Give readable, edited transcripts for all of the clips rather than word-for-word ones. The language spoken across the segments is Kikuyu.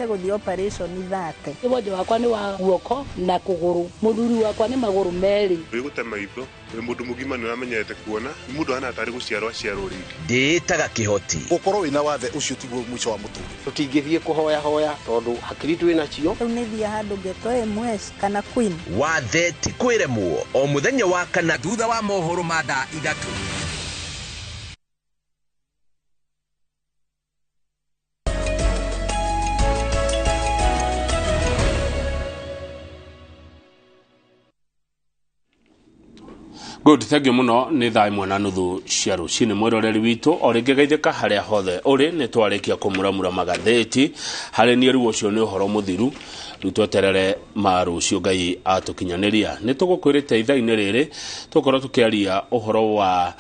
Gũthiĩ operation 30. Wonje wakwa nĩ wa guoko na kũgũrũ, mũthuri wakwa nĩ magũrũ merĩ. Wĩ gũte maitho wĩ mũndũ mũgima nĩ ũramenyerete kuona nĩ mũndũ ahana tarĩ gũciarwo aciarwo rĩngĩ. Ndĩĩtaga kĩhoti. Gũkorwo wĩna wathe ũcio tiguo mũico wa mũtũrĩre. Tũtingĩthiĩ kũhoya hoya tondũ hakiri twĩ nacio. Rĩu nĩ thiĩ handũ ngetwo MS kana Queen. Wathe ti kwĩremwo o mũthenya wa kana thutha wa mohoro ma thaa 3. Good, thank you muno. Nĩ thaa 1:30 cia rũcinĩ. Mwĩroreri witũ o rĩngĩ geithĩka harĩa hothe ũrĩ. Nĩ twarĩkia kũmuramura magathĩti harĩ niĩ. Rĩu ũcio nĩ ũhoro mũthiru, rĩu tweterere ma rũciũ Ngai atũkinyanĩria. Nĩ tũgũkwĩrĩte ithaa-inĩ rĩrĩ tũkorwo tũkĩaria ũhoro wa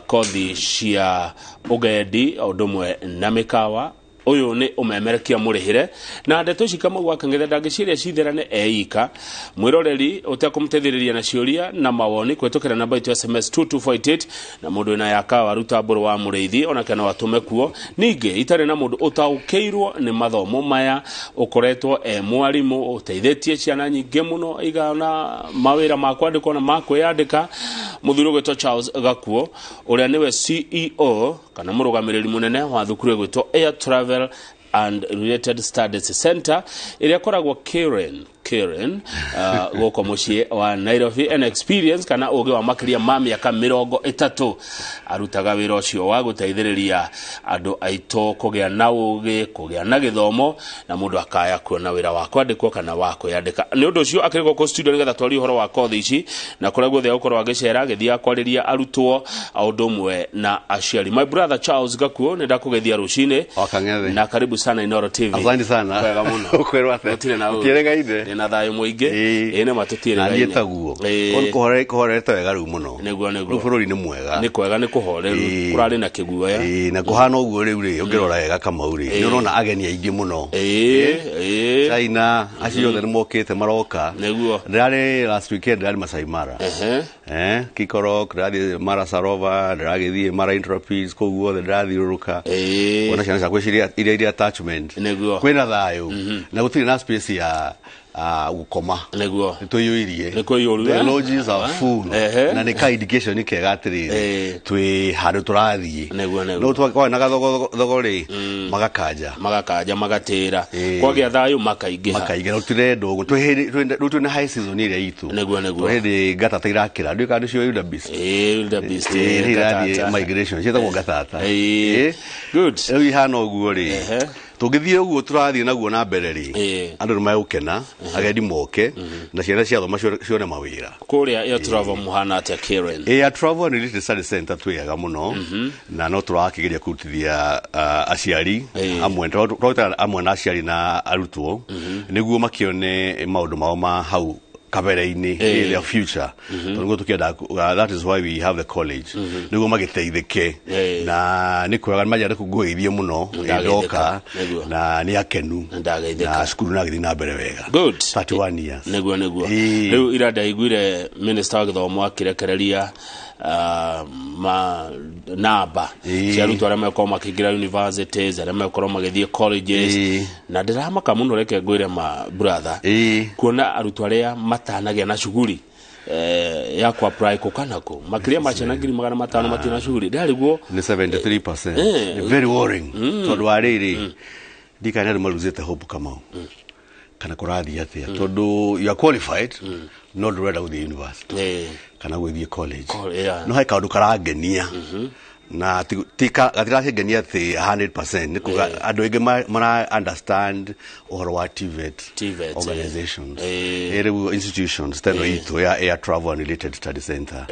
kothi cia ũgendi o ũndũ ũmwe na mĩkawa. Ũyũ nĩ ũmemerekia mũrĩhĩre na ndeto ici. Kamau wa Kang'ethe ndangĩciria citherane eika. Mwĩroreri ũtekũmũteithĩrĩria na ciũria na mawoni kũhetũkĩra namba itũ SMS 22488, na mũndũ wĩna yakawa ruta mbũrũ wa mũrĩithi onake no atũme kuo. Ningĩ itarĩ na mũndũ ũtaũkĩirwo nĩ mathomo maya, ũkoretwo e mwarimũ ũteithĩtie ciana nyingĩ mũno igana mawĩra ma kwandĩkwo na ma kwĩyandĩka, mũthuri ũgwĩtwo Charles Gakuo, ũrĩa nĩwe CEO kana mũrũgamĩrĩri mũnene wa thukuru ĩgwĩtwo Air Travel and Related Studies Center ĩrĩa ĩkoragwo Karen gũkũ mũciĩ wa Nairobi. An experience kana ũgĩ wa makĩria ma mĩaka 30 arutaga wĩra ũcio wa gũteithĩrĩria andũ aitũ kũgĩa na ũgĩ, kũgĩa na gĩthomo, na mũndũ akaya kuona wĩra wa kwandĩkwo kana wa kwĩyandĩka. Nĩ ũndũ ũcio akĩrĩ gũkũ studio nĩgetha twarie ũhoro wa kothi ici na kũrĩa guothe egũkorwo agĩcera agĩthiaga kwarĩria arutwo o ũndũ ũmwe na aciari. My brother Charles Gakuo, nĩ ndakũgeithia rũcinĩ. O Kang'ethe. Na karibu sana Inooro TV. Asante sana. Wega mũno. Ũkwĩrwo atĩa? Gũtirĩ na ũru. Ũtiĩrĩgaine? Ndĩ na thayũ mũingĩ. Ĩĩ nĩ ma Na niĩ tũtiĩrĩgaine. taguo. Kũhorete wega rĩu mũno. Nĩguo, nĩguo. Rĩu bũrũri nĩ mwega. Nĩ kwega, nĩ kũhoreru. Kũrarĩ na kĩguoya. Ĩĩ, na kũhana ũguo rĩu rĩ, ũngĩrora wega Kamau rĩ, nĩ ũrona ageni aingĩ mũno. Ĩĩ, ĩĩ. China acio othe nĩ mokĩte maroka. Nĩguo. Ndĩrarĩ last weekend, ndĩrarĩ Masai Mara. Kikorok, ndĩrathiĩ Mara Sarova, ndĩragĩthiĩ Mara Intrapids, kũu guothe ndĩrathiũrũrũka. Kuona ciana ciakwa iria attachment. Nĩguo. Kwĩna thayũ na gũtirĩ na space ya gũkoma. Nĩguo. Nĩ tũiyũirie. Nĩ kũiyũru, The eh? lodges are full. Na nĩ ka indication kega atĩrĩrĩ, twĩ handũ tũrathiĩ. Nĩguo, nĩguo. No twarĩ na gathogo rĩ, magakanja. Magakanja magatĩra. Kwagĩa thayũ makaingĩha. Makaingĩra. Tũtirenda ũguo. Rĩu twĩ na high season ĩrĩa itũ. Nĩguo, nĩguo. Twĩ hĩndĩ ngatata irakĩra. Ndiũĩ kana nĩcio wildebeest. Ĩĩ, wildebeest, Ĩĩ, ĩĩ, irathiĩ ngatata. migration ciĩtagwo ngatata. Ĩĩ. Good. Rĩu ihana ũguo rĩ, tũngĩthiĩ ũguo tũrathiĩ naguo na mbere rĩ, andũ nĩ megũkena, agendi moke na ciana ciathoma cione mawĩra. Kũrĩa Air Travel mũhana atĩa Karen? Air Travel and Related Study Center twĩega mũno, na no tũrakĩgeria kũrutithia aciari amwe, tũrarutaga amwe na aciari na arutwo nĩguo makĩone maũndũ mao ma hau kabere-inĩ, their future, tondũ nĩguo tũkĩenda. That is why we have the college, nĩguo magĩteithĩke. Na nĩ kwega nĩ kũngũĩithie mũno. Ndageithĩka. Ndoka Nĩguo. na nĩ akenu. Ndageithĩka. Na cukuru nagĩthiĩ na mbere wega. Good. 31 years. Nĩguo, nĩguo. Rĩu ira ndaiguire minister wa gĩthomo akĩrekereria ma namba cia arutwo arĩa megũkorwo makĩingĩra universities, arĩa megũkorwo magĩthiĩ colleges, na ndĩramaka mũno, reke ngwĩre ma brother, kuona arutwo arĩa matanagĩa na cuguri ya ku apply kũ kana kũ makĩria ma ciana 500,000 matirĩ na cuguri, ndarĩguo. Nĩ 73%. Nĩ very worrying, tondũ wa rĩrĩ, ndikana andũ maruzĩte hope Kamau kana kũrathiĩ atĩa, tondũ you are qualified no ndũrenda gũthiĩ university kana gũthiĩ college. No he kaũndũ karangenia na gatirakĩngenia atĩ 100% nĩ kuga andũ aingĩ mara understand ũhoro wa TVET, TVET, organizations. Rĩu institutions teno itũ ya Air Travel and Related Study Center,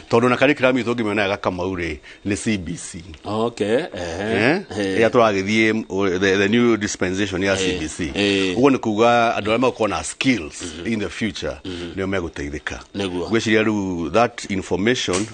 tondũ na curriculum itũ ũngĩmĩona wega Kamau rĩ, nĩ CBC. Ĩrĩa tũragĩthiĩ the new dispensation ya CBC. Ũguo nĩ kuga andũ arĩa megũkorwo na skills in the future nĩo megũteithĩka. Ngwĩciria rĩu that information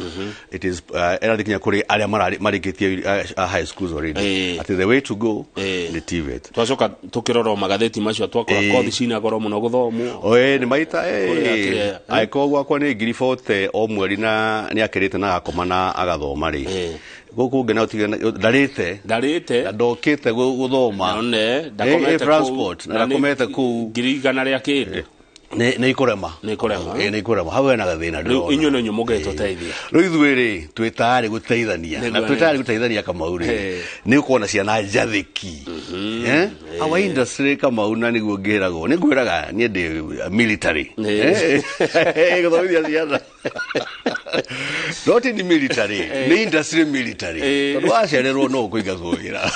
it is ĩrathiĩ kinya kũrĩ arĩa marĩkĩtie high schools already, atĩ the way to go nĩ TVET. Twacoka tukirora magathĩti macio twakora kothi cina goro mũno gũthomwo. Oe nĩ maita. Kũrĩa kĩrĩa, Angĩkorwo gwakwa nĩ 40,000 o mweri na nĩ akĩrĩte na agakoma na agathoma rĩ. Gũkũ ũngĩ no ndarĩte ndarĩte na ndokĩte gũthoma none ndakomete transport na ndakomete kũu 100,000 rĩa kĩndũ nĩ ikũrema nĩ ikũrema nĩ ikũrema hau hena gathĩna rĩu inyuĩ nĩ inyuĩ mũngĩtũteithia rĩu ithuĩ rĩ twĩ tayarĩ gũteithania na twĩ tayarĩ gũteithania Kamau rĩ nĩ gũkorwo na ciana njathĩki. Our industry Kamau na nĩguo ngĩragwo nĩ ngwĩraga niĩ ndĩ military gũthomithia ciana not in military nĩ industry military tondũ wacererwo no ũkũingatwo wĩra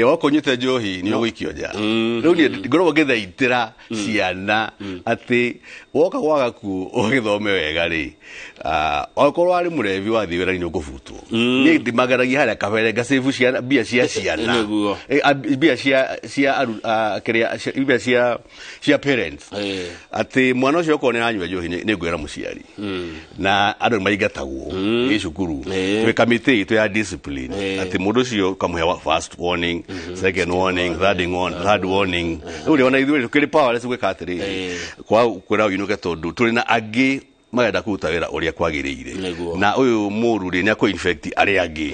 wakũnyuĩte njohi nĩ ũgũikio nja. Rĩu niĩ ngoragwo ngĩthaitĩra ciana atĩ woka gwagaku ũgĩthome wega rĩ okorwo warĩ mũrebi wathiĩ wĩra-inĩ ũkũbutwo. Niĩ ndimageragia harĩa kabere ngacĩbu ciana mbia cia ciana mbia cia kĩrĩa mbia cia parents atĩ mwana ũcio okorwo nĩ aranyua njohi nĩ ngwĩra mũciari na andũ nĩ maingatagwo ĩ cukuru twĩ kamĩtĩ itũ ya discipline atĩ mũndũ ũcio ũkamũhe first warning, second warning, third warning. Rĩu rĩ ona ithuĩ tũkĩrĩ powerless gwĩka atĩrĩrĩ kwa kwĩra ũinũke tondũ tũrĩ na angĩ marenda kũruta wĩra ũrĩa kwagĩrĩire na ũyũ mũru rĩ nĩ akũ infect arĩa angĩ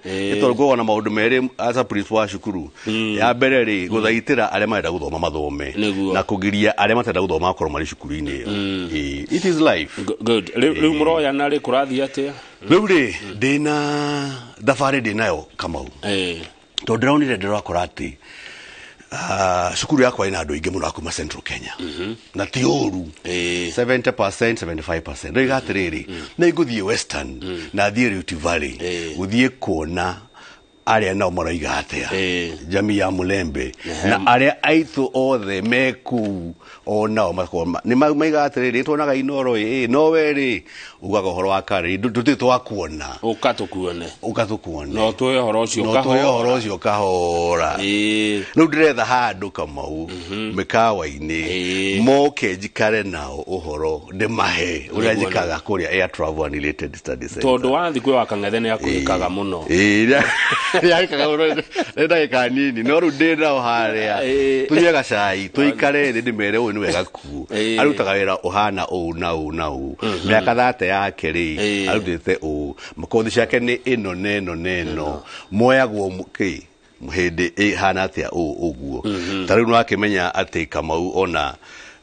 nĩ tondũ ngoragwo na maũndũ merĩ as a principal wa cukuru. Ya mbere rĩ gũthaitĩra arĩa marenda gũthoma mathome na kũgiria arĩa matarenda gũthoma makorwo marĩ cukuru-inĩ ĩyo. It is life. Good. Rĩu mũroyana rĩ kũrathiĩ atĩa? Rĩu rĩ ndĩna thabarĩ ndĩnayo Kamau tondũ ndĩronire ndĩrakora atĩ cukuru yakwa ina andũ aingĩ mũno a kuma Central Kenya na ti ũru 70% 75% rĩu atĩrĩrĩ nĩ ngũthiĩ Western na thiĩ Rift Valley gũthiĩ kuona arĩa nao maroiga atĩa jamii ya Mulembe na arĩa aitũ othe me kũu o nao nĩ maigaga atĩrĩrĩ tuonaga Inooro ĩ no we rĩ ugaga ũhoro wa karĩ tũtirĩ twakuona ũka tũkuone ũka tũkuone no tũhe ũhoro ũcio kahora. Rĩu ndĩretha handũ Kamau mĩkawa-inĩ moke njikare nao ũhoro ndĩmahe ũrĩa njikaga kũrĩa Air Travel and Related Studies Center tondũ wathiĩ kwĩ wa Kang'ethe nĩ akũhĩkaga mũno nĩarĩkaga mũno nĩ ndagĩka nini no rĩu ndĩ nao harĩa tũnyue gacai tũikare thĩ ndĩmere ũyũ nĩ wega kuo arutaga wĩra ũhana ũũ na ũũ na ũũ mĩaka 30 yake rĩ arutĩte ũũ kothi ciake nĩ ĩno na ĩno na ĩno moyagwo kĩ hĩndĩ ĩhana atĩa ũũ ũguo. Ta rĩu nĩwakĩmenya atĩ Kamau ona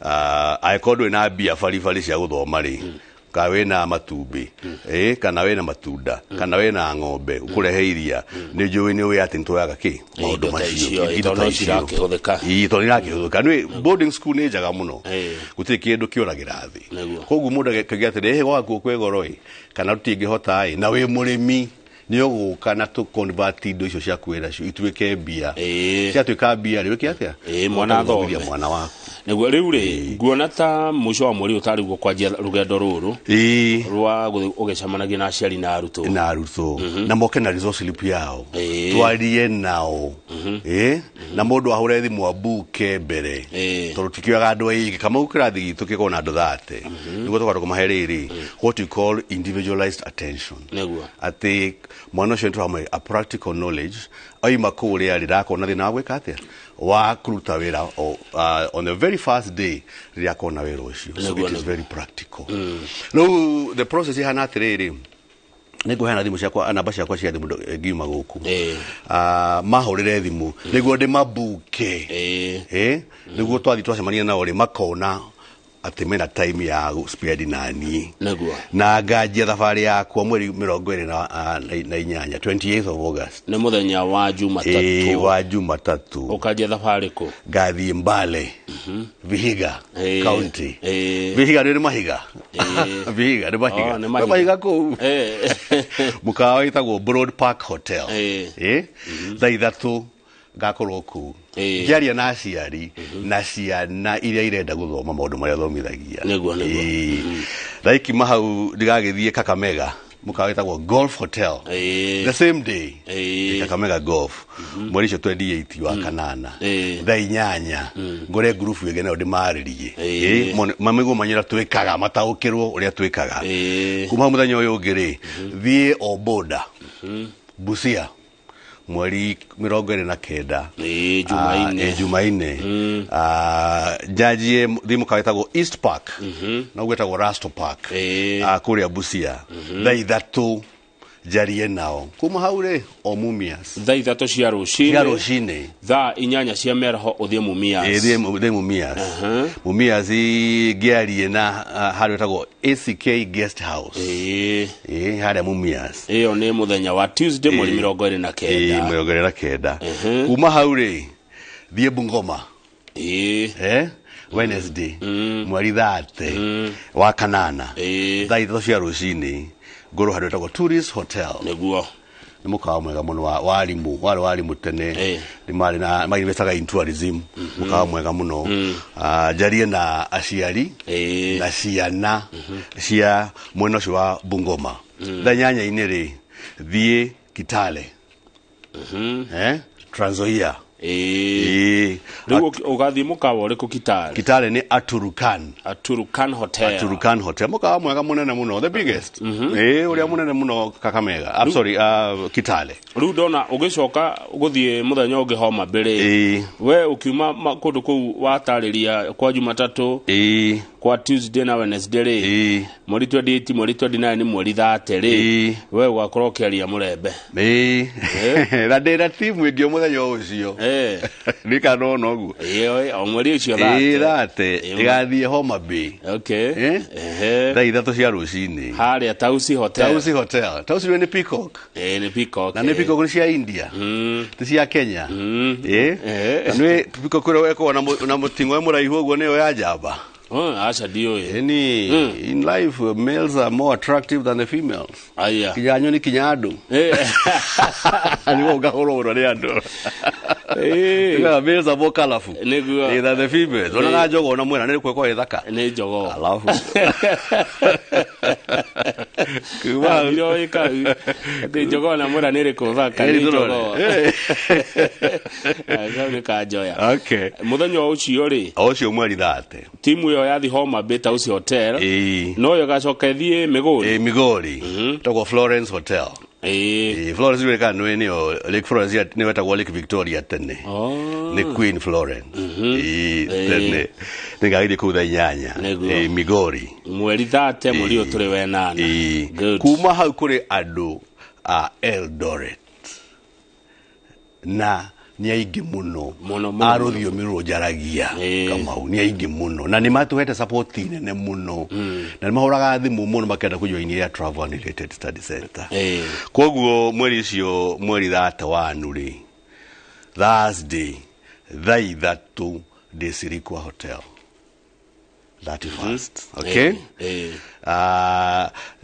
angĩkorwo ndũrĩ na mbia baribari cia gũthoma rĩ kana wĩna matumbĩ kana wĩna matunda kana wĩna ng'ombe ũkũrehe iria nĩ njũĩ nĩ ũĩ atĩ nĩtwoyaga kĩ maũndũ macio indo ta icio tondũ irakĩhũthĩka. Nĩ boarding school nĩ njega mũno gũtirĩ kĩndũ kĩũragĩra thĩ koguo mũndũ akĩgĩa atĩrĩ gwakuo kwĩ goro ĩ kana tũtingĩhota ĩ na wĩ mũrĩmi nĩ ũgũka na tũ convert indo icio ciaku wĩra cio ituĩke mbia ciatuĩka mbia rĩ wĩke atĩa mwana athome mwana waku nĩguo. Rĩu rĩ nguona ta mũico wa mweri ũtarĩ guo kwanjia rũgendo rũrũ rwa gũthiĩ ũgĩcemanagia na aciari na arutwo na moke na resource slip yao twarie nao na mũndũ ahũre thimũ ambuke mbere tondũ tikĩoyaga andũ aingĩ Kamau kĩrathi gitũ kĩkoragwo na andũ 30 nĩguo tũkahota kũmahe rĩrĩ what you call individualized attention nĩguo atĩ mwana ũcio nĩtũramũhe a practical knowledge aima kũrĩa rĩ ndakona thĩna wa gwĩka atĩa wa kũruta wĩra on the very first day rĩrĩa akona wĩra ũcio. So it is very practical. Rĩu the process ihana atĩrĩrĩ nĩ ngũheana thimũ ciakwa namba ciakwa cia thimũ ngiuma gũkũ mahũrĩre thimũ nĩguo ndĩmabuke nĩguo twathiĩ twacemania nao rĩ makona atĩ mena time ya spend na niĩ nĩguo na nganjia thabarĩ yakwa mweri 28 28th of August nĩ mũthenya wa Jumatatũ wa Jumatatũ ũkanjia thabarĩ kũ ngathiĩ Mbale Vihiga County. Vihiga nĩ mahiga Vihiga nĩ mahiga nĩ mahiga kũu mũkawa wĩtagwo Broad Park Hotel thaa 3 ngakorwo kũu ngĩaria na aciari na ciana iria irenda gũthoma maũndũ marĩa thomithagia nĩguo nĩguo thaa hau ndigagĩthiĩ Kakamega mũkawa wĩtagwo Golf Hotel the same day Kakamega Golf mweri ũcio 28 wa kanana thaa 8 ngore ngurubu ĩngĩ nayo ndĩmarĩrie mamĩguo manyĩra twĩkaga mataũkĩrwo ũrĩa twĩkaga kuma hau mũthenya ũyũ ũngĩ rĩ thiĩ Oboda Busia mweri 29 Jumaine njanjie thiĩ mũkawa wĩtagwo East Park na ũguo wĩtagwo Rasto Park kũrĩa Busia thaa 3 Njarie nao. Kuma hau rĩ, o Mumias. Thaa 3 cia rũcinĩ. Cia rũcinĩ. Thaa 8 cia mĩaraho ũthiĩ Mumias. Ĩĩ, thiĩ Mumias. Mumias ngĩarie na harĩa ĩtagwo ACK Guest House. Ĩĩ. Ĩĩ, harĩa Mumias. Ĩyo nĩ mũthenya wa Tuesday mweri 29. Ĩĩ, 29. Kuma hau rĩ, thiĩ Bungoma. Ĩĩ. Wednesday mweri 30 wa kanana. Thaa 3 cia rũcinĩ ngorwo handũ ĩtagwo Tourist Hotel. Nĩguo. Nĩ mũkawa mwega mũno wa warimu, warĩ warimu tene. Nĩ marĩ na mainvestaga in tourism, mũkawa mwega mũno. Njarie na aciari na ciana cia mwena ũcio wa Bungoma. Thaa 8 rĩ, thiĩ Kitale. Trans Nzoia. Ĩĩ. Rĩu ũgathiĩ mũkawa ũrĩkũ Kitale? Kitale nĩ Aturukan. Aturukan Hotel. Aturukan Hotel. Mũkawa mwega mũnene mũno, the biggest. Ĩĩ, ũrĩa mũnene mũno Kakamega. I'm sorry, Kitale. Rĩu ndona ũgĩcoka gũthiĩ mũthenya ũngĩ Homa Bay rĩ. We ũkiuma kũndũ kũu watarĩria kwa Jumatatũ. Kwa Tuesday na Wednesday rĩ. Mweri 28, mweri 29 nĩ mweri 30 rĩ. We ũgakorwo ũkĩaria Mũrembe. Ĩĩ. Na ndĩna timu ĩngĩ o mũthenya ũcio. Nĩ kana ona ũguo. Ĩĩ, o mweri ũcio 30. Ĩĩ, 30. Ĩgathiĩ Homa Bay. Okay. Thaa 3 cia rũcinĩ. Harĩa Tausi Hotel. Tausi Hotel. Tausi nĩ Peacock. Ĩĩ, nĩ Peacock. Na nĩ Peacock nĩ cia India. Ti cia Kenya. Ĩĩ. Na nĩ Peacock ĩrĩa ĩkoragwo na mũting'oe mũraihu ũguo nĩyo ya njamba. Aca ndiũĩ. Ĩni, in life males are more attractive than the females. Aya. Kinya nyoni kinya andũ. Nĩguo ngahũrwo mũno nĩ andũ. Males are more colorful. Nĩguo. Than the females. Onaga njogoo na mwena nĩ kwekwa ĩthaka. Nĩ njogoo. Alafu. Ndiroĩ kau. Atĩ njogoo na mwena nĩ ĩrĩkũ thaka nĩ njogoo. Kau nĩ kanjoya. Okay. Mũthenya ũcio rĩ. O ũcio mweri 30. Timu ĩyo yathi Homa Bay Tausi Hotel. No yo ĩgacoka ĩthiĩ Migori. Ĩĩ, Migori. Tagwo Florence Hotel. Ĩĩ. Florence nĩ kana nĩyo Lake Florence nĩyo ĩtagwo Lake Victoria tene. Nĩ Queen Florence. Ĩĩ, tene. Nĩngagĩthiĩ kũu thaa 8. Nĩguo. Migori. Mweri 30 mweri ũyũ tũrĩ wenana. Ĩĩ. Kuma hau kũrĩ andũ a Eldoret. Na nĩ aingĩ mũno a rũthiomi rũrũ njaragia Kamau, nĩ aingĩ mũno na nĩ matũhete support nene mũno na nĩ mahũraga thimũ mũno makĩenda kũjoin ya Travel and Related Study Center. Koguo mweri ũcio mweri 31 rĩ, Thursday thaa 3 ndĩ Sirikwa Hotel 31st. Okay.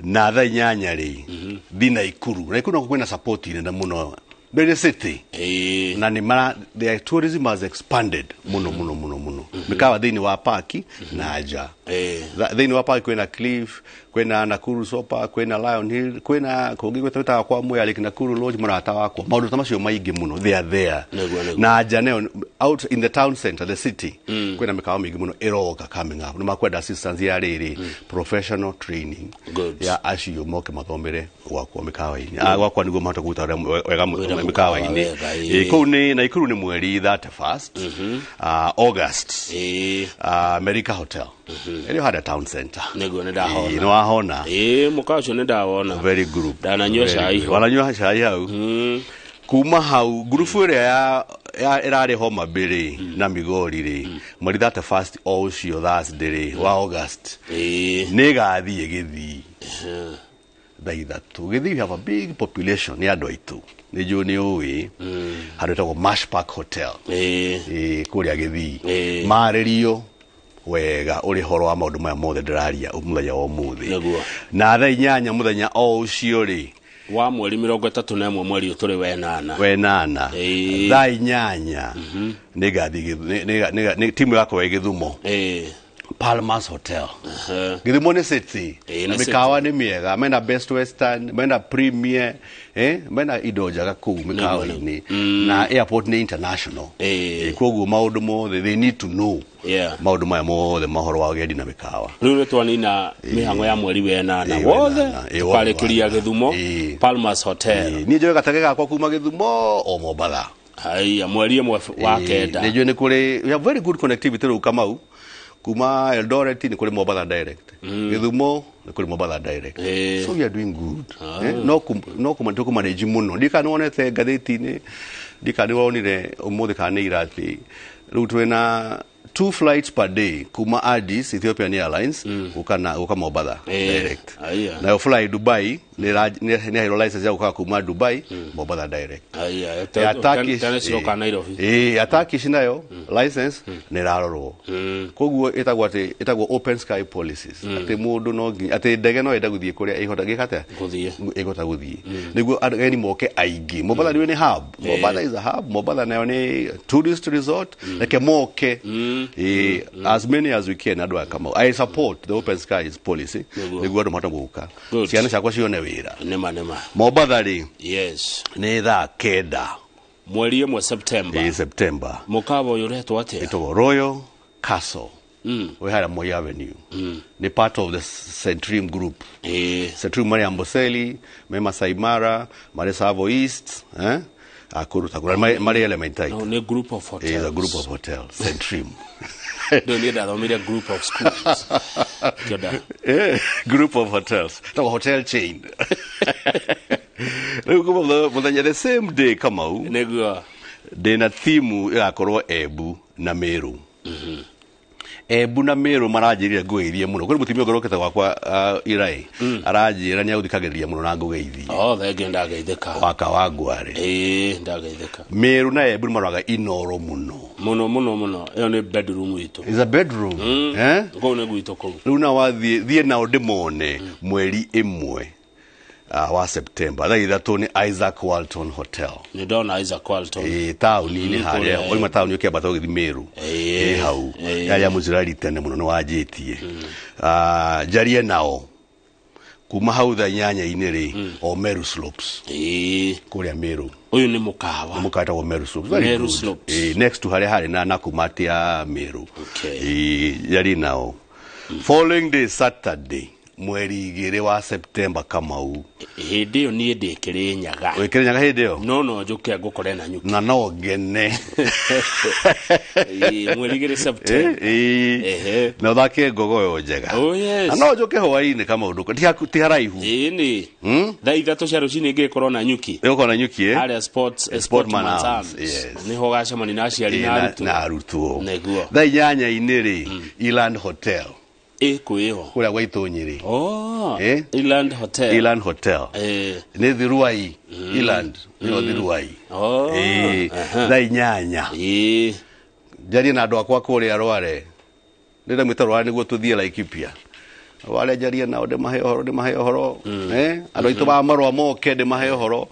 Na thaa 8 rĩ, thi Naikuru. Naikuru nako kwĩna support nene mũno. Mbere city. Na nĩ mara their tourism has expanded mũno mũno mũno mũno. Mĩkawa thĩinĩ wa parki na nja. Thĩinĩ wa parki kwĩna Cliff, kwĩna Nakuru Sopa, kwĩna Lion Hill, kwĩna kũngĩ gwĩtaga kwa Mwea Lake Nakuru Lodge mũrata wakwa. Maũndũ ta macio maingĩ mũno they are there. Na nja nayo out in the town center the city kwĩna mĩkawa mĩingĩ mũno ĩroka coming up. Nĩ makwenda assistance ya rĩrĩ professional training ya acio moke mathomere gwakwa mĩkawa-inĩ. Gwakwa nĩguo mahote kũruta wega mĩkawa-inĩ. Kũu nĩ Naikuru nĩ mweri 31st August. America Hotel. Ĩrĩ harĩa town center. Nĩguo nĩ ndahona. Nĩ wahona. Ĩĩ, mũkawa ũcio nĩ ndawona. Very group. Ndananyua cai ho. Wananyua cai hau. Kuma hau ngurubu ĩrĩa ya ĩrarĩ Homa Bay rĩ na Migori rĩ mweri 31st o ũcio Thursday rĩ wa August nĩ ĩgathiĩ Gĩthii thaa 3. Gĩthii we have a big population nĩ andũ aitũ. Nĩ njũĩ nĩ ũĩ handũ ĩtagwo Mash Park Hotel. Kũrĩa Gĩthii. Marĩrio wega ũrĩ horo wa maũndũ maya mothe ndĩraria mũthenya wa ũmũthĩ. Na thaa 8 mũthenya o ũcio rĩ wa mweri 31 mweri ũyũ tũrĩ wenana. Wenana. Thaa 8 nĩngathiĩ timu yakwa ĩ Gĩthumo. Palmas Hotel. Gĩthumo nĩ city. Na mĩkawa nĩ mĩega, mena Best Western, mena Premier, mena indo njega kũu mĩkawa-inĩ. Na airport nĩ international. Koguo maũndũ mothe they need to know. Maũndũ maya mothe mahoro wa ũgendi na mĩkawa. Rĩu nĩ twanina mĩhang'o ya mweri wenana wothe tũkarĩkĩria Gĩthumo Palmas Hotel. Niĩ njoe gatege gakwa kuma Gĩthumo o Mombatha. Haya, mweri 1 wa 9. Nĩ njũĩ nĩ kũrĩ we have very good connectivity rĩu Kamau. Kuma Eldoret nĩ kũrĩ Mombatha direct. Gĩthumo nĩ kũrĩ Mombatha direct. So we are doing good. No tũkũmanage mũno. Ndika nĩwonete ngathĩti-inĩ, ndika nĩwonire ũmũthĩ kana nĩ ira atĩ rĩu twĩna 2 flights per day kuma Addis, Ethiopian Airlines, gũka Mombatha direct. Nayo fly Dubai nĩ yaheirwo license ya gũka kuma Dubai Mombatha direct. Ya Turkish, ya Turkish nayo license nĩ ĩrarorwo. Koguo ĩtagwo atĩ ĩtagwo open sky policies. Atĩ mũndũ no nginya atĩ ndege no ĩende gũthiĩ kũrĩa ĩhota gĩka atĩa? Ĩhota gũthiĩ. Nĩguo ageni moke aingĩ. Mombatha nĩ hub. Mombatha is a hub. Mombatha nayo nĩ tourist resort. Reke moke as many as we can andũ aya Kamau. I support the open skies policy. Nĩguo andũ mahote gũka. Ciana ciakwa cione wĩra. Nĩma. Mombatha rĩ. Yes. Nĩ thaa 9. Mweri 1 September. September. Mũkawa ũyũ ũretwo atĩa? Ĩtagwo Royal Castle. Wĩ harĩa Moi Avenue. Nĩ part of the Centrim Group. Centrim marĩ Amboseli, me Masai Mara, marĩ Savo East, Akuru Takura, marĩ Elementaita. No, nĩ group of hotels. Is a group of hotels, Centrim. Ndio niĩ ndathomire group of schools. Kĩonda. Group of hotels. No, hotel chain. Rĩu kuma mũthenya the same day Kamau. Nĩguo. Ndĩna timu ĩgakorwo Embu na Meru. Embu na Meru maranjĩrire ngũgeithie mũno. Kwĩ mũtumia ũngĩ ũrokĩte gwakwa Irai. Aranjĩra nĩ agũthikagĩrĩria mũno na ngũgeithie. Oh, thengiũ ndageithĩka. Waka wa Ngware. Ndageithĩka. Meru na Embu nĩ maroraga Inoro mũno. Mũno mũno mũno. Ĩyo nĩ bedroom itũ. Is a bedroom. Kũu nĩ gwitũ kũu. Rĩu na wathiĩ thiĩ nao ndĩmone mweri 1 wa September. Thaa 3 nĩ Isaac Walton Hotel. Nĩ ndona Isaac Walton. Taũni-inĩ harĩa. Wauma taũni ũkĩambata ũgĩthiĩ Meru. Hau. Yarĩ ya Mũisiraeli tene mũno nĩ wanjĩtie. Njarie nao. Kuma hau thaa 8 rĩ, o Meru Slopes. Kũrĩa Meru. Ũyũ nĩ mũkawa. Nĩ mũkawa wĩtagwo Meru Slopes. Meru Slopes. Next to harĩa harĩ na Nakumatt ya Meru. Njarie nao. Following day Saturday. Mweri 2 wa September Kamau. Hĩndĩ ĩyo niĩ ndĩ Kĩrĩnyaga. Wĩ Kĩrĩnyaga hĩndĩ ĩyo? No njũke ngũkore na nyuki. Na no ngene. Mweri 2 September. Na ũthake ngogoyo njega. Oh yes. Na no njũke hwaĩ-inĩ Kamau ti haraihu. Ĩni. Thaa 3 cia rũcinĩ ngĩkorwo na nyuki. Ĩgũkorwo na nyuki Harĩa Sportman Arms. Yes. Nĩho ũgacemania na aciari na arutwo. Na arutwo. Nĩguo. Thaa 8 rĩ, Eland Hotel. Kwĩho. Kũrĩa gwa Itũnyĩrĩ. Oh. Eland Hotel. Eland Hotel. Nĩ Thiruai. Eland. Nĩyo Thiruai. Thaa 8. Njarie na andũ akwa kũrĩa Rware. Ndĩramwĩta Rware nĩguo tũthiĩ Laikipia. Rware njarie nao ndĩmahe ũhoro. Andũ aitũ ba marũa moke ndĩmahe ũhoro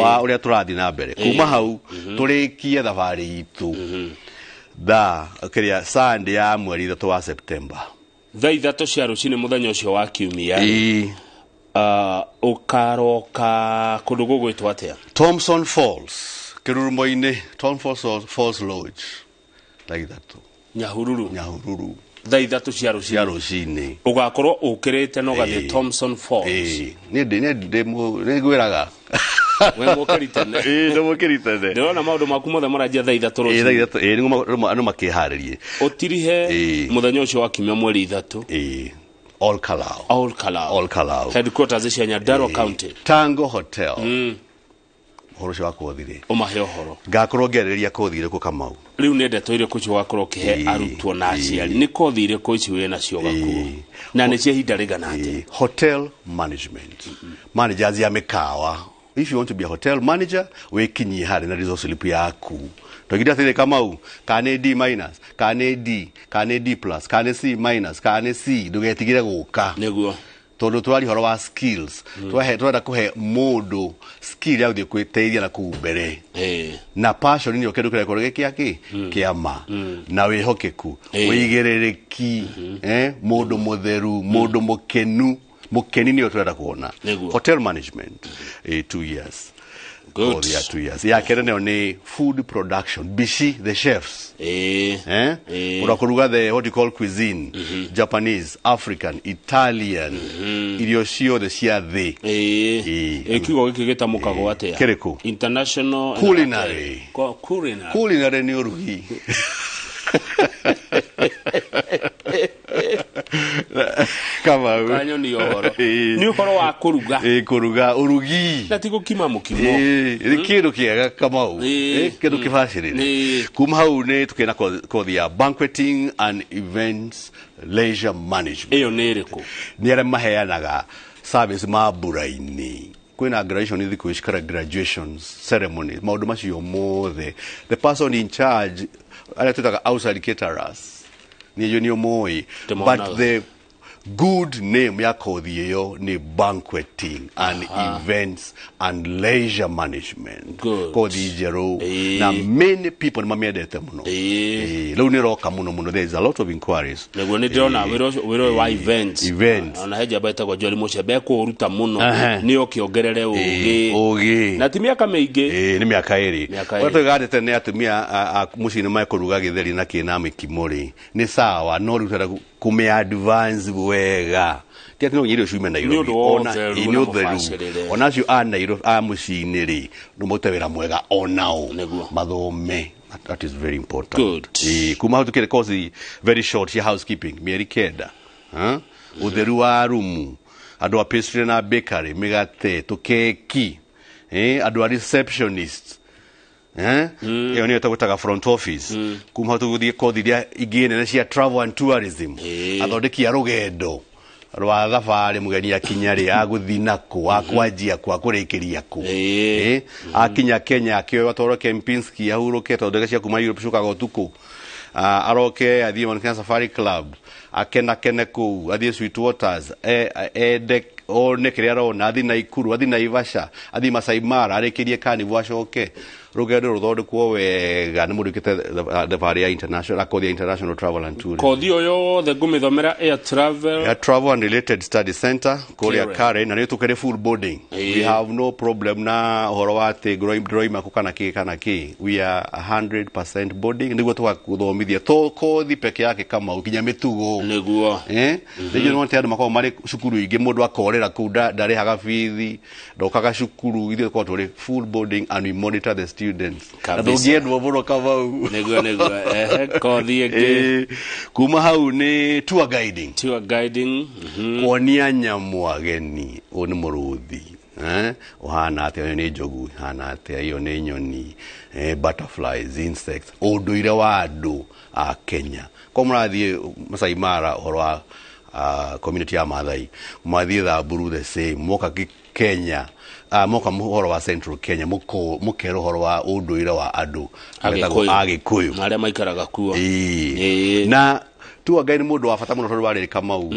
wa ũrĩa tũrathiĩ na mbere. Kuma hau tũrĩkie thabarĩ itũ. Thaa kĩrĩa Sunday ya mweri 3 wa September. Thaa 3 cia rũcinĩ mũthenya ũcio wa kiumia. Ũkaroka kũndũ gũgwĩtwo atĩa? Thompson Falls, Kĩrurumo-inĩ, Thompson Falls Lodge. Thaa 3. Nyahururu. Nyahururu. Thaa 3 cia rũcinĩ. Cia rũcinĩ. Ũgakorwo ũkĩrĩte na ũgathiĩ Thompson Falls. Niĩ nĩ ngwĩraga. We mũkĩri tene. Nĩ mũkĩri tene. Ndĩrona maũndũ maku mothe maranjia thaa 3 rũcinĩ. Thaa 3, nĩguo andũ makĩharĩrie. Ũtirihe mũthenya ũcio wa kiumia mweri 3. All Kalau. All Kalau. All Kalau. Headquarters cia Nyandarua County. Tango Hotel. Ũhoro ũcio wa kothi rĩ. Ũmahe ũhoro. Ngakorwo ngĩarĩrĩria kothi irĩkũ Kamau. Rĩu nĩ ndeto irĩkũ icio ũgakorwo ũkĩhe arutwo na aciari. Nĩ kothi irĩkũ ici wĩ nacio ũgakuo? Na nĩ cia ihinda rĩigana atĩa? Hotel management. Managers ya mĩkawa. If you want to be a hotel manager, wĩkinyie harĩ na resource slip yaku. Tũgire atĩrĩ Kamau, kana nĩ D minus, kana nĩ D, kana nĩ D plus, kana nĩ C minus, kana nĩ C, ndũgetigĩre gũka. Nĩguo. Tondũ tũraria ũhoro wa skills. Tũrenda kũhe mũndũ skill ya gũthiĩ kwĩteithia na kũu mbere. Na passion nĩyo kĩndũ kĩrĩa gĩkoragwo gĩ kĩa kĩ? Kĩa ma. Na wĩhokeku, wĩigĩrĩrĩki, mũndũ mũtheru, mũndũ mũkenu. Mũkeni nĩyo tũrenda kuona. Hotel management, 2 years. Good. Oh, yeah, 2 years. Ya kerĩ nayo nĩ food production. Bishi, the chefs. Ũrakũruga the what you call cuisine. Japanese, African, Italian. Irio ciothe cia thĩ. Kiugo gĩkĩ gĩtamũkagwo atĩa? Kĩrĩkũ? International Culinary. Culinary. Culinary nĩ ũrugi. Kamau. Kanyoni ũhoro. Nĩ ũhoro wa kũruga. Ĩĩ, kũruga, ũrugi. Na ti gũkima mũkimo. Ĩĩ, nĩ kĩndũ kĩega Kamau. Ĩĩ. Ĩĩ, kĩndũ kĩbacĩrĩre. Ĩĩ. Kuma hau nĩ tũkĩna kothi ya banqueting and events leisure management. Ĩyo nĩ ĩrĩkũ? Nĩ arĩa maheanaga service mambura-inĩ. Kwĩna graduation thikũ ici kana graduations ceremony, maũndũ macio mothe. The person in charge, arĩa twĩtaga outside caterers, nĩ nĩ ũmoĩ. Ndĩmonaga. But the good name ya kothi ĩyo nĩ banqueting and events and leisure management. Good. Kothi njerũ. Ĩĩ. Na many people nĩ mamĩendete mũno. Ĩĩ. Ĩĩ, rĩu nĩ ĩroka mũno mũno. There is a lot of inquiries. Nĩguo nĩ ndĩrona Ĩĩ. wĩra ũcio, wĩra ũyũ wa Ĩĩ. events. Events. Ona he njamba ĩtagwo Joel Mũcembe ekũũruta mũno. Aha. Nĩ oke ongerere Ĩĩ, ũgĩ. ũgĩ. Na ti mĩaka mĩingĩ. Ĩĩ, nĩ mĩaka ĩrĩ. Mĩaka Ũrĩa ĩrĩ. tũigaga tene atumia a mũciĩ-inĩ mekũruga gĩtheri na kĩna mĩkimo rĩ, nĩ sawa, no rĩu tũrenda kũmĩ advance wega. Ti atĩ no nginya irio ciume Nairobi. Nĩ ũndũ wa Ona- ũtheru ĩĩ, na nĩ ũtheru. mũbacĩrĩre. Ona acio a Nairobi, a mũciĩ-inĩ rĩ, no marute wĩra mwega onao. Nĩguo. Mathome. That is very important. Good. Ĩĩ, kuma hau tũkĩrĩ course very short cia housekeeping, mĩeri 9. Ha? Ũtheru wa rumu, andũ a pastry na bakery, mĩgate, tũkeki, andũ a receptionist. Ĩyo nĩyo tũgũtaga front office. Kuma hau tũgũthiĩ kothi iria ingĩ nene cia travel and tourism. Athondeki a rũgendo rwa thabarĩ, mũgeni akinya rĩ, agũthiĩ nakũ, akwanjia kũ, akũrĩkĩria kũ. Akinya Kenya akĩoywo atwarwo Kempinski ahurũke, tondũ ndege cia kuma Europe ciũkaga ũtukũ. Aroke athiĩ Mount Kenya Safari Club, akenakene kũu, athiĩ Sweet Waters, ende one kĩrĩa arona, athiĩ Naikuru, athiĩ Naivasha, athiĩ Masai Mara, arĩkĩrie Carnival acoke. Rũgendo rũthondekwo wega nĩ mũndũ wĩkĩte thabarĩ ya international, kothi ya international travel and tourism. Kothi ĩyo yothe ngũmĩthomera Air Travel. Air Travel and Related Study Center kũrĩa Karen. Karen, na nĩ tũkĩrĩ full boarding. Ĩĩ. We have no problem na ũhoro wa atĩ ndĩroima kũ kana kĩ kana kĩ. We are 100% boarding nĩguo tũgakũthomithia to kothi peke yake Kamau, nginya mĩtugo. Nĩguo. Rĩngĩ nĩ atĩ andũ makoragwo marĩ cukuru ingĩ, mũndũ akorĩra kũu, ndarĩhaga bithi, ndokaga cukuru. Ithuĩ tũkoragwo tũrĩ full boarding and we monitor the students. Na Kabisa. ndũngĩendwo mũno Kamau. Nĩguo, nĩguo. Ehe, kothi ĩngĩ. Kuma hau nĩ tour guiding. Tour guiding. Kuonia nyamũ ageni, ũyũ nĩ mũrũthi, ũhana atĩa, ũyũ nĩ njogu ĩhana atĩa, ĩyo nĩ nyoni, butterflies, insects, ũndũire wa andũ a Kenya. Kwa mũrathiĩ Masai Mara ũhoro wa community ya Maathai, mwathiĩ Samburu the same, moka Kenya, moka ũhoro wa Central Kenya, mũkera ũhoro wa ũndũire wa andũ metagwo Agĩkũyũ. Arĩa maikaraga kuo. Ĩĩ. Ĩĩ. Na tour guide nĩ mũndũ wa bata mũno tondũ wa rĩrĩ Kamau.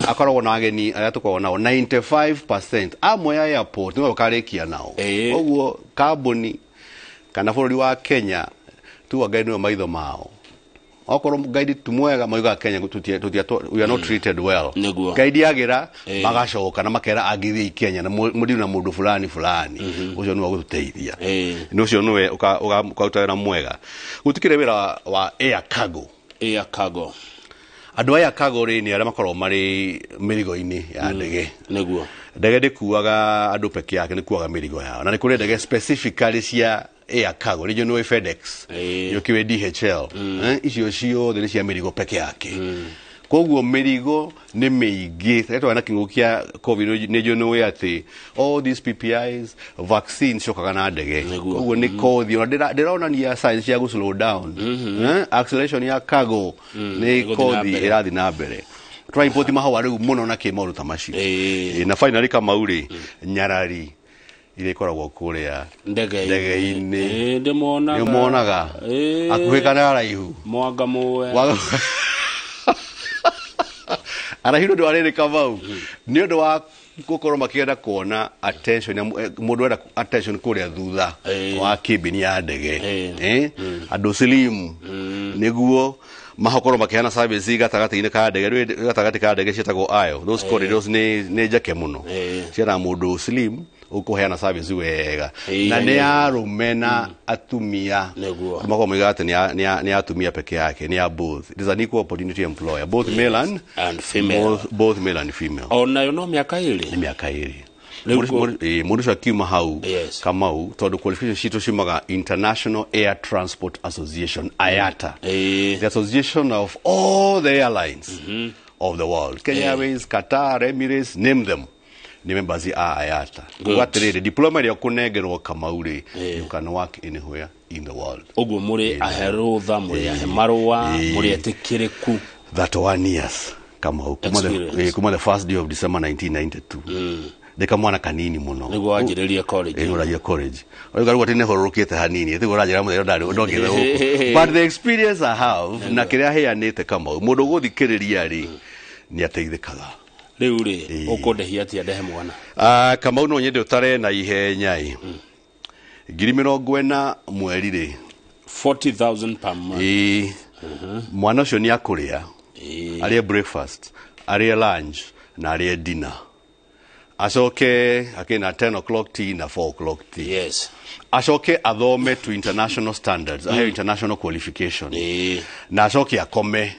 Akoragwo na ageni arĩa tũkoragwo nao 95% amwe ya airport nĩwe ũkarĩkia nao. Ĩĩ. Koguo kambuni kana bũrũri wa Kenya tour guide nĩwe maitho mao. Okorwo guide ti mwega maugaga Kenya we are not treated well. Nĩguo. Guide agĩra Ĩĩ. magacoka na makera angĩthiĩ Kenya na mũthiĩ na mũndũ fulani fulani, ũcio nĩwe ũgũtũteithia. Ĩĩ. Nĩ ũcio nĩwe ũkaruta wĩra mwega. Gũtikĩrĩ wĩra wa air cargo. Air cargo. Andũ aya cargo rĩ nĩ arĩa makoragwo marĩ mĩrigo-inĩ ya ndege. Nĩguo. Ndege ndĩkuaga andũ peke yake, nĩkuaga mĩrigo yao. Na nĩ kũrĩ ndege specifically cia air cargo, nĩcio nĩ FedEx, Ĩĩ. nĩ ũkĩũĩ DHL. Icio ciothe nĩ cia mĩrigo peke yake. Koguo mĩrigo nĩ mĩingĩ. Rĩrĩa twarĩ na kĩng'ũki kĩa COVID, nĩnjũĩ nĩũĩ atĩ all these PPIs, vaccines ciokaga na ndege. Nĩguo. Koguo nĩ kothi, ona ndĩronania signs cia gũ slow down. Acceleration ya cargo nĩ Ĩgũthiĩ na kothi mbere. ĩrathiĩ na mbere. Tũra import mahũa rĩu mũno na kĩ maũndũ ta macio. Ĩĩ. Na finally Kamau rĩ, nyarari iria ikoragwo kũrĩa Ndege-inĩ. ndege-inĩ. Ĩĩ, ndĩmonaga. Nĩũmonaga? Ĩĩ. Hakuhĩ kana haraihu? Mwanga mũwe. Araihu nĩ ũndũ wa rĩrĩ Kamau, nĩ ũndũ wa gũkorwo makĩenda kuona attention ya mũndũ enda attention kũrĩa thutha Ĩĩ. wa kĩmbini ya ndege. Ĩĩ. Andũ slim nĩguo makorwo makĩheana service gatagatĩ-inĩ ka ndege. Rĩu gatagatĩ ka ndege ciĩtagwo aisle, those corridors nĩ njeke mũno. Ĩĩ. Ciendaga mũndũ slim ũkũheana service wega. Ĩĩ. Na nĩ arũme na atumia. Nĩguo. Makoragwo moigaga atĩ nĩ ya atumia peke yake, nĩ ya both. It is an equal opportunity employer, both male and And female. Both male and female. Onayo no mĩaka ĩrĩ. Nĩ mĩaka ĩrĩ. Rĩu Mũndũ ũcio akiuma hau Yes. Kamau, tondũ qualification citũ ciumaga International Air Transport Association, IATA. Ĩĩ. The association of all the airlines. of the world. Kenya Airways, Qatar, Emirates, name them, nĩ members a IATA. Kuga atĩrĩrĩ, diploma ĩrĩa ũkũnengerwo Kamau rĩ, you can work anywhere in the world. Ũguo mũrĩ ahe rũtha, mũrĩ ahe marũa, mũrĩ etĩkĩrĩku. 31 years, Kamau, kuma the first day of December 1992. Ndĩ kamwana kanini mũno. Nĩguo wanjĩrĩrie college. Ĩĩ, ũranjia college. Rĩu rĩu atĩ nĩhorũrũkĩte hanini, tiguo ũranjĩra mũthenya ndarĩ ndokĩte gũkũ. But the experience I have na kĩrĩa heanĩte, Kamau, mũndũ ũgũthikĩrĩria rĩ, nĩ ateithĩkaga. Rĩu rĩ, ũkũndĩhia atĩa ndehe mwana? Kamau, no nyende ũtare na ihenya ĩ, 40,000 mweri rĩ. 40,000 per month. Ĩĩ, mwana ũcio nĩ akũrĩa, arĩe breakfast, arĩe lunch na arĩe dinner, acoke akĩna 10 o'clock tea na 4 o'clock tea. Acoke athome to international standards, aheo international qualification, na acoke akome.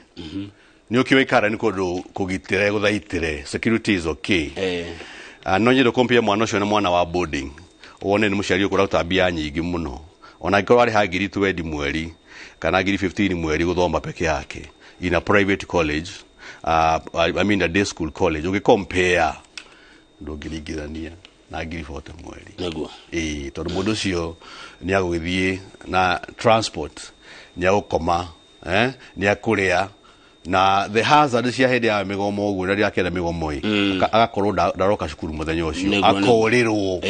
Nĩ ũkĩũĩ Karen kũndũ kũgitĩre, gũthaitĩre, security is okay. No nyende compare mwana ũcio na mwana wa boarding, wone nĩ mũciari ũkũraruta mbia nyingĩ mũno, ona angĩkorwo arĩha 20,000 mweri kana 15,000 mweri gũthoma peke yake in a private college, I mean a day school college, ũgĩcompare ndũngĩringithania na 40,000 mweri. Ĩĩ, tondũ mũndũ ũcio nĩ agũgĩthiĩ na transport, nĩ agũkoma, nĩ akũrĩa, na the hazard cia hĩndĩ ya mĩgomo ũguo, rĩrĩa akĩenda mĩgomo ĩ, agakorwo ndaroka cukuru mũthenya ũcio, akorĩrwo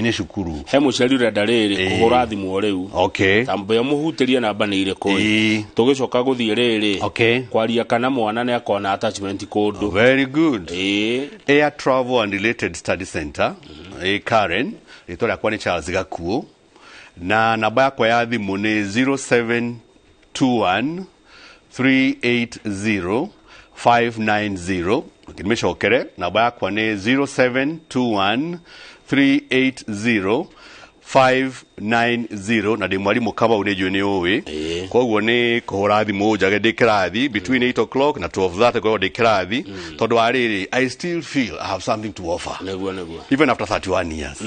nĩ cukuru. He mũciari ũrenda rĩrĩ kũhũra thimũ o rĩu. Tamba mũhutĩrie namba nĩ irĩkũ ĩ? Tũgĩcoka gũthiĩ rĩrĩ kwaria kana mwana nĩ akona attachment kũndũ. Very good. Air Travel and Related Study Center, ĩ Karen, rĩtwa rĩakwa nĩ Charles Gakuo, na namba yakwa ya thimũ nĩ 0721 380 590. Ndĩmĩcokere, namba yakwa nĩ 0721 380 590, na ndĩ mwarimũ Kamau, nĩ njũĩ nĩ ũĩ, koguo nĩ kũhũra thimũ njage ndĩ kĩrathi between 8 o'clock na 12:30, ngorwo ndĩ kĩrathi, tondũ wa rĩrĩ, I still feel I have something to offer Nĩguo, nĩguo. even after 31 years.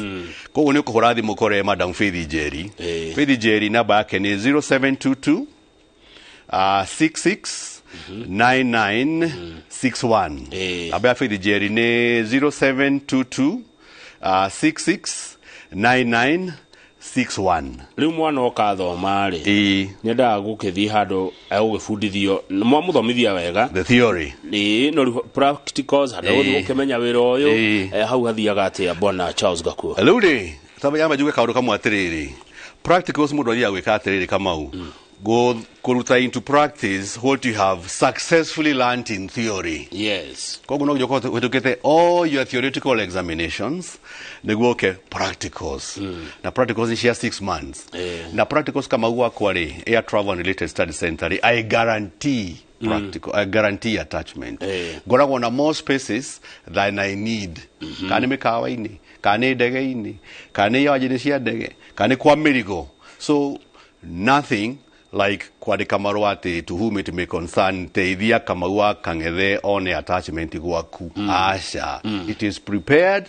Koguo nĩ ũkũhũra thimũ kore Madam Faith Njeri. Faith Njeri, namba yake nĩ 0722 66 9961. Namba ya Faith Njeri nĩ 0722 66 9961. Rĩu mwana oka thoma rĩ, nĩendaga gũkĩthiĩ handũ egũgĩbundithio, mwamũthomithia wega the theory, ĩĩ, no rĩu practicals, handũ egũthiĩ gũkĩmenya wĩra ũyũ, hau hathiaga atĩa, bwana Charles Gakuo? Rĩu rĩ, yamba njuge kaũndũ kamwe atĩrĩrĩ, practicals mũndũ athiaga gwĩka atĩrĩrĩ, Kamau, kũruta into practice what you have successfully learnt in theory. Koguo no nginya ũkorwo ũhĩtũkĩte all your theoretical examinations nĩguo ũke practicals, na practicals nĩ cia 6 months. Na practicals, Kamau, gwakwa rĩ, Air Travel and Related Study Center rĩ, I guarantee practical, I guarantee attachment. Ngoragwo na more spaces than I need, kana nĩ mĩkawa-inĩ, kana nĩ ndege-inĩ, kana nĩ iwanja-inĩ cia ndege, kana nĩ kwa mĩrigo. So nothing like kwandĩka marũa atĩ "To whom it may concern, teithia Kamau wa Kang'ethe one attachment gwaku." Aca, it is prepared,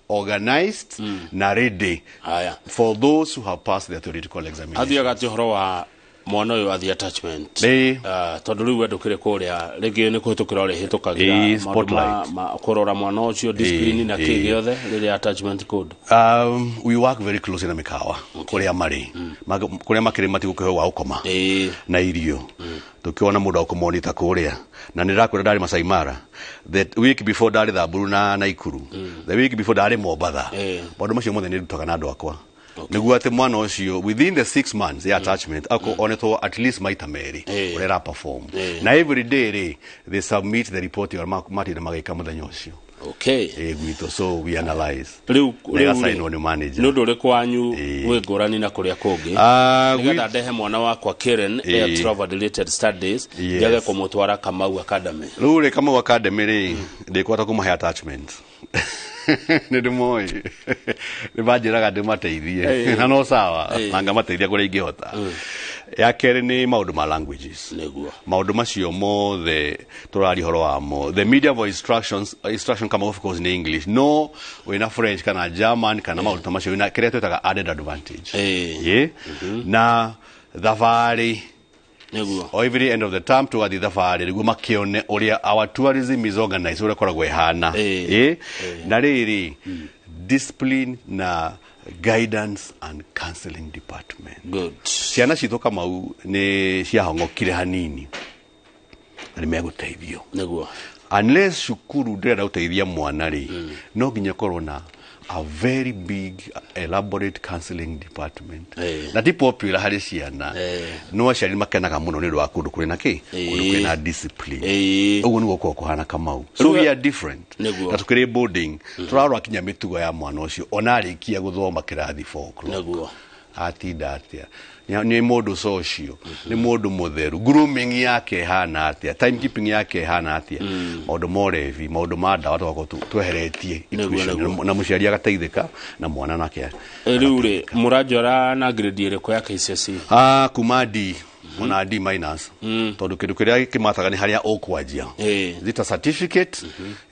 organized na ready Haya. for those who have passed their theoretical examination. Athiaga atĩ ũhoro wa mwana ũyũ athiĩ attachment? Tondũ rĩu we ndũkĩrĩ kũrĩa, rĩngĩ nĩ kũhĩtũkĩra ũrĩhĩtũkagĩra maũndũ Spotlight. kũrora mwana ũcio, discipline na kĩ gĩothe rĩrĩa attachment kũndũ. We work very closely na mĩkawa kũrĩa marĩ. Kũrĩa makĩrĩ matigũkĩheo wa gũkoma na irio, tukiona mũndũ wa kũmonita kũrĩa. Na nĩ ndakwĩra, ndarĩ Masai Mara the week before, ndarĩ Thamburu na Naikuru the week before, ndarĩ Mombatha. Maũndũ macio mothe nĩ ndutaga na andũ akwa nĩguo atĩ mwana ũcio within the 6 months ya attachment ako onetwo at least maita merĩ ũrĩa ara perform. Na every day rĩ, they submit the report ya matinda magĩka mũthenya ũcio gwitũ, so we analyze Rĩu na rĩu ĩgacainwo nĩ manager. Nĩ ũndũ ũrĩkũ wanyu wĩ ngũrani na kũrĩa kũngĩ, nĩgetha ndehe mwana wakwa Karen Air Travel Related Studies, njage kũmũtwara Kamau Academy? Rĩu rĩ, Kamau Academy rĩ, ndĩkwata kũmahe attachment, nĩ ndĩmoĩ, nĩ manjĩraga ndĩmateithie, na no sawa, na ngamateithia kũrĩa ingĩhota. Ya kerĩ nĩ maũndũ ma languages. Maũndũ macio mothe tũraria ũhoro wamo, the medium of instruction kama of course nĩ English, no wĩna French kana German kana maũndũ ta macio, wĩna kĩrĩa twĩtaga added advantage. Na thabarĩ Nĩguo. O every end of the term tũgathiĩ thabarĩ nĩguo makĩone ũrĩa our tourism is organized, ũrĩa ĩkoragwo ĩhana. Ĩ na rĩrĩ, discipline na guidance and counseling department. Good. Ciana citũ, Kamau, nĩ ciahong'okire hanini na nĩ megũteithio. Unless cukuru ndĩrenda gũteithia mwana rĩ, no nginya ĩkorwo na a very big elaborate counseling department. Na ti popular harĩ ciana, no aciari makenaga mũno nĩ ũndũ wa kũndũ kũrĩ na kĩ, kũndũ kwĩna discipline. Ũguo nĩguo gũkoragwo kũhana, Kamau. So we are different. Na tũkĩrĩ boarding, tũrarora kinya mĩtugo ya mwana ũcio ona arĩkia gũthoma kĩrathi 4 o'clock. Atinda atĩa, nĩ mũndũ social, nĩ mũndũ mũtheru, grooming yake ĩhana atĩa, timekeeping yake ĩhana atĩa, maũndũ ma ũrevi, maũndũ ma ndawa, tũgakorwo tweheretie equation. Na mũciari agateithĩka na mwana nake. Rĩu rĩ, mũranjora na grade ĩrĩkũ ya KCSE? Ah, kuma D ona D minus, tondũ kĩndũ kĩrĩa kĩmataga nĩ harĩa ũkwanjia. Is it a certificate?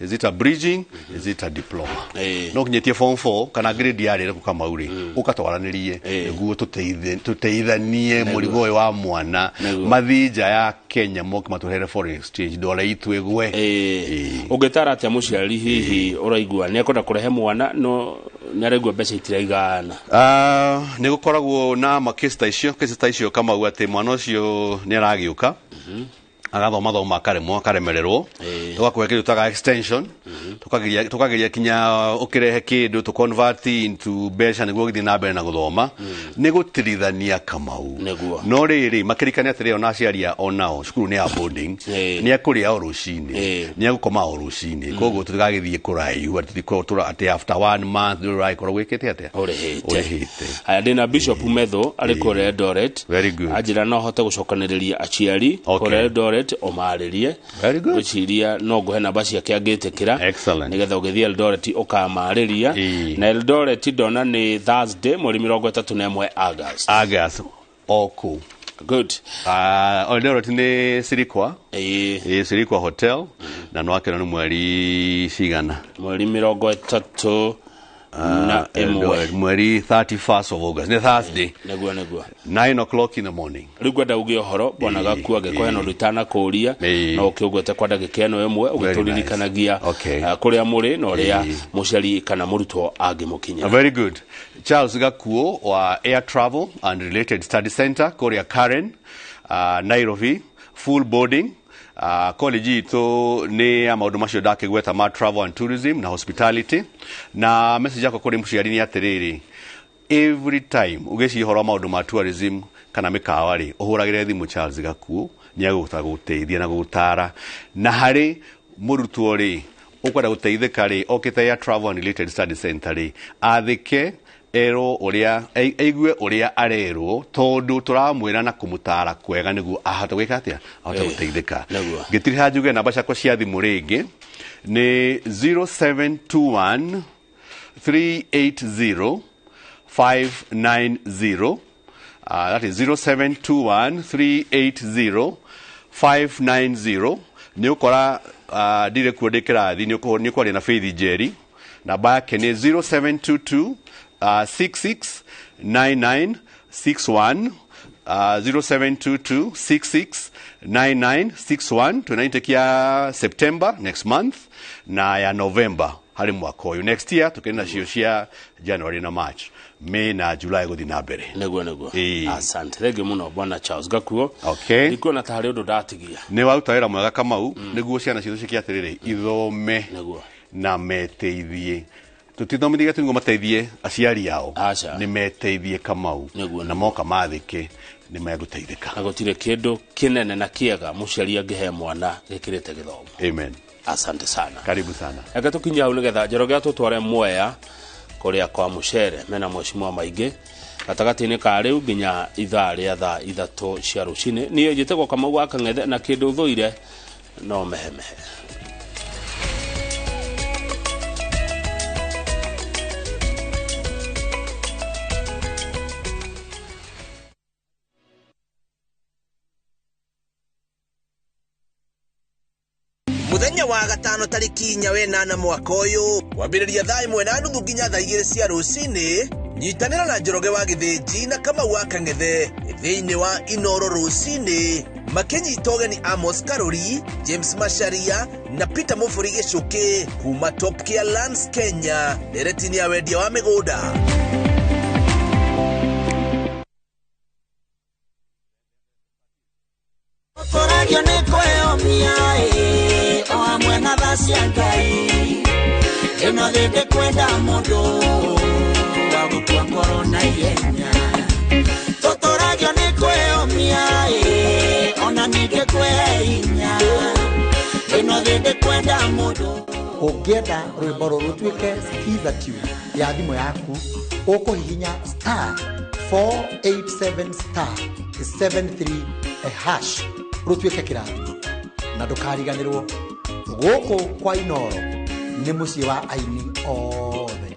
Is it a bridging? Is it a diploma? No kinyĩtie form 4 kana grade yarĩ ĩrĩkũ, Kamau rĩ, ũkatwaranĩrie nĩguo tũteithanie mũrigo ũyũ wa mwana. Mathiĩ nja ya Kenya moke matũrehere foreign exchange, ndwara itũ ĩgwe. Ũngĩtara atĩa mũciari hihi ũraigua nĩ ekwenda kũrehe mwana no nĩ araigua mbeca itiraigana? Ah, nĩ gũkoragwo na makesi ta icio, kesi ta icio, Kamau, atĩ mwana ũcio nĩ aragĩũka agathoma thoma akaremwo, akaremererwo, tũgakũhe kĩndũ taga extension, tũkageria kinya ũkĩrehe kĩndũ tũ convert into mbeca nĩguo ũgĩthiĩ na mbere na gũthoma. Nĩ gũtirithania, Kamau. No rĩrĩ, makĩrikane atĩrĩ, ona aciari onao cukuru nĩ ya boarding. Nĩ ekũrĩa o rũcinĩ, nĩ egũkoma o rũcinĩ, koguo tũtigagĩthiĩ kũraihu atĩ atĩ after one month nĩ ũragĩkorwo gwĩkĩte atĩa. Ũrĩhĩte. Ũrĩhĩte. Haya, ndĩna Bishop Metho arĩ kũrĩa Eldoret. Very good. Anjĩra no hote gũcokanĩrĩria aciari kũrĩa Eldoret ũmarĩrie. Very good. Ngwĩciria no ngũhe namba ciake angĩtĩkĩra. Excellent. Nĩgetha ũgĩthiĩ Eldoret ũkamarĩria. Na Eldoret ndona nĩ Thursday mweri 31 August. August o kũu. Good. Eldoret nĩ Sirikwa. Ĩĩ, Sirikwa Hotel. Na no akĩona nĩ mweri cigana? Mweri 31. Eldoret, mweri 31st of August, nĩ Thursday. Nĩguo. 9 o'clock in the morning. Rĩu ngwenda uge ũhoro bwana Gaku, angĩkorwo hena ũndũ itanakũria, no ũkĩũgwete kwa ndagĩka ĩno ĩmwe ũgĩtũririkanagia kũrĩa mũrĩ na ũrĩa mũciari kana mũrutwo angĩmũkinyĩra. Very good. Charles Gakuo wa Air Travel and Related Study Center kũrĩa Karen, Nairobi, full boarding. College itũ nĩ ya maũndũ macio ndakĩgweta ma travel and tourism na hospitality. Na message yakwa kũrĩ mũciari nĩ atĩrĩrĩ, every time ũgĩciria ũhoro wa maũndũ ma tourism kana mĩkawa rĩ, ũhũragĩre thimũ Charles Gakuo, nĩ egũhota gũteithia na gũgũtara. Na harĩ mũrutwo rĩ ũkwenda gũteithĩka rĩ, okĩte ya Travel and Related Study Center rĩ, athĩke, erwo ũrĩa aigue ũrĩa arerwo, tondũ tũramwĩra na kũmũtara kwega nĩguo ahote gwĩka atĩa, ahote gũteithĩka. Ngĩtiriha njuge namba ciakwa cia thimũ rĩngĩ nĩ 0721 380 590. That is 0721 380 590. Nĩ ũkora ndirĩ kuo, ndĩ kĩrathi, nĩ ũkwaria na Faith Njeri, namba yake nĩ 0722 66 9961, 0722 66 9961. Twĩna intake ya September next month na ya November harĩ mwaka ũyũ. Next year tũkĩrĩ nacio cia January na March, May na July gũthiĩ na mbere. Nĩguo. Asante, thengiũ mũno bwana Charles Gakuo. Ndikuona ta harĩ ũndũ ndatigia. Nĩ waruta wĩra mwega, Kamau, nĩguo ciana citũ ciĩke atĩrĩrĩ, ithome na meteithie. Tũtithomithia tu nĩguo mateithie aciari ao. Aca. Nĩ meteithie, Kamau, na moka mathĩke nĩ megũteithĩka. Na gũtirĩ kĩndũ kĩnene na kĩega mũciari angĩhe mwana gĩkĩrĩte gĩthomo. Amen. Asante sana. Karibu sana. Reke tũkinye hau nĩgetha Njoroge atũtware Mwea kũrĩa kwa mũcere mena mheshimiwa maingĩ gatagatĩ-inĩ ka rĩu nginya ithaa rĩa thaa 3 cia rũcinĩ. Niĩ njĩtagwo Kamau wa Kang'ethe, na kĩndũ thũire no mehemehe. Muthenya wa gatano tariki 8 mwaka ũyũ, kwambĩrĩria thaa 1:30 nginya thaa 2 cia rũcinĩ. Nyitanĩra na Njoroge wa Gĩthĩnji na Kamau wa Kang'ethe thĩinĩ wa Inoro rũcinĩ makĩnyita ũgeni Amos Karori, James Macharia na Peter Mũbũri Gĩcũkĩ kuma Top Care Lands Kenya ndereti-inĩ ya wendia wa mĩgũnda. Tũragio nĩ kwĩyomia o hamwe na tha cia Ngai ĩno thĩ ndĩkwenda mũndũ wa gũkua ngoro na ihenya. Tũtũragio nĩ kwĩyomia ona ningĩ kwĩhe hinya ĩno thĩ ndĩkwenda mũndũ. Ũngĩenda rwĩmbo rũrũ rũtuĩke skiza tune ya thimũ yaku ũkũhihinya star 487 star 73 hash rũtuĩke kĩrathimo na ndũkariganĩrwo gũkũ kwa Inoro nĩ mũciĩ wa aini othe.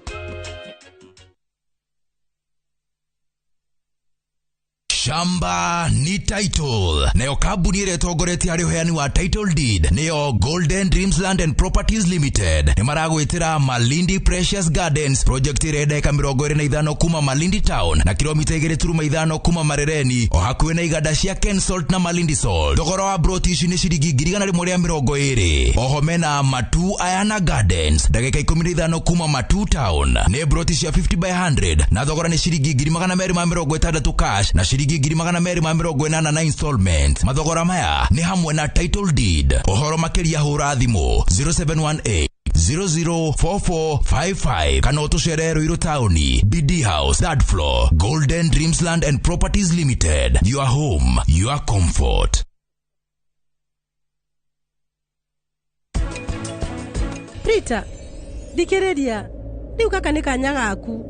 Shamba ni title. Nayo kambuni ĩrĩa ĩtongoretie harĩ ũheani wa title deed nĩyo Golden Dreams Land and Properties Limited. Nĩ maragwĩtĩra Malindi Precious Gardens project ĩrĩa ndagĩka 25 kuma Malindi Town na kilomita 2.5 kuma Marereni o hakuhĩ na iganda cia Kensalt na Malindi Salt. Thogora wa broti ici nĩ ciringi 120,000. Oho mena Matu Ayana Gardens ndagĩka 15 kuma Matu Town nĩ broti cia 50 by 100 na thogora nĩ ciringi 260 cash na ciringi 280 na installment. Mathogora maya nĩ hamwe na title deed. Ũhoro makĩria hũra thimũ 0718 004455 kana ũtũcerere Ruiru Taũni, BD House, third floor, Golden Dreams Land and Properties Limited. Your home, your comfort. Rita, thikĩrĩria rĩu gaka nĩ kanya gaku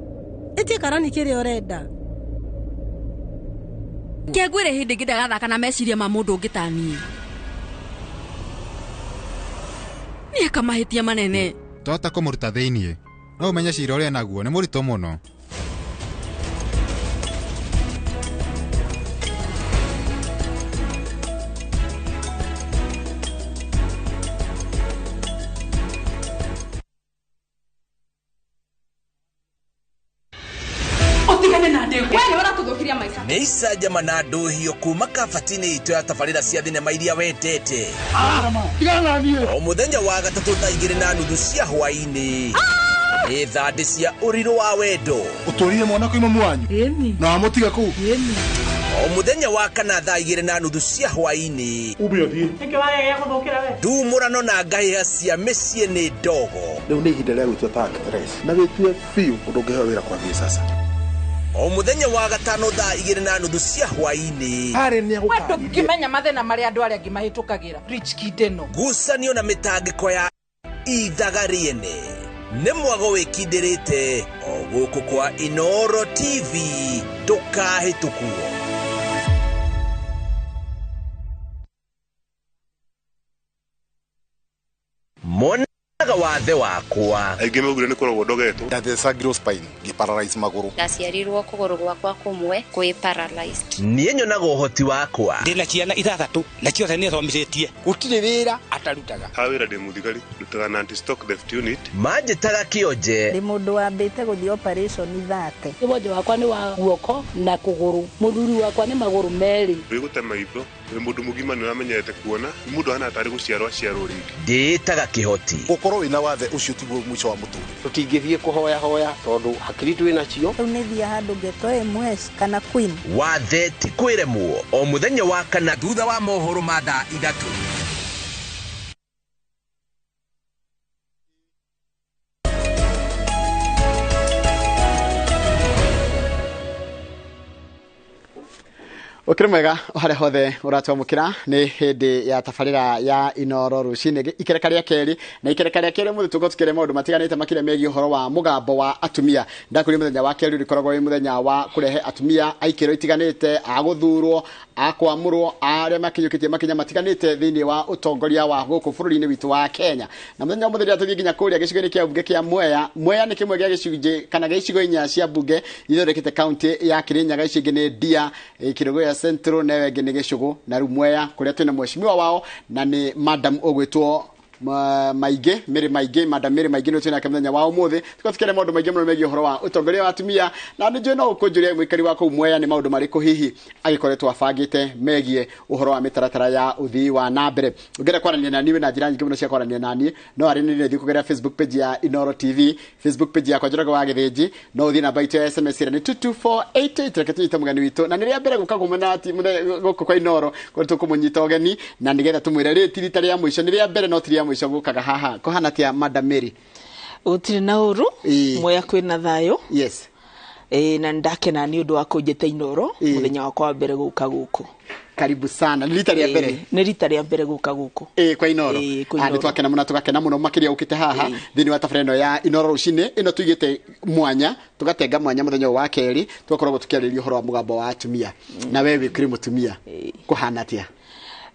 ĩtie karani kĩrĩa ũrenda. Kengwĩre hĩndĩ ĩngĩ ndagathaka na meciria ma mũndũ ũngĩ ta niĩ. Nĩeka mahĩtia manene. Twahota kũmũruta thĩiniĩ no ũmenye cira ũrĩa naguo nĩ mũritũ mũno. Nĩ icanjama na ndũhio kuma kabati-inĩ itũ ya tabarĩra cia thinema iria wendete. O mũthenya wa gatatũ thaa 2:30 cia hwaĩ-inĩ nĩ thandĩ cia ũrirũ wa wendo. Ũtũrire mwana kwĩ mamu wanyu na wamũtiga kũu. O mũthenya wa kana thaa 2:30 cia hwaĩ-inĩ ndumũrano na ngahĩha cia mĩciĩ nĩ ndogo. Rĩu nĩ ihinda rĩa gwĩtua ta actress na wĩtue biũ ũndũ ũngĩheo wĩra kwambia sasa. O mũthenya wa gatano thaa 2:30 cia hwaĩ-inĩ ndũngĩmenya mathĩna marĩa andũ arĩa angĩ mahĩtũkagĩra. Rich Kid ĩno ngucanio na mĩtangĩko ya ithaga rĩene nĩ mwago wĩkindĩrĩte o gũkũ kwa Inoro TV ndũkahĩtũkwo. Monaga wathe wakwa aingĩ maugire nĩ kũrogwo ndogetwo. Ndathecangirwo spine ngĩparalyze magũrũ. Ndaciarirwo kũgũrũ gwakwa kũmwe kwĩ paralyzed. Niĩ nyonaga ũhoti wakwa. Ndĩna ciana 6 na ciothe nĩ thomithĩtie. Gũtirĩ wĩra atarutaga. Ha wĩra ndĩ mũthigari ndutaga na anti stock theft unit. Manjĩtaga kĩonje. Ndĩ mũndũ wambĩte gũthiĩ operation 30. Wonje wakwa nĩ wa guoko na kũgũrũ mũthuri wakwa nĩ magũrũ merĩ. Wĩgũte maitho wĩ mũndũ mũgima nĩ ũramenyerete kuona nĩ mũndũ ahana tarĩ gũciarwo aciarwo rĩngĩ. Ndĩĩtaga kĩhoti. Gũkorwo wĩna wathe ũcio tiguo mũico wa mũtũrĩre. Tũtingĩthiĩ kũhoya hoya tondũ hakiri twĩ nacio. Rĩu nĩ thiĩ handũ ngetwo MS kana Queen. Wathe ti kwĩremwo o mũthenya wa kana thutha wa mohoro ma thaa 3. Ukiri mwega o haria hothe uratwamukira ni hindi ya tabarira ya Inoro rucini ikereka ria keri na ikereka ria keri muthe tuko tukire maundu matiganite makiria megie uhoro wa mugambo wa atumia ndakuri muthenya wa keri urikoragwo wi muthenya wa kurehe atumia aikiro itiganite a guthurwo a kwamurwo aria makinyukitie makinya matiganite thiini wa utongoria wa guku bururi-ini witu wa Kenya na muthenya wa muthenya tuthie nginya kuria gicigo-ini kia bunge kia Mwea. Mwea ni kimwe gia gicunji kana gia icigo inya cia bunge ithondekete kaunti ya Kirinyaga icio ingi ni Ndia, Kirinyaga Central na wengi ni Gicugu na riu Mwea kuria twina mheshimiwa wao na ni madam ugwitwo Maingĩ Mary Maingĩ, Madam Mary Maingĩ nĩ twĩnake mũthenya wa ũmũthĩ. Tũgatukĩre maũndũ maingĩ mũno megiĩ ũhoro wa ũtongoria wa atumia, na nĩ njũĩ no ũkũnjũria mũikari wa kũu Mwea nĩ maũndũ marĩkũ hihi agĩkoretwo abangĩte megiĩ ũhoro wa mĩtaratara ya ũthii wa na mbere. Ũngĩenda kwaranĩria na niĩ na njĩra nyingĩ mũno cia kwaranĩria na niĩ, no aranĩrie na ithuĩ kũgerera Facebook page ya Inoro TV, Facebook page yakwa Njoroge wa Gĩthĩnji, no ũthiĩ namba itũ ya SMS ĩrĩa nĩ 22488. Reke tũnyite mũgeni witũ, na nĩ rĩa mbere gũka kumana gũkũ kwa Inoro, kũrĩa tũkũmũnyita ũgeni na nĩgetha tũmwĩre rĩrĩ ti rita rĩa mũico, nĩ rĩa mbere no ti rĩa mũico gũkaga haha. Kũhana atĩa, Madam Mary? Gũtirĩ na ũru. Mwea kwĩna thayũ. Na ndakena nĩ ũndũ wa kũnjĩta Inoro mũthenya wakwa wa mbere gũka gũkũ. Karibu sana. Nĩ rita rĩa mbere? Nĩ rita rĩa mbere gũka gũkũ. Kwa Inoro. Kwa Nĩ Inoro. twakena mũno, tũgakena mũno makĩria ũkĩte haha thĩinĩ wa tabarĩra ĩno ya Inoro rũcinĩ ĩno tũigĩte mwanya, tũgatenga mwanya mũthenya ũyũ wa kerĩ, tũgakoragwo tũkĩarĩrĩria ũhoro wa mũgambo wa atumia. Na we wĩ kũrĩ mũtumia, kũhana atĩa?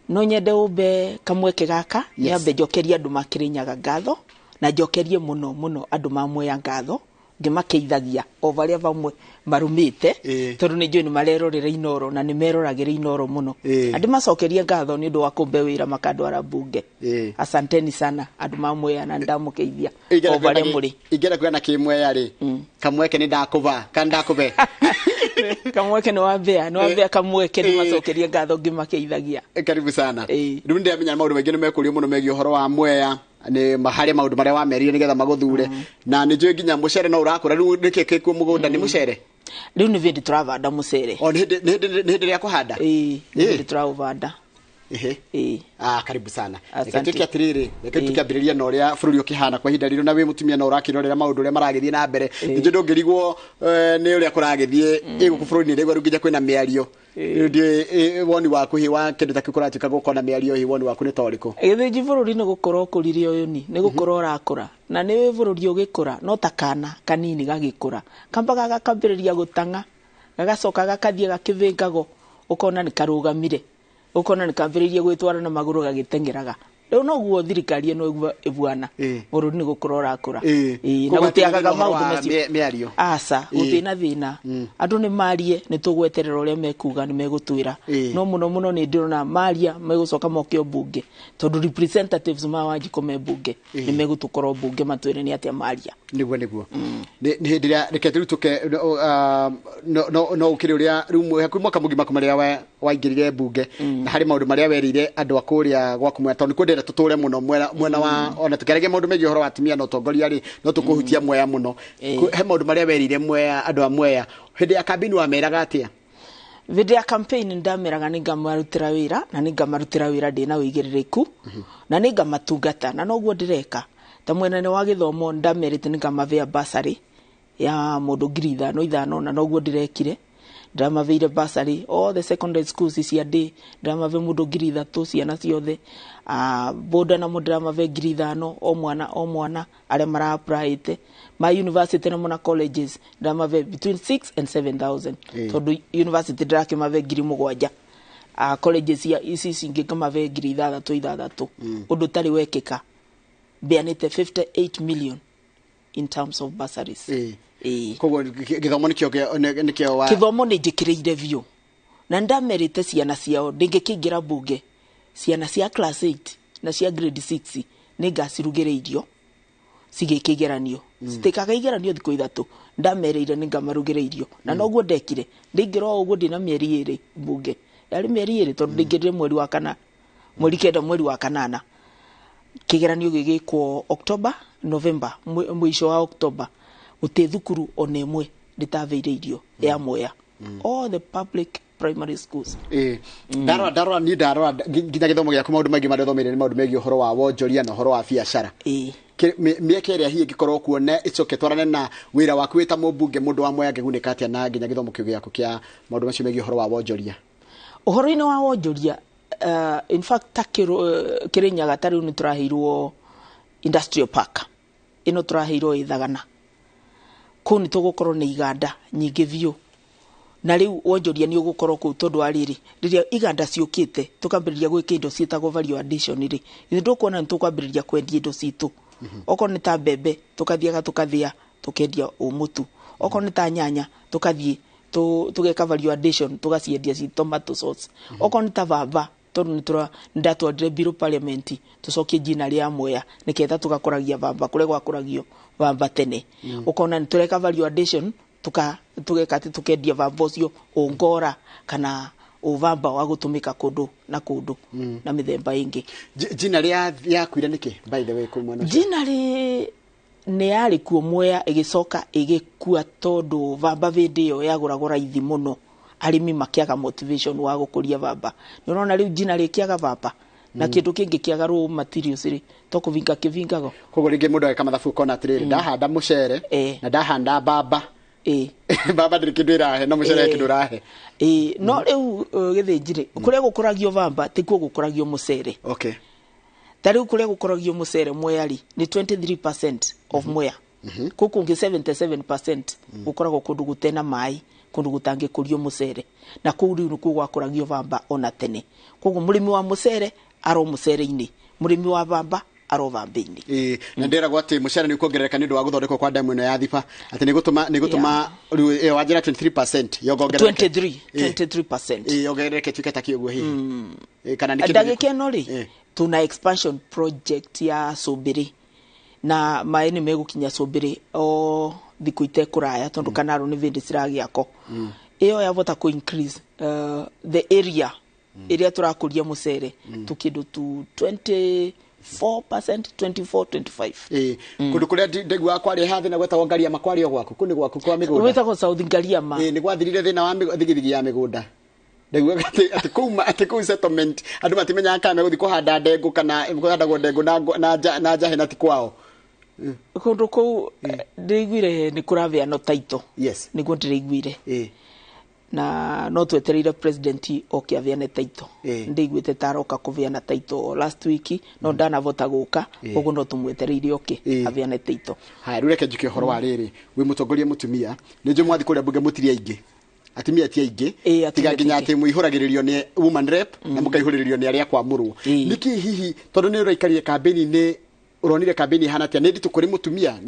No nyende ũmbe kamweke gaka, nyambe njokerie andũ ma Kĩrĩnyaga ngatho, na njokerie mũno mũno andũ ma Mwea ngatho, ngĩmakeithagia o varĩa vamwe marũmĩte, tondũ nĩ njũĩ nĩ marerorera Inoro na nĩ meroragĩra Inoro mũno. Na ndĩmacokerie ngatho nĩ ũndũ wa kũmbe wĩra makandwara mbunge. Asanteni sana andũ ma Mwea, na ndamũkeithia o varĩa mũrĩ. Ingĩenda kuga na kĩmwea rĩ, kamweke nĩ ndakũva kana ndakũve? Kamweke nĩ wambea, nĩ wambea kamweke, ndĩmacokerie ngatho ngĩmakeithagia. Karibu sana. Rĩu ndĩramenya maũndũ maingĩ nĩ mekũrio mũno megiĩ ũhoro wa Mwea, nĩ harĩ maũndũ marĩa wamerire nĩgetha magũthure, na nĩ njũĩ nginya mũcere no ũrakũra. Rĩu nĩkĩ gĩkuo mũgũnda? Nĩ mũcere? Rĩu nĩ hĩndĩ tũravanda mũcere. O, nĩ hĩndĩ rĩa kũhanda? Ĩĩ, nĩ hĩndĩ tũraũvanda. Karibu sana. Asante. Reke tuĩke atĩrĩrĩ, reke tũkĩambĩrĩria na ũrĩa bũrũri ũkĩhana kwa ihinda rĩrĩ, na wĩ mũtumia na ũrakĩrorera maũndũ ũrĩa maragĩthiĩ na mbere. Nĩ njũĩ ndũngĩrigwo nĩ ũrĩa kũragĩthiĩ gũkũ bũrũri-inĩ, rĩu nginya kwĩna mĩario. Rĩu ndiũĩ woni waku hihi wa kĩndũ ta kĩu kũratuĩka gũkorwo na mĩario, hihi woni waku nĩ ta ũrĩkũ? Gĩthĩnji bũrũri nĩ gũkũra ũkũrire ũyũ ni, nĩ gũkũra ũrakũra. Na nĩ bũrũri ũgĩkũra, no ta kana kanini gagĩkũra. Kambaga gakambĩrĩria gũtang'a, gagacoka gakathiĩ gakĩvĩngago, ũkona nĩ karũgamire. Ũkona nĩ kambĩrĩirie gwĩtwara na magũrũ gagĩteng'eraga. Rĩu noguo thirikari ĩno ĩbuana. Bũrũri nĩ gũkũra ũrakũra. Na Koguo gũtiagaga hatirĩ ũhoro maũndũ wa macio. Mĩario. Aca, gũtirĩ na thĩna. Andũ nĩ marie, nĩ tũgweterera ũrĩa mekuga, nĩ megũtwĩra. No mũno mũno nĩ ndĩrona maria megũcoka moke o mbunge, tondũ representatives ma Wanjikũ me mbunge, nĩ megũtũkorwo mbunge matwĩre nĩ atĩa maria. Nĩguo, nĩguo. Nĩ hĩndĩ ĩrĩa reke rĩu tũke, no, no, no ũkĩrĩ ũrĩa rĩu hakuhĩ mwaka mũgima kuma rĩrĩa waingĩrire mbunge, na harĩ maũndũ marĩa werĩire andũ a kũrĩa gwaku Mwea, tondũ nĩkuo ndĩrenda tũtũre mũno mwena wa, ona tũkĩaragia maũndũ megiĩ ũhoro wa atumia na ũtongoria rĩ, no tũkũhutia Mwea mũno. He maũndũ marĩa werĩire Mwea, andũ a Mwea hĩndĩ ya kambĩini wameraga atĩa? Hĩndĩ ya campaign ndameraga nĩ ngamarutĩra wĩra, na nĩ ngamarutĩra wĩra ndĩna ũigĩrĩrĩku, na nĩ ngamatungata, na noguo ndĩreka. Ta mwena-inĩ wa gĩthomo ndamerĩte nĩ ngamavea bursary ya mũndũ 5,000 5,000, na noguo ndĩrekire. Ndĩramaveire bursary all the secondary schools cia ndĩ, ndĩramave mũndũ 3,000 ciana ciothe. Boda namo ndĩramave 5,000 o mwana o mwana arĩa mara-applyĩte. Ma university namo na colleges ndĩramave between 6 and 7,000. Tondũ university ndĩrakĩmave 7,000. Colleges cia ici cingĩ ngamave 6,000 6,000. Ũndũ ũtarĩ wekĩka. Mbeanĩte 58 million in terms of bursaries. Koguo gĩthomo nĩkĩo wa Gĩthomo nĩ njĩkĩrĩire biũ. Na ndamerĩte ciana ciao ndingĩkĩingĩra mbunge, ciana cia class 8 na cia grade 6 nĩ ngacirugĩra irio cigĩka igeranio. Citĩkaga igeranio thikũ 3, ndamerĩire nĩ ngamarugĩra irio. Na noguo ndekire, ndaingĩra o ũguo ndĩna mĩeri 2 mbunge. Yarĩ mĩeri 2 tondũ ndaingĩrire mweri wa kana, mweri 9, mweri wa kanana. Kĩgeranio gĩgĩkwo October, November, mũico wa October. Gũtirĩ thukuru ona ĩmwe ndĩtaveire irio ya Mwea. All the public primary schools. Ndarora niĩ ndarora nginya gĩthomo gĩaku, maũndũ maingĩ marĩa ũthomeire nĩ maũndũ megiĩ ũhoro wa wonjoria na ũhoro wa biacara. Mĩeke ĩrĩa hihi ĩngĩkorwo kuo na ĩcoke twarane na wĩra waku wĩ ta mũmbunge, mũndũ wa Mwea angĩgunĩka atĩa na nginya gĩthomo kĩu gĩaku kĩa maũndũ macio megiĩ ũhoro wa wonjoria? Ũhoro-inĩ wa wonjoria, in fact ta Kĩrĩnyaga ta rĩu nĩ tũraheirwo industrial park ĩno tũraheirwo ĩthagana. Kũu nĩ tũgũkorwo na iganda nyingĩ biũ. Na rĩu wonjoria nĩ ũgũkorwo kũu tondũ wa rĩrĩ, rĩrĩa iganda ciũkĩte tũkambĩrĩria gwĩka indo ciĩtagwo value addition rĩ, ithuĩ ndũkuona nĩ tũkwambĩrĩria kwendia indo citũ. Okorwo nĩ ta mbembe tũkathiaga tũkathĩa tũkendia mũtu. Okorwo nĩ ta nyanya tũkathiĩ tũgeka value addition tũgaciendia ci tomato sauce. Okorwo nĩ ta baba Tondu nĩ ndatwarire bill parliament tucokie jina rĩa Mwea niketha tugakũragia bamba kũrĩa gwakũragio bamba tene. Ũkona nĩ tũreka value addition, tugeka atĩ tukendia bamba ũcio ũngora kana ũbamba wa gũtũmĩka kũndũ na kũndũ na mĩthemba ĩngĩ. Jina rĩa yakuire nĩkĩ, by the way, kũu mwena ũcio? Jina rĩ nĩ yarĩ kuo Mwea, ĩgĩcoka ĩgĩkua tondũ bamba hĩndĩ ĩyo yagũragwo raithi mũno, arĩmi makĩaga motivation wa gũkũria bamba. Nĩ ũrona rĩu jina rĩkĩaga bamba na kĩndũ kĩngĩ kĩaga raw materials rĩ, to kũvinga kĩvingago. Koguo rĩngĩ mũndũ agĩka mathabu ũkona atĩrĩrĩ, ndahanda mũcere na ndahanda mbamba, mbamba ndĩrĩ kĩndũ ĩrahe, no mũcere he kĩndũ ũrahe. No rĩu Gĩthĩnji rĩ, kũrĩa gũkũragio bamba tikuo gũkũragio mũcere. Ta rĩu kũrĩa gũkũragio mũcere Mwea rĩ, nĩ 23% of Mwea. Kũu kũngĩ 77% gũkoragwo kũndũ gũtena maĩ, kũndũ gũtangĩkũrio mũcere, na kũu rĩu nĩkuo gwakũragio bamba ona tene. Koguo mũrĩmi wa mũcere aro mũcere-inĩ, mũrĩmi wa bamba aro bamba-inĩ. Na ndĩragwo atĩ mũcere nĩ ũkuongerereka nĩ ũndũ wa gũthondekwo kwa damu ĩno ya Thiba, atĩ nĩ gũtũma rĩu ĩyo wanjĩra 23% yongongerereke. 23%. Yongerereke tuĩke ta kĩũguo hihi. Kana nĩ kĩndũ Ndagĩka ĩno rĩ, tuna expansion project ya Cũmbĩrĩ, na maĩ nĩ megũkinya Cũmbĩrĩ o thikũ itekũraya, tondũ kanaro nĩ vĩndĩ ciragĩakwo. Ĩyo yavota kũ increase the area ĩrĩa tũrakũria mũcere tu kĩndũ tu 24%, 24 25. Kũndũ kũrĩa ndaiguaga kwarĩ ha thĩna gwetagwo Ngariama, kwarĩ o gwaku, kũu nĩ gwaku kwa mĩgũnda. Gwĩtagwo South Ngariama. Nĩ gwathirire thĩna wa thigithigi ya mĩgũnda. Ndaiguaga atĩ kũu settlement andũ matimenyaga kana megũthiĩ kũhanda ndengũ kana kũhandagwo ndengũ na njahe na ti kwao. Kũndũ kũu ndĩraiguire nĩ kũraheanwo title. Nĩguo ndĩraiguire. Na no twetereire president oke aheane title. Ndĩiguĩte ta aroka kũheana title last week, no ndanavota gũka, ũguo no tũmwetereire oke aheane title. Haya, rĩu reke njuke ũhoro wa rĩrĩ, wĩ mũtongoria mũtumia, nĩ njũĩ mwathiĩ kũrĩa mbunge mũtirĩ aingĩ. Atumia ti aingĩ, tiga nginya atĩ mũihũragĩrĩrio nĩ woman rep na mũkaihũrĩrĩrio nĩ arĩa kwamũrwo. Nĩkĩ hihi tondũ nĩ ũraikarire kambĩni-inĩ, ũronire kambĩni ĩhana atĩa? Nĩ nditũ kũrĩ mũtumia?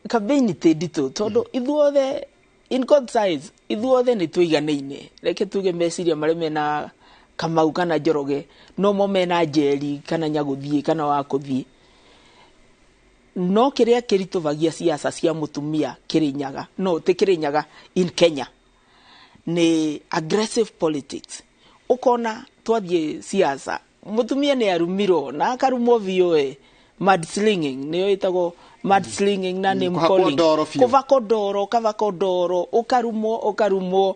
Kambĩni ti nditũ tondũ ithuothe in God's eyes ithuothe nĩ tũiganaine. Reke tuge meciria marĩa mena Kamau kana Njoroge no mo mena Njeri kana Nyagũthiĩ kana wa kũthiĩ. No kĩrĩa kĩritũvagia siasa cia mũtumia Kĩrĩnyaga, no ti Kĩrĩnyaga, in Kenya nĩ aggressive politics. Ũkona twathiĩ siasa mũtumia nĩ arumirwo na akarumwo VOA, mudslinging nĩyo ĩtagwo mudslinging na name calling, kũbakwo ndoro, ũkabakwo ndoro, ũkarumwo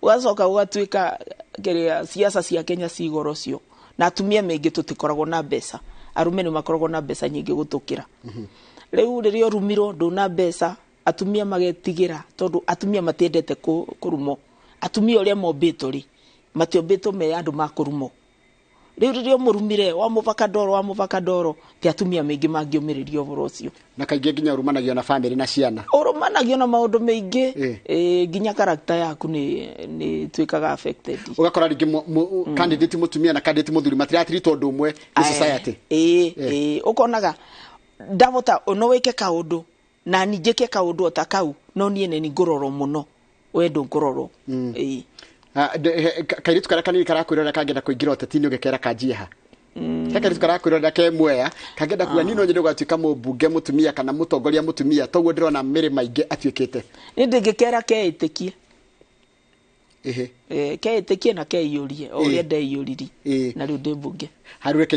ũgacoka ũgatuĩka kĩrĩa siasa cia Kenya ci goro cio. Na atumia maingĩ tũtikoragwo na mbeca, arũme nĩ makoragwo na mbeca nyingĩ gũtũkĩra. Rĩu rĩrĩa ũrumirwo ndũna mbeca, atumia magetigĩra tondũ atumia matiendete kũrumwo. Atumia ũrĩa mombĩtwo rĩ, matiombĩtwo me andũ ma kũrumwo. Rĩu rĩrĩa ũmũrumire wamũbaka ndoro, ti atumia maingĩ mangĩũmĩrĩria ũhoro ũcio. Na kaingĩ nginya ũrumanagio na bamĩrĩ na ciana. Ũrumanagio na maũndũ maingĩ, nginya character yaku nĩ ĩtuĩkaga affected. Ũgakora rĩngĩ candidate mũtumia na candidate mũthuri matiratirĩtwo ũndũ ũmwe nĩ society. Ũkonaga ndavota no wĩke kaũndũ na niĩ njĩke kaũndũ o ta kau, no niĩ nĩ ngũrorwo mũno, we ndũngũrorwo. Kairĩtu karĩa kanini karakwĩrorera kangĩenda kũingĩra ũteti-inĩ ũgĩkera kanjie ha? He kairĩtu karakwĩrorera ke Mwea kangĩenda kuga niĩ no nyende gũgatuĩka mũmbunge mũtumia kana mũtongoria mũtumia, toguo ndĩrona mĩrĩ maingĩ atuĩkĩte. Niĩ ndĩngĩkera keĩtĩkie. Keĩtĩkie na keiyũrie o ũrĩa ndeiyũririe na rĩu ndĩ mbunge. Harĩ reke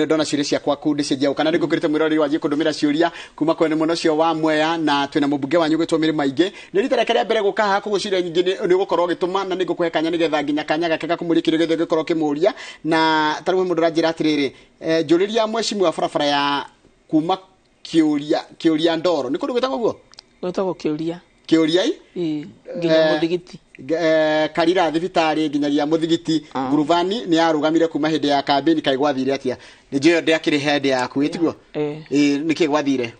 ndona ciũria ciakwa kuu ndĩcenjia kana nĩ ngũkĩrĩte mwĩroreri wanjie kũndũmĩra ciũria kuma kwene mwena ũcio wa Mwea, na twĩna mũmbunge wanyu gwĩtwo Mĩrĩ Maingĩ. Nĩ rita rĩake rĩa mbere gũka haha, koguo ciũria nyingĩ nĩ ũgũkorwo ũgĩtũma na nĩ ngũkũhe kanya nĩgetha nginya kanya gake gakũmũria kĩrĩa gĩothe ũngĩkorwo ũkĩmũria. Na ta rĩu mũndũ ũranjĩra atĩrĩrĩ, njũrĩria mheshimiwa barabara ya kuma kĩũria ndoro, nĩ kũndũ gwĩtagwo guo? Gwĩtagwo kĩũria. Kĩũria i? Nginya mũthigiti. Karira thibitarĩ nginyagia mũthigiti. Nguruvani nĩ yarũgamire kuma hĩndĩ ya kambĩni, kaĩ gwathire atĩa? Nĩ njũĩ ndĩakĩrĩ hĩndĩ yaku, ĩtiguo? Nĩkĩ gwathire?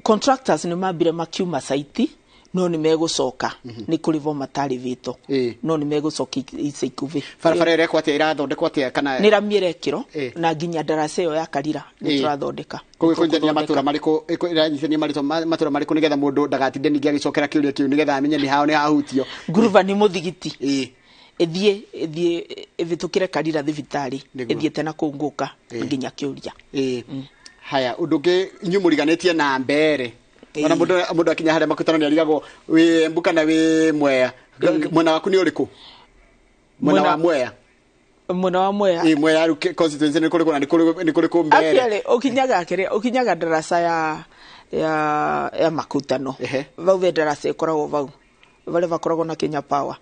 Contractors nĩ mambire makiuma site, no nĩ megũcoka, nĩ kũrĩhwo matarĩhĩtwo, no nĩ megũcoka ica ikuhĩ. Barabara ĩrekwo atĩa, ĩrathondekwo atĩa kana nĩ rami ĩrekĩrwo na nginya ndaraca ĩyo ya Karira nĩ tũrathondeka. Koguo ĩkũnyitithania matũra marĩkũ, ĩranyitithania matũra marĩkũ nĩgetha mũndũ ndagatinde ningĩ agĩcokera kĩũria kĩu nĩgetha amenye nĩ hao nĩ hahutio. Nguruvani mũthigiti. Ĩthiĩ ĩthiĩ ĩvĩtũkĩre Karira thibitarĩ. Nĩguo. Ĩthiĩte na kũu ngũka nginya Kĩũria. Haya, ũndũ ũngĩ inyuĩ mũriganĩtie na Mbere. Ona mũndũ akinya harĩa makutano nĩ arigagwo wĩ Embu kana wĩ Mwea. Mwena waku nĩ ũrĩkũ? Mwena wa Mwea. Mwena wa Mwea. Ĩ, Mwea rĩu constituency nĩ kũrĩkũ na nĩ kũrĩkũ Mbere? Actually ũkinyaga kĩrĩa, ũkinyaga ndaraca ya makutano. Vau ve ndaraca ĩkoragwo vau varĩa vakoragwo na Kenya Power.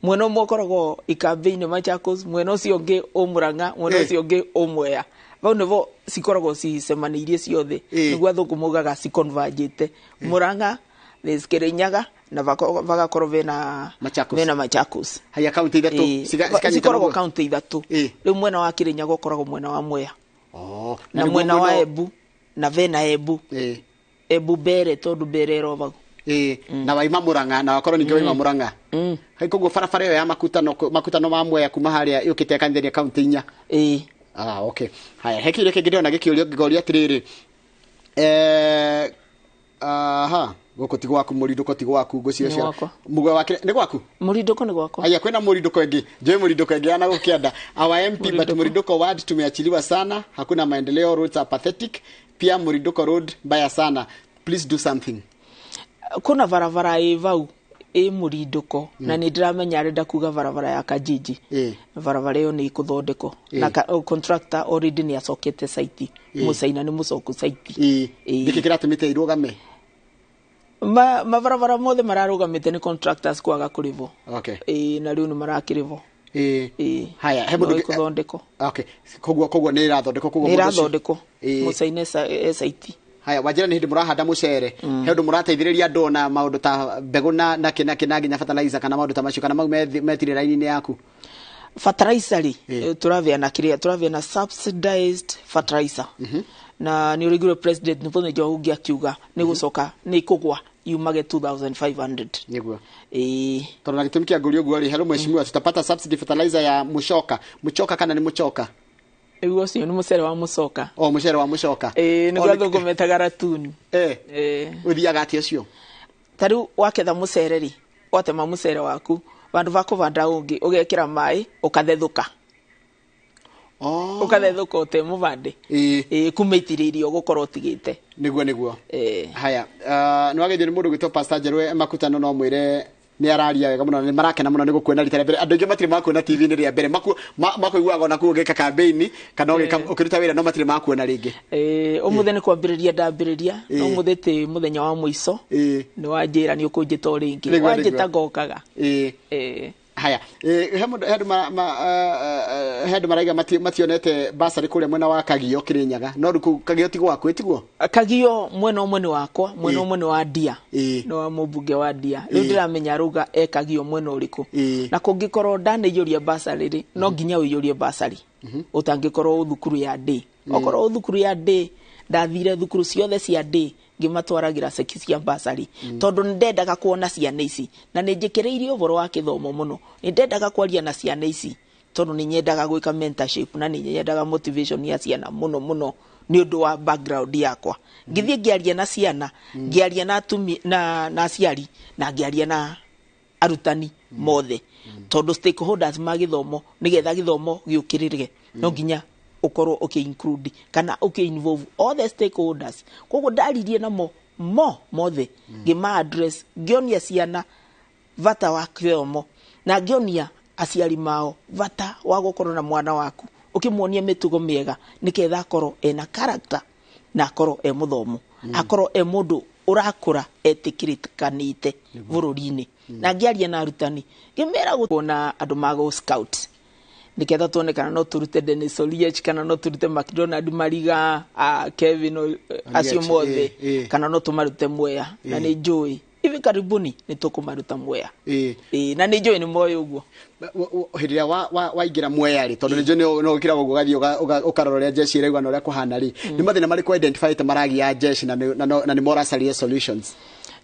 Mwena ũmwe ũkoragwo Ikambĩ-inĩ Machakos, mwena ũcio ũngĩ ũ Murang'a, mwena ũcio ũngĩ ũ Mwea. Vau nĩvo cikoragwo cicemanĩirie ciothe. Nĩguo athũngũ maugaga ciconvergĩte. Murang'a, there's Kirinyaga na vagakorwo vena Machakos. Vena Machakos. Haya, kaunti ithatũ cikanyitana cikoragwo ũguo? kaunti ithatũ. Rĩu mwena wa Kirinyaga ũkoragwo mwena wa Mwea. Na Na nĩguo mwena wa Embu na vena Embu. Embu Mbere tondũ Mbere ĩro vau. Na waima Murang'a na wakorwo ningĩ waima Murang'a. Hai, koguo barabara ĩyo ya makutano ma Mwea kuma harĩa yũkĩte ĩkanithania kaunti inya. Ah, okay. Haya, he kĩũria kĩngĩ ndĩrona gĩkĩũrio ngĩkoria atĩrĩrĩ. Aha, gũkũ ti gwaku, mũrindũko ti gwaku, ngũciria Nĩ cia gwakwa. Mũgwe wa kĩrĩa nĩ gwaku? Mũrindũko nĩ gwakwa. Aya, kwĩna mũrindũko ĩngĩ. Njũĩ mũrindũko ĩngĩ yana gũkĩanda. Our MP, but Mũrindũko ward tumeachiliwa sana, hakuna maendeleo, roads are pathetic. Pia Mũrindũko road mbaya sana. Please do something. Kuna barabara ĩ vau ĩ mũrindũko na nĩ ndĩramenya arenda kuga barabara ya Kajiji. Barabara ĩyo nĩ ĩkũthondekwo na contractor already nĩ acokete site. Mũcaina nĩ mũcoku site. Nĩkĩ kĩratũmĩte irũgame? Mabarabara mothe mararũgamĩte nĩ contractors kwaga kũrĩhwo. Na rĩu nĩ marakĩrĩhwo. Haya, he No mũndũ ĩkũthondekwo. Okay. Koguo nĩ ĩrathondekwo, koguo Nĩ mũndũ ũcio ĩrathondekwo. Mũcaina e site. Haya, wanjĩra nĩ hĩndĩ mũrahanda mũcere. He ũndũ mũrateithĩrĩria andũ na maũndũ ta mbegũ na kĩ na kĩ na nginya fertilizer kana maũndũ ta macio, kana mau metire raini-inĩ yaku? Fertilizer rĩ, tũrabeana kĩrĩa, tũrabeana subsidized fertilizer. Na nĩ ũraiguire president nĩ mũthenya ũngĩ akiuga nĩ gũcoka nĩ kũgwa yumage 2500. Nĩguo. Tondũ na gĩtũmi kĩa ngũria ũguo rĩ, hello mheshimiwa, tutapata subsidy fertilizer ya mũcoka. Mũcoka kana nĩ mũcoka? Nĩguo ũcio nĩ mũcere wa mũcoka. O, mũcere wa mũcoka. Nĩguo athũngũ metaga ratuni. Ũthiaga atĩa ũcio? Ta rĩu waketha mũcere rĩ, watema mũcere waku, vandũ va kũbanda ũngĩ, ũgekĩra maĩ, ũkathethũka. Ũkathethũka ũte mũbande. Kuma itirĩ irio ũgũkorwo ũtigĩte. Nĩguo, nĩguo. Haya, nĩ wageithio nĩ mũndũ gwĩtwo Pastor Njerũ Makutano, no mwĩre nĩ araria wega mũno, nĩ marakena mũno nĩ gũkuona rita rĩa mbere. Andũ aingĩ matirĩ makuona TV-inĩ rĩa mbere. Makũiguaga ona kũu ũgĩka campaign kana ũkĩruta wĩra, no matirĩ makuona rĩngĩ. Ũmũthĩ nĩ kwambĩrĩria ndambĩrĩria, no ũmũthĩ ti mũthenya wa mũico. Nĩ wanjĩra nĩ ũkũnjĩta o rĩngĩ. Wanjĩta ngokaga. Haya, he mũndũ, he andũ ma, ma, he andũ maraiga mationete basarĩ kũrĩa mwena wa Kagio Kĩrĩnyaga, no rĩu kũu Kagio ti gwaku, ĩtiguo? Kagio mwena ũmwe nĩ wakwa, mwena ũmwe nĩ wa Ndia. Nĩ wa mũmbunge wa Ndia. Rĩu ndĩramenya arauga e Kagio mwena ũrĩkũ. Na kũngĩkorwo ndanaiyũria basarĩ rĩ, no nginya ũiyũrie basarĩ. Ũtangĩkorwo thukuru ya ndĩ. Okorwo thukuru ya ndĩ, ndathire thukuru ciothe cia ndĩ ngĩmatwaragĩra ceki cia basarĩ. Tondũ nĩ ndendaga kuona ciana ici na nĩ njĩkĩrĩirie ũhoro wa gĩthomo mũno. Nĩ ndendaga kwaria na ciana ici tondũ nĩ nyendaga gwĩka mentorship na nĩ nyendaga motivation ya ciana mũno mũno nĩ ũndũ wa background yakwa. Ngĩthiĩ ngĩaria na ciana, ngĩaria na atumi, na aciari na ngĩaria na arutani mothe. Tondũ stakeholders ma gĩthomo nĩgetha gĩthomo gĩũkĩrĩre no nginya ũkorwo ũkĩ include kana ũkĩ involve all the stakeholders. Koguo ndaririe namo mo mothe, ngĩma address, ngĩonia ciana bata wa gĩthomo na ngĩonia aciari mao bata wa gũkorwo na mwana waku ũkĩmuonia mĩtugo mĩega nĩgetha akorwo ena character na akorwo e mũthomu, akorwo e mũndũ ũrakũra etĩkĩrĩkanĩte bũrũri-inĩ. Na ngĩaria na arutani ngĩmera kuona andũ ma go scout nĩgetha tuone kana no tũrute Dennis Oliech kana no tũrute McDonald Mariga, Kevin acio mothe, kana no tũmarute Mwea. Na nĩ njũĩ hivi karibuni nĩ tũkũmaruta Mwea. Na nĩ njũĩ nĩ moĩ ũguo. Hĩndĩ ĩrĩa waingĩra Mwea rĩ, tondũ nĩ njũĩ no ũkĩraga ũguo ũgathiĩ ũkarora ũrĩa jeshi ĩraigua na ũrĩa kũhana rĩ, nĩ mathĩna marĩkũ identify ta maragia jeshi na nĩ moracaria solutions?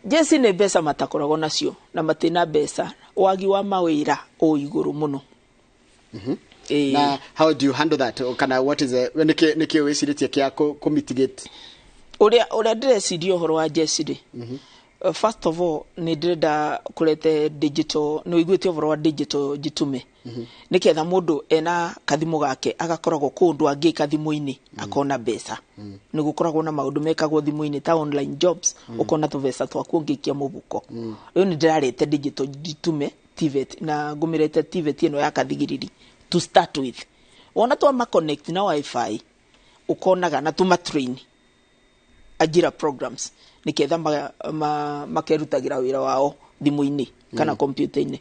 Jeshi nĩ mbeca matakoragwo nacio na matina mbeca, wagi wa mawĩra ũ igũrũ mũno. Na how do you handle that? Kana what is the, nĩkĩ wĩcirĩtie kĩa kũ mitigate? Ũrĩa ndĩreciria ũhoro wa jeshi rĩ, First of all, nĩ ndĩrenda kũrete digital, nĩ ũiguĩte ũhoro wa digital jitume, nĩgetha mũndũ ena kathimũ gake agakoragwo kũndũ angĩka thimũ-inĩ akona mbeca. Nĩ gũkoragwo na maũndũ mekagwo thimũ-inĩ ta online jobs, ũkona tũbeca twaku ũngĩikia mũbuko. Rĩu nĩ ndĩrarete digital jitume TVET, na ngũmĩrete TVET ĩno ya Kathigiriri to start with. Wona twama connect na WiFi, ũkonaga na tũma train ajira programs nĩgetha makerutagĩra wĩra wao thimũ-inĩ kana kompiuta-inĩ.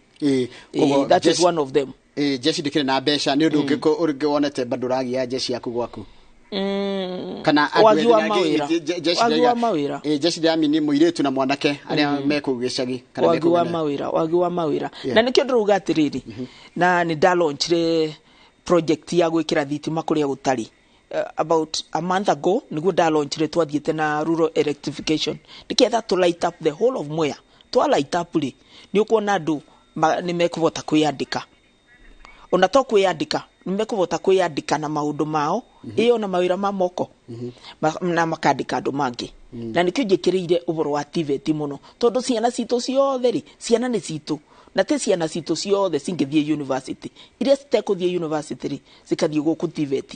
That is one of them. Jeshi ndĩkĩrĩ na mbeca nĩ ũndũ ũngĩ wonete bado ũragia jeshi yaku gwaku? Kana Wagi wa mawĩra. Wagi wa mawĩra. Jeshi ndĩramini mũirĩtu na mwanake arĩa me kũu gĩcagi kana me Wagi wa kũu. mawĩra, wagi wa mawĩra. Na nĩkĩo ndĩrauga atĩrĩrĩ, na nĩ ndalaunchire project ya gwĩkĩra thitima kũrĩa gũtarĩ. About a month ago nĩguo ndalaunchire, twathiĩte na rural electrification nĩketha to light up the whole of Mwea. Twa light up rĩ, nĩ ũkuona andũ nĩ mekũhota kwĩyandĩka, ona to kwĩyandĩka, nĩ mekũhota kwĩyandĩka na maũndũ mao ĩyo na mawĩra ma moko, na makandĩka andũ mangĩ. Na nĩkĩo njĩkĩrĩire ũhoro wa TVET mũno, tondũ ciana citũ ciothe rĩ, ciana nĩ citũ, na ti ciana citũ ciothe cingĩthiĩ university. Iria citekũthiĩ university rĩ, cikathiĩ gũkũ TVET,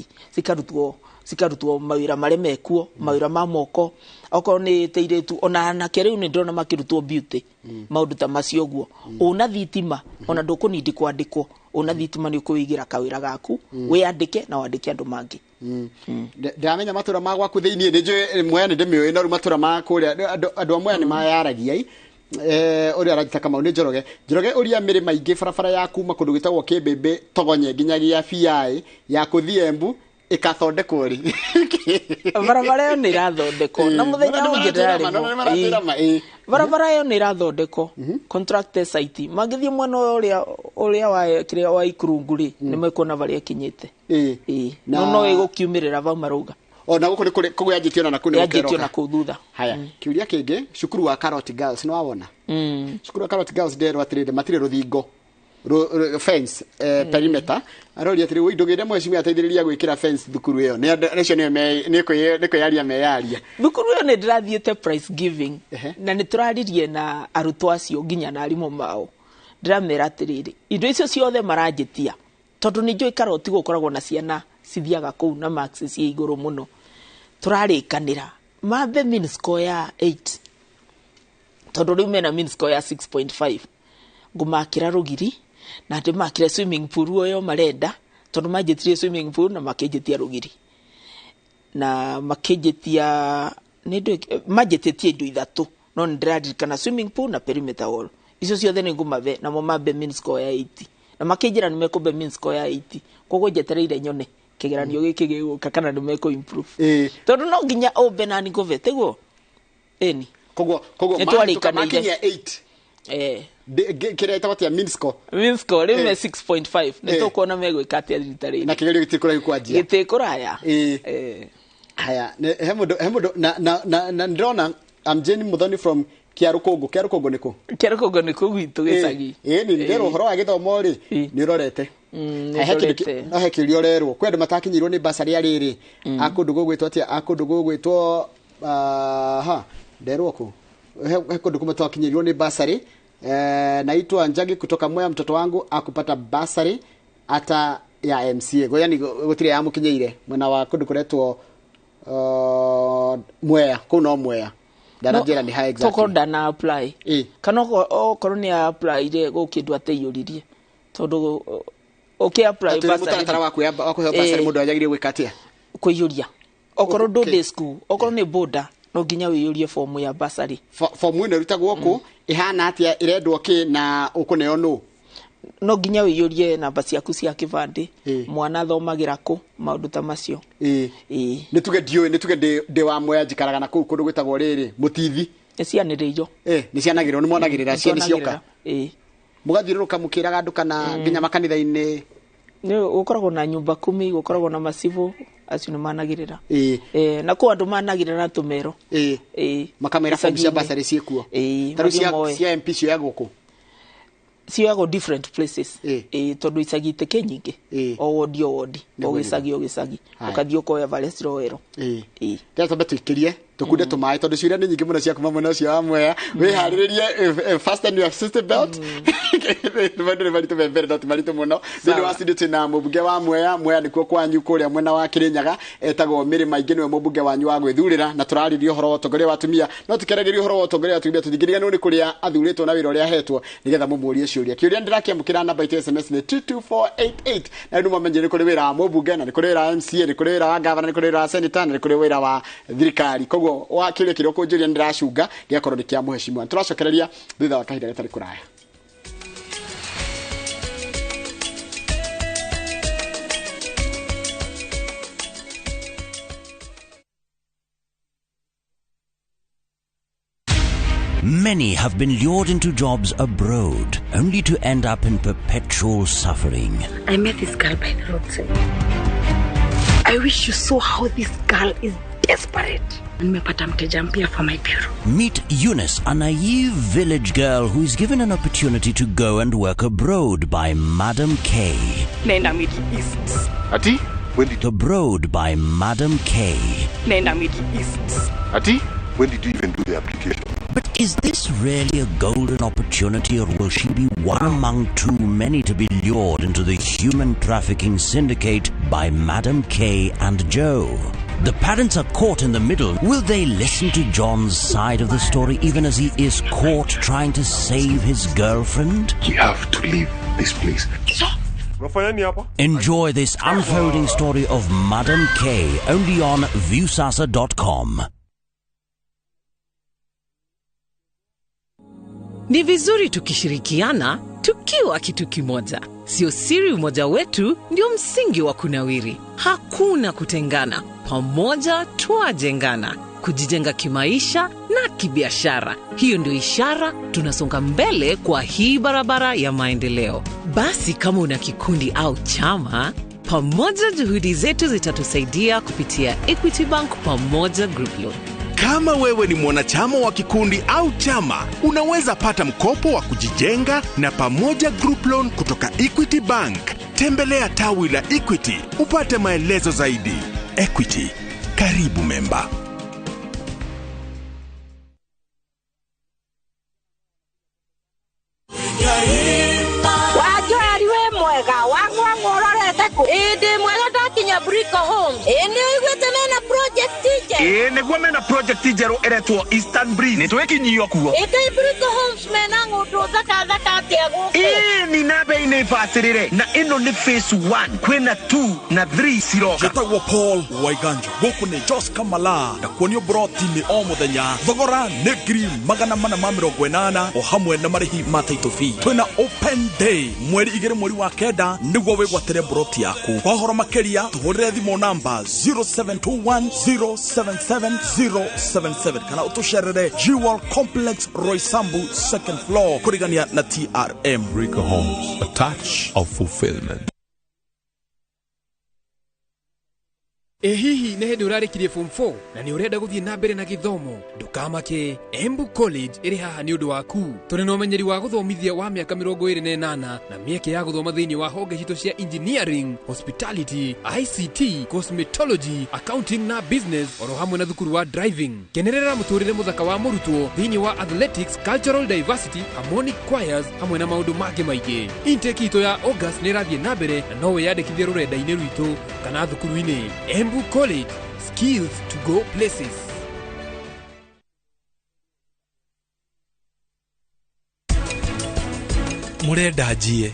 cikarutwo mawĩra marĩa mekuo, mawĩra ma moko, okorwo nĩ teirĩtu ona anake rĩu nĩ ndĩrona makĩrutwo beauty, maũndũ ta macio ũguo. Ũna thitima ona ndũkũnindi kwandĩkwo, ũna thitima nĩ ũkwĩigĩra kawĩra gaku, wĩyandĩke na wandĩke andũ mangĩ. Ndĩramenya matũra ma gwaku thĩiniĩ, nĩ njũĩ Mwea nĩ ndĩmĩũĩ, no rĩu matũra ma kũrĩa andũ a Mwea nĩ mayaragia i. Ũrĩa aranjĩta Kamau nĩ Njoroge. Njoroge, ũria mĩrĩma ingĩ barabara ya kuma kũndũ gwĩtagwo Kĩmbĩmbĩ Togonye nginyagia BI ya kũthiĩ Embu ĩkathondekwo rĩ? Barabara ĩyo nĩ ĩrathondekwo na mũthenya ũngĩ ndĩrarĩ barabara ĩyo nĩ ĩrathondekwo, contracted site mangĩthiĩ mwena ũrĩa wa kĩrĩa wa Ikurungu rĩ, nĩ mekuona barĩa ĩkinyĩte. No ĩgũkiumĩrĩra vau marauga. Ona gũkũ nĩ kũrĩ kũu yanjĩtio na kũu nĩ yanjĩtio na kũu thutha. Haya, kĩũria kĩngĩ, cukuru wa Carrot Girls nĩ wawona? Cukuru wa Carrot Girls nderwo atĩrĩrĩ, matirĩ rũthingo fence, perimeter. Aroria atĩrĩ, woi ndũgĩre mheshimiwa ateithĩrĩria gwĩkĩra fence thukuru ĩyo. Nĩ acio nĩo nĩ kwĩyaria meyaria. Thukuru ĩyo nĩ ndĩrathiĩte price giving, na nĩ tũraririe na arutwo acio nginya na arimũ mao. Ndĩramera atĩrĩrĩ, indo icio ciothe maranjĩtia, tondũ nĩ njũĩ Karoti gũkoragwo na ciana cithiaga kũu na marks ciĩ igũrũ mũno. Tũrarĩkanĩra mambe mean score ya 8, tondũ rĩu mena mean score ya 6.5. Ngũmakĩra rũgiri na ndĩmakĩre swimming pool ũyũ marenda, tondũ manjĩtirie swimming pool na makĩnjĩtia rũgiri na makĩnjĩtia manjĩtĩtie indo ithatũ, no nĩ ndĩraririkana swimming pool na perimeter wall. Icio ciothe nĩ ngũmabe namo mambe mean score ya 80, na makĩnjĩra nĩ mekũmbe mean score ya 80. Koguo njetereire nyone kĩgeranio gĩkĩ gĩgũka kana nĩ mekũ improve, tondũ no nginya ũmbe na ngũbe tiguo ĩni. Koguo makinyia 8 kĩrĩa ĩtagwo atĩa, mean score? Mean score rĩu me 6.5. Nĩ tũkuona megwĩka atĩa rita rĩrĩ na kĩgerio gĩtirĩ kũraihu kwanjia, gĩtirĩ kũraya. Haya, he mũndũ na ndĩrona I'm Jane Muthoni from Kĩarũkũngũ. Kĩarũkũngũ nĩ kũ? Kĩarũkũngũ nĩ kũ gwitũ gĩcagi. Nĩ ndĩrerwo ũhoro wa gĩthomo rĩ, nĩ ũrorete. No he kĩũria ũrerwo kwĩ andũ matakinyĩirwo nĩ basarĩ ya rĩrĩ a kũndũ gũgwĩtwo atĩa, a kũndũ gũgwĩtwo ha nderwo kũ, he kũndũ kũmwe twakinyĩirwo nĩ basarĩ. Naitwa Njagi kutoka Mwea, mtoto wangu akupata basarĩ ata ya MCA. Goya ni gũtirĩ yamũkinyĩire mwena wa kũndũ kũretwo Mwea, kũu no Mwea. Ndananjĩra nĩ ha exactly. Tokorwo ndana apply. Kana okorwo nĩ apply rĩ, gũkĩndũ ateiyũririe, tondũ ũkĩ apply bursary, mũtaratara wa kũheo bursary mũndũ agĩrĩire gwĩka atĩa? Kũiyũria. Okorwo ndũ day school, okorwo nĩ boarder, no nginya wĩiyũrie fomu ya bursary. Fomu ĩno ĩrutagwo kũ, ĩhana atĩa, ĩrendwo kĩ na ũkũneo nũ? No nginya wĩiyũrie namba ciaku cia kĩbandĩ, mwana athomagĩra kũ, maũndũ ta macio. Nĩ tuge ndiũĩ, nĩ tuge ndĩ wa Mwea, njikaraga na kũu kũndũ gwĩtagwo rĩrĩ Mũtithi. Nĩ cianĩrĩirio. Nĩ cianagĩrĩrwo, nĩ mwanagĩrĩra ciana cioka. Mũgathiũrũrũka mũkĩraga andũ kana nginya makanitha-inĩ? Nĩ gũkoragwo na nyumba kumi, gũkoragwo na macibũ, acio nĩ managĩrĩra. Na kũu andũ managĩrĩra na tũmero. Makamera fomu cia bursary ciĩkuo. Ta rĩu cia MP cioyagwo kũ? Cioyagwo different places. Tondũ icagi itĩkĩ nyingĩ, o wodi o wodi, o gĩcagi o gĩcagi, ũkathiĩ ũkoya varĩa ciroerwo. Rĩu twambe tũikĩrie Tũkunde tũmaĩ tondũ ciũria nĩ nyingĩ mũno cia kuma mwena ũcio wa Mwea. Wĩharĩrĩrie, fasten your seat belt. Maũndũ nĩ maritũ me mbere, no ti maritũ mũno. Thĩinĩ wa studio twĩna mũmbunge wa Mwea. Mwea nĩkuo kwanyu kũrĩa mwena wa Kĩrĩnyaga, etagwo Mĩrĩ Maingĩ, nĩwe mũmbunge wanyu wa gwĩthurĩra, na tũrarĩria ũhoro wa ũtongoria wa atumia. No tũkĩaragĩria ũhoro wa ũtongoria wa atumia, tũtingĩriganĩrwo nĩ kũrĩa athurĩtwo na wĩra ũrĩa ahetwo, nĩgetha mũmũrie ciũria. Kĩũria ndĩrakĩamũkĩra namba itũ ya SMS nĩ 22488, na rĩu mwamenye nĩ kũrĩ wĩra wa mũmbunge, na nĩ kũrĩ wĩra wa MCA, nĩ kũrĩ wĩra wa gavana, nĩ kũrĩ wĩra wa senator, na nĩ kũrĩ wĩra wa thirikari. Koguo wa kĩũria kĩrĩa ũkũnjũria nĩ ndĩracunga gĩgakorwo nĩ kĩa mũhecimiwa. Tũracokereria thutha wa kahinda gatarĩ kũraya. Many have been lured into jobs abroad, only to end up in perpetual suffering. I met this girl by the roadside. I wish you saw how this girl is desperate. Nimepata mteja mpya for my bureau. Meet Eunice, a naive village girl who is given an opportunity to go and work abroad by Madam K. Nenda Middle East. Ati? When did abroad by Madam K. Nenda Middle East. Ati? When did you even do the application? But is this really a golden opportunity, or will she be one among too many to be lured into the human trafficking syndicate by Madam K and Joe? The parents are caught in the middle. Will they listen to John's side of the story even as he is caught trying to save his girlfriend? We have to leave this place. Enjoy this unfolding story of Madam K only on Viusasa.com. Ni vizuri tukishirikiana tukiwa kitu kimoja. Sio siri umoja wetu ndio msingi wa kunawiri. Hakuna kutengana. Pamoja twajengana. Kujijenga kimaisha na kibiashara. Hiyo ndio ishara tunasonga mbele kwa hii barabara ya maendeleo. Basi kama una kikundi au chama, pamoja juhudi zetu zitatusaidia kupitia Equity Bank Pamoja Group Loan. Kama wewe ni mwanachama wa kikundi au chama, unaweza pata mkopo wa kujijenga na Pamoja Group Loan kutoka Equity Bank. Tembelea tawi la Equity upate maelezo zaidi. Equity, karibu memba. Wajua mwega wangwa ngororete ku indi mwega ndakinya Brico Homes indi uiguite mena project njerũ. Ĩ nĩguo mena project njerũ ĩretwo Eastern Breeze, nĩtwĩkinyio kuo. Ĩkai Brico Homes mena ng'ũndũ thaka thaka atĩa gũkũ? Ĩ ni na bei nĩ bacĩrĩre, na ĩno nĩ phase 1, kwĩna 2 na 3 ciroka. Njĩtagwo Paul Waiganjo, gũkũ nĩ Jos Kamala, na kuonio broti nĩ o mũthenya. Thogora nĩ 480,000 o hamwe na marĩhi ma title fee. Twĩna open day mweri 2 mweri wa 9 nĩguo wĩgwatĩre broti yaku. Kwa ũhoro makĩria tũhũrĩre thimũ namba 0721077077 kana ũtũcerere Jewel Complex Roysambu second floor kũrigania na TRM. Rico Homes, a touch of fulfillment. Ĩ hihi nĩ hĩndĩ ũrarĩkirie form 4 na nĩ ũrenda gũthiĩ na mbere na gĩthomo? Ndũkamake, Embu College ĩrĩ haha nĩ ũndũ waku. Tũrĩ na ũmenyeri wa gũthomithia wa mĩaka 28 na mĩeke ya gũthoma thĩinĩ wa honge citũ cia engineering, hospitality, ICT, cosmetology, accounting na business, oro hamwe na thukuru wa driving. Kenerera mũtũrĩre mũthaka wa mũrutwo thĩinĩ wa athletics, cultural diversity, harmonic choirs hamwe na maũndũ mangĩ maingĩ. Intake itũ ya August nĩ ĩrathiĩ na mbere na no wĩyandĩkithie rũrenda-inĩ rwitũ kana thukuru-inĩ. Embu College, skills to go places. Mũrenda njie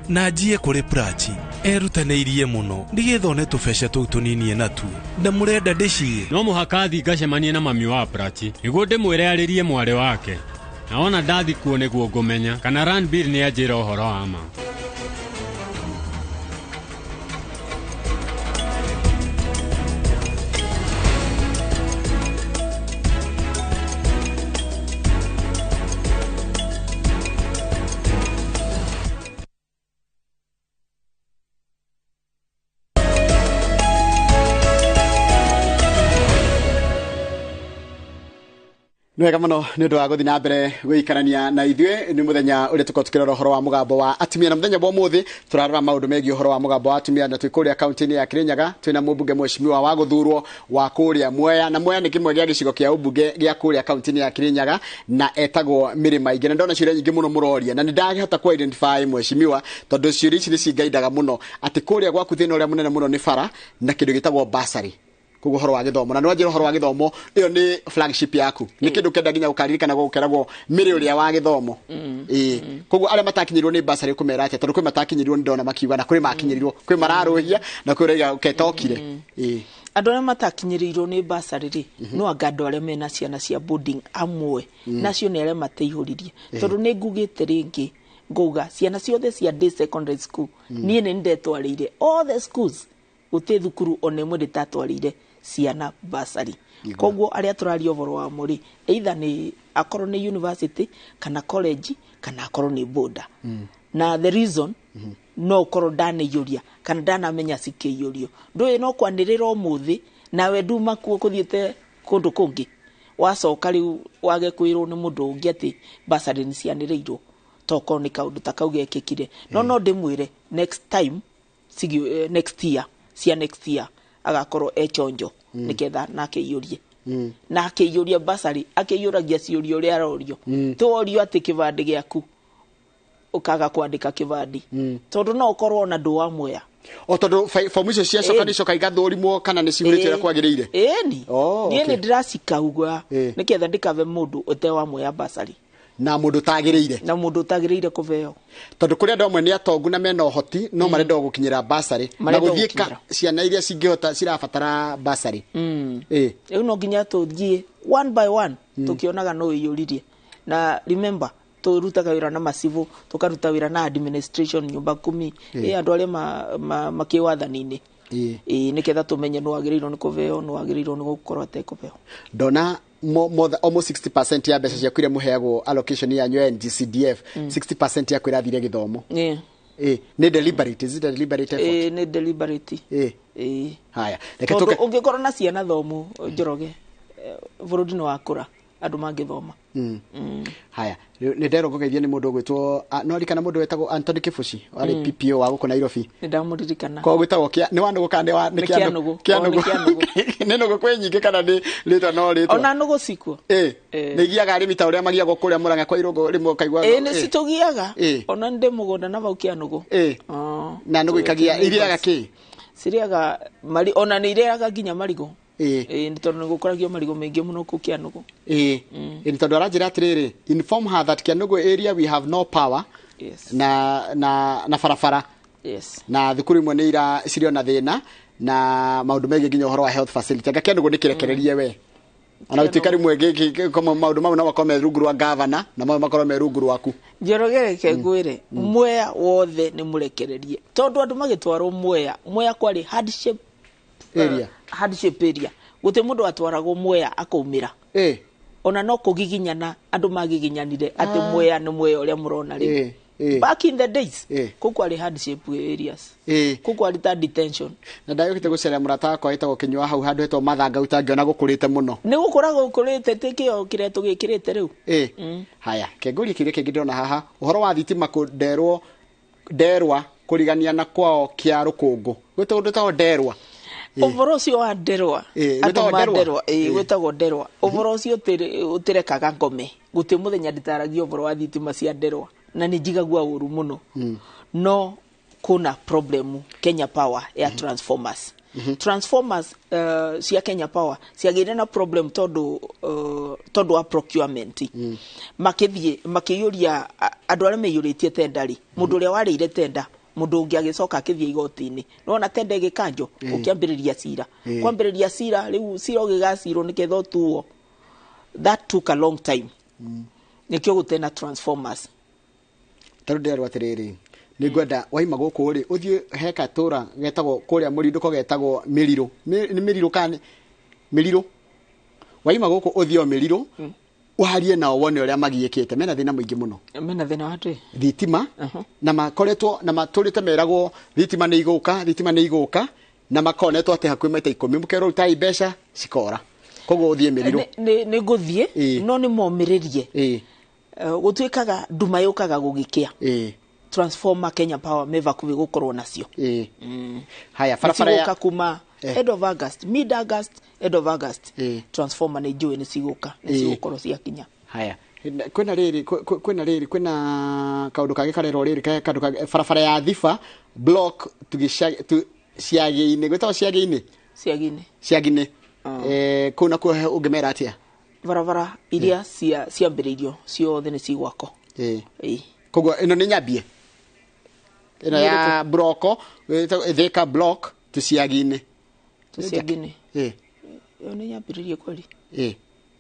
na njie kũrĩ Prachi erutanĩirie mũno nĩgetha one tũbeca tũu tũnini natuo, na mũrenda ndĩciĩ. No mũhaka thiĩ ngacemanie na mami wa Prachi nĩguo ndĩmwĩre arĩrie mwarĩ wake, na wona ndathi kuo nĩguo ngũmenya kana Ranbir nĩ anjĩra ũhoro wa ma. Nĩ wega mũno nĩ ũndũ wa gũthiĩ na mbere gũikarania na ithuĩ. Nĩ mũthenya ũrĩa tũkorwo tũkĩrora ũhoro wa mũgambo wa atumia, na mũthenya wa ũmũthĩ tũrarora maũndũ megiĩ ũhoro wa mũgambo wa atumia, na twĩ kũrĩa kaunti-inĩ ya Kirinyaga. Twĩna mũmbunge mheshimiwa wa gũthurwo wa kũrĩa Mwea, na Mwea nĩ kĩmwe gĩa gĩcigo kĩa ũmbunge gĩa kũrĩa kaunti-inĩ ya Kirinyaga, na etagwo Mĩrĩma Ingĩ. Na ndona ciũria nyingĩ mũno mũroria, na nĩ ndahota ku identify mheshimiwa, tondũ ciũria ici nĩ cingaindaga mũno, atĩ kũrĩa gwaku thĩna ũrĩa mũnene mũno nĩ bara na kĩndũ gĩtagwo bursary. Koguo ũhoro wa gĩthomo, na nĩ wanjĩra ũhoro wa gĩthomo ĩyo nĩ flagship yaku, nĩ kĩndũ kenda nginya ũkaririkana gũkeragwo mĩrĩ ũrĩa wa gĩthomo. Ĩĩ, koguo arĩa matakinyĩirwo nĩ bursary ũkũmera atĩa? Tondũ kwĩ matakinyĩirwo, nĩ ndona makiuga, na kwĩ makinyĩrirwo, kwĩ mararũhia, na kwĩ ũraiga ketokire. Ĩĩ. Andũ arĩa matakinyĩrĩirwo nĩ basarĩ rĩ, no anga andũ arĩa mena ciana cia boarding amwe, nacio nĩ arĩa mateihũririe, tondũ nĩ ngugĩte rĩngĩ ngauga ciana ciothe cia day secondary school, niĩ nĩ ndetwarĩire all the schools, gũtirĩ thukuru ona ĩmwe ndĩtatwarĩire ciana basarĩ. Koguo arĩa tũraria ũhoro wamo rĩ, either nĩ akorwo nĩ university kana college kana akorwo nĩ boarder. Na the reason no ũkorwo ndanĩiyũria kana ndanamenya cikĩiyũrio, ndũĩ no kwanĩrĩra ũmũthĩ nawe nduma kuo kũthiĩte kũndũ kũngĩ, wacoka rĩu wage kwĩrwo nĩ mũndũ ũngĩ atĩ basarĩ nĩ cianĩrĩirwo, tokorwo nĩ kaũndũ ta kau gekĩkire. No ndĩmwĩre next time next year, cia next year agakorwo e chonjo, nĩgetha nake iyũrie na akĩiyũria basarĩ, akĩiyũragia ciũria ũrĩa arorio. Tworio atĩ kĩbandĩ gĩaku, ũkaga kwandĩka kĩbandĩ, tondũ no ũkorwo ona ndũ wa Mwea. O tondũ fomu icio ciacoka nĩ icoka igathũrimwo kana nĩ cihũrĩte ũrĩa kwagĩrĩire. Ĩni. Oh, niĩ okay. nĩ ndĩracikauga nĩgetha ndĩkave mũndũ ũte wa Mwea basarĩ. Na mũndũ ũtagĩrĩire. Na mũndũ ũtagĩrĩire kũveo. Tondũ kũrĩ andũ amwe nĩ atongu na mena ũhoti, no marenda o gũkinyĩra basarĩ na Marenda gũthiĩ ka gũkinyĩra. ciana iria cingĩhota cirabatara basarĩ. Ĩĩ. Rĩu no nginya tũthiĩ one by one tũkĩonaga no ĩiyũririe. Na remember, tũrutaga wĩra na macibũ, tũkaruta wĩra na administration, nyũmba kumi, ĩ andũ arĩa makĩwathani-inĩ, ĩ nĩgetha tũmenye nĩ wagĩrĩirwo nĩ kũveo, nĩ wagĩrĩirwo nĩ gũkorwo atekũveo. Ndona more than, almost 60% ya mbeca ciaku iria mũheagwo, allocation yanyu ya NGCDF, 60% yaku ĩrathire gĩthomo. Ĩ nĩ deliberate? Is it a deliberate effort? Ĩ, nĩ deliberate. Ĩ. Ĩ. Haya, reke tondũ tũke. Ũngĩkorwo na ciana thomu, Njoroge, bũrũri nĩ wakũra andũ mangĩthoma. Haya, rĩu nĩ nderwo ngũgeithie nĩ mũndũ ũgwĩtwo no arikana mũndũ wetagwo Anthony Kibuci, warĩ PPO wa gũkũ Nairobi. Nĩ ndamũririkana. Ko gwĩtagwo kĩa nĩ wa nũgũ kana nĩ wa Nĩ kĩa Kĩanũgũ. Kĩa O, nĩ nũgũ. Kĩanũgũ. Nĩ nũgũ kwĩ nyingĩ kana nĩ rĩtwa no rĩtwa? Ona nũgũ cikuo. Ĩ, nĩ igiaga arĩmi ta ũrĩa magiagwo kũrĩa Mũrang'a kwa Irũngũ, rĩmwe ũkaigua? Ĩ, nĩ citũgiaga. Ĩ. Ona ndĩ mũgũnda na vau Kĩanũgũ. Ĩ. Na nũgũ ikagia, irĩaga kĩ? Cirĩaga mari, ona nĩ irĩaga nginya marigũ. Ĩ. Ĩ, nĩ tondũ nĩ gũkũragio marigũ maingĩ mũno kũu Kĩanũgũ. Ĩ, nĩ tondũ aranjĩra atĩrĩrĩ, inform her that Kianugu area we have no power na barabara na thukuru imwe nĩ ira cirĩ ona thĩna na maũndũ megiĩ nginya ũhoro wa health facility. Anga Kianugu nĩ kĩrekererie we, ona gũtuĩka rĩmwe maũndũ mau no makorwo me rungu rwa gavana na mau makorwo me rungu rwaku. Njoroge, reke ngwĩre, Mwea wothe nĩ mũrekererie, tondũ andũ magĩtwarwo Mwea, Mwea kwarĩ hardship area. Hardship area, gũtirĩ mũndũ atwaragwo Mwea akaumĩra. Ona no kũgiginyana andũ magiginyanire atĩ Mwea nĩ Mwea ũrĩa mũrona rĩu. Back in the days, kũu kwarĩ hardship areas, kũu kwarĩ ta detention. Na ndagĩũkĩte gũceria mũrata wakwa wĩtagwo Kĩnyua hau handũ hetagwo Mathangau, ngĩona gũkũrĩte mũno. Nĩ gũkũra gũkũrĩte, tĩ kĩo kĩrĩa tũgĩkĩrĩte rĩu. Ĩ, haya, kengũrie kĩũria kĩngĩ ndĩrona haha, ũhoro wa thitima kũ nderwo nderwa kũrigania na kwao kĩa rũkũngũ, gwĩtagwo ndĩtagwo nderwa. Ũhoro ũcio wa nderwa, andũ gwĩtagwo ma nderwa? Nderwa, ĩ, gwĩtagwo nderwa. Ũhoro ũcio ũtĩrekaga ngome, gũtĩ mũthenya ndĩtaragia ũhoro wa thitima cia nderwa, na nĩ njigagua ũru mũno. No kuna problem Kenya Power ya transformers. Transformers cia Kenya Power ciagĩire na problem tondũ wa procurement. Makĩthiĩ makĩiyũria, andũ arĩa maiyũrĩtie tenda rĩ, mũndũ ũrĩa warĩire tenda, mũndũ ũngĩ agĩcoka akĩthiĩ igoti-inĩ, nĩwona tenda ĩgĩkanjwo, ũkĩambĩrĩria cira. Kwambĩrĩria cira, rĩu cira ũgĩgacirwo nĩgetha ũtuo, that took a long time, nĩkĩo gũtena transformers. Tarĩu nderwo atĩrĩrĩ, nĩ ngwenda waima gũkũ rĩ, ũthiĩ he katũra getagwo kũrĩa mũrindũko getagwo Mĩrirũ. Nĩ Mĩrirũ kana Mĩrirũ? Waima gũkũ ũthiĩ o Mĩrirũ, warie nao wone ũrĩa magiĩkĩte, mena thĩna mũingĩ mũno. Mena thĩna wa atĩ? Thitima, na makoretwo na matũrĩte meragwo thitima nĩ igũka, thitima nĩ igũka, na makonetwo atĩ hakuhĩ maita 10 mũkerwo rutai mbeca cikora. Koguo ũthiĩ mĩrirũ. Nĩ ngũthiĩ no nĩ momĩrĩrie. Gũtuĩkaga nduma yũkaga gũgĩkĩa. Transformer Kenya Power me vakuhĩ gũkorwo nacio. Haya, barabara ya kuma end of August, mid August, end of August. Transformer nĩ njũĩ nĩ cigũka, nĩ cigũkorwo ciakinya. Haya, kwĩna rĩrĩ, kwĩna rĩrĩ, kwĩna kaũndũ kangĩ karerwo rĩrĩ, kaũndũ kangĩ, barabara ya Thiba block Ciagĩ-inĩ, gwĩtagwo Ciagĩ-inĩ? Ciagĩ-inĩ. Ciagĩ-inĩ. Kũu nakuo ũngĩmera atĩa? Barabara iria ciambĩrĩirio ciothe nĩ cigwakwo. Koguo ĩno nĩ nyambie? Ĩno ya bloko, Thika block Tuciagi-inĩ. Tuciagi-inĩ. Ĩyo nĩ nyambĩrĩrie kweli.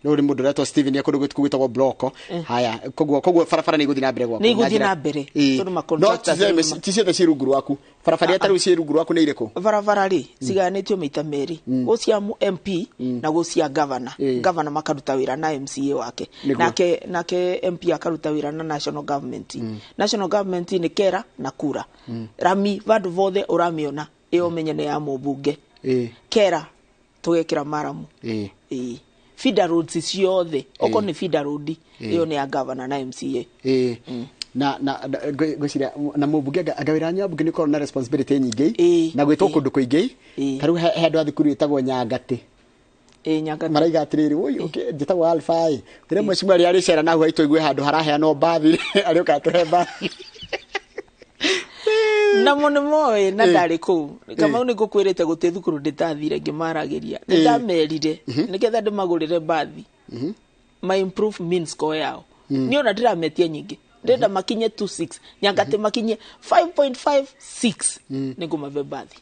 No uri mundu uretwo Steven ya kundu gwitagwo bloko. Haya, koguo barabara nĩ igũthiĩ na mbere gwakwo. Nĩ igũthiĩ na mbere tondu ma contractors ti ciothe ci rungu rwaku. Barabara ya ci rungu rwaku nĩ irĩkũ? Barabara rĩ cigayanĩtio maita merĩ, gũ cia MP na gũ cia governor. Governor makaruta wĩra na MCA wake, nake MP akaruta wĩra na national government. National government nĩ kera na kura. Rami vandu vothe ũramiona ĩyo menye nĩ ya mũmbunge. Kera tũgekĩra maramu. Feeder roads ciothe oko ni feeder road iyo ni ya governor na MCA. Na ngwiciria na mũmbunge agawĩra nyambunge nĩ korwo na responsibility nyingĩ na gwĩtwo kũndũ kũingĩ. Ta rĩu he andũ a thukuru ĩtagwo Nyangatĩ. Nyangatĩ maraiga atĩrĩrĩ, oi okay, njĩtagwo Alpha ĩ rĩrĩa mheshimiwa arĩa arĩcera na hau haitũ igue handũ haraheanwo mbathi arĩũka atũhe mbathi. Namo nĩ moĩ na ndarĩ kũu. Kamau nĩ ngũkwĩrĩte gũtirĩ thukuru ndĩtathire ngĩmaragĩria. Nĩ ndamerire nĩgetha ndĩmagũrĩre mbathi. Ma improve mean score yao. Niĩ ona ndĩrametia nyingĩ. Ndĩrenda makinye 26, Nyangatĩ makinye 5.56 nĩ ngũmahe mbathi.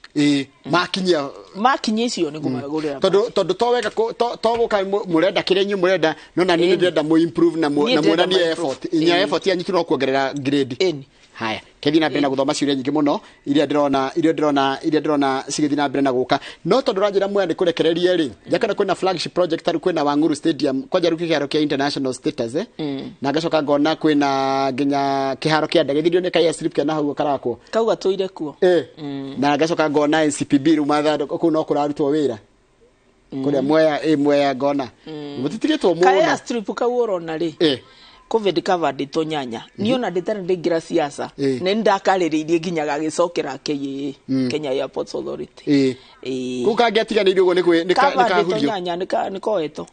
Makinyia makinyia icio nĩ ngũmagũrĩra. Tondũ to wega to gũka mũrenda kĩrĩa inyuĩ mũrenda, no na niĩ ndĩrenda mũ improve na muonanie effort. Inya effort yanyu tu no kuongerera grade. Haya, kethi na mbere na guthoma ciuria nyingĩ mũno iria ndĩrona cigĩthiĩ na mbere na gũka. No tondũ ũranjĩra Mwea nĩ kũrekererie rĩ, njakana kwĩna flagship project tarĩu kwĩna Wang'uru Stadium, kwanja rĩu kĩharo kĩa international status na ngacoka ngona kwĩna nginya kĩharo kĩa ndege githĩ ndioneka airstrip kĩa nahau karakwo. Kau gatũire kuo. Na ngacoka ngona NCPB rĩu mathandũkũ kũu no kũrarutwo wĩra. Kũrĩa Mwea Mwea ngona. Mũtitigĩtwo mũno. Ka airstrip kau ũrona rĩ. Covid covered to nyanya. Niĩ ona ndĩtarĩ ndĩingĩra siasa. Nĩ ndakarĩrĩirie nginya gagĩcokera KAA, Kenya Airports Authority. Kũu kangĩatiganĩirio ũguo nĩ kahurio. Nyanya nĩ koetwo.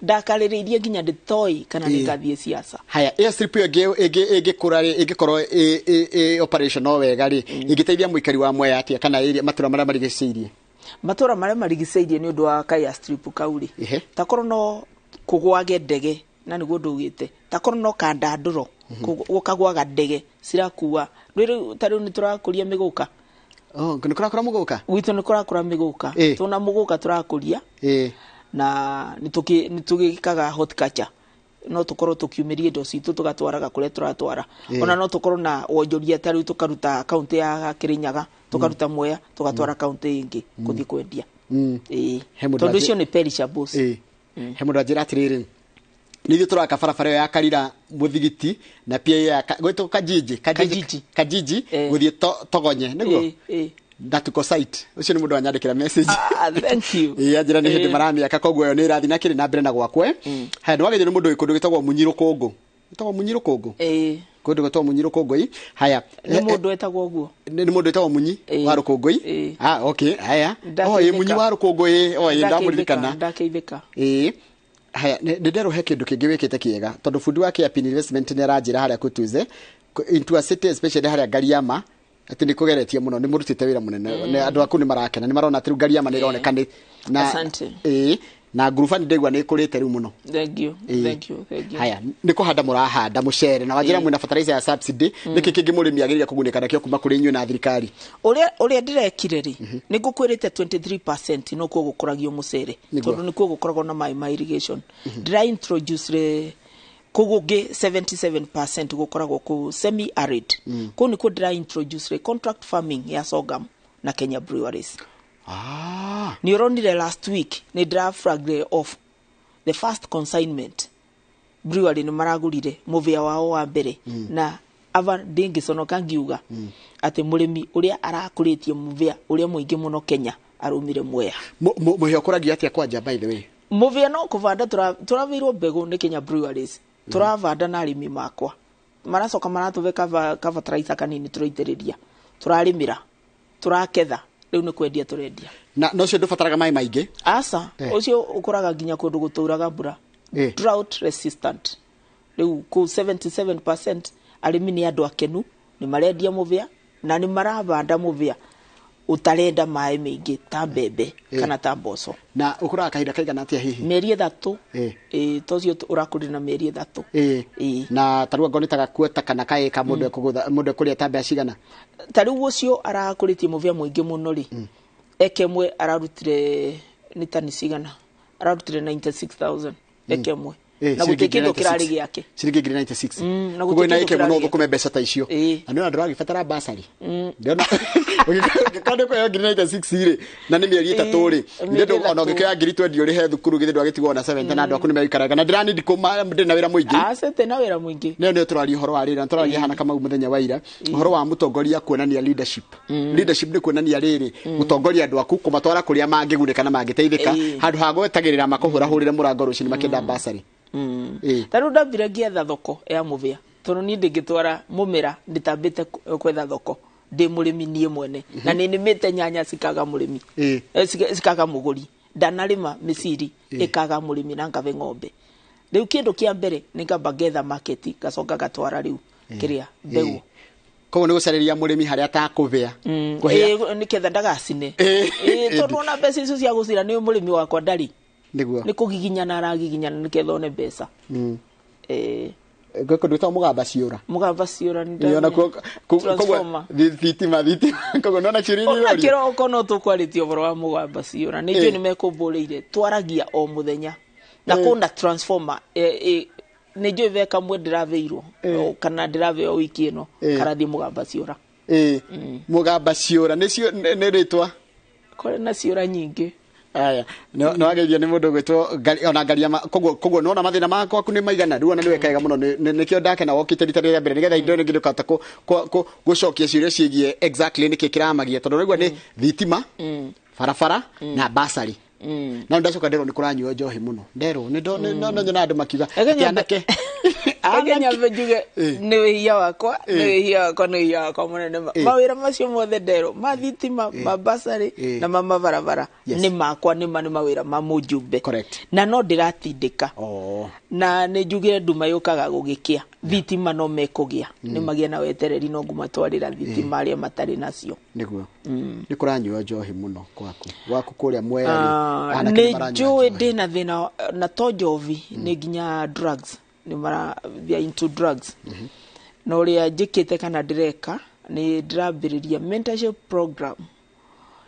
Ndakarĩrĩirie nginya ndĩtoĩ kana nĩngathiĩ siasa. Haya, airstrip ĩyo ĩngĩkũra rĩ, ĩngĩkorwo ĩ operational wega rĩ, ĩngĩteithia mũikari wa Mwea atĩa kana area matũra marĩa marigicĩirie? Matũra marĩa marigicĩirie nĩ ũndũ wa ka airstrip kau rĩ. Takorwo no kũgwage ndege na nĩguo ndugĩte takorwo no kandandũro gũkagwaga ndege cirakua rĩu ta rĩu nĩ tũrakũria mĩgũka. Nĩ kũrakũra mũgũka gwitũ nĩ kũrakũra mĩgũka tuna mũgũka tũrakũria na nĩ tũgĩkaga horticulture no tũkorwo tũkiumĩria indo citũ tũgatwaraga kũrĩa tũratwara. Ona no tũkorwo na wonjoria ta rĩu tũkaruta kaunti ya Kirinyaga tũkaruta Mwea tũgatwara kaunti ĩngĩ kũthiĩ kwendia. Tondũ icio nĩ perishables. He mũndũ anjĩra atĩrĩrĩ, nithuĩ tũraka barabara ĩyo ya Karira Mũthigiti na pia ya gwĩtwo Kajiji Kajiji gũthiĩ Togonye nĩguo na tuko site. Ũcio nĩ mũndũ wanyandĩkĩra message. Thank you. Anjĩra nĩ hĩndĩ maramĩaka koguo ĩyo nĩ ĩrathiĩ na kĩrĩ na mbere na gwakwo. Haya, nĩwagĩrĩirwo nĩ mũndũ wĩ kũndũ gĩtagwo Munyi Rũkũngũ. Gĩtagwo Munyi Rũkũngũ? Kũndũ gwĩtagwo Munyi Rũkũngũ. Haya, nĩ mũndũ wetagwo ũguo? Nĩ mũndũ wetagwo Munyi wa Rũkũngũ. Okay, haya. Munyi wa Rũkũngũ, ndamũririkana. Ndakĩithĩka. Haya, nĩ nderwo he kĩndũ kĩngĩ wĩkĩte kĩega tondũ bundi wa Kĩapin Investment nĩ aranjĩra harĩa Kutuze into a city especially harĩa Ngariama atĩ nĩ kũgeretie mũno, nĩ mũrutĩte wĩra mũnene. Andũ aku nĩ marakena, nĩ marona atĩ rĩu Ngariama nĩ ĩroneka nĩ na Asante. Na nguruba nĩ ndĩgua nĩ ĩkũrĩte rĩu mũno. Thank you. Thank you. Thank you. Haya, nĩ kũhanda mũrahanda mũcere na wanjĩra mwĩna fertilizer ya subsidy. Nĩkĩ kĩngĩ mũrĩmi agĩrĩire kũgunĩka nakĩo kuma kũrĩ inyuĩ na thirikari? Ũrĩa ndĩrekire rĩ, nĩ ngũkwĩrĩte 23% no kuo gũkũragio mũcere tondũ nĩkuo gũkoragwo na maĩ ma irrigation. Ndĩra introduce kũu gũngĩ 77% gũkoragwo kũu semi arid. Kũu nĩkuo ndĩra introduce contract farming ya sorghum na Kenya Breweries. Nĩ ũronire last week nĩ ndĩra flag off the first consignment. Brewery nĩ maragũrire mũvĩa wao wa mbere na ava ndingĩconoka ngiuga atĩ mũrĩmi ũrĩa arakũrĩtie mũvĩa ũrĩa mũingĩ mũno Kenya arumire Mwea. Mũhĩa ũkũragio atĩa kwanja by the way? Mũvĩa no kũbanda tũraveirwo mbegũ nĩ Kenya Breweries. Tũravanda na arĩmi makwa maracoka maratũve ka fertilizer kanini, tũraitĩrĩria, tũrarĩmĩra, tũraketha, rĩu nĩ kwendia tũrendia. Na no cio ndũbataraga maĩ maingĩ? Aca. Ũcio ũkũraga nginya kũndũ gũtũraga mbura. Drought resistant. Rĩu kũu 77% arĩmi nĩ andũ akenu, nĩ marendia mũvĩa na nĩ marabanda mũvĩa ũtarenda maĩ maingĩ ta mbembe kana ta mboco. Na ũkũraga kahinda kaigana atĩa hihi? Mĩeri 3. Tocio ũrakũrire na mĩeri 3. Na tarĩu angorwo nĩ ta gakuota kana kaĩka mũndũ ekũgũtha, mũndũ ekũrĩa ta mbeca cigana? Ta rĩu ũcio arakũrĩtie mũvĩa mũingĩ mũno rĩ, eke ĩmwe ararutire nĩ tani cigana? Ararutire 96,000 eke ĩmwe. Na Ciringi gũtirĩ kĩndũ 96. kĩrarĩ gĩake. Ciringi 96. Na Koguo gũtirĩ na kĩndũ ĩke mũno kĩrarĩ gĩake. ũthũkũme mbeca ta icio. Na nĩ ndũragĩbatara basarĩ. Ndĩrona ũngĩkorwo nĩ kũheo 96 rĩ, na nĩ mĩeri 3 rĩ, Mĩeri githĩ ona 3. ũngĩkĩoya 20 ũrĩhe thukuru, githĩ ndwagĩtigwo na 70 na andũ aku nĩ megũikaraga. Na ndĩranindi ndĩ na wĩra mũingĩ. Aca, na wĩra mũingĩ. Nĩyo nĩyo tũraria ũhoro wa rĩrĩ, na tũraria hana Kamau mũthenya wa ira, ũhoro wa mũtongoria kuonania leadership. Leadership nĩ kuonania rĩrĩ, gũtongoria andũ aku, kũmatwara kũrĩa mangĩgunĩka na mangĩteithĩka, handũ ha gwetagĩrĩra makũhũrahũrĩre mũrango rũcinĩ makĩenda basarĩ. Ta rĩu ndambire ngĩetha thoko ya mũvĩa, tondũ niĩ ndĩngĩtwara mũmera ndĩtambĩte kwetha thoko. Ndĩ mũrĩmi niĩ mwene na nĩ nĩmĩte nyanya cikaga mũrĩmi, cikaga mũgũri, ndanarĩma mĩciri ĩkaga mũrĩmi na ngabe ng'ombe. Rĩu kĩndũ kĩa mbere nĩ ngamba ngetha market, ngacoka ngatwara rĩu kĩrĩa mbegũ. Koguo nĩ gũcarĩria mũrĩmi harĩa atakũvĩa. Kũhĩa. Nĩketha ndagacine. Tondũ ona mbeca icio cia gũcira nĩ mũrĩmi wakwa ndarĩ. Nĩguo. Nĩ kũgiginyana aragiginyana nĩketha one mbeca. Gwĩ kũndũ gwĩtagwo mũgamba ciũra. Mũgamba ciũra nĩ Ĩĩ, ona ndamenya. koguo Transformer. thitima koguo nona ciũria Ona iria irorio. kĩroko no tũkwarĩtie ũhoro wa mũgamba ciũra, nĩ njũĩ nĩ mekũmbũrĩire, twaragia o mũthenya na kũna transformer, nĩ njũĩ ve kamwe ndĩraveirwo kana ndĩraveo wiki ĩno karathiĩ mũgamba ciũra. Mũgamba ciũra nĩcio nĩ rĩtwa. Kũrĩ na ciũra nyingĩ. Aya, nĩ wageithio nĩ mũndũ ũgwĩtwo ona ngaria koguo nĩwona mathĩna makwaku nĩ maigana rĩu ona nĩ weka wega mũno, nĩkĩo ndakena wokĩte rita rĩrĩa mbere, nĩgetha indo rĩngĩ ndũkahota gũcokia ciũria ciĩgiĩ exactly nĩkĩ kĩramagia, tondũ ũraigua nĩ thitima, barabara na basarĩ. Na ndacoka nderwo nĩ kũranyuo njohi mũno, nderwo nĩ no nyona andũ makiuga Reke atĩ anake Reke nyambe njuge nĩ wĩhia wakwa, nĩ wĩhia wakwa, nĩ wĩhia wakwa mũnene. Mawĩra macio mothe nderwo ma thitima, ma basarĩ na ma mabarabara nĩ makwa, nĩ ma nĩ mawĩra ma mũjumbe na no ndĩratindĩka na nĩ njugire nduma yũkaga gũgĩkĩa, thitima no mekũgĩa, nĩ magĩe na wetereri, no ngũmatwarĩra thitima arĩa matarĩ nacio. Nĩguo nĩ kũranyuo njohi mũno gwaku kũrĩa Mwea rĩ, anake nĩ Nĩ maranyua njũĩ ndĩna thĩna na to njovi, nĩ nginya drugs, nĩ mara they are into drugs. Na ũrĩa njĩkĩte kana ndĩreka nĩ ndĩrambĩrĩria mentorship program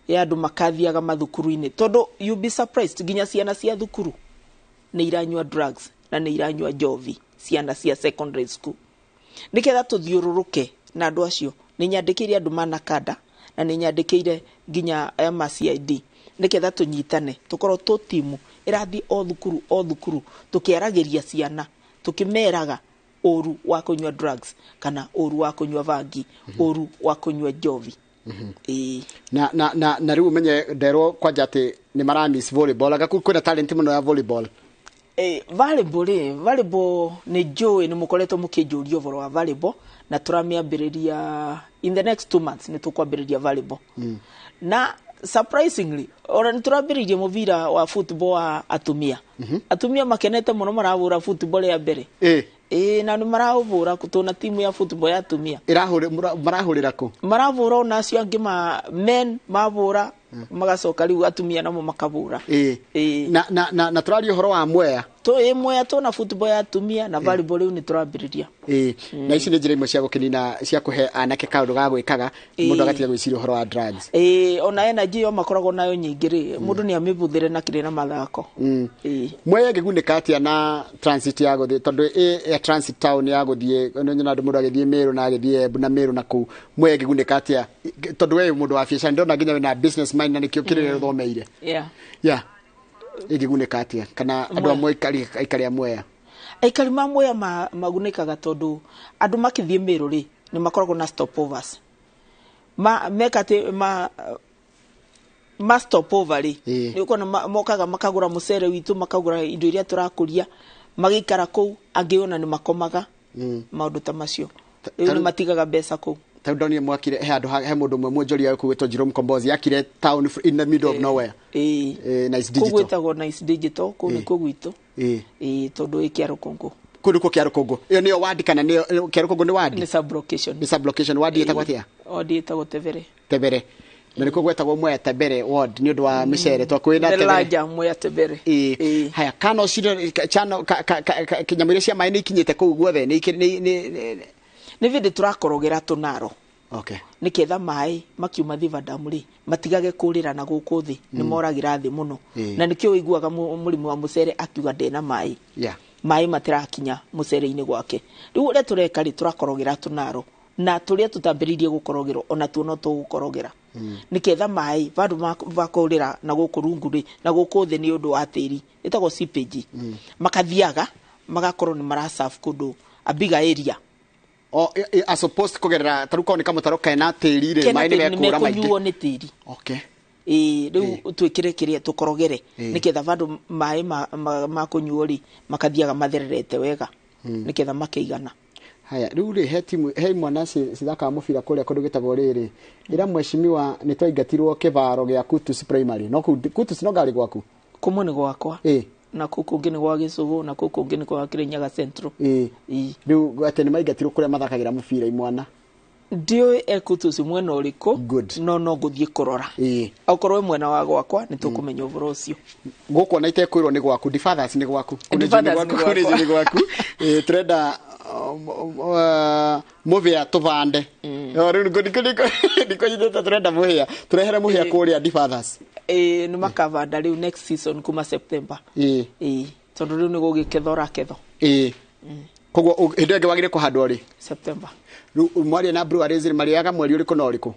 ya andũ makathiaga mathukuru-inĩ, tondũ you be surprised nginya ciana cia thukuru nĩ iranyua drugs na nĩ iranyua njovi, ciana cia secondary school. Nĩgetha tũthiũrũrũke na andũ acio, nĩ nyandĩkĩire andũ manakanda na nĩ nyandĩkĩire nginya aya ma CID, nĩgetha tũnyitane tũkorwo tũ timu ĩrathiĩ o thukuru o thukuru, tũkĩaragĩria ciana, tũkĩmeraga ũru wa kũnyua drugs kana ũru wa kũnyua bangi, ũru wa kũnyua njovi. Na rĩu ũmenye nderwo kwanja atĩ nĩ mara miss volleyball, anga kwĩna talent mũno ya volleyball. Volleyball rĩ, volleyball nĩ njũĩ nĩ mũkoretwo mũkĩnjũria ũhoro wa volleyball, na tũramĩambĩrĩria in the next 2 months, nĩ tũkwambĩrĩria volleyball. Na surprisingly ona nĩ tũrambĩrĩirie mũbira wa football wa atumia. Atumia makenete mũno, marahũra football ya mbere. Na nĩ marahũra, tũna timu ya football ya atumia. Marahũrĩra kũ? Marahũra ona acio angĩ ma men mahũra, magacoka rĩu atumia namo makahũra. Na tũraria ũhoro wa Mwea. Ĩ Mwea tũna football ya atumia na volleyball rĩu nĩ tũrambĩrĩria. Na ici nĩ njĩra imwe cia gũkĩnina, cia kũhe anake kaũndũ ga gwĩkaga, mũndũ agatiga gwĩciria ũhoro wa drugs. Ona energy ĩyo makoragwo nayo nyingĩ rĩ, mũndũ nĩ amĩbũthĩre na kĩrĩa na mathako. Mwea ĩngĩgunĩka atĩa na transit ya gũthiĩ, tondũ ya transit town ya gũthiĩ, nĩ nyona andũ mũndũ agĩthiĩ Meru na agĩthiĩ Embu na Meru na kũu, Mwea ĩngĩgunĩka atĩa, tondũ we wĩ mũndũ wa biacara, ndĩrona nginya wĩna business mind na nĩkĩo kĩrĩa ũthomeire. Yeah. Ĩngĩgunĩka atĩa kana andũ amwe aikari a Mwea? Aikari ma Mwea magunĩkaga tondũ andũ makĩthiĩ Meru rĩ, nĩ makoragwo na stopovers. Ma meka atĩ ma Ma stop over rĩ, nĩ ũkuona mokaga makagũra mũcere witũ, makagũra indo iria tũrakũria, magĩikara kũu, angĩ ona nĩ makomaga, maũndũ ta macio. Rĩu nĩ matigaga mbeca kũu. Ta ndonire mwakire he handũ he mũndũ ũmwe mwonjoria kũu gwĩtwo Jerome Kombozi akire town in the middle of nowhere. Nice Kũu Digital. gwĩtagwo Nice Digital, kũu nĩkuo gwitũ. Ĩĩ, tondũ ĩ Kĩarũkũngũ. Kũu nĩkuo Kĩarũkũngũ. Ĩyo nĩyo wadi kana nĩyo Kĩarũkũngũ nĩ wadi? Nĩ sublocation. Nĩ sublocation. Wadi ĩtagwo atĩa? Wadi ĩtagwo Tebere. Tebere. Na nĩkuo gwetagwo Mwea Tebere ward nĩ ũndũ wa mĩcere twakwĩ na The Tebere. larger Mwea Tebere. Ĩĩ. Haya, kana ũcio chano nyamũ iria cia maĩ nĩ ikinyĩte kũu guothe nĩ nĩ vĩndĩ tũrakorogera tũnaro. Okay. Nĩketha maĩ makiuma Thiva Dam rĩ matigage kũrĩra na gũkũ thĩ, nĩ moragĩra thĩ mũno. Na nĩkĩo ũiguaga mũrĩmi wa mũcere akiuga ndena maĩ. Maĩ matirakinya mũcere-inĩ gwake. Rĩu ũrĩa tũreka rĩ, tũrakorogera tũnaro na tũrĩa tũtambĩrĩirie gũkorogerwo ona tuo no tũgũkorogera. Nĩketha maĩ vandũ makũrĩra na gũkũ rungu rĩ, na gũkũ thĩ nĩ ũndũ wa tĩri, ĩtagwo seepage. Makathiaga magakorwo nĩ maraserve kũndũ a bigger area. O as opposed kũgerera ta rĩu korwo nĩ kamũtaro kena tĩri rĩ, maĩ nĩ mekũra maingĩ. Mekũnyuo nĩ tĩri. Okay. Ĩĩ, rĩu twĩkĩre kĩrĩa tũkorogere nĩketha vandũ maĩ ma kũnyuo rĩ makathiaga mathererete wega, nĩketha makeigana. Haya, rĩu rĩ, he timu he imwana cithakaga mũbira kũrĩa kũndũ gĩtagwo rĩrĩ ĩra mheshimiwa nĩ twaingatirwo kĩbaro gĩa Kutus Primary, no kũu Kutus no ngarĩ gwaku? Kũmwe nĩ gwakwa, na kũu kũngĩ nĩ gwa Gĩcũgũ, na kũu kũngĩ nĩ gwa Kĩrĩnyaga Central. Ĩĩ, rĩu atĩ nĩ maingatirwo kũrĩa mathakagĩra mũbira imwana. Ndiũĩ e Kutus mwena ũrĩkũ, no ngũthiĩ kũrora. Okorwo mwena wa gwakwa nĩ tũkũmenya ũhoro ũcio. Gũkũ ona itekwĩrwo nĩ gwaku, Difathers nĩ gwaku. Difathers nĩ Kũu nĩ gwaku. Ĩĩ, tũrenda mũbĩa tũbande. Rĩu ndikũnyitĩte, tũrenda mũhĩa, tũrehere mũhĩa kũrĩa Difathers. Ĩĩ, nĩ makavanda rĩu next season kuma September. Ĩĩ, tondũ rĩu nĩ gũgĩketha ũraketho. Ĩĩ, koguo hĩndĩ ĩyo ĩngĩ wagĩrĩire kũhandwo rĩ? September. Rĩu mwaria na breweries rĩ, marĩaga mweri ũrĩkũ na ũrĩkũ?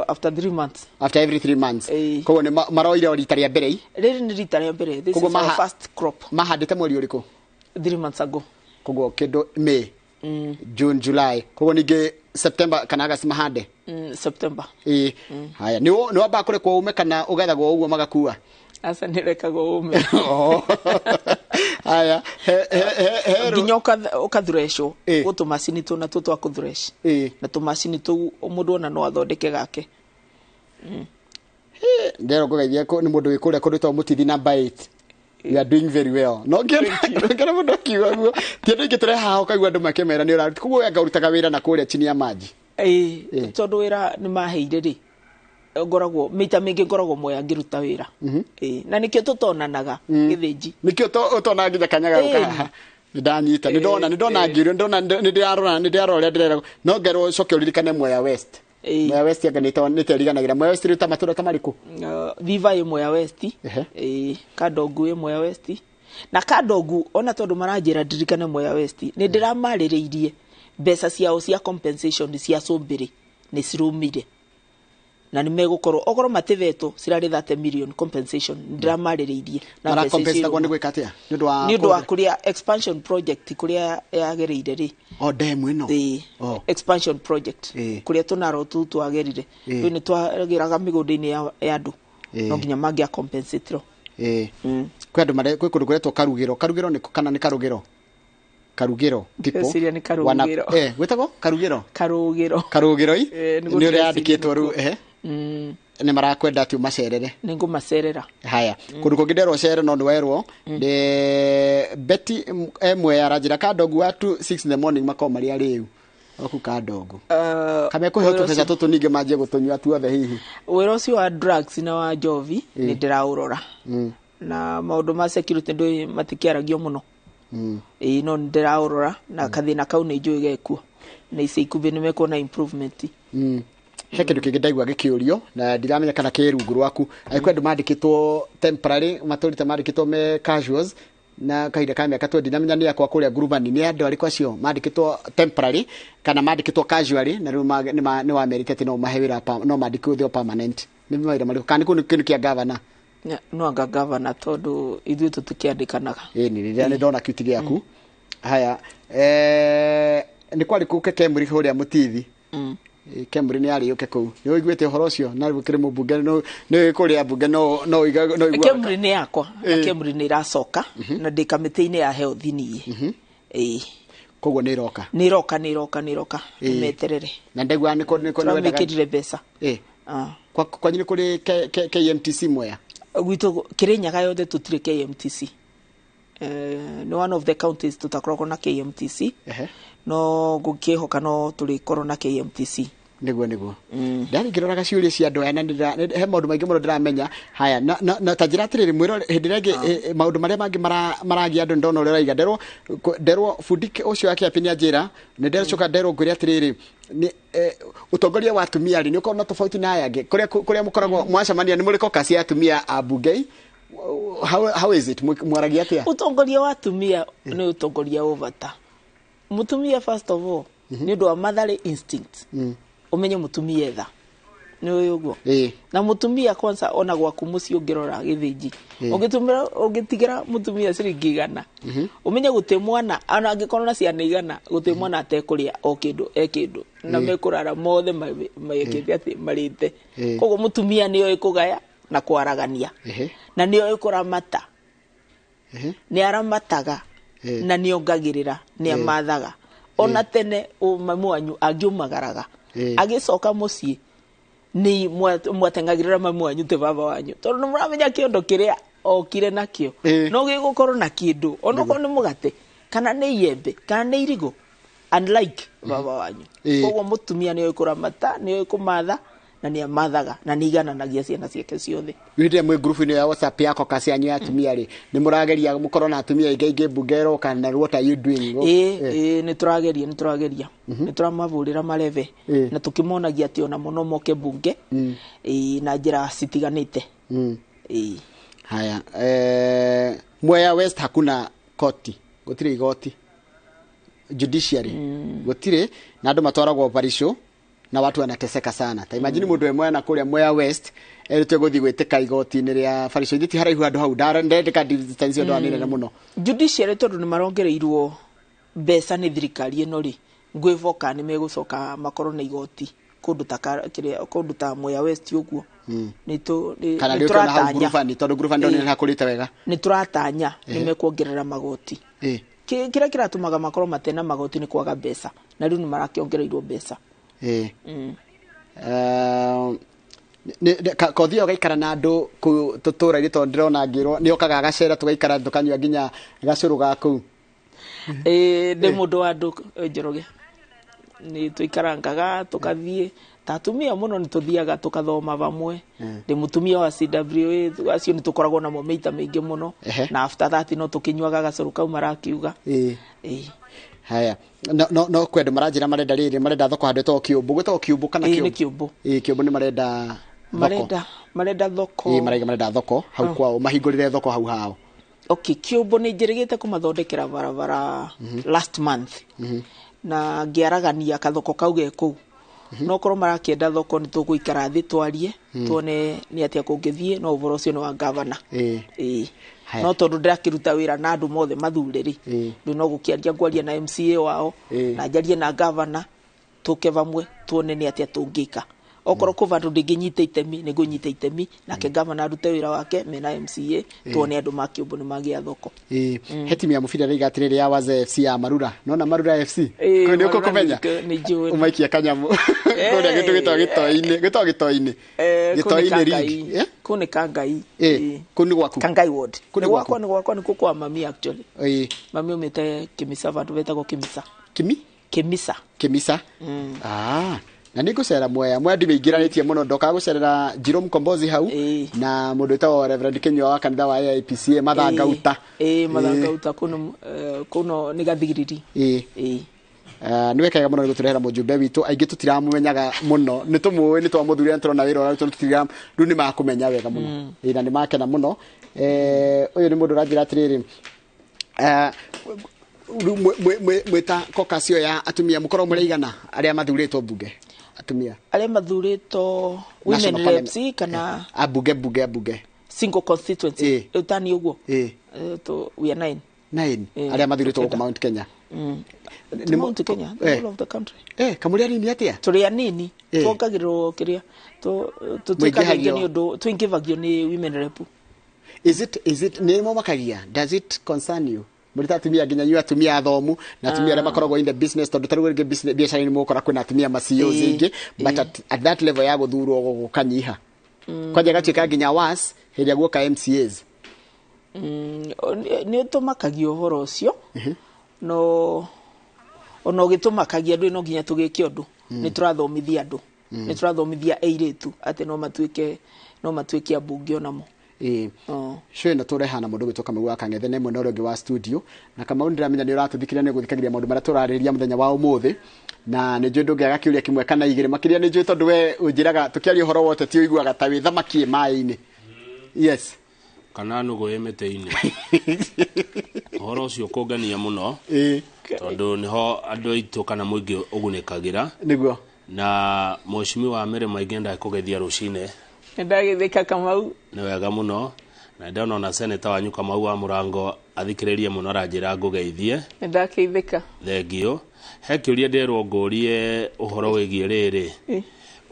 After 3 months. After every 3 months. Koguo nĩ maroire o rita rĩa mbere i? Rĩrĩ nĩ rita rĩa mbere. This Koguo is our first crop. Mahandĩte mweri ũrĩkũ? 3 months ago. Koguo kĩndũ May, June, July, koguo ningĩ September kana August mahande? September. Ĩĩ. Haya, nĩ wambaga kũrekwo ume kana ũgethagwo ũguo magakua? Aca, nĩrekagwo ũme. Haya, he nginya ũkathureshwo gũ tũmacini tũ natuo twa kũthresh, na tũmacini tũu mũndũ ona no athondeke gake. Ndero ngũgeithia nĩ mũndũ wĩ kũrĩa kũndũ twa Mũtithi number 8. You are doing very well. No ngĩona mũndũ akiuga guo, ti andũ aingĩ tũrehaha ũkaigua andũ makĩmera nĩ ũraruta. Koguo we anga ũrutaga wĩra na kũrĩa chini ya maji. Ĩĩ, tondũ wĩra nĩ maheire rĩ, ngoragwo maita maingĩ ngoragwo Mwea ngĩruta wĩra. Ĩĩ, na nĩkĩo tũtonanaga Gĩthĩnji. Nĩkĩo ũtonaga nginya kanyaga gũka haha. Nĩ ndanyita, nĩ ndona, nĩ ndona ngĩũrio, nĩ ndona, nĩ ndĩrarora, nĩ ndĩrarora ũrĩa ndĩreragwo. No ngerwo ũcoke ũririkane Mwea West. Mwea West anga nĩ teriganagĩra. Mwea West rĩu ta matũra ta marĩkũ? Thiva ĩ Mwea West, ĩĩ, Kandongu ĩ Mwea West. Na Kandongu ona tondũ maranjĩra ndirikane Mwea West, nĩ ndĩramarĩrĩirie mbeca ciao cia compensation cia cũmbĩrĩ nĩ cirũmire. Na nĩ megũkorwo okorwo matĩvetwo cirarĩ 30 million compensation, nĩ ndĩramarĩrĩirie na mbeca icio Marakompensatagwo nĩ irũma. gwĩka atĩa? Nĩ ũndũ wa Nĩ ũndũ wa kũrĩa expansion project kũrĩa yagereire rĩ. O demu ĩno. Ĩĩ. Expansion project kũrĩa tũnaro tũu twagerire. Rĩu nĩ twageraga mĩgũnda-inĩ ya andũ. No nginya mangĩa compensatirwo. Ĩĩ. Kwĩ andũ kwĩ kũndũ kũretwo Karugĩro. Karugĩro nĩ kana nĩ Karugĩro? Karugĩro people. Ndĩreciria nĩ Karugĩro. Gwĩtagwo Karugĩro? Karugĩro. Karugĩro i? Nĩguo Nĩ ũrĩa ndĩreciria yandĩkĩtwo rĩu, nĩkuo. ehe. Nĩ marakwenda atĩ ũmacerere. Nĩ ngũmacerera. Haya, kũndũ kũngĩ nderwo cere no nĩwerwo nĩ Betty Mwea aranjĩra Kandongu wa 2 6 in the morning makorwo marĩ arĩu oku Kandongu. Kamekũheo wĩra tũbeca ũcio- tũtũ ningĩ manjie gũtũnyua tuothe hihi. Wĩra ũcio wa drugs na wa njovi nĩ ndĩraũrora, na maũndũ ma security ndũĩ matikĩaragio mũno. Ĩĩ, no nĩ ndĩraũrora na kathĩna kau nĩ njũĩ gekuo, na ica ikuhĩ nĩ mekuona improvement. He kĩndũ kĩngĩ ndaigua gĩkĩũrio na ndiramenya kana kĩ rungu rwaku, angĩkorwo andũ mandĩkĩtwo temporary matũrĩte mandĩkĩtwo me casuals na kahinda ka mĩaka 20, ndinamenya nĩ akwa kũrĩa ngurubani nĩ andũ arĩkũ acio mandĩkĩtwo temporary kana mandĩkĩtwo casually, na rĩu nĩ wamerĩte atĩ no mahe wĩra no mandĩkwo thĩ permanent, nĩ mawĩra marĩkũ kana nĩ kũndũ kĩndũ kĩa gavana? No anga gavana, tondũ ithuĩ tũtikĩandĩkanaga. Ĩĩ, nĩ rĩrĩa nĩ ndona kiuti gĩaku. Haya, nĩ kwarĩ kũ keke mũrĩ kũrĩa Mũtithi? Kemri nĩ yarĩ yũke kũu. Nĩ ũiguĩte ũhoro ũcio na rĩu kĩrĩ mũmbunge nĩ kũrĩa mbunge no no no iguaga. Kemri nĩ yakwa na Kemri nĩ ĩracoka na ndĩ kamĩtĩ-inĩ ya health niĩ. Ĩĩ. Koguo nĩ ĩroka. Nĩ ĩroka, nĩ ĩroka, nĩ ĩroka. Meterere. Na ndaigua nĩ kũ Tũramĩkĩrire mbeca. Kwa kwanyu nĩ kũrĩ KMTC Mwea? Gwitũ Kĩrĩnyaga yothe tũtirĩ KMTC. Nĩ one of the counties tũtakoragwo na KMTC. No ngũkĩhoka no tũrĩkorwo na KMTC. Nĩguo nĩguo. Ndari ngĩroraga ciũria cia andũ aya na he maũndũ maingĩ mũno ndĩramenya. Haya, na ta njĩra atĩrĩrĩ, mwĩrore hĩndĩ ĩrĩa ĩngĩ maũndũ marĩa mangĩ maragia andũ ndona ũrĩa ũraiga. Nderwo bundi ũcio wa kĩapi nĩanjĩra, nĩ ndecoka nderwo ngwĩre atĩrĩrĩ, ũtongoria wa atumia rĩ, nĩ ũkoragwo na tofauti na aya angĩ? Kũrĩa mũkoragwo mwacemania nĩ mũrĩ caucus ya atumia a mbunge? How is it? Mwaragia atĩa? Ũtongoria wa atumia nĩ ũtongoria wĩ bata. Mũtumia first of all, nĩ ũndũ wa motherly instinct. Ũmenye mũtumia etha. Nĩ ũĩ ũguo? Na mũtumia kwanza ona gwaku mũciĩ ũngĩrora gĩthĩnji. Ũngĩtũmĩra, ũngĩtigĩra mũtumia ciringi 100. Ũmenye gũtirĩ mwana, ona angĩkorwo na ciana 100, gũtirĩ mwana atekũrĩa o kĩndũ, e kĩndũ. Na mekũrara mothe mekĩte atĩ marĩte. Koguo mũtumia nĩoĩ kũgaya na kwaragania. Na nĩoĩ kũramata. Nĩ aramataga na nĩongagĩrĩra, nĩ amathaga. Ona tene mamu wanyu angiumagaraga. Agĩcoka mũciĩ nĩ mwateng'agĩrĩra mamu wanyu te baba wanyu. Tondũ nĩ mũramenya kĩondo kĩrĩa okire nakĩo. No gĩgũkorwo na kĩndũ, onokorwo nĩ mũgate, kana nĩ iembe, kana nĩ irigũ, unlike baba wanyu. Koguo mũtumia nĩoĩ kũramata, nĩoĩ kũmatha, na nĩ amathaga, na nĩ aigananagia ciana ciake ciothe. Hĩndĩ ĩrĩa mwĩ ngurubu-inĩ ya WhatsApp ya caucus yanyu ya atumia rĩ, nĩ mũrageria mũkorwo na atumia aingĩ aingĩ mbunge ĩroka, na what are you doing? Ĩĩ, nĩ tũrageria, nĩ tũrageria. Nĩ tũramahũrĩra marebe, na tũkĩmonagia atĩ ona mũno moke mbunge, na njĩra citiganĩte. Haya, Mwea West hakuna koti, gũtirĩ igoti. Judiciary, gũtirĩ, na andũ matwaragwo barisho, na watu wanateseka sana. Ta imagine mũndũ we mwena kũrĩa Mwea West erĩtwo gũthiĩ gwĩtĩka igoti-inĩ rĩa barisho. Ithuĩ ti haraihu handũ hau, ndendeka distance ĩyo ndona nĩ nene mũno. Judiciary tondũ nĩ marongereirwo mbeca nĩ thirikari ĩno rĩ, ngwĩhoka nĩ megũcoka makorwo na igoti kũndũ ta kĩrĩa, kũndũ ta Mwea West ũguo. Nĩ Kana rĩũke na hau tũratanya. Ngurubani, tondũ Ngurubani ndona nĩ hakũrĩte wega. Nĩ tũratanya nĩ mekuongerera magoti. Kĩrĩa kĩratũmaga makorwo matena magoti nĩ kwaga mbeca, na rĩu nĩ marakĩongereirwo mbeca. Kothi ĩyo gaikara na andũ kũu tũtũũra-inĩ, tondũ ndĩrona ngĩrwo nĩ okaga agacera, tũgaikara tũkanyua nginya gacũrũ ga kũu. Ndĩ mũndũ wa andũ, Njoroge. Nĩ tũikarangaga tũkathiĩ ta atumia mũno, nĩ tũthiaga tũkathoma vamwe. Ndĩ mũtumia wa CWA, acio nĩ tũkoragwo namo maita maingĩ mũno. Na after that no tũkĩnyuaga gacũrũ kau marakiuga. Haya, no kwĩ andũ maranjĩra marenda rĩrĩ, marenda thoko handũ ĩtagwo Kĩũmbũ. Gwĩtagwo Kĩũmbũ kana Ĩĩ, nĩ Kĩũmbũ? Kĩũmbũ. Ĩĩ, Kĩũmbũ nĩ marenda thoko. Marenda thoko. Ĩĩ, maraiga marenda thoko hau kwao, mahingũrĩre thoko hau hao. Okay, Kĩũmbũ nĩ njĩrĩgĩte kũmathondekera barabara last month. Na ngĩaragania kathoko kau ge kũu. No korwo marakĩenda thoko nĩ tũgũikara thĩ twarie, tuone nĩ atĩa kũngĩthiĩ, no ũhoro ũcio nĩ wa governor. Haya. No tondũ ndĩrakĩruta wĩra na andũ mothe mathure rĩ, rĩu no gũkĩaria ngwaria na MCA wao, na njarie na governor, tũke vamwe tuone nĩ atĩa tũngĩka. Okorwo kũ vandũ ndingĩnyita itemi, nĩ ngũnyita itemi, nake governor arute wĩra wake mena MCA, tuone andũ ma Kĩũmbũ nĩ magĩa thoko. He timu ya mũbira rĩiga atĩrĩrĩ ya Wazee FC ya Marura. Nona Marura FC? Kũu nĩ Marura ũkũmenya? nĩ njũĩ. Ũmaikia kanyamũ. Kũrĩa gĩtũ gĩtagwo gĩtoi-inĩ. Gĩtagwo gĩtoi-inĩ. Kũu nĩ Gĩtoi-inĩ Kangai. league. Kũu nĩ Kangai. Kũu nĩ gwaku? Kangai ward. Kũu nĩ Nĩ gwaku? gwakwa, nĩ gwakwa, nĩ kũu kwa mami actually. Mami aumĩte Kĩmisa, vandũ betagwo Kĩmisa. Kimi? Kĩmisa. Kĩmisa. Na nĩ ngũcera Mwea. Mwea ndimĩingĩranĩtie mũno, ndokaga gũcerera Jerome Kombozi hau, na mũndũ wĩtagwo Reverend Kĩnyua wa kanitha wa AIPCA, Mathangauta. Mathangauta, kũu no nĩ Gathigiriri. Nĩ wekega mũno nĩ gũtũrehera mũjumbe witũ. Aingĩ tũtiramũmenyaga mũno, nĩ tũmũĩ, nĩ twamũthurire, nĩ tũrona wĩra ũrĩa tũtira, rĩu nĩ makũmenya wega mũno. Na nĩ makena mũno. Ũyũ nĩ mũndũ ũranjĩra atĩrĩrĩ, rĩu mwĩta caucus ĩyo ya atumia, mũkoragwo mũrĩ aigana arĩa mathurĩtwo mbunge? Atumia. Arĩa mathurĩtwo women National Parliament. reps kana Ambunge, mbunge, ambunge. Single constituency. Rĩu ta niĩ ũguo. We are 9. 9. Arĩa mathurĩtwo gũkũ Tũkĩenda. Mount Kenya. Ti Mount Kenya, the whole of the country. Kamũrĩ anini atĩa? Tũrĩ anini, tuongagĩrĩrwo kĩrĩa tũtuĩkaga aingĩ nĩ ũndũ tũingĩvagio nĩ women rep. Is it nĩ mũmakagia? Does it concern you? Mũrĩ ta atumia nginya inyuĩ atumia athomu na atumia arĩa makoragwo in the business, tondũ tarĩu rĩngĩ biacara-inĩ mũgũkora kwĩna atumia ma CEOs aingĩ, but at that level ya gũthurwo gũkanyiha. Kwanja gatuĩka nginya worse hĩndĩ ĩrĩa guoka MCAs. Nĩ ũtũmakagia ũhoro ũcio, no ona ũgĩtũmakagia andũ no nginya tũgĩke ũndũ. Nĩ tũrathomithia andũ, nĩ tũrathomithia airĩtu atĩ no matuĩke ambunge onamo. Show ĩno tũrehana mũndũ gwĩtwo Kamau wa Kang'ethe na mwena ũrĩa ũngĩ wa studio, na Kamau ndĩramenya nĩ ũratũthikĩrĩria, nĩ ũgũthikagĩrĩria maũndũ marĩa tũrarĩrĩria mũthenya wa ũmũthĩ, na nĩ njũĩ ndũngĩaga kĩũria kĩmwe kana igĩrĩ makĩria, nĩ njũĩ tondũ we ũnjĩraga tũkĩaria ũhoro wote ti ũiguaga ta wĩ thamaki ĩ maĩ-inĩ. Yes. Kana nũgũ ĩ mĩtĩ-inĩ. Ũhoro ũcio ũkũngania mũno, tondũ nĩho andũ aitũ kana mũingĩ ũgunĩkagĩra. Nĩguo. Na mheshimiwa Mary Maingĩ ndakũgeithia rũcinĩ. Nĩndagĩthĩka Kamau. Nĩ wega mũno. Na ndona ona seneta wanyu Kamau wa Mũrango athikĩrĩrie mũno aranjĩra ngũgeithie. Nĩndakĩithĩka. Thengio. He kĩũria nderwo ngũrie ũhoro wĩgiĩ rĩrĩ.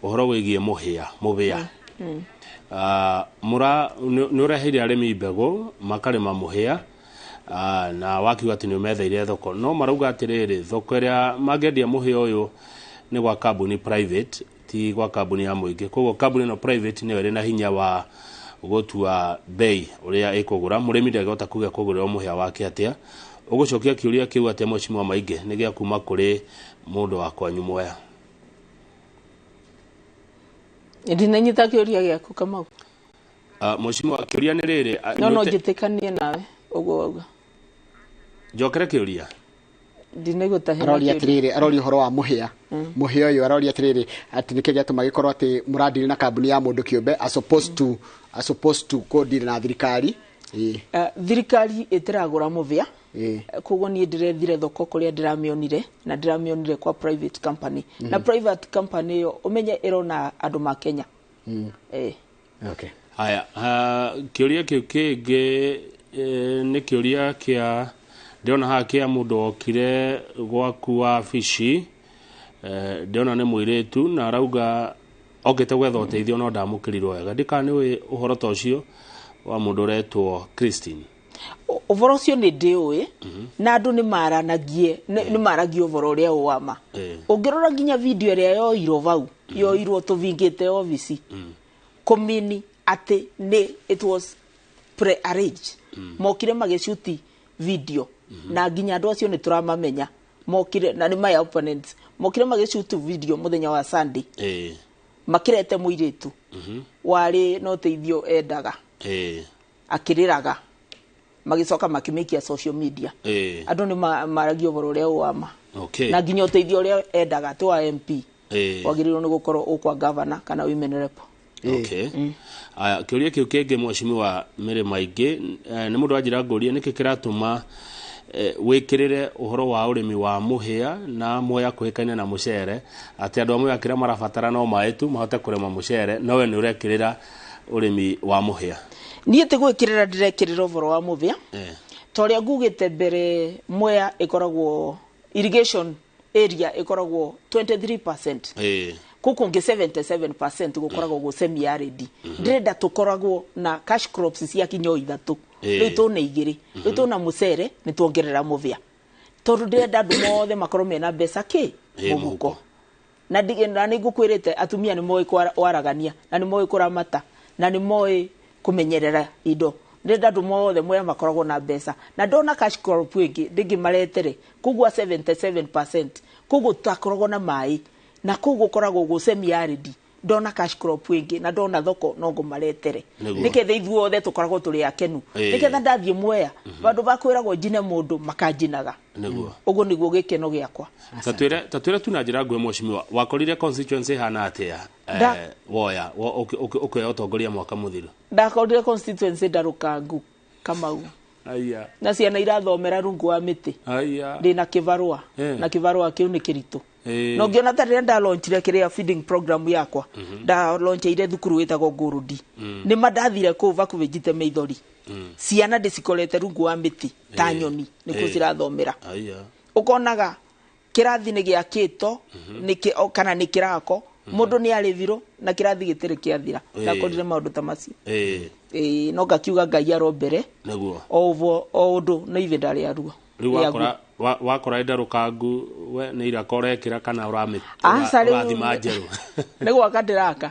Ũhoro wĩgiĩ mũhĩa. Nĩ ũreheire arĩmi mbegũ makarĩma mũhĩa, na wakiuga atĩ nĩ ũmetheire thoko, no marauga atĩrĩrĩ, thoko ĩrĩa mangĩendia mũhĩa ũyũ nĩ gwa kambuni private, ti gwa kambuni ya mũingĩ. Koguo kambuni ĩno private nĩyo ĩrĩ na hinya wa gũtua bei ũrĩa ĩkũgũra. Mũrĩmi ndangĩhota kuga kũgũrĩrwo mũhĩa wake atĩa. Ũgũcokia kĩũria kĩu atĩa mheshimiwa Maingĩ? Nĩ gĩa kuma kũrĩ mũndũ wa kwanyu Mwea. Ndinanyita kĩũria gĩaku Kamau. Mheshimiwa, kĩũria nĩ rĩrĩ, no njĩtĩkanie nawe ũguo wauga. Njokere kĩũria. Aroria atĩrĩrĩ, aroria ũhoro wa mũhĩa. Mũhĩa ũyũ aroria atĩrĩrĩ, atĩ nĩkĩ gĩatũma gĩkorwo atĩ mũradili na kambuni ya mũndũ kĩũmbe as opposed to kũndiri na thirikari. Thirikari ĩtĩragũra mũhĩa. Koguo niĩ ndĩrethire thoko kũrĩa ndĩramĩonire, na ndĩramĩonire kwa private company. Na private company ĩyo ũmenye ĩrona andũ ma Kenya. Okay. Haya, kĩũria kĩu kĩngĩ nĩ kĩũria kĩa ndĩrona haha kĩa mũndũ okire gwaku wabici, ndĩrona nĩ mũirĩtu na arauga okĩte gwetha ũteithio no ndamũkĩrirwo wega. Ndikana nĩ ũhoro ta ũcio wa mũndũ ũretwo Christine. Ũhoro ũcio nĩ ndĩũĩ, na andũ nĩ maranagie, nĩ maragia ũhoro ũrĩa wa ma. Ũngĩrora nginya video ĩrĩa yoirwo vau, yoirwo tũvingĩte obici, kũmini atĩ nĩ it was pre-arranged. Mokire magĩcuti video, na nginya andũ acio nĩ tũramamenya. Mokire, na nĩ my opponents, mokire magĩcuti video mũthenya wa Sunday. Makĩrete mũirĩtu warĩ na ũteithio endaga, akĩrĩraga, magĩcoka makĩmĩikia social media. Andũ nĩ maragia ũhoro ũrĩa wa ma. Na nginya ũteithio ũrĩa endaga ti wa MP, wagĩrĩirwo nĩ gũkorwo ũkwa governor kana women rep. Okay. Aya, kĩũria kĩu kĩngĩ mheshimiwa Mary Maingĩ, nĩ mũndũ wanjĩra ngũrie nĩkĩ kĩratũma wĩkĩrĩre ũhoro wa ũrĩmi wa mũhĩa na Mwea kũhĩkania na mũcere, atĩ andũ a Mwea kĩrĩa marabatara no maĩ tu mahote kũrĩma mũcere, no we nĩ ũrekĩrĩra ũrĩmi wa mũhĩa. Niĩ ti gwĩkĩrĩra ndĩrekĩrĩra ũhoro wa mũhĩa, ta ũrĩa ngugĩte mbere, Mwea ĩkoragwo irrigation area ĩkoragwo 23%. Kũu kũngĩ 77% gũkoragwo gũ semi arid. Ndĩrenda tũkoragwo na cash crops cia kinyo ithatũ. Rĩu tũna igĩrĩ, rĩu tũna mũcere, nĩ tuongerera mũhĩa, tondũ ndĩrenda andũ mothe makorwo mena mbeca kĩ mũhuko. Na nĩ ngũkwĩrĩte atumia nĩ moĩ kwaragania, na nĩ moĩ kũramata, na nĩ moĩ kũmenyerera indo. Ndĩrenda andũ mothe Mwea makoragwo na mbeca, na ndona cash crop ĩngĩ ndĩngĩmaretere koguo 77%, koguo tũtakoragwo na maĩ, na kũu gũkoragwo gũ semi arid. Ndona cash crop ĩngĩ na ndona thoko no ngũmaretere, nĩketha ithuothe tũkoragwo tũrĩ akenu, nĩketha ndathiĩ Mwea vandũ va kwĩragwo njine mũndũ makanjinaga. Ũguo nĩguo gĩkeno gĩakwa. Tatwĩre tu na njĩra nguhĩ mheshimiwa, wakorire constituency hana atĩa woya ũkĩoya ũtongoria mwaka mũthiru? Ndakorire constituency ndarũkangu Kamau. Na ciana irathomera rungu wa mĩtĩ. Ndĩna kĩbarũa, na kĩbarũa kĩu nĩ kĩritũ. No ngĩona ta rĩrĩa ndalonchire kĩrĩa feeding program yakwa, ndaloncheire thukuru ĩtagwo Ngũrũndi. Nĩ ma ndathire kũu vakuhĩ njite maithori. Ciana ndĩcikorete rungu wa mĩtĩ ta nyoni nĩkuo cirathomera. Ũkonaga kĩrathi nĩ gĩakĩtwo nĩ kana nĩ kĩrako mũndũ nĩ arĩthirwo na kĩrathi gĩtirĩ kĩathira. Ndakorire maũndũ ta macio. No ngakiuga Ngai aro mbere nĩguo o ũndũ nĩ ihinda rĩaruo. Rĩu wakora ĩndarũkangu we nĩ iraka ũrekĩra kana ũrathima njerũ? Nĩ gwaka ndĩraka.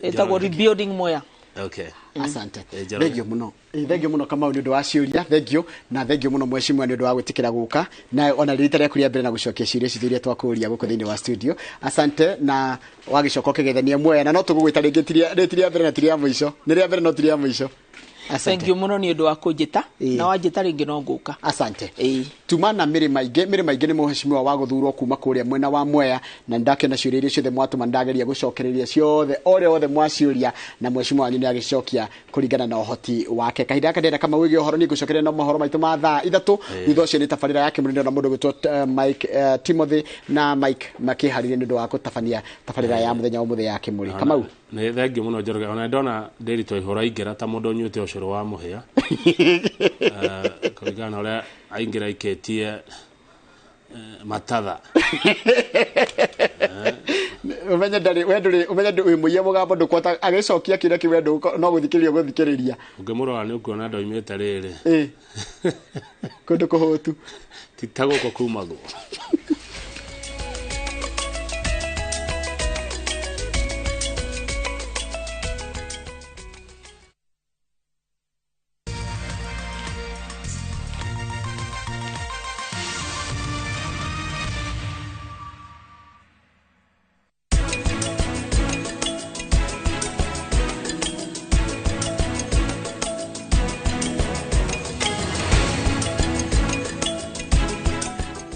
Ĩtagwo rebuilding Mwea. Okay. Asante. Thengio muno. Thengio muno Kamau nĩ ũndũ wa ciũria, thengio na thengio muno mheshimiwa nĩ ũndũ wa gwĩtĩkĩra gũka na ona rita rĩaku rĩa mbere na gũcokia ciũria citũ iria twakũria gũkũ thĩinĩ wa studio. Asante na wagĩcoka ũkĩgethania Mwea na no tũgũgwĩta rĩngĩ ti rĩa mbere na ti rĩa mũico. Nĩ rĩa mbere no ti rĩa mũico. Thank you muno nĩ ũndũ wa kũnjĩta na wanjĩta rĩngĩ no ngũka. Asante. Tuma na Mĩrĩma Ingĩ. Mĩrĩma Ingĩ nĩ mheshimiwa wa gũthurwo kuma kũrĩa mwena wa Mwea na ndakĩona ciũria iria ciothe mwatũma ndageria gũcokereria ciothe ore othe mwaciũria na mheshimiwa wanyu nĩ agĩcokia kũringana na ũhoti wake. Kahinda gaka ndĩrenda Kamau wĩgie ũhoro nĩ ngũcokereria na mohoro maitũ ma thaa 3. Thutha ũcio nĩ tabarĩra ya kĩmũrĩndĩ na mũndũ gwĩtwo Mike Timothy na Mike makĩharĩria nĩ ũndũ wa gũtabania tabarĩra ya mũthenya wa ũmũthĩ ya kĩmũrĩ. Kamau nĩ thengio mũno Njoroge, ona ndona Ndĩritũ Ihũra aingĩra ta mũndũ ũnyuĩte ũcũrũ wa mũhĩa kũringana na ũrĩa aingĩra aikĩtie matatha. Ũmenye ndarĩ we ndũrĩ ũmenye wĩ mũiye mũgambo ndũkwota agĩcokia kĩrĩa kĩu we no gũthikĩrĩria ũgũthikĩrĩria. Ũngĩmũrora nĩ ũkuona ndoimĩte rĩrĩ kũndũ kũhũtu ti ta gũkũ kumagwo.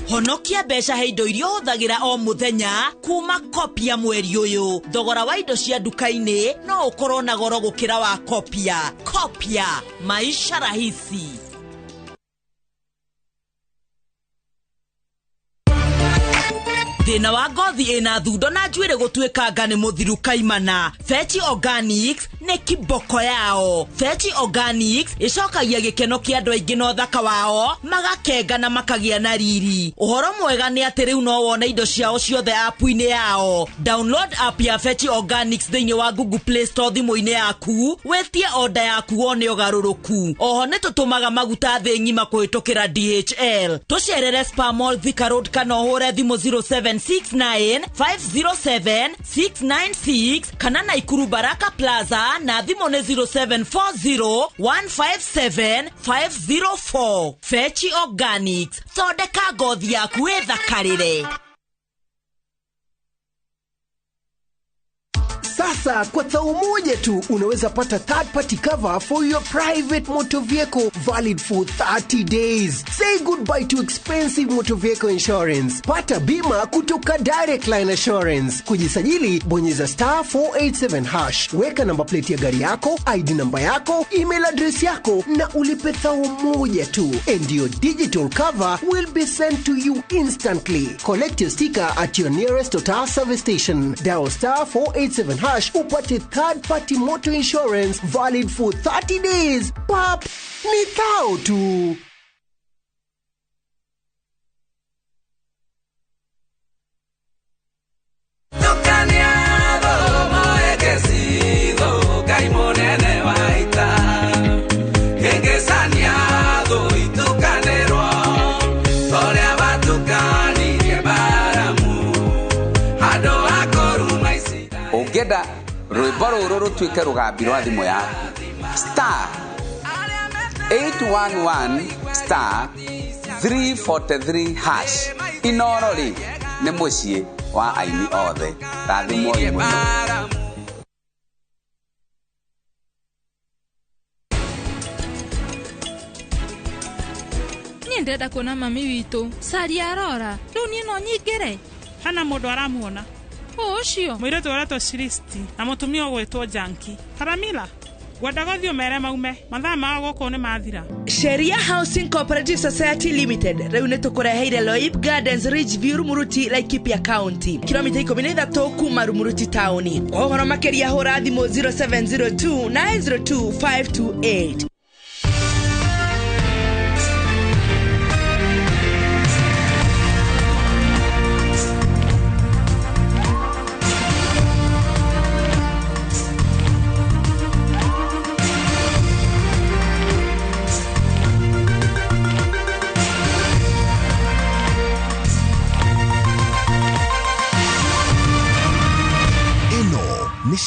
Honokia mbeca he indo iria ũhũthagĩra o mũthenya kuma Kopia mweri ũyũ. Thogora wa indo cia nduka-inĩ no ũkorwo na goro gũkĩra wa Kopia. Kopia, maisha rahisi. Thĩna wa ngothi ĩna thundo na njuĩrĩ gũtuĩkanga nĩ mũthiru kaimana. Fetch Organics nĩ kiboko yao. Fetch Organics ĩcokagia gĩkeno kĩa andũ aingĩ na ũthaka wao, magakenga na makagĩa na riri. Ũhoro mwega nĩ atĩ rĩu no wone indo ciao ciothe app-inĩ yao. Download app ya Fetch Organics thĩinĩ wa Google Play Store thimũ-inĩ yaku, wĩtie order yaku wone ũgarũrũku. Oho nĩ tũtũmaga maguta thĩ ng'ima kũhĩtũkĩra DHL. Tũcerere Spa Mall Thika Road kana ũhũre thimũ 0769 507 696 kana Naikuru Baraka Plaza na thimũ nĩ 0740 157 504. Fetch Organics, thondeka ngothi yaku ĩthakarĩre. Sasa kwa thao moja tu unaweza pata third party cover for your private motor vehicle valid for 30 days. Say goodbye to expensive motor vehicle insurance. Pata bima kutoka Direct Line Assurance. Kujisajili bonyeza star 487 hash. Weka number plate ya gari yako, ID namba yako, email address yako na ulipe thao moja tu. And your digital cover will be sent to you instantly. Collect your sticker at your nearest Total service station. Dial star 487 hash upate third party motor insurance valid for 30 days. Pap, ni thao tu. Ũngĩenda rwĩmbo rũrũ rũtuĩke rũgambi rwa thimũ yaku, star 811 star 343 hash. Inoro rĩ nĩ mũciĩ wa aini othe. Rathimwoi mũno. Niĩ ndĩrenda kuona mami witũ Caria arora rĩu niĩ no nyingĩre. Hana mũndũ aramuona. Ũcio mũirĩtu ũretwo Shiristi na mũtumia ũgwĩtwo Janki. Karamila, ngwendaga ũthiĩ ũmere maume mathaa mao gũkũ nĩ mathira. Sheria Housing Cooperative Society Limited rĩu nĩ tũkũreheire Loip Gardens Ridgeview Rumuruti Laikipia County, kilomita 13 kuma Rumuruti taũni. Kwa ũhoro makĩria hũra thimũ 0702 902 528.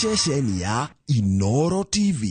Ceceni ya Inoro TV.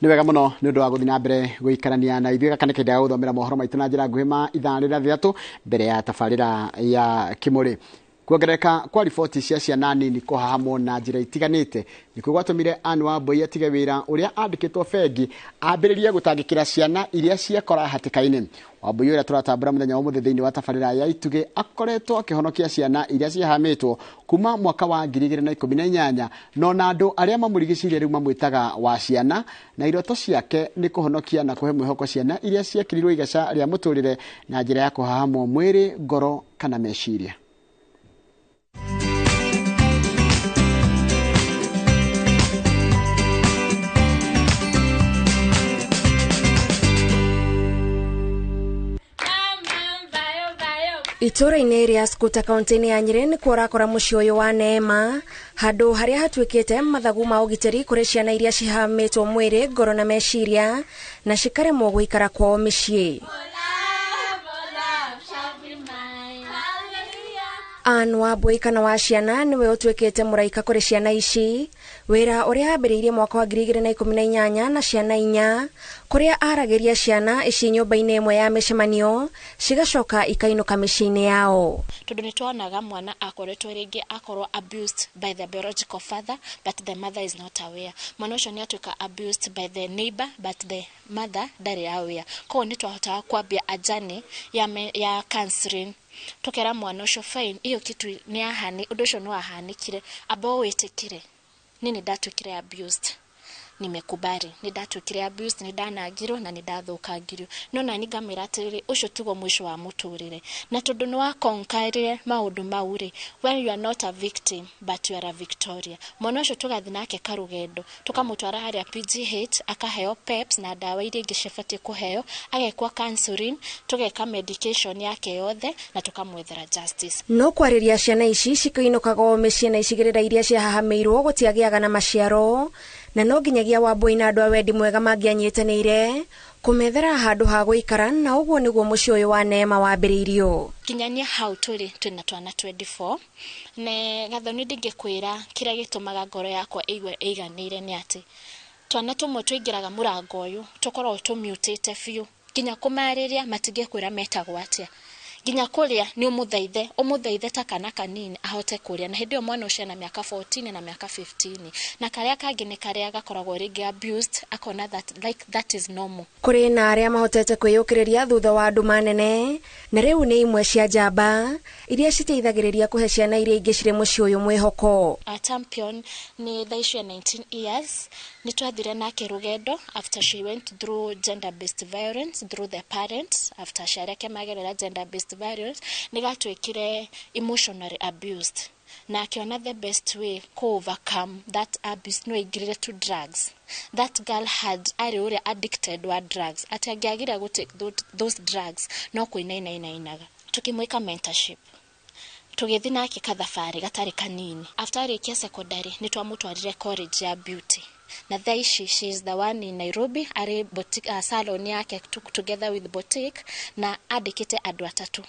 Nĩ wega mũno nĩ ũndũ wa gũthiĩ na mbere gũikarania na ithuĩ. Gaka nĩ kahinda ga gũthomera mohoro maitũ na njĩra nguhĩ ma ithaa rĩrĩa 3 mbere ya tabarĩra ya Kĩmũrĩ. Kuongerereka kwa riboti cia ciana nini kũhahamwo na njĩra itiganĩte nĩkuo gwatũmire Anne Wambui atige wĩra ũrĩa andĩkĩtwo bengi ambĩrĩrie gũtangĩkĩra ciana iria ciekora hatĩka-inĩ. Wambui ũrĩa tũratambũra mũthenya wa ũmũthĩ thĩinĩ wa tabarĩra ya Itugĩ akoretwo akĩhonokia ciana iria ciahamĩtwo kuma mwaka wa 2018, no na andũ arĩa mamũrigicĩirie rĩu mamwĩtaga wa ciana, na iroto ciake nĩ kũhonokia na kũhe mwĩhoko ciana iria ciekĩrirwo igaca rĩa mũtũrĩre na njĩra ya kũhahamwo mwĩrĩ, ngoro kana meciria. Itũũra-inĩ rĩa Skuta kaunti-inĩ ya Nyĩrĩ nĩkuo ũrakora mũciĩ ũyũ wa Neema, handũ harĩa hatuĩkĩte mathagu ma ũgitĩri kũrĩ ciana iria cihamĩtwo mwĩrĩ, ngoro na meciria na cikaremwo gũikara kwao mĩciĩ. Anne Wambui kana wa ciana nĩwe ũtuĩkĩte mũraika kũrĩ ciana ici, wĩra ũrĩa ambĩrĩirie mwaka wa 2018 na ciana 4, kũrĩa aragĩria ciana ici nyũmba-inĩ ĩmwe ya mĩcemanio cigacoka ikainũka mĩciĩ-inĩ yao. Tondũ nĩ tuonaga mwana akoretwo rĩngĩ akorwo abused by the biological father but the mother is not aware. Mwana ũcio nĩ atuĩka abused by the neighbor but the mother ndarĩ aware. Koguo nĩ twahotaga kwambia a journey ya counseling, tukera mwana ũcio fine, iyo kitu nĩ yahani, ũndũ ũcio nĩ wahanĩkire, amba wĩtĩkire nĩ ndatuĩkire abused, nimekubali nĩ ndatuĩkire abused, nĩ ndanangirwo na nĩ ndathũkangirio, no na nĩ ngamwĩra atĩrĩrĩ, ũcio tiguo mũico wa mũtũrĩre, na tondũ nĩ wakonkarire maũndũ mau rĩ, well you are not a victim but you are a victoria. Mwana ũcio tũgathiĩ nake karũgendo, tũkamũtwara harĩa PGH akaheo PEPs na ndawa iria ingĩ cibatiĩ kũheo, agekwo counseling, tũgeka medication yake yothe na tũkamwethera justice. No kwarĩria ciana ici cikainũkaga o mĩciĩ na icigĩrĩra iria ciahahamĩirwo gũtiagĩaga na maciaro, na no nginyagia Wambui na andũ a wendi mwega mangĩanyitanĩire kũmethera handũ ha gũikara, na ũguo nĩguo mũciĩ ũyũ wa Neema wambĩrĩirio. Kinyania hau tũrĩ twĩna twana 24 ne Gathoni, ndingĩkwĩra kĩrĩa gĩtũmaga ngoro yakwa ĩigue ĩiganĩire nĩ atĩ twana tũmwe tũingĩraga mũrango ũyũ tũkoragwo tũmutĩte biũ, nginya kũmarĩria matingĩkwĩra metagwo atĩa, nginya kũrĩa nĩ ũmũthaithe ta kana kanini ahote kũrĩa, na hĩndĩ ĩyo mwana ũcio ena mĩaka 14 na mĩaka 15, na karĩa kangĩ nĩ karĩa gakoragwo rĩngĩ abused, akona that like that is normal. Kũrĩ na arĩa mahotete kwĩyũkĩrĩria thutha wa nduma nene, na rĩu nĩ imwe cia njamba iria citeithagĩrĩria kũhe ciana iria ingĩ cirĩ mũciĩ ũyũ mwĩhoko. A champion nĩ thaa icio 19 years, nĩ twathire nake rũgendo after she went through gender based violence through the parents, after aciari ake magerera gender based violence, nĩ gatuĩkire emotionally abused, na akiona the best way ku overcome that abuse no aingĩrire to drugs. That girl had arĩ ũrĩa addicted wa drugs, atĩ angĩagire gũ take those drugs no kũinainainainaga. Tũkĩmwĩka mentorship, tũgĩthiĩ nake kathabarĩ gatarĩ kanini. After arĩkia secondary nĩ twamũtwarire college ya beauty, na thaa ici she is the one in Nairobi, arĩ boutique, salon yake together with boutique, na andĩkĩte andũ 3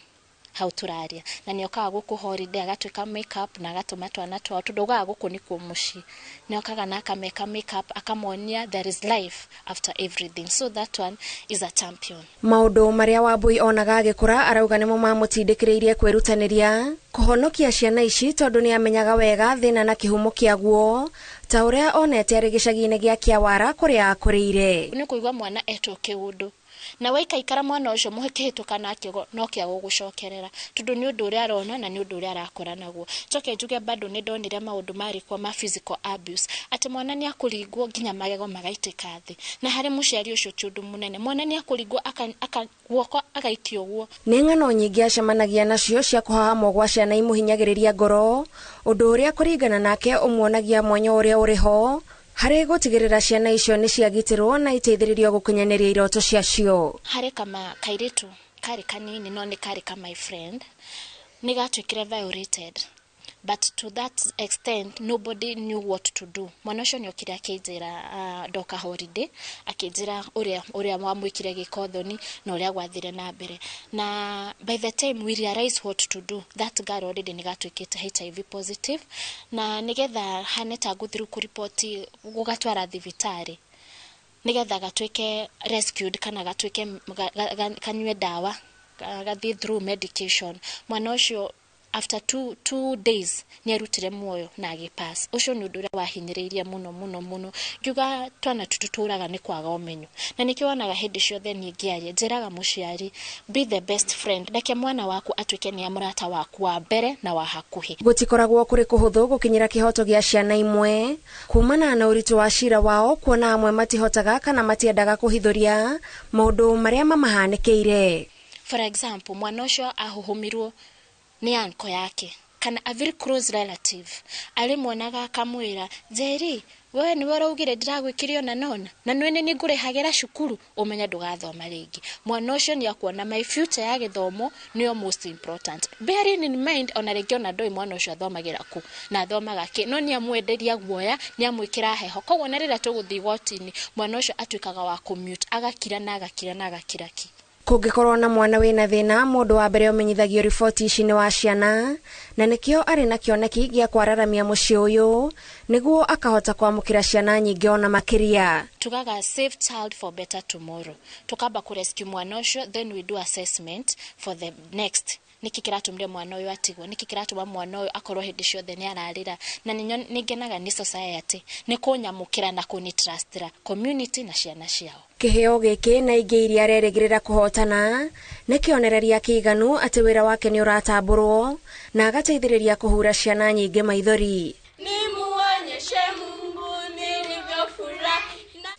hau tũraria, na nĩ okaga gũkũ holiday agatuĩka makeup na agatũma twana twao, tondũ okaga gũkũ nĩkuo mũciĩ, nĩ okaga na akameka makeup akamonia there is life after everything, so that one is a champion. Maũndũ marĩa Wambui onaga agĩkũra arauga nĩmo mamũtindĩkĩrĩirie kwĩrutanĩria kũhonokia ciana ici, tondũ nĩ amenyaga wega thĩna na kĩhumo kĩaguo, ta ũrĩa onete arĩ gĩcagi-inĩ gĩa Kĩawara kũrĩa akũrĩire. Nĩ kũigua mwana etwo kĩũndũ, na waikaikara mwana ũcio mũkĩhĩtũka nake no kĩa gũgũcokerera, tondũ nĩ ũndũ ũrĩa arona na nĩ ũndũ ũrĩa arakora naguo. Njoke njuge bado nĩ ndonire maũndũ marĩ kuo ma physical abuse, atĩ mwana nĩ akũringwo nginya magego magaitĩka thĩ, na harĩ mũciari ũcio ti ũndũ mũnene, mwana nĩ akũringwo guoko agaikio ũguo. Nĩ ng'ano nyingĩ acemanagia nacio cia kũhahamwo gwa ciana imũhinyagĩrĩria ngoro, ũndũ ũrĩa kũringana nake ũmuonagia mwanya ũrĩa ũrĩ ho Harĩ gũtigĩrĩra ciana icio nĩ ciagitĩrwo na iteithĩrĩrio gũkinyanĩria iroto ciacio. Harĩ kama kairitu karĩ kanini no nĩ karĩ ka my friend nĩ gatuĩkire violated, but to that extent nobody knew what to do. Mwana ũcio nĩ okire akĩnjĩra, ndoka holiday akĩnjĩra ũrĩa wamwĩkire gĩko thoni na ũrĩa gwathire na mbere, na by the time we realize what to do, that girl already nĩ gatuĩkĩte HIV positive, na nĩgetha hane ta ngũthiĩ kũripoti gũgatwara thibitarĩ nĩgetha gatuĩke rescued kana gatuĩke kanyue dawa, gathiĩ through medication. Mwana ũcio after 2 days nĩ arutire muoyo na agĩpass. Ũcio nĩ ũndũ ũrĩa wahinyĩrĩirie mũno mũno mũno. Ngiuga twana tũtũraga nĩ kwaga ũmenyo, na nĩkĩo wonaga hĩndĩ ciothe niĩ ngĩaria njĩraga mũciari, be the best friend, reke mwana waku atuĩke nĩ mũrata waku wa mbere na wa hakuhĩ. Gũtikoragwo kũrĩ kũhũthũ gũkinyĩra kĩhoto gĩa ciana imwe kumana na ũritũ wa cira wao, kuona amwe matihotaga kana matiendaga kũhithũria maũndũ marĩa mamahanĩkĩire. For example, mwana ũcio ahuhumirwo nĩ uncle yake kana a very close relative, arimwonaga akamwĩra, Njeri, wewe nĩwe ũraugire ndĩragwĩkire ona nona na nĩwe nĩ ngũrĩhagĩra cukuru, ũmenye ndũgathoma rĩngĩ. Mwana ũcio nĩ akuona my future ya gĩthomo nĩyo most important, bearing in mind ona rĩngĩ ona ndũĩ mwana ũcio athomagĩra kũ na athomaga kĩ, no nĩ amwenderia guoya, nĩ amwĩkĩra heho. Koguo na rĩrĩa tũgũthiĩ igoti-inĩ mwana ũcio atuĩkaga wa kũmute, agakira na agakira na agakira ki. Kũngĩkorwo na mwana wĩna thĩna, mũndũ wa mbere ũmenyithagio riboti ici nĩ wa ciana, na nĩkĩo arĩ na kĩoneki gĩa kwararamia mũciĩ ũyũ nĩguo akahota kwamũkĩra ciana nyingĩ ona makĩria. Tugaga save child for better tomorrow, tukamba kũrescue mwana ũcio, then we do assessment for the next. Nĩkĩ kĩratũmire mwana ũyũ atigwo, nĩkĩ kĩratũma mwana ũyũ akorwo hĩndĩ ciothe nĩ ararĩra, na nĩ ngenaga nĩ society nĩ kũnyamũkĩra na kũnitrustĩra community na ciana ciao. Kĩheo gĩkĩ na ingĩ iria arerĩgĩrĩra kũhotana nĩ kĩonereria kĩiganu atĩ wĩra wake nĩ ũratambũrwo na agateithĩrĩria kũhura ciana nyingĩ maithori.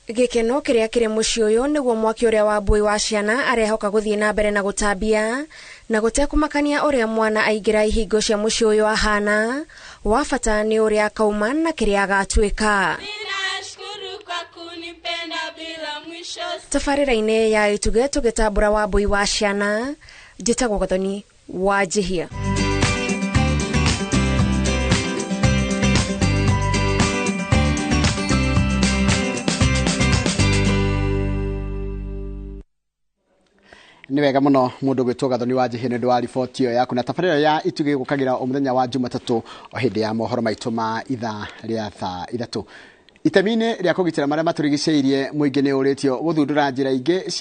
Gĩkeno kĩrĩa kĩrĩ mũciĩ ũyũ nĩguo mwaki ũrĩa wa mbui wa ciana arehoka gũthiĩ na mbere na gũtambia na gũtekũmakania ũrĩa mwana aingĩra ihingo cia mũciĩ ũyũ ahana, wa bata nĩ ũrĩa akauma na kĩrĩa agatuĩka. Tabarĩra-inĩ ya Ituge tũgĩtambũra Wambui wa ciana, njĩtagwo Gathoni wa Njihia. Nĩ wega mũno mũndũ gwĩtwo Gathoni wa Njihia nĩ ũndũ wa riboti ĩyo yaku. Na tabarĩra ya Ituge gũkagĩra o mũthenya wa Jumatatũ o hĩndĩ ya mohoro maitũ ma ithaa rĩa thaa 3. Itemi-inĩ rĩa kũgitĩra marĩa matũrigicĩirie, mũingĩ nĩ ũrĩtio gũthundũra njĩra ingĩ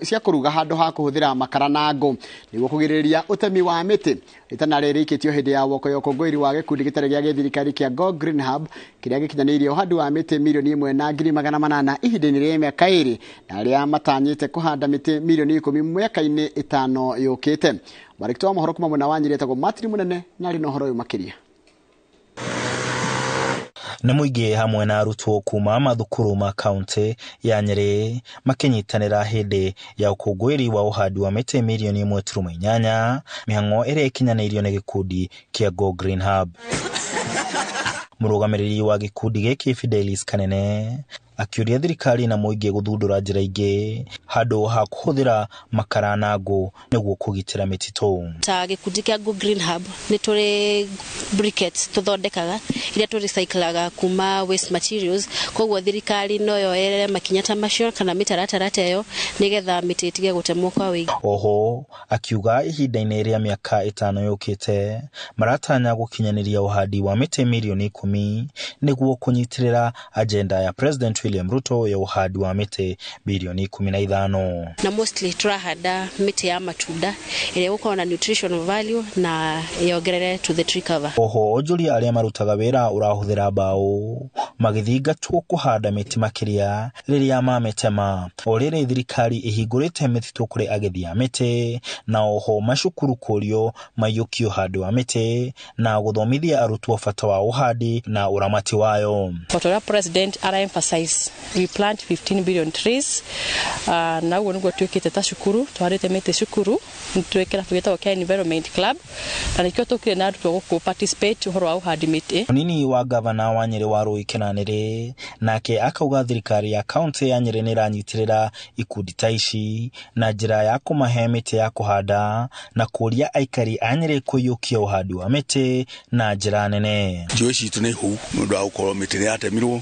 cia kũruga handũ ha kũhũthĩra makara na ngũ nĩguo kũgirĩrĩria ũtemi wa mĩtĩ. Ritana rĩrĩ rĩikĩtio hĩndĩ ya woko ya ũkũngũĩri wa gĩkundi gĩtarĩ gĩa gĩthirikari kĩa Go Green Hub kĩrĩa gĩkinyanĩirie ũhandi wa mĩtĩ 1,800,000 ihinda-inĩ rĩa mĩaka 2, na arĩa matanyĩte kũhanda mĩtĩ 10,000,000 mĩaka-inĩ 5 yũkĩte. Mwarĩki wa mohoro kuma mwena wa Nyĩrĩ etagwo Martin Mũnene na arĩ na ũhoro ũyũ makĩria. Nĩ mũingĩ hamwe na arutwo kuma mathukuru ma kaunti ya Nyĩrĩ makĩnyitanĩra hĩndĩ ya ũkũngũĩri wa ũhandi wa mĩtĩ 1.8 mirioni mĩhang'o ĩrĩa ĩkinyanĩirio nĩ gĩkundi kĩa Go Green Hub. Mũrũgamĩrĩri wa gĩkundi gĩkĩ Fidelis Kanene akĩũria thirikari na mũingĩ gũthundũra njĩra ingĩ handũ ha kũhũthĩra makara na ngũ nĩguo kũgitĩra mĩtitũ. Ta gĩkundi kĩa Go Green Hub nĩ tũrĩ briquettes tũthondekaga iria tũrecyclaga kuma waste materials, koguo thirikari no yoere makinya ta macio kana mĩtaratara ta ĩyo nĩgetha mĩtĩ ĩtige gũtemwo kwa ũingĩ. Oho akiuga ihinda-inĩ rĩa mĩaka 5 yũkĩte maratanya gũkinyanĩria ũhandi wa mĩtĩ 10,000,000 nĩguo kũnyitĩrĩra agenda ya President William Ruto ya ũhandi wa mĩtĩ 15,000,000,000. Na mostly tũrahanda mĩtĩ ya matunda ĩrĩa ĩgũkorwo na nutritional value na yongerere to the tree cover. Oho onjoria arĩa marutaga wĩra ũrahũthĩra mbaũ magĩthingatwo kũhanda mĩtĩ makĩria rĩrĩa mamĩtema, o rĩrĩ thirikari ĩhingũrĩte mĩtitũ kũrĩ agethi a mĩtĩ, na oho macukuru kũrio maiyũkie ũhandi wa mĩtĩ na gũthomithia arutwo bata wa ũhandi na ũramati wayo. Ũrĩa president ara emphasize we plant 15 billion trees, na ũguo nĩguo twĩkĩte ta cukuru, tũhandĩte mĩtĩ cukuru, nĩtwĩ kĩrabu gĩtagwo kĩa environment club, na nĩkĩo tũkire na arutwo gũkũ participate ũhoro wa ũhandi mĩtĩ. Mũnini wa gavana wa Nyĩrĩ Warũi Nĩrĩ, nake akauga thirikari ya kaunti ya Nyĩrĩ nĩĩranyitĩrĩra ikundi ta ici na njĩra ya kũmahe mĩtĩ ya kũhanda na kũria aikari a Nyĩrĩ kũiyũkia ũhandi wa mĩtĩ na njĩra nene. Njũĩ citũ nĩ hũu nĩ ũndũ wa gũkorwo mĩtĩ nĩ yatemirwo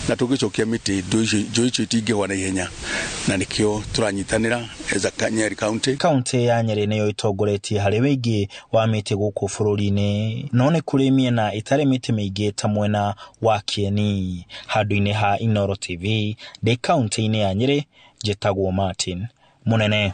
na tũngĩcokia mĩtĩ njũĩ icio itingĩgwa na ihenya na nĩkĩo tũranyitanĩra as a Nyeri County. Kaunti ya Nyĩrĩ nĩyo ĩtongoretie harĩ wĩingĩ wa mĩtĩ gũkũ bũrũri-inĩ, no nĩ kũrĩ mĩena ĩtarĩ mĩtĩ mĩingĩ ta mwena wa Kieni. Handũ-inĩ ha Inooro TV ndĩ kaunti-inĩ ya Nyĩrĩ, njĩtagwo Martin Munene.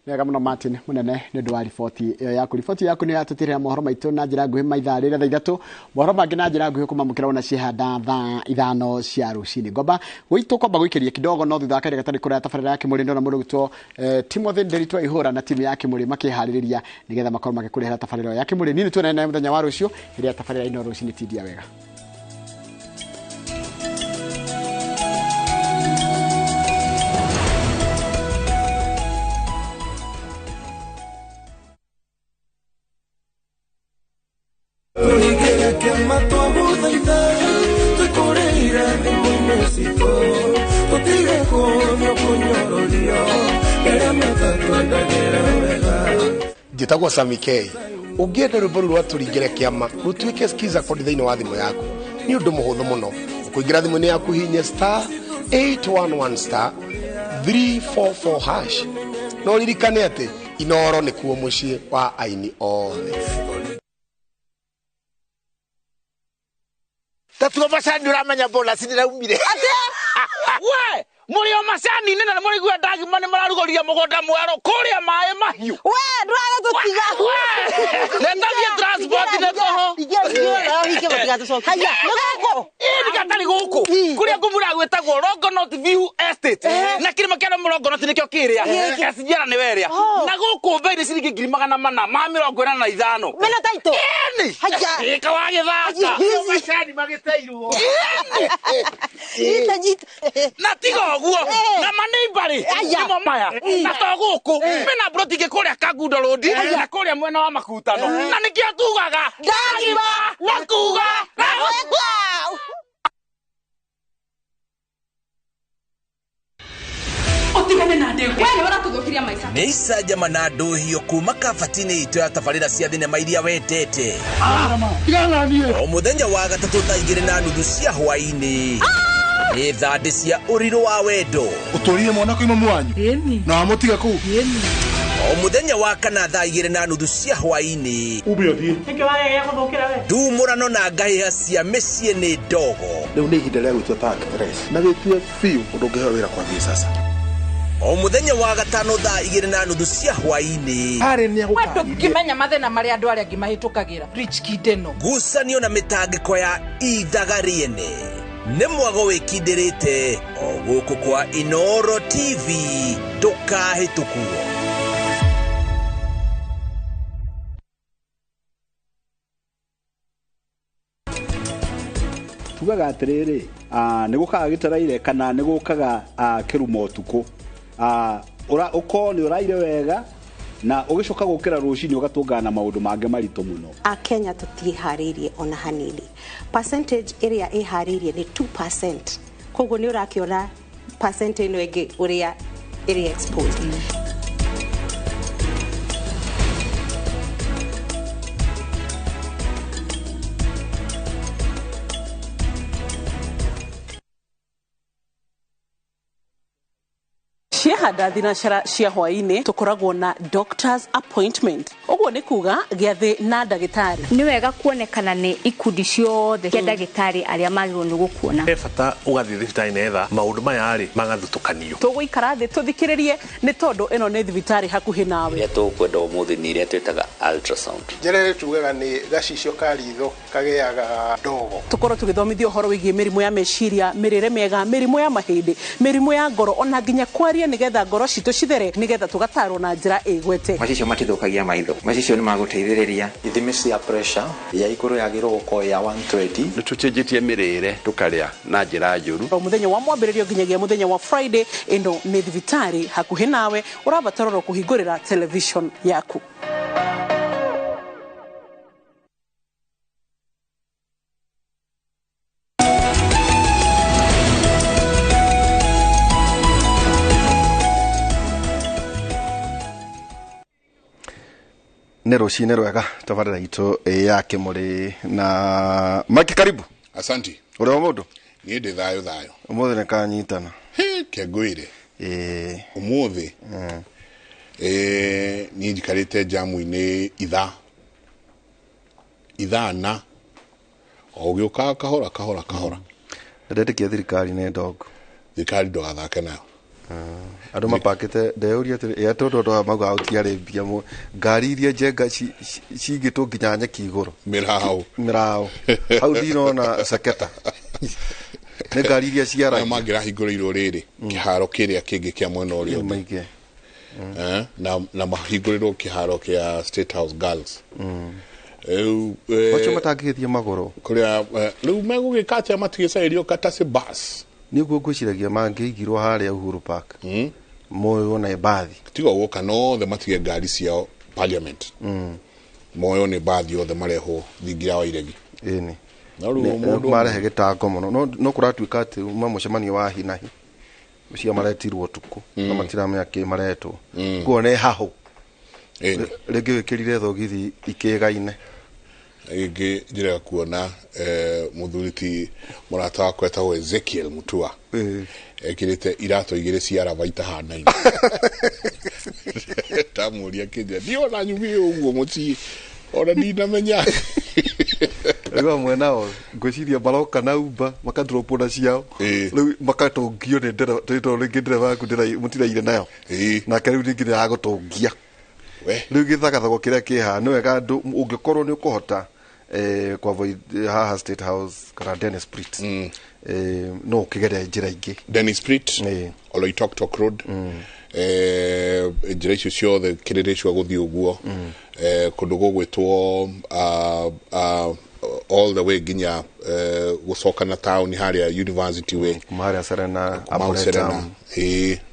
Wega muno Martin Munene nĩ ũndũ wa riboti ĩyo yaku. Riboti yaku nĩ yatũtirĩra mohoro maitũ na njĩra nguhĩ maithaa rĩrĩa thaa 3, mohoro mangĩ na njĩra nguhĩ kũmamũkĩra ona ciehanda thaa 5 cia rũcinĩ. Ngomba gwitũ kwamba gũikĩria kidogo no thutha wa kahinda gatarĩ kũraya tabarĩra ya Kĩmũrĩ ndona mũndũ gwĩtwo Timothy Nderitu Aihũra na timu ya Kĩmũrĩ makĩharĩrĩria nĩgetha makorwo magĩkũrehera tabarĩra ya Kĩmũrĩ. Nini tuonane naye mũthenya wa rũciũ ĩrĩa tabarĩra ino rũcinĩ tindia wega. Njĩtagwo Sami K. Ũngĩenda rwĩmbo rũu rwa tũringĩre kĩama rũtuĩke skiza code thĩinĩ wa thimũ yaku nĩ ũndũ mũhũthũ mũno. Ũkũingĩra thimũ-inĩ yaku hihinye star 811 star 344 hash na ũririkane atĩ Inooro nĩkuo mũciĩ wa aini othe. Tatuo macani uramenya bonus ndiraumire. Atia? We, muri o macani nene na muri gwa ndagima ni mararugoririe mugunda mwerũ kuria maĩ mahiũ. We, ndũraga tũtiga. Netathie transport nĩ toho. Haya, nĩ gũkũ. Ĩ nĩ gatarĩ gũkũ. Kũrĩa ngũmura gwĩtagwo Longonot View Estate. Na kĩrĩma kĩa Longonot nĩkĩo kĩrĩa. SGR nĩ werĩa. Na gũkũ bei nĩ ciringi 485. Mena taito. Ĩni. Haya. Ĩka wa gĩthaka. Macani magĩteirwo. Nyita nyita. Na tiga ũguo. Na maneimbari. Nĩmo maya. Na to gũkũ. Mena broti ingĩ kũrĩa Kangundo Road na kũrĩa mwena wa Makutano. Na nĩkĩo tugaga ndagima na kuga na gwĩka. Utigane na ndegwa. Wewe ũratũthũkiria maica. Nĩ icanjama na ndũhio kuma kabati-inĩ itũ ya tabarĩra cia thinema iria wendete. O mũthenya wa gatatũ thaa 2:30 cia hwaĩ-inĩ. Nĩ thandĩ cia ũrirũ wa wendo. Ũtũrire mwana kuuma mwanyu. Na wamũtiga kũu. O mũthenya wa kana thaa 2:30 cia hwaĩ-inĩ. Ume ũthiĩ. Nĩkĩ wagegea gũthũkĩra we? Ndumũrano na ngahĩha cia mĩciĩ nĩ ndogo. Rĩu nĩ ihinda rĩa gwĩtua ta actress. Na wĩtue biũ ũndũ ũngĩheo wĩra kwambia sasa. O mũthenya wa gatano thaa 2:30 cia hwaĩ-inĩ. We ndũngĩmenya mathĩna marĩa andũ arĩa angĩ mahĩtũkagĩra. Rich kid ĩno. Ngucanio na mĩtangĩko ya ithaga rĩene. Nĩ mwago wĩkindĩrĩte o gũkũ kwa Inooro TV ndũkahĩtũkwo. Tugaga atĩrĩrĩ, nĩ gũkaga gĩtaraire kana nĩ gũkaga kĩrumo ũtukũ. Ũkorwo nĩ ũraire wega na ũgĩcoka gũkĩra rũcinĩ ũgatũngana na maũndũ mangĩ maritũ mũno. Akenya tũtiĩharĩirie ona hanini. Percentage ĩrĩa ĩharĩirie nĩ 2%. Koguo nĩ ũrakĩona percent ĩno ĩngĩ ũrĩa ĩrĩ exposed. Ciehanda thinacara cia hwaĩ-inĩ tũkoragwo na doctor's appointment. Ũguo nĩ kuga gĩathĩ na ndagĩtarĩ. Nĩ wega kuonekana nĩ ikundi ciothe cia ndagĩtarĩ arĩa magĩrĩirwo nĩ gũkuona. He bata ũgathiĩ thibitarĩ nĩgetha maũndũ maya rĩ magathutũkanio. Tũgũikara thĩ tũthikĩrĩrie nĩ tondũ ĩno nĩ thibitarĩ hakuhĩ nawe. Iria tũkwenda ũmũthĩ nĩ iria twĩtaga ultrasound. Njĩra ĩrĩa tugaga nĩ gacicio ka ritho kagĩaga ndogo. Tũkorwo tũgĩthomithio ũhoro wĩgiĩ mĩrimũ ya meciria, mĩrĩre mĩega, mĩrimũ ya mahĩndĩ, mĩrimũ ya ngoro ona nginya kwaria nĩgetha ngoro citũ cithere nĩgetha tũgatarwo na njĩra ĩgwete. Macicio matithũkagia maitho, macicio nĩ magũteithĩrĩria. Ithimi cia pressure ya igũrũ yagĩrĩirwo gũkorwo ya 120. Nĩ tũcenjetie mĩrĩre tũkarĩa na njĩra njũru. O mũthenya wa mwambĩrĩrio nginyagia mũthenya wa Friday, ĩno nĩ thibitarĩ hakuhĩ nawe ũrabatara oro kũhingũrĩra television yaku. Nĩ rũcinĩ rwega tabarĩra itũ ya Kĩmũrĩ na Mike, karibu. Asanti. Ũrĩ wa mũndũ? Niĩ ndĩ thayũ thayũ. Ũmũthĩ nĩ kanyitana. He, kengwĩre. Ũmũthĩ niĩ njikarĩte njamu-inĩ ithaa na o ũgĩũkaga kahora kahora kahora. Ndetĩkia thirikari nĩ ndongo. Thirikari ndũgathake nayo. Andũ mapakĩte ndeyũria atĩrĩ ĩ tondũ andũ aya maugaga gũtiarĩ mbia ngari iria njenga cigĩtwo nginya nyeki igũrũ. Mĩraũ. Mĩraũ. Hau ndinona ceketa. Nĩ ngari iria ciaragia. Mangĩrahingũrĩirwo rĩrĩ kĩharo kĩrĩa kĩngĩ kĩa mwena ũrĩa ũngĩ. Na mahingũrĩrwo kĩharo kĩa State House Girls. Rĩu Acio matangĩgĩthiĩ magũrũ. Kũrĩa rĩu megũgĩka atĩa matigĩcaĩrio katacĩ bus. Nĩguo ngwĩciragia mangĩigirwo harĩa Uhuru Park. Moywo na mbathi. Tiga gũka nothe matige ngari ciao Parliament. Moywo nĩ mbathi othe marehwo thingira wa Iregi. Ĩni. Marehe gĩtango mũno. No kũratuĩka atĩ uma mũcemanio wa hi na hi. Ũcio maretirwo ũtukũ. Na matiramenya kĩ maretwo. Kuo nĩ hahũ. Rĩngĩ wĩkĩrire thogithi ikĩgaine. Rĩngĩ njĩra kuona mũthuri ti mũrata wakwa etagwo Ezekiel Mutua. Ekĩrĩte iratũ igĩrĩ cia raba itahanaine. Ndamũria kĩnja ndiona nyumire ũguo mũciĩ ona ndinamenya. Rĩu amwe nao ngwĩciria maroka na Uber makadrop na ciao. Rĩu makatũngio nĩ ndereba tondũ rĩngĩ ndereba yaku mũtiraire nayo. Nake rĩu ningĩ nĩaragũtũngia. Rĩu gĩthagathago kĩrĩa kĩ haha nĩ wega andũ ũngĩkorwo nĩ ũkũhota kwa avoid haha State House kana Dennis Pritt. No ũkĩgere njĩra ingĩ. Dennis Pritt, Oloitoktok Road. Njĩra icio ciothe kĩrĩrĩcua gũthiĩ ũguo. Kũndũ gũgwĩtwo all the way nginya gũcoka na town harĩa University Way. Kuma harĩa Serena, Kuma Serena,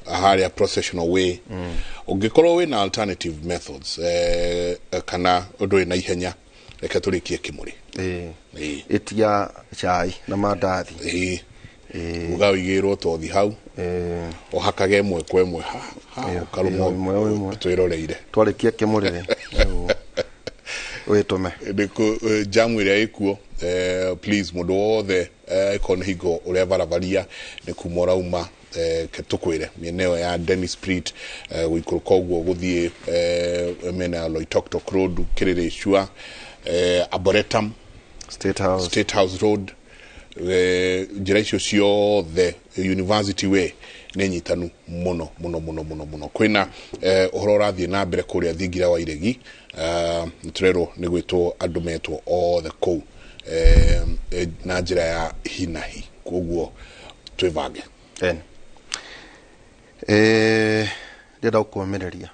harĩa Processional Way. Ũngĩkorwo wĩna alternative methods kana ũndũ wĩna ihenya reke tũrĩkie Kĩmũrĩ. Ĩtia chai na mandathi. Uga ũigĩrwo tothi hau. Ũhakage ĩmwe kwa ĩmwe ũkarũma twĩroreire. Twarĩkia Kĩmũrĩ wĩtũme. Jamu ĩrĩa ĩkuo please mũndũ wothe ĩkorwo nĩ hingo ũrĩa barabaria nĩ kuma ũrauma tũkwĩre mĩena ĩyo ya Dennis Pritt gũikũrũka ũguo gũthiĩ mĩena ya Loitoktok Road Kĩrĩrĩcua Arboretum State House Road njĩra icio ciothe University Way nĩ nyitanu mũno mũno mũno mũno mũno. Kwĩna ũhoro ũrathiĩ na mbere kũrĩa thingira wa Iregi. Tũrerwo nĩ gwĩtwo andũ metwo othe kũu na njĩra ya hinahi koguo twĩbange. Ndĩrenda gũkũmĩrĩria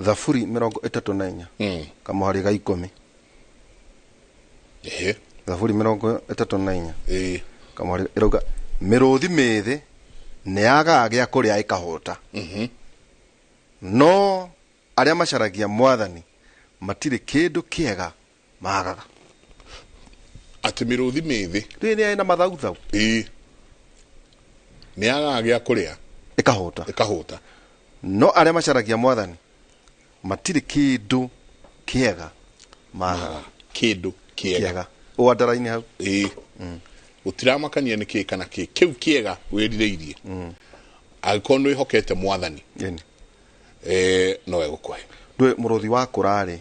Thaburi 34 kamũhari ga 10. Thaburi 34 kamũhari ĩrauga mĩrũthi mĩthĩ nĩ yagaga gĩa kũrĩa ĩkahũta. No arĩa macaragia mwathani matirĩ kĩndũ kĩega magaga. Atĩ mĩrũthi mĩthĩ rĩrĩa ĩna mathauthau nĩ yagaga gĩa kũrĩa ĩkahũta. No arĩa macaragia mwathani matirĩ kĩndũ kĩega magaga. Kĩndũ kĩega ũandara-inĩ hau. Gũtiramakania nĩ kĩ kana kĩ kĩu kĩega wĩrirĩirie. Angĩkorwo nĩ wĩhokete mwathani no egũkũhe. Ndũĩ mũrũthi wa kũrarĩ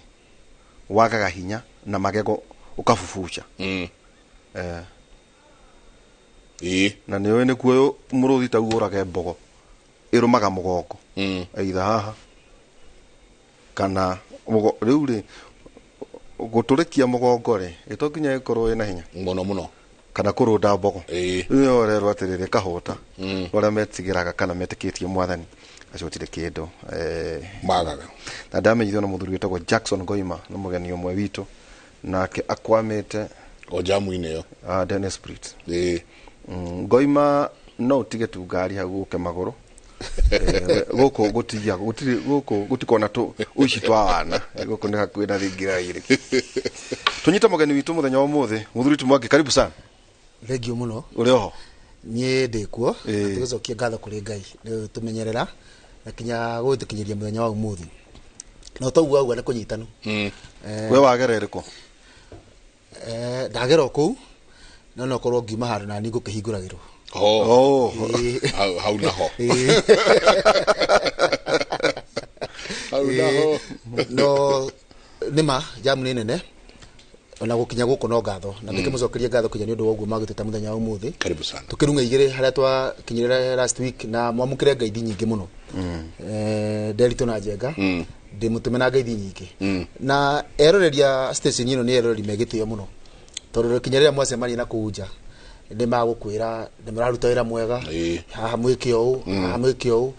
wagaga hinya na magego ũkabubuca. Na nĩ ũĩ nĩkuo mũrũthi tau ũrage mbogo ĩrũmaga mũgongo. Either haha kana rĩu rĩ gũtũrĩkia mũgongo rĩ ĩto nginya ĩkorwo ĩna hinya mũno mũno kana kũrũnda mbogo. Rĩu nĩyo ũrerwo atĩrĩrĩ ĩkahũta. Arĩa metigĩraga kana metĩkĩtie mwathani acio gũtirĩ kĩndũ magaga. Na ndamenyithio na mũthuri wĩtagwo Jackson Ngoima nĩ mũgeni ũmwe witũ nake akwamĩte o jamu-inĩ ĩyo Dennis Pritt. Ngoima no ũtige tu ngari hau ũke magũrũ. Gũkũ gũtigia gũtirĩ gũkũ gũtikona tu uici twa wana gũkũ nĩ hakuhĩ na thingira irĩ. Tũnyite mũgeni witũ mũthenya wa ũmũthĩ mũthuri tu Mwangi, karibu sana. Thengio mũno. Ũrĩ oho? Niĩ ndĩ kuo. Tũgĩcokia ngatho kũrĩ Ngai nĩ tũmenyerera na kinya gũgĩtũkinyĩria mũthenya wa ũmũthĩ. Na toguo auga nĩ kũnyitanu. We wagera ĩrĩkũ? Ndagera o kũu no no korwo ngiuma handũ na niĩ ngũkĩhingũragĩrwo. Oh. Hau naho. Hau naho. No nĩma jamu nĩ nene ona gũkinya gũkũ no ngatho na ndĩkĩmũcokeria ngatho kinya nĩ ũndũ wa ũguo magĩtũta mũthenya wa ũmũthĩ. Karibu sana. Tũkĩrung'a igĩrĩ harĩa twakinyĩrĩra last week na mwamũkĩre ngeithi nyingĩ mũno. Nderitũ na Njenga ndĩmũtũme na ngeithi nyingĩ. Na eroreria station ĩno nĩ eroreri me gĩtĩo mũno tondũ kinya rĩrĩa mwacemania na kũu nja nĩ magũkwĩra nĩ mũraruta wĩra mwega, haha mwĩke ũũ, haha mwĩke ũũ,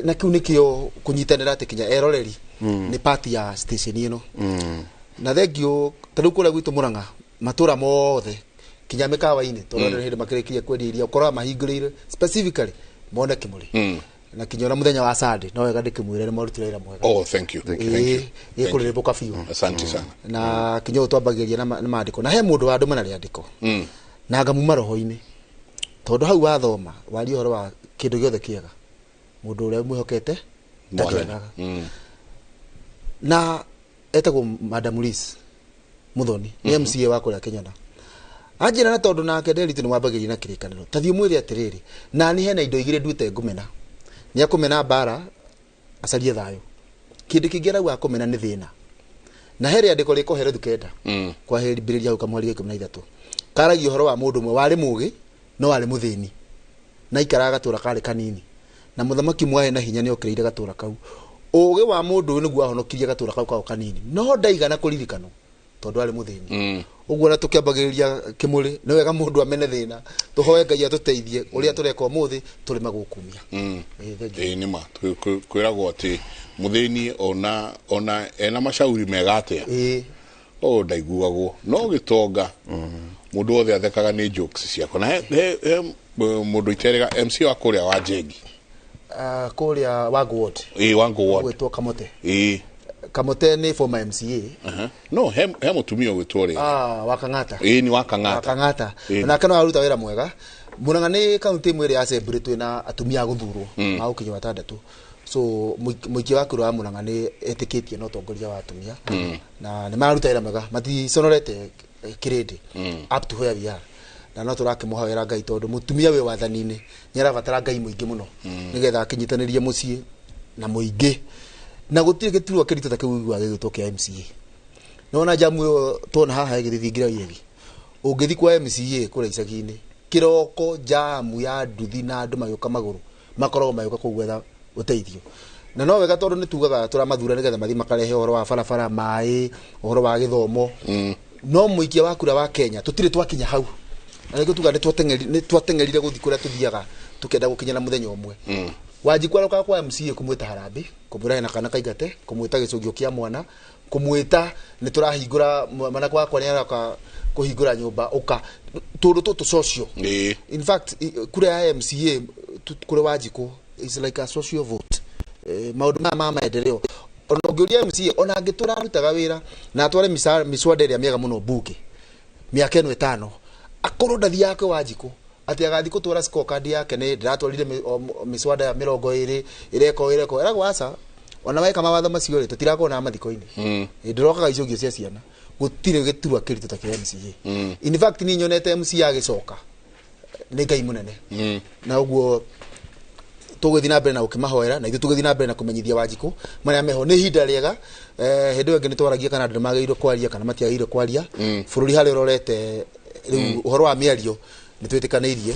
na kĩu nĩkĩo kũnyitanĩra atĩ kinya eroreri nĩ part ya station ĩno. Na thengio ta rĩu kũrĩa gwitũ Mũrang'a matũra mothe kinya mĩkawa-inĩ tondũ mm. hĩndĩ makĩrĩkirie kwendia iria ũkoraga mahingũrĩire specifically mone Kĩmũrĩ. Na kinya ona mũthenya wa Sunday no wega ndĩkĩmwĩre nĩ marutire wĩra mwega. Oh, thank you. Thank you. Ĩkũrĩrĩmbũka biũ. Asante sana. Na kinya ũyũ twambagĩrĩria na maandĩko na he mũndũ wandũma na rĩandĩko na ngamuma roho-inĩ tondũ hau wathoma waria ũhoro wa kĩndũ gĩothe kĩega mũndũ ũrĩa mwĩhokete ndakĩagaga. Na etagwo Madam Liz Muthoni nĩ MCA wa kũrĩa Kĩnyona. Anjĩra na tondũ nake Nderitu nĩ wambagĩrĩria na kĩrĩkanĩro ta thiĩ ũmwĩre atĩrĩrĩ nani hena indo igĩrĩ nduĩte ngũmena nĩ akũmena mbara acarie thayũ kĩndũ kĩngĩ arauga akũmena nĩ thĩna na he rĩandĩko rĩ Kohelethu 9 kwahĩmbĩrĩria hau kamũhari ga 13 karagia ũhoro wa mũndũ ũmwe warĩ mũgĩ no warĩ mũthĩni na aikaraga gatũra karĩ kanini na mũthamaki mwae na hinya nĩ okĩrĩire gatũra kau ũgĩ wa mũndũ ũyũ nĩguo ahonokirie gatũra kau kao kanini no ndaigana kũririkanwo tondũ arĩ mũthĩni. Ũguo na tũkĩambagĩrĩria Kĩmũrĩ nĩ wega mũndũ amene thĩna tũhoe Ngai atũteithie ũrĩa tũreka ũmũthĩ tũrĩme gũkumia. Ĩĩ nĩ ma kwĩragwo atĩ mũthĩni ona ena macauri mega atĩa o ndaiguagwo no gĩtonga mũndũ wothe athekaga nĩ jokes ciakwa na he mũndũ iterega MC wa kũrĩa wa Njengi kũrĩa Wangu Ward. Ĩĩ Wangu Ward. Gwĩtwo Kamote. Ĩĩ Kamote nĩ former MCA. No he mũtumia ũgwĩtwo rĩ. Wa Kang'ata. Ĩĩ ni wa Kang'ata. Wa Kang'ata. Nake no aruta wĩra mwega. Mũrang'a nĩ kaunti ĩmwe ĩrĩa ya assembly twĩna atumia a gũthurwo magũkinya 6. So mũikia wa kura wa Mũrang'a nĩ etĩkĩtie na ũtongoria wa atumia na nĩ mararuta wĩra mwega maticonorete kĩrĩndĩ up to where we are. Na no tũrakĩmũhoera Ngai tondũ mũtumia wĩ wathani-inĩ nĩ arabatara Ngai mũingĩ mũno nĩgetha akĩnyitanĩrie mũciĩ na mũingĩ na gũtirĩ gĩturwa kĩritũ ta kĩu ũiguaga gĩgwĩtwo kĩa MCA. Nĩwona jamu ĩyo tuona haha ĩgĩthingira iregi ũngĩthiĩ kwa MCA kũrĩa icagi-inĩ kĩroko jamu ya nduthi na andũ magĩũka magũrũ makoragwo magĩũka kũu gwetha ũteithio. Na no wega tondũ nĩ tugaga tũramathura nĩgetha mathiĩ makarehe ũhoro wa barabara maĩ ũhoro wa gĩthomo no mũikia wa kura wa Kenya tũtirĩ twakinya hau na nĩkĩo tugaga nĩ twateng'erire gũthiĩ kũrĩa tũthiaga tũkĩenda gũkinya na mũthenya ũmwe. Wanjikũ aroka kwa MCA kũmwĩta harambĩ kũmwĩra hena kana kaingate kũmwĩta gĩcũngio kĩa mwana kũmwĩta nĩ tũrahingũra mwana wakwa nĩ aroka kũhingũra nyũmba ũka tũndũ tũtũ social. In fact kura ya MCA kũrĩ Wanjikũ is like a social vote. Maũndũ maya ma maendeleo ona ũngĩũria MCA ona angĩ tũrarutaga wĩra na atware mĩcwada ĩrĩa mĩega mũno mbunge mĩaka ĩno 5 akorwo ndathiaga kwĩ Wanjikũ atĩ agathiĩ gũtwara scorecard yake nĩ ndĩratwarire mĩcwada ya 20 ĩreko ĩragwo aca ona weka mawatho macio rĩ tũtirakorwo na mathiko-inĩ ndĩrokaga icũngio cia ciana gũtirĩ gĩturwa kĩritũ ta kĩa MCA. In fact niĩ nyonete MCA agĩcoka nĩ Ngai mũnene na ũguo tũgũthiĩ na mbere na gũkĩmahoera na ithuĩ tũgũthiĩ na mbere na kũmenyithia Wanjikũ marĩa meho nĩ ihinda rĩega. Hĩndĩ ĩyo ĩngĩ nĩ twaragia kana andũ nĩ magĩrĩirwo kwaria kana matiagĩrĩirwo kwaria bũrũri harĩa ũrorete rĩu ũhoro wa mĩario nĩ twĩtĩkanĩirie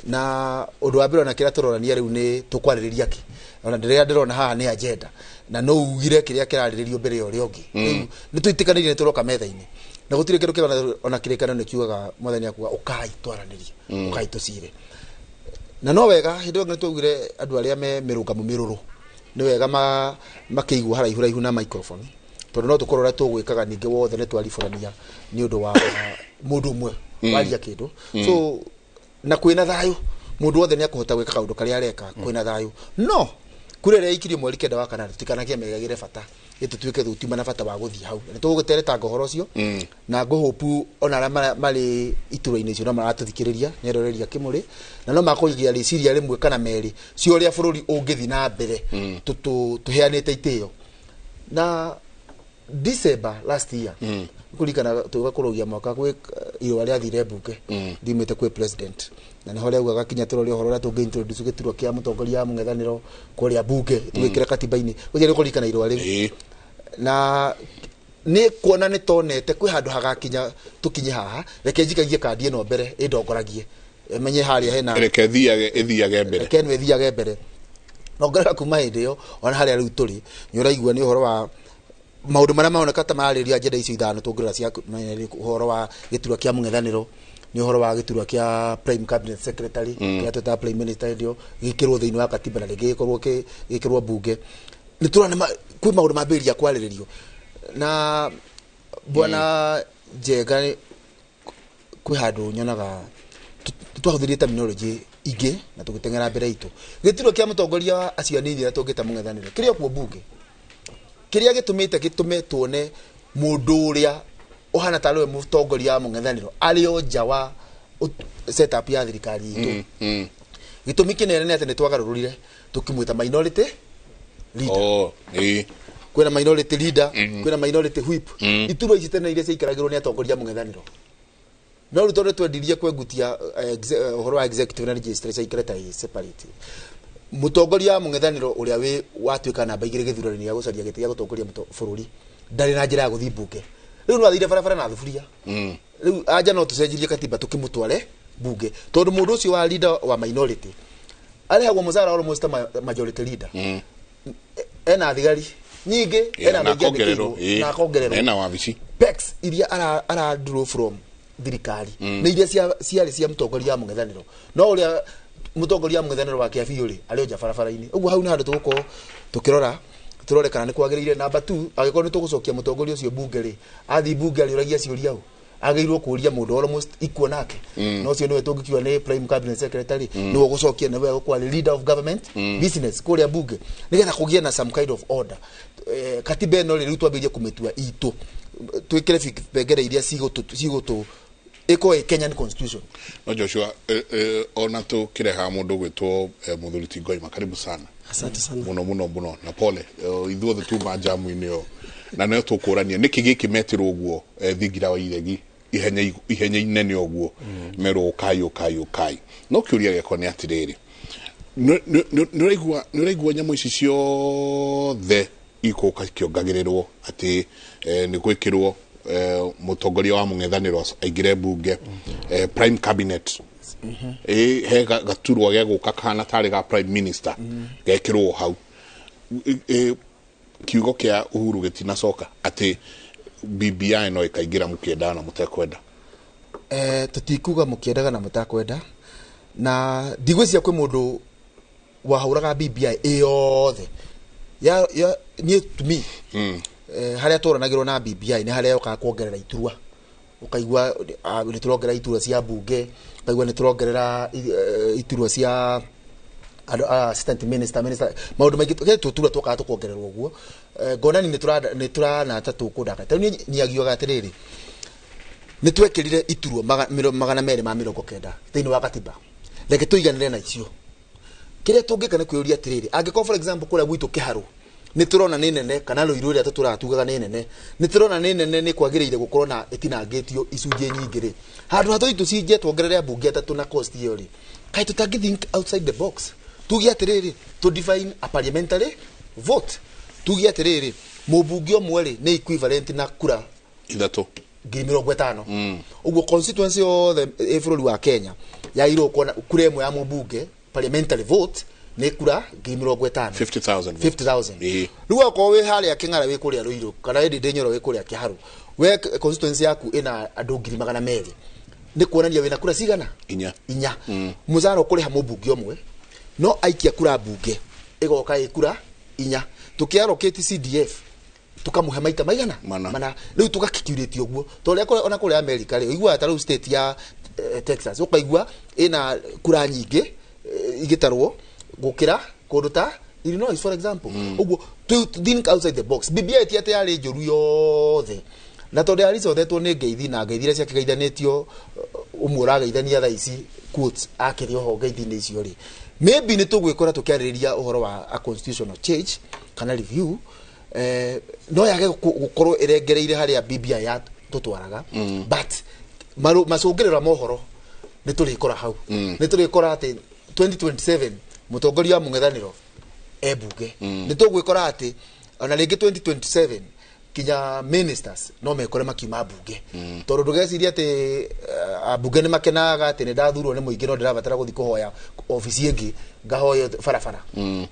na ũndũ wa mbere ona kĩrĩa tũrorania rĩu nĩ tũkwarĩrĩria kĩ ona rĩrĩa ndĩrona haha nĩ agenda na no ugire kĩrĩa kĩrarĩrĩrio mbere ya ũrĩa ũngĩ rĩu nĩ twĩtĩkanĩirie nĩ tũroka metha-inĩ na gũtirĩ kĩndũ kĩega ona kĩrĩkanĩro nĩ kiugaga mwathani akuga ũkai twaranĩrie ũkai tũcire na no wega hĩndĩ ĩyo nĩ twaugire andũ arĩa me mĩrũgamo mĩrũrũ nĩ wega makĩigwo haraihu raihu na microphone tondũ no tũkorwo ũrĩa tũgwĩkaga ningĩ wothe nĩ twaribũrania nĩ ũndũ wa mũndũ ũmwe waria kĩndũ so na kwĩna thayũ mũndũ wothe nĩ akũhota gwĩka kaũndũ karĩa areka kwĩna thayũ no kura ĩrĩa ĩikirio mweri 9 wa 8 tũtikanagie megagĩre bata ĩtũtuĩke thutiuma na bata wa gũthiĩ hau nĩ tũgũgĩteretanga ũhoro ũcio na ngũhũpu ona arĩa marĩ iturwa-inĩ icio no maratũthikĩrĩria nĩ eroreria Kĩmũrĩ na no makũigia rĩciria rĩmwe kana merĩ cia ũrĩa bũrũri ũngĩthiĩ na mbere tũheanĩte itĩo Na December last year kuririkana tũgakũrũgia mwaka gwĩ irũa rĩathire mbunge riumĩte kwĩ president, na nĩho rĩaugaga kinya tũrore ũhoro ũrĩa tũngĩ introduce gĩturwa kĩa mũtongoria wa mũng'ethanĩro kũrĩa mbunge tũgĩkĩre katiba-inĩ. Ũcio nĩ kũririkana irũa rĩu na nĩ kuona nĩ tonete kwĩ handũ hagakinya tũkinye haha, reke njikagie kandi ĩno mbere ĩndongoragie menye harĩa hena reke ĩthiage mbere, reke ĩno ĩthiage mbere. Na ongerera kuma hĩndĩ ĩyo ona harĩa rĩu tũrĩ nĩ ũraigua nĩ ũhoro wa maũndũ marĩa maroneka ta mararĩrĩria agenda icio ithano tũngĩrora cia ũhoro wa gĩturwa kĩa mũng'ethanĩro, nĩ ũhoro wa gĩturwa kĩa prime cabinet secretary kĩrĩa twĩtaga prime minister hĩndĩ ĩyo gĩkĩrwo thĩinĩ wa katiba na rĩngĩ gĩkorwo gĩkĩrwo mbunge. Nĩ tũrona kwĩ maũndũ mambĩrĩria kwarĩrĩrio na bwana Njenga kwĩ handũ nyonaga twahũthĩrire terminology ingĩ na tũgĩteng'era mbere itũ. Gĩturwa kĩa mũtongoria wa acio anini arĩa tũngĩta mũng'ethanĩro kĩrĩa kuo mbunge, kĩrĩa gĩtũmĩte gĩtũme tuone mũndũ ũrĩa ũhana ta arĩ we mũtongoria wa mũng'ethanĩro arĩ o nja wa setup ya thirikari itũ. Gĩtũmi kĩnene nĩ atĩ nĩ twagarũrũrire tũkĩmwĩta minority leader. Kwĩna minority leader, kwĩna minority whip. Iturwa ici tene iria ciaikaragĩrwo nĩ atongoria mũng'ethanĩro, no rĩu tondũ twendirie kwengutia ũhoro wa executive na legislature ikare ta separate, mũtongoria wa mũng'ethanĩro ũrĩa wĩ watuĩka namba igĩrĩ gĩthurano-inĩ gĩa gũcaria gĩtĩ gĩa gũtongoria bũrũri ndarĩ na njĩra ya gũthiĩ mbunge. Rĩu no athire barabara na thuburia. Rĩu anja no tũcenjirie katiba tũkĩmũtware mbunge, tondũ mũndũ ũcio wa leader wa minority arĩhagwo mũcara almost majority leader, ena thigari nyingĩ, ena andũ aingĩ na akongererwo, ena wabici pecs iria ara draw from thirikari nĩ iria ciarĩ cia mũtongoria wa mũng'ethanĩro, no ũrĩa mũtongoria wa mũng'ethanĩro wa kĩabiũ rĩ arĩ o nja barabara-inĩ. Ũguo hau nĩ handũ tũgũkorwo tũkĩrora tũrore kana nĩ kwagĩrĩire. Namba 2, angĩkorwo nĩ tũgũcokia mũtongoria ũcio mbunge rĩ, athiĩ mbunge arĩũragia ciũria ũ agĩrĩirwo kũũria mũndũ almost equal nake, na ũcio nĩwe tũngĩkiuga nĩ prime cabinet secretary, nĩwe ũgũcokia, nĩwe ũgũkorwo arĩ leader of government business kũrĩa mbunge, nĩgetha kũgĩe na some kind of order. Katiba ĩno rĩ, rĩu twambĩrĩrie kũmĩtua itũ, twĩkĩre bengere iria cigũtũ ĩkorwo ĩ Kenyan constitution. No Joshua, ona tũkĩreha mũndũ gwĩtwo mũthuri ti Ngoima, karibu sana. Asante sana. Mũno mũno mũno na pole, ithuothe tuma jamu-inĩ ĩyo na no tũkũrania nĩkĩ gĩkĩ metirwo ũguo thingira wa iregi ihenya inene ũguo merwo ũkai ũkai ũkai. No kĩũria gĩakwa nĩ atĩrĩrĩ, nĩ ũraigua nyamũ ici ciothe ikũka ikĩongagĩrĩrwo atĩ nĩ gwĩkĩrwo mũtongoria wa mũng'ethanĩro aingĩre mbunge, prime cabinet he gaturwa gegũka kahana tarĩ ga prime minister gekĩrwo hau. Kiugo kĩa Uhuru gĩtinacoka atĩ BBI no ĩkaingĩra mũkĩendaga na mũtekwenda. Tũtikuga mũkĩendaga na mũtakwenda, na ndigwĩciria kwĩ mũndũ wahũraga BBI ĩyothe ya niĩ to me harĩa tũranagĩrwo na BBI nĩ harĩa yokaga kuongerera iturwa, ũkaigua nĩ tũrongerera iturwa cia mbunge, ũkaigua nĩ tũrongerera iturwa cia assistant minister, maũndũ maingĩ tũturwa tũkaga tũkongererwo ũguo. Ngona nĩ tũranata tũkũndaka. Tarĩu niĩ nyiagioga atĩrĩrĩ, nĩ twekĩrire iturwa 290 thĩinĩ wa katiba, reke tũiganĩre na icio. Kĩrĩa tũngĩka nĩ kwĩyũria atĩrĩrĩ, angĩkorwo for example kũrĩa gwitũ Kĩharũ nĩ tũrona nĩ nene, kana Rũirũ ĩrĩa tũtũraga tugaga nĩ nene, nĩ tũrona nĩ nene, nĩ kwagĩrĩire gũkorwo na ĩtinangĩtio icunjĩ nyingĩ rĩ, handũ ha tũthiĩ tũcinje tuongerere ambunge atatũ na cost ĩyo rĩ, kaĩ tũtangĩ think outside the box, tuge atĩrĩrĩ, to define a parliamentary vote, tuge atĩrĩrĩ, mũmbunge ũmwe rĩ nĩ equivalent na kura ithatũ 50,000. Ũguo constituency yothe ĩ bũrũri wa Kenya yagĩrĩirwo kuona kura ĩmwe ya mũmbunge parliamentary vote nĩ kura 50,000. 50,000. Rĩu okorwo wĩ harĩa Kĩng'ara wĩ kũrĩa Rũirũ kana wĩ Ndĩndĩ Nyoro wĩ kũrĩa Kĩharũ, we constituency yaku ĩna andũ 200,000, nĩ kuonania wĩna kura cigana? Inya. Mũcara ũkũrĩha mũmbunge ũmwe no aikia kura mbunge ĩgoka ĩ kura inya, tũkĩallocate CDF tukamuhe maita maigana mana. Rĩu tũgakicurate ũguo tondũ ũrĩa ona kũrĩa America rĩ, ũiguaga ta rĩu state ya Texas ũkaigua ĩna kura nyingĩ igĩtarwo gũkĩra kũndũ ta Illinois for example. Ũguo to think outside the box. BBI ti atĩ yarĩ njũru yothe, na tondũ yaricothetwo nĩ ngeithi na ngeithi iria ciakĩgeithanĩtio, ũmwe ũrageithania thaa ici quotes akĩrĩ oho ngeithi-inĩ icio rĩ, maybe nĩ tũgwĩkora tũkĩarĩrĩria ũhoro wa a constitutional change kana review, No yage gukorwo irengereire haria BBI ya tutwaraga, but macũngĩrĩro mohoro nĩ tũrĩkora hau, nĩ tũrĩkora atĩ 2027 mũtongoria wa mũng'ethanĩro e bunge, nĩ tũgwĩkora atĩ ona rĩngĩ 2027 kinya ministers no mekore makiuma bunge, tondũ ndũgecirie atĩ ambunge nĩ makenaga atĩ nĩ ndathurwo nĩ mũingĩ no ndĩrabatara gũthiĩ kũhoya obici ĩngĩ ngahoya barabara.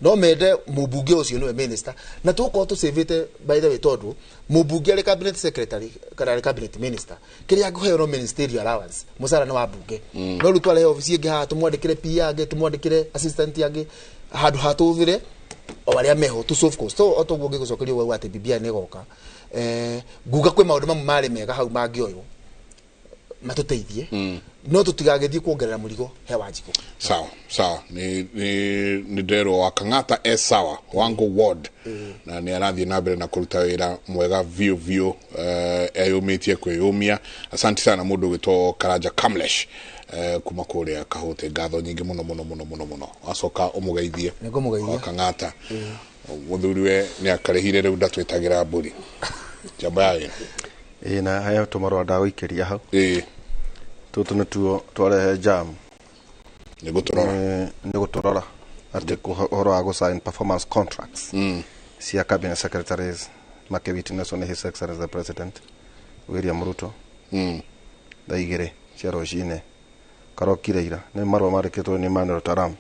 No mende mũmbunge ũcio nĩwe minister, na tũgũkorwo tũcĩvĩte by the way, tondũ mũmbunge arĩ cabinet secretary kana arĩ cabinet minister kĩrĩa angĩheo no ministerial allowance, mũcara nĩ wa bunge. No rĩu twarehe obici ĩngĩ haha tũmwandĩkĩre PA angĩ, tũmwandĩkĩre assistant angĩ, handũ ha tũhũthĩre o arĩa meho to solve cost. So otoguo ngĩgũcokeria ũguo atĩ BBI nĩ ĩgoka, nguga kwĩ maũndũ mamwe marĩ mega hau mangĩoywo matũteithie, no tũtigagĩthiĩ kuongerera mũrigo he Wanjikũ. Sawa sawa, ni nderwo wa Kang'ata e sawa Wango ward, na nĩ arathiĩ na mbere na kũruta wĩra mwega viũ viũ, eyũmĩtie kwĩyũmia. Asante sana mũndũ ũgwĩtwo Karanja Kamlesh kuma kũrĩa Kahũte, ngatho nyingĩ mũno mũno mũno mũno mũno. Wacoka ũmũgeithie. Nĩngũmũgeithia. Wa Kang'ata mũthuri we nĩ akarĩhire rĩu ndatwĩtagĩra mbũri njamba ya wĩra. Ĩĩ, na heo tũmarũa ndagũikĩria hau. Tũtũ nĩtuo twarehe jam. Nĩ gũtũrora. Nĩ gũtũrora atĩ ũhoro wa gũsign performance contracts cia cabinet secretaries makĩwitnesswo nĩ His Excellency the President William Ruto. Thaa 2 cia rũcinĩ karokire ira, nĩ marũa marĩkĩtwo nĩ Emmanuel Taram,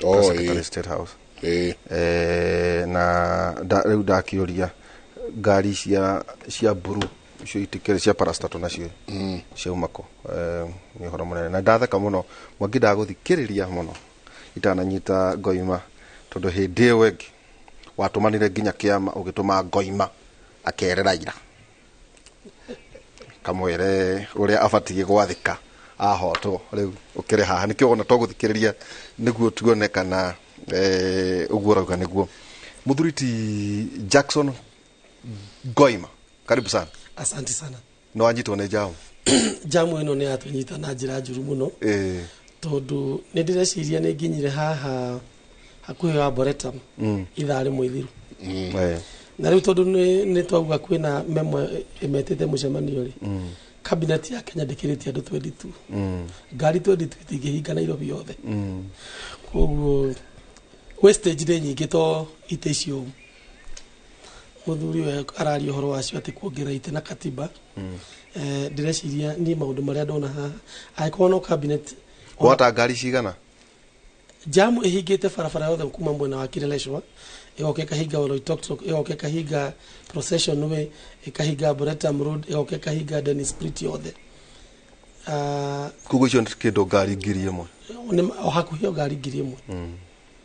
Secretary State House. Na rĩu ndakĩũria ngari cia mburu icio itikĩrĩ cia parastato nacio ciauma kũ? Nĩ ũhoro mũnene na ndatheka mũno Mwangi, ndagũthikĩrĩria mũno itananyita Ngoima, tondũ hĩndĩ ĩyo ĩngĩ watũmanire nginya kĩama ũgĩtũma Ngoima akere Raila kamwĩre ũrĩa abatiĩ gwathĩka ahotwo. Rĩu ũkĩrĩ haha nĩkĩo wona tũgũthikĩrĩria nĩguo tuone kana ũguo ũrauga nĩguo. Mũthuri ti Jackson Ngoima, karibu sana. Asante sana. No wanyitwo nĩ jamu? Jamu ĩno nĩ yatũnyita na njĩra njũru mũno, tondũ nĩ ndĩreciria nĩ nginyire haha hakuhĩ wa Arboretum ithaa rĩmwe ithiru. Na rĩu tondũ nĩ twauga kwĩna memo ĩmetĩte mũcemanio rĩ, cabinet ya Kenya ndĩkĩrĩtie andũ 22. Ngari 22 itingĩhinga Nairobi yothe. Koguo wastage nĩ nyingĩ to itĩ icio mũthuri we araria ũhoro wacio atĩ kuongerera itĩ na katiba. Ndĩreciria niĩ maũndũ marĩa ndona haha angĩkorwo no cabinet Gwata ngari cigana? Jamu ĩhingĩte barabara yothe kuma mwena wa Kileleshwa, ĩgoka ĩkahinga Oloitoktok, ĩgoka ĩkahinga Procession Way, ĩkahinga Arboretum Road, ĩgoka ĩkahinga Dennis Pritt yothe. Koguo icio nĩ kĩndũ ngari 1,000? O hakuhĩ o ngari 1,000.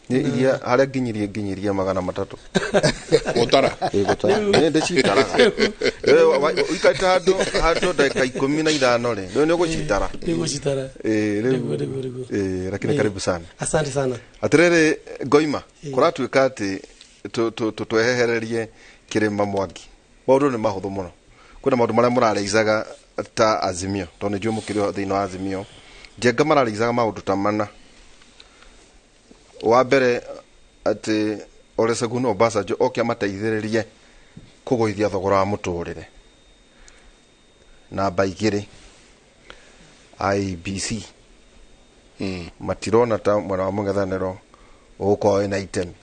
Nĩ iria harĩa nginyirie 300. Gũtara? Gũtara. Nĩ ndĩcitaraga. Ũikarĩte handũ ndagĩka 15 rĩ, rĩu nĩ ũgũcitara. Nĩ ũgũcitara. Rĩu. Lakini karibu sana. Asante sana. Atĩrĩrĩ Ngoima, kũratuĩka atĩ twehererie kĩrĩma Mwangi. Maũndũ nĩ mahũthũ mũno. Kwĩna maũndũ marĩa mũrareizaga ta Azimio, tondũ nĩ njũĩ mũkĩrĩ thĩinĩ wa Azimio. Njenga marareizaga maũndũ ta mana. Wa mbere atĩ Olusegun Obasanjo oke amateithĩrĩrie kũgũithia thogora wa mũtũrĩre. Namba 2, IEBC matirona ta mwena wa mũng'ethanĩro ũgũkorwo wĩna itemi.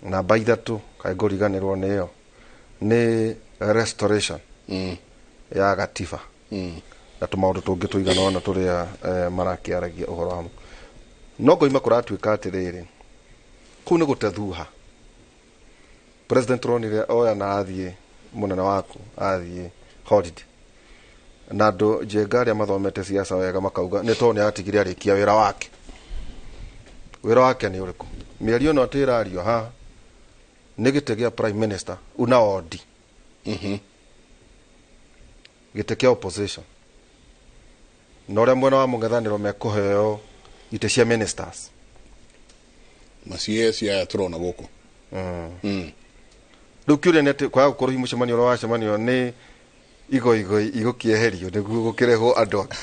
Namba 3, kaĩ ngũriganĩrwo nĩyo, nĩ restoration ya gatiba na tũmaũndũ tũngĩ tũigana ũna tũrĩa marakĩaragia ũhoro wamo. No Ngoima kũratuĩka atĩrĩrĩ, kũu nĩ gũtethuha. President ronire oya na athiĩ mũnene waku athiĩ holiday, na andũ njenga arĩa mathomete siasa wega makauga nĩ tondũ nĩ atigire arĩkia wĩra wake. Wĩra wake nĩ ũrĩkũ? Mĩario ĩno atĩ ĩrario haha nĩ gĩtĩ gĩa prime minister una odi, gĩtĩ kĩa opposition, na ũrĩa mwena wa mũng'ethanĩro mekũheo itĩ cia ministers. Macie cia tũrona gũkũ. Rĩu kĩũria nĩ atĩ kwaga gũkorwo hihi mũcemanio ũrĩa wacemanio nĩ igoigoi igũkĩeherio nĩguo gũkĩrehwo andũ angĩ.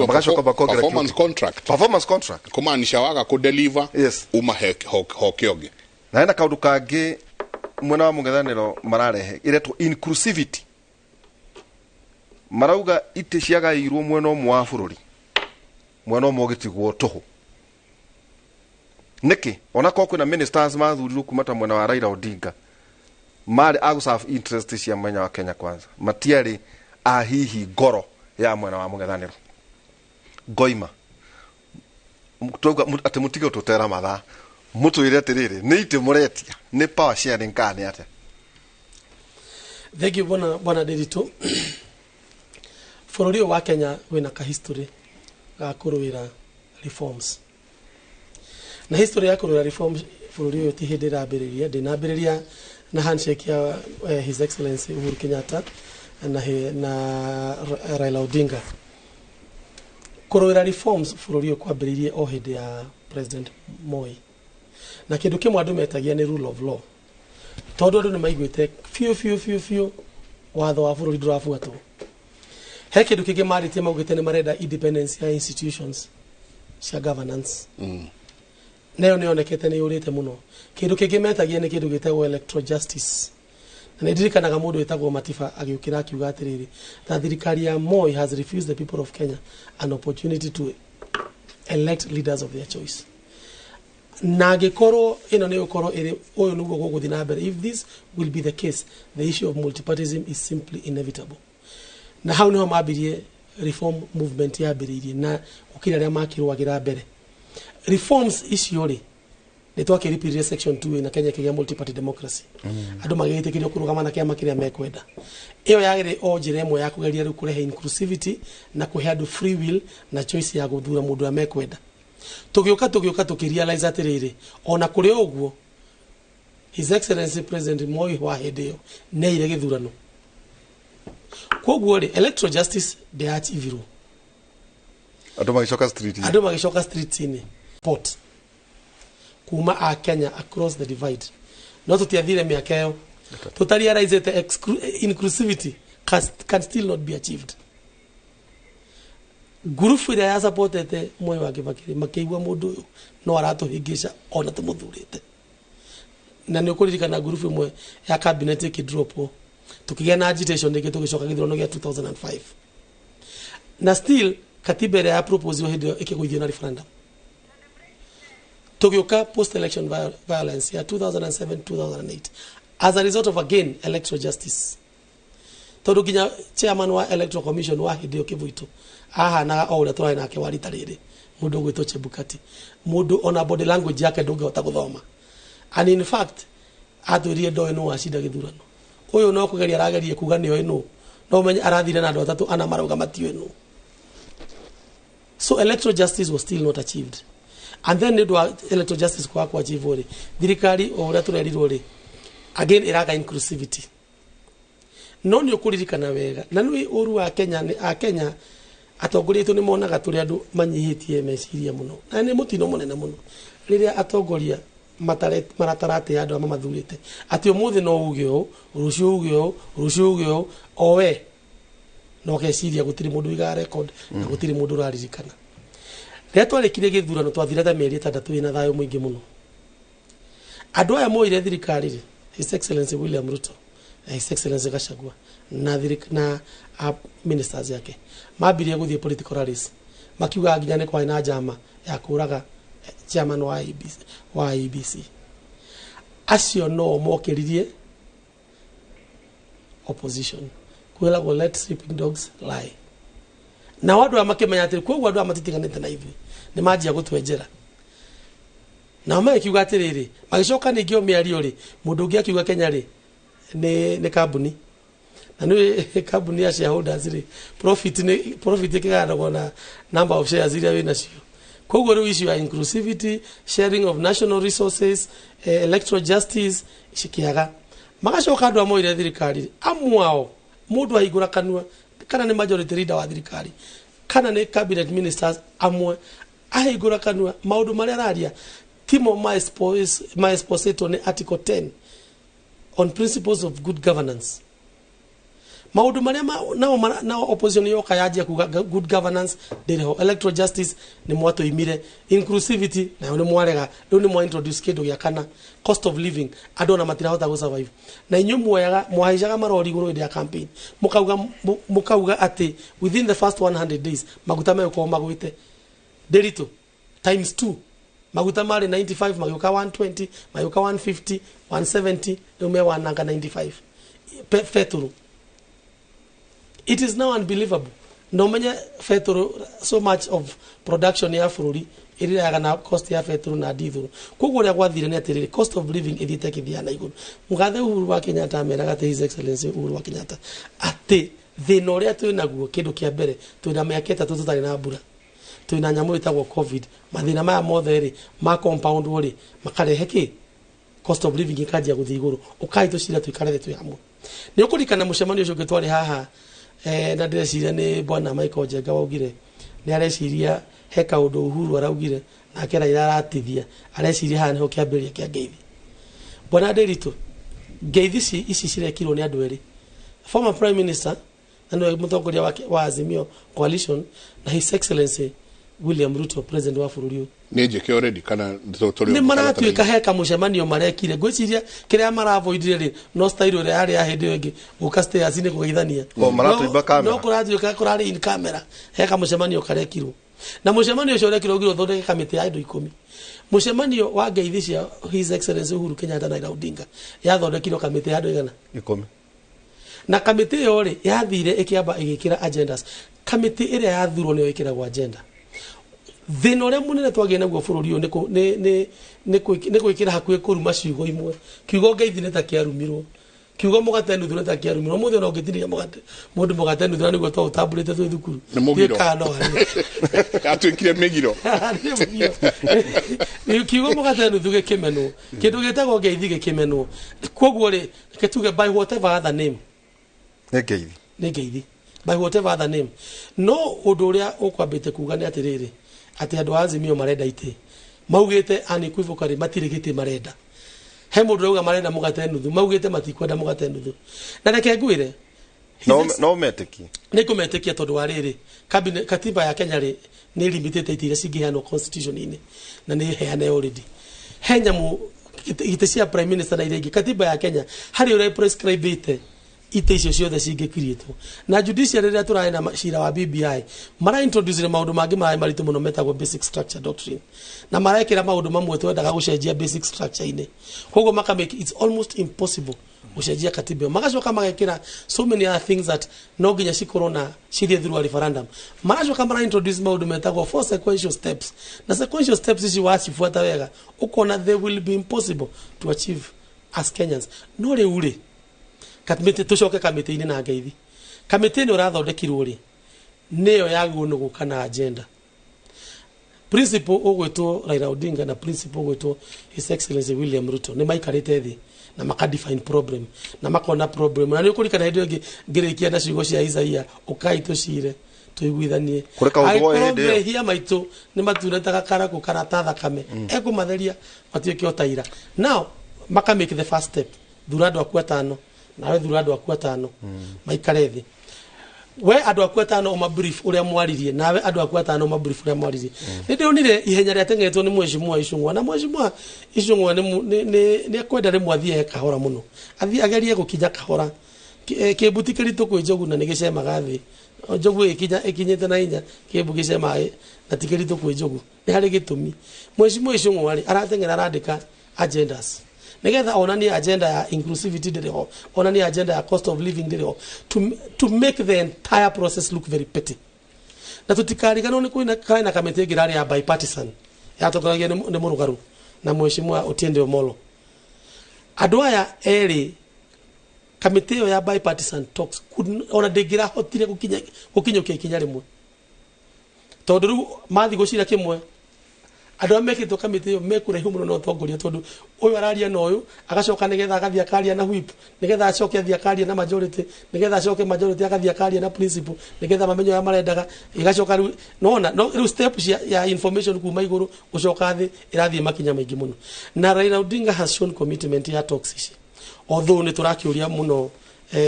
Magacoka makongerera Performance contract. Performance contract. Kumaanisha waga ku deliver. Yes. Uma hoke ũngĩ. Na hena kaũndũ kangĩ mwena wa mũng'ethanĩro mararehe ĩretwo inclusivity. Marauga itĩ ciagairwo mwena ũmwe wa bũrũri, mwena ũmwe ũgĩtigwo tũhũ. Nĩkĩ onakorwo kwĩna ministers mathurirwo kuma ta mwena wa Raila Odinga marĩ a gũ-serve interest cia mwena wa Kenya Kwanza, matiarĩ a hihi ngoro ya mwena wa mũng'ethanĩro. Ngoima twauga atĩ mũtige gũtũtera mathaa, mũtwĩre atĩrĩrĩ, nĩ itĩ mũretia, nĩ power sharing kana nĩ atĩa? Thank you bwana Ndiritu. Bũrũri ũyũ wa Kenya wĩna ka history ga kũrũĩra reforms. Na history ya kũrũĩra reforms bũrũri ũyũ ti hĩndĩ ĩrambĩrĩria, ndĩnambĩrĩria na handshake ya His Excellency Uhuru Kenyatta na Raila Odinga. Kũrũĩra reforms bũrũri ũyũ kwambĩrĩirie o hĩndĩ ya President Moi. Na kĩndũ kĩmwe andũ metagia nĩ rule of law. Tondũ andũ nĩ maiguĩte biũ biũ biũ biũ watho wa bũrũri ndũrabuatwo. He kĩndũ kĩngĩ marĩtie maugĩte nĩ marenda independence ya institutions cia governance. Nayo nĩ yonekete nĩ yũrĩte mũno. Kĩndũ kĩngĩ metagia nĩ kĩndũ gĩtagwo electoral justice. Na nĩ ndirikanaga mũndũ wĩtagwo Matiba agĩũkĩra akiuga atĩrĩrĩ, that thirikari ya Moi has refused the people of Kenya an opportunity to elect leaders of their choice. Na angĩkorwo ĩno nĩ gũkorwo ĩrĩ ũyũ nĩguo gũgũthiĩ na mbere, if this will be the case, the issue of multipartyism is simply inevitable. Na hau niho mambirie reform movement yambĩrĩirie na gũkĩra arĩa makĩrũagĩra mbere. Reforms icio rĩ, nĩ twakĩripirire section 2 na Kenya ĩkĩgĩa multi-party democracy. Andũ magĩgĩtĩkĩrio kũrũgama na kĩama kĩrĩa mekwenda. Ĩyo yarĩ o njĩra ĩmwe ya kũgeria rĩu kũrehe inclusivity na kũhe andũ free will na choice ya gũthura mũndũ ũrĩa mekwenda. Tũgĩũka tũkĩrealize atĩrĩrĩ, ona kũrĩ ũguo His Excellency President Moi wa hĩndĩ ĩyo nĩaire gĩthurano. Koguo rĩ, electoral justice ndĩachivirwo. Andũ magĩcoka street. Andũ magĩcoka street-inĩ. Port kuma a Kenya across the divide. No tũtiathire mĩaka ĩyo. Tũtarealizete inclusivity can still not be achieved. Ngurubu ĩrĩa yasupportete Moi wa Kibaki makĩigua mũndũ ũyũ no aratũhĩngĩca ona tũmũthurĩte. Na nĩ ũkũririkana ngurubu ĩmwe ya cabinet ĩkĩdropwo, tũkĩgĩa na agitation rĩngĩ tũgĩcoka gĩthurano gĩa 2005. Na still katiba ĩrĩa ya propose hĩndĩ ĩyo ĩkĩgũithio na referendum. Tũgĩũka post election violence ya 2007-2008 as a result of again electoral justice. Tondũ nginya chairman wa electoral commission wa hĩndĩ ĩyo Kĩbũitũ ahanaga o ũrĩa tũrarĩ nake wa rita rĩrĩ, mũndũ ũgwĩtwo Chebukati, mũndũ ona body language yake ndũngĩhota gũthoma. And in fact atwĩrire ndoĩ nũ wacinda gĩthurano. Ũyũ no kũgeria arageria kuga nĩoĩ nũ, no ũmenye arathire na andũ atatũ ana marauga matiũĩ nũ. So electoral justice was still not achieved. And then nĩ ũndũ wa electoral justice kwaga kũachieve rĩ, thirikari o ũrĩa tũrerirwo rĩ, again ĩraga inclusivity. No nĩ ũkũririkana wega, na nĩ ũru wa Kenya nĩ a Kenya atongoria aitũ nĩ monaga tũrĩ andũ manyihĩtie meciria mũno. Na nĩ mũtino mũnene mũno rĩrĩa atongoria marataratĩa andũ arĩa mamathurĩte atĩ ũmũthĩ no uge ũũ, rũciũ uge ũũ, rũciũ uge ũũ, o we no ũgeciria gũtirĩ mũndũ ũigaga record na gũtirĩ mũndũ ũraririkana. Rĩrĩa twarĩkirie gĩthurano twathire ta mĩeri 6 wĩna thayũ mũingĩ mũno. Andũ aya moire thirikari rĩ, His Excellency William Ruto, His Excellency Gachagua na ministers yake mambirie gũthiĩ political rallies, makiuga nginya nĩ kwarĩ na njama ya kũraga chairman wa IEBC. Acio no mokĩririe opposition kwĩragwo let sleeping dogs lie. Na andũ aya makĩmenya atĩ koguo andũ aya matitiganĩte na ithuĩ nĩ manjia gũtwenjera. Nao magĩkiuga atĩrĩrĩ, magĩcoka ningĩ o mĩario rĩ, mũndũ ũngĩ akiuga Kenya rĩ nĩ kambuni, na nĩ kambuni ya shareholders rĩ, profit ĩkĩgayanagwo na number of shares iria wĩ nacio. Koguo rĩu issue ya inclusivity, sharing of national resources, electoral justice cikĩaga. Magacoka andũ amoire thirikari amwe ao, mũndũ ahingũra kanua kana nĩ majority leader wa thirikari kana nĩ cabinet ministers amwe ahingũra kanua maũndũ marĩa araria timo maesposetwo nĩ article 10 on principles of good governance. Maũndũ marĩa nao opposition yoka yanjia kuga good governance ndĩrĩ ho, electoral justice nĩ mwatũimire, inclusivity nayo nĩ mwarega, rĩu nĩ mwa introduce kĩndũ gĩa kana, cost of living, andũ ona matirahota gũ survive. Na inyuĩ muoyaga mwahaicaga marori igũrũ hĩndĩ ya campaign, mukauga atĩ within the first 100 days maguta megũkorwo magwĩte Nderitu times 2. Maguta marĩ 95 magĩũka 120, magĩũka 150, 170, rĩu me 195 betũrũ. It is now unbelievable. No menye betũrũ, so much of production ya bũrũri ĩrĩaga na cost ya betũrũ na ndithũrũ. Koguo ũrĩa gwathire nĩ atĩrĩrĩ, cost of living ĩthiĩte ĩkĩthiaga na igũrũ. Mũgathe Uhuru wa Kenyatta ameraga atĩ, His Excellency Uhuru wa Kenyatta, atĩ thĩna ũrĩa twĩ naguo, kĩndũ kĩa mbere, twĩna mĩaka 3 tũtarĩ na mbura, twĩna nyamũ ĩtagwo COVID, mathĩna maya mothe rĩ ma compound rĩ makarehe kĩ cost of living ĩkanjia gũthiĩ igũrũ. Ũkai tũcira tũikare thĩ twĩ hamwe. Nĩ ũkũririkana mũcemanio ũcio ũngĩ twarĩ haha, na ndĩreciria nĩ bwana Michael Njenga waugire nĩ areciria he kaũndũ Uhuru araugire nake Raila aratithia, areciria haha nĩho kĩambĩrĩria kĩa ngeithi. Bwana Nderitu, ngeithi ici cirekirwo nĩ andũ erĩ, former prime minister na nĩwe mũtongoria wa Azimio coalition na His Excellency William Ruto, president wa bũrũri ũyũ. Nĩ njĩke already kana nĩ maratuĩka he kamũcemanio marekire. Ngwĩciria kĩrĩa maravoidire rĩ no style ĩrĩa yarĩ ya hĩndĩ ĩyo ĩngĩ gũka stairs nĩ kũgeithania, no kũratuĩka kũrarĩ in camera. He kamũcemanio karekirwo, na mũcemanio ũcio ũrekirwo ũgirwo ũthondeke kamĩtĩ ya andũ 10. Mũcemanio wa ngeithi cia His Excellency Uhuru Kenyatta na Raila Odinga yathondekirwo kamĩtĩ ya andũ igana 10, na kamĩtĩ ĩyo rĩ yathire ĩkĩamba ĩgĩkĩra agendas. Kamĩtĩ ĩrĩa yathurwo nĩyo ĩkĩragwo agenda. Thĩna ũrĩa mũnene twagĩa naguo bũrũri ũyũ nĩ gwĩkĩra hakuhĩ kũruma ciugo imwe. Kiugo ngeithi nĩ ta kĩarumirwo, kiugo mũgate nuthu nĩ ta kĩarumirwo. Mũthĩ ona ũngĩtinĩria mũgate mũndũ mũgate nuthu na nĩguo twaũtambũrĩte twĩ thukuru, nĩ no harĩ atuĩkire mĩgiro. Kiugo mũgate nuthu gĩkĩmenwo, kĩndũ gĩtagwo ngeithi gĩkĩmenwo. Koguo rĩ reke tuge by whatever other name, nĩ ngeithi, nĩ ngeithi by whatever other name. No ũndũ ũrĩa ũkwambĩte kuga nĩ atĩrĩrĩ, atĩ andũ a Azimio marenda itĩ, maugĩte unequivocally matirĩ gĩtĩ marenda. He mũndũ ũrauga marenda mũgate nuthu, maugĩte matikwenda mũgate nuthu. Na reke ngwĩre, no metĩkie, nĩ ngũmetĩkia tondũ wa rĩrĩ, katiba ya Kenya rĩ nĩ limitĩte itĩ iria cingĩheanwo constitution-inĩ, na nĩ heane already. He nyamũ itĩ cia prime minister na iria ingĩ, katiba ya Kenya harĩ ũrĩa prescribe-ĩte itĩ icio ciothe cingĩkiritwo. Na judiciary rĩrĩa tũrarĩ na cira wa BBI, mara introduce maũndũ mangĩ marĩ maritũ mũno metagwo basic structure doctrine, na marekĩra maũndũ mamwe twendaga gũcenjia basic structure-inĩ. Koguo maka make it's almost impossible gũcenjia katiba. Magacoka magekĩra so many other things that no nginya cikorwo na cithiĩ through a referendum. Maracoka mara introduce maũndũ metagwo 4 sequential steps, na sequential steps ici wacibuata wega ũkona they will be impossible to achieve as Kenyans. No rĩu rĩ kamĩtĩ, tũcoke kamĩtĩ-inĩ na ngeithi. Kamĩtĩ ĩno ĩrathondekirwo rĩ nĩyo yagĩrĩirwo nĩ gũka na agenda. Principal ũgwĩtwo Raila Odinga na principal ũgwĩtwo His Excellency William Ruto nĩ maikarĩte thĩ na maka define problem na makona problem. Na nĩ ũkũririkana hĩndĩ ĩyo ĩngĩ ngĩrĩkia na ciugo cia Isaia, ũkai tũcire tũiguithanie. Angĩkorwo mehia maitũ nĩ matune ta gakarakũ kana ta thakame, ekũmatheria matuĩke o ta ira. Now maka make the first step, thura andũ aku 5 nawe thura andũ aku 5 maikare thĩ. We andũ aku 5 ũma brief ũrĩa mwaririe, nawe andũ aku 5 ũma brief ũrĩa mwaririe. Nĩ ndĩronire ihenya rĩateng'eretwo nĩ Mheshimiwa Icũng'wa, na Mheshimiwa Icũng'wa nĩ ekwenda rĩmwe athiĩ kahora mũno, athiĩ agerie gũkinya kahora. Kĩmbu ti kĩritũ kwĩ njogu na nĩ gĩcemaga thĩ. Njogu ĩkinyĩte na hinya, kĩmbu gĩcemaga na ti kĩritũ kwĩ njogu. Nĩ harĩ gĩtũmi. Mheshimiwa Icũng'wa rĩ arateng'era arandĩka agendas, nigetha onanie agenda ya inclusivity ndĩrĩ ho, onanie agenda ya cost of living ndĩrĩ ho, to make the entire process look very petty. Na tũtikariganwo nĩ kwĩna karĩ na kamĩtĩ ĩngĩ ĩrarĩ ya bipartisan yatongoragia nĩ Mũrũgaru na Mheshimiwa Otiende Omollo. Andũ aya erĩ, kamĩtĩ ĩyo ya bipartisan talks ona ndĩngĩrahotire gũkinyũkia ikinya rĩmwe, tondũ rĩu mathiĩ gũcira kĩmwe andũ arĩa mekĩtwo kamĩtĩ ĩyo mekũraihu mũno na ũtongoria, tondũ ũyũ araria na ũyũ agacoka nĩgetha agathiĩ akaria na whip, nĩgetha acoke athiĩ akaria na majority, nĩgetha acoke majority agathiĩ akaria na principal, nĩgetha mamenye ũrĩa marendaga, ĩgacoka rĩu nona no rĩu step ya information kuma igũrũ gũcoka thĩ ĩrathiĩ makinya maingĩ mũno. Na Raila Odinga has shown commitment ya talks ici, although nĩ tũrakĩũria mũno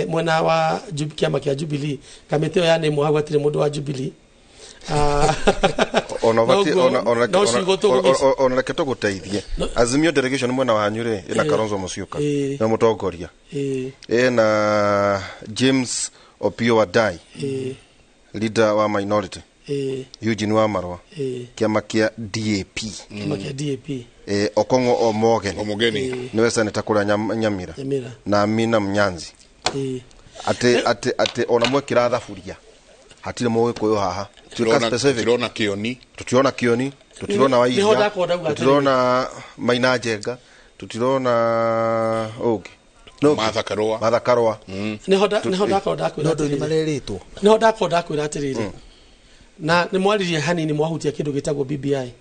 Mwena wa kiama kia Jubilee kamĩtĩ ĩyo ya nĩmwo hau hatirĩ mũndũ wa Jubilee. Ona reke tũgũteithie. Azimio delegation mwena wanyu rĩ ĩna Kalonzo Musyoka na mũtongoria, ĩna James Opiyo Wandayi leader wa minority, Eugene Wamalwa kĩama kĩa DAP, kĩama kĩa DAP, Okong'o Omogeni niwe senator kũrĩa Nyamira na Amina Mnyanzi. Ati ona mwekĩra thaburia hatirĩ mũgĩkũyũ haha. Tutirona Kioni, tutirona Kioni, tutirona Wairia, tutirona Maina Njenga, tutirona ũngĩ no Martha Karua. Martha Karua. Niho ndakorwo ndakwĩra atĩrĩrĩ, niho ndakorwo ndakwĩra atĩrĩrĩ, na nĩ mwaririe hanini mwahutia kĩndũ gĩtagwo BBI.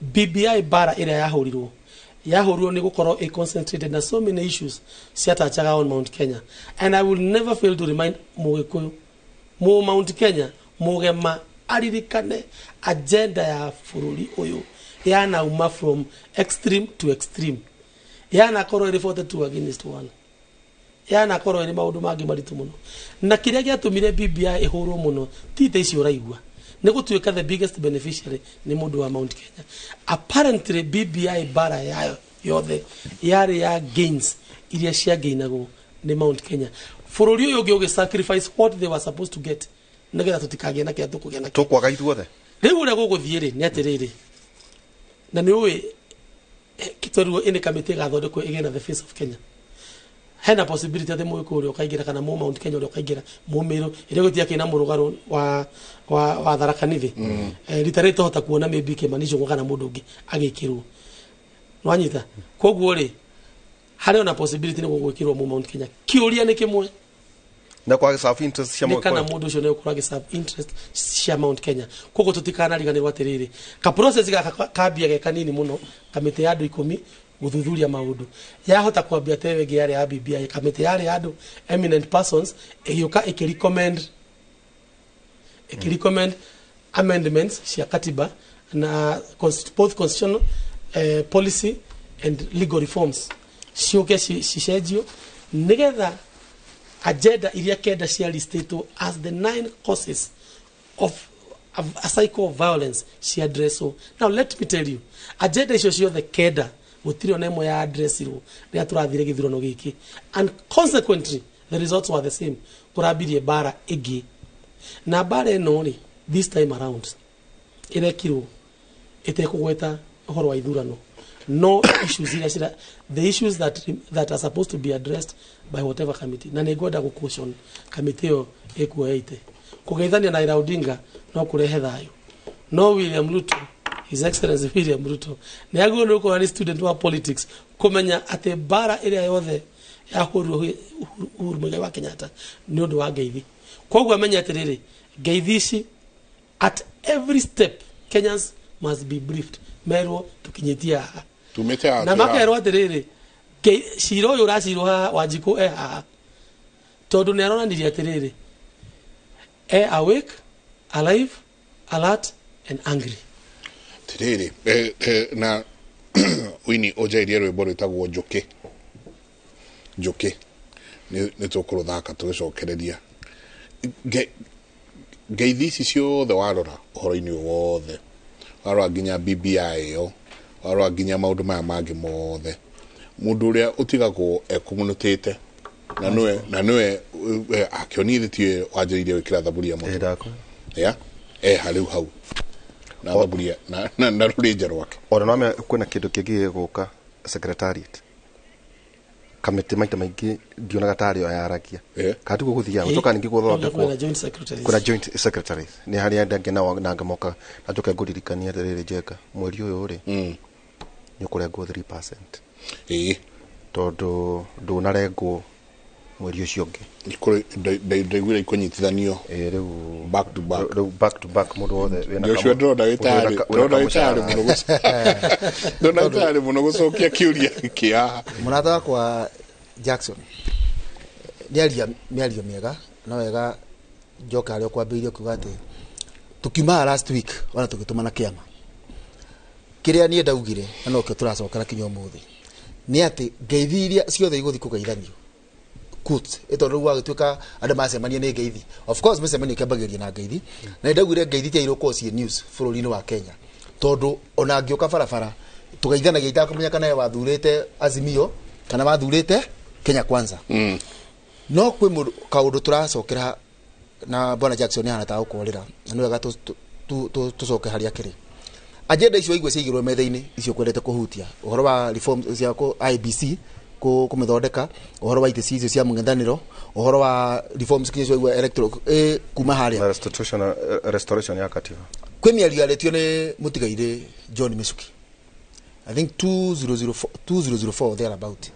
BBI bara ĩrĩa yahũrirwo nĩ gũkorwo ĩ concentrated na so many issues ciatachaga on Mount Kenya, and I will never fail to remind mũgĩkũyũ mu Mount Kenya mugema aririkane agenda ya bũrũri ũyũ yanauma from extreme to extreme, yanakorwo ĩrĩ 42 against 1, yanakorwo ĩrĩ maũndũ mangĩ maritũ mũno. Na kĩrĩa gĩatũmire BBI ĩhũrwo mũno ti ta icio ũraigua, nĩ gũtuĩka the biggest beneficiary nĩ mũndũ wa Mount Kenya. Apparently BBI bara yayo yothe yarĩ ya gains iria ciagainagwo nĩ Mount Kenya. Bũrũri ũyũ ũngĩ ũgĩ sacrifice what they were supposed to get nĩgetha tũtikagĩe na kĩrĩa tũkũgĩa nakĩo. Tũkwaga ithuothe. Rĩu ũrĩa gũgũthiĩ rĩ nĩ atĩrĩrĩ, na nĩ ũĩ twerirwo ĩnĩ kamĩtĩ ĩgathondekwo ĩgĩe na the face of Kenya. Hena possibility atĩ mũgĩkũyũ ũrĩa ũkaingĩra kana mũ Mount Kenya ũrĩa ũkaingĩra mũmĩrũ ĩrĩa gũtiakĩ na mũrũgarũ wa Tharaka Nithi. Rita rĩrĩ tũhota kuona maybe Kimani Ichung'wa kana mũndũ ũngĩ agĩkĩrwo. Nĩwanyita? Koguo rĩ harĩ ona possibility nĩ gũgwĩkĩrwo mũ Mount Kenya. Kĩũria nĩ kĩmwe, na kwa self interest cia kana mundu ucio ne kurage self interest cia Mount Kenya. Koguo tutikanariganirwo atiriri ka process gaka kambia ge kanini muno, kamĩtĩ ya andũ 10 guthuthuria maundu yahota kwambia tewe ngi yari ya BBI, kamĩtĩ yari ya andũ eminent persons ĩgĩũka ĩkĩrecommend amendments cia katiba na both constitutional policy and legal reforms ciũke cicenjio nigetha agenda iria kenda cia listetwo as the 9 causes of a cycle of violence cia addresswo. Now let me tell you, agenda icio ciothe kenda gũtirĩ ona ĩmwe ya addressirwo rĩrĩa tũrathire gĩthurano gĩkĩ, and consequently the results were the same. Kũrambirie bara ĩngĩ, na bara ĩno rĩ this time around ĩrekirwo ĩtekũgweta ũhoro wa ithurano. No issues iria the issues that are supposed to be addressed by whatever committee. Na nĩngwenda gũcaution committee ĩyo ĩkuoya ite kũgeithania na Raila Odinga no kũrehe thayũ, no William Ruto, His Excellency William Ruto nĩ agĩrĩirwo nĩ gũkorwo arĩ student wa politics kũmenya atĩ bara ĩrĩa yothe yahũrirwo Uhuru Muigai wa Kenyatta nĩ ũndũ wa ngeithi. Koguo amenye atĩrĩrĩ, ngeithi ici at every step Kenyans must be briefed, merwo tukinyĩtie haha na makerwo atĩrĩrĩ cira ũyũ ũracirwo haha Wanjikũ e haha, tondũ nĩ aronanirie atĩrĩrĩ e awake, alive, alert and angry. Tiriri na wini ũnjairie rwĩmbo rwĩtagwo Njũkĩ. Njũkĩ nĩ tũkũrũthaka tũgĩcokereria ngeithi ici ciothe warora ũhoro-inĩ wothe, warora nginya BBI ĩyo, warora nginya maũndũ maya mangĩ mothe, mũndũ ũrĩa ũtigagwo ekũmunũtĩte na nĩwe akĩonire tiwe wanjĩrĩirie gwĩkĩra thaburia mũtwe ya harĩu hau na thaburia na rũrĩnja rwake. Ona no kwĩna kĩndũ kĩngĩ gĩgũka secretariat kamĩtĩ maita maingĩ ndionaga tarĩ yo yaragia kana tiguo gũthiaga gũcoka ningĩ gũthondekwo kwĩna joint secretaries nĩ harĩa andũ angĩ nao nanga moka na njoke ngũririkania atĩrĩrĩ Njenga mweri ũyũ rĩ nĩ ũkũrengwo 3% tondũ ndũnarengwo mweri ũcio ũngĩ ndaiguire ikũnyitithanio rĩu back to back, rĩu back to back mũndũ wothe wĩna ũcio ndĩrona wĩtarĩ mũno gũcokia kĩũria kĩa haha. Mũrata wakwa Jackson nĩaria mĩario mĩega no wega njoka harĩa ũkwambĩrĩirie kuga atĩ tũkiumaga last week ona tũgĩtũmana kĩama kĩrĩa niĩ ndaugire na nokĩo tũracokera kinya ũmũthĩ nĩ atĩ ngeithi iria ciothe igũthiĩ kũgeithanio quotes ĩtondũ rĩu gwagĩtuĩka andũ macemania nĩ ngeithi. Of course mĩcemanio ĩkĩambagĩrĩria na ngeithi, na nĩndaugire ngeithi tiagĩrĩirwo gũkorwo ciĩ news bũrũri-inĩ wa Kenya, tondũ ona ngĩũka barabara tũgeithanagia itakũmenya kana we wathurĩte Azimio kana wathurĩte Kenya Kwanza. No kwĩ kaũndũ tũracokera na Bwana Jackson hana ta gũkũrĩra na nĩ wega tũcoke harĩa kĩrĩ. Agenda icio igwe ciigirwo metha-inĩ icio kwendete kũhutia ũhoro wa reform cia IBC kũmĩthondeka, ũhoro wa itĩ icio cia mũng'ethanĩro, ũhoro wa reforms kinya cio igwe electoral kuma harĩa restoration ya katiba. Kwĩ mĩario yarĩtio nĩ mũtigairĩ John Michuki, I think 2004 thereabout,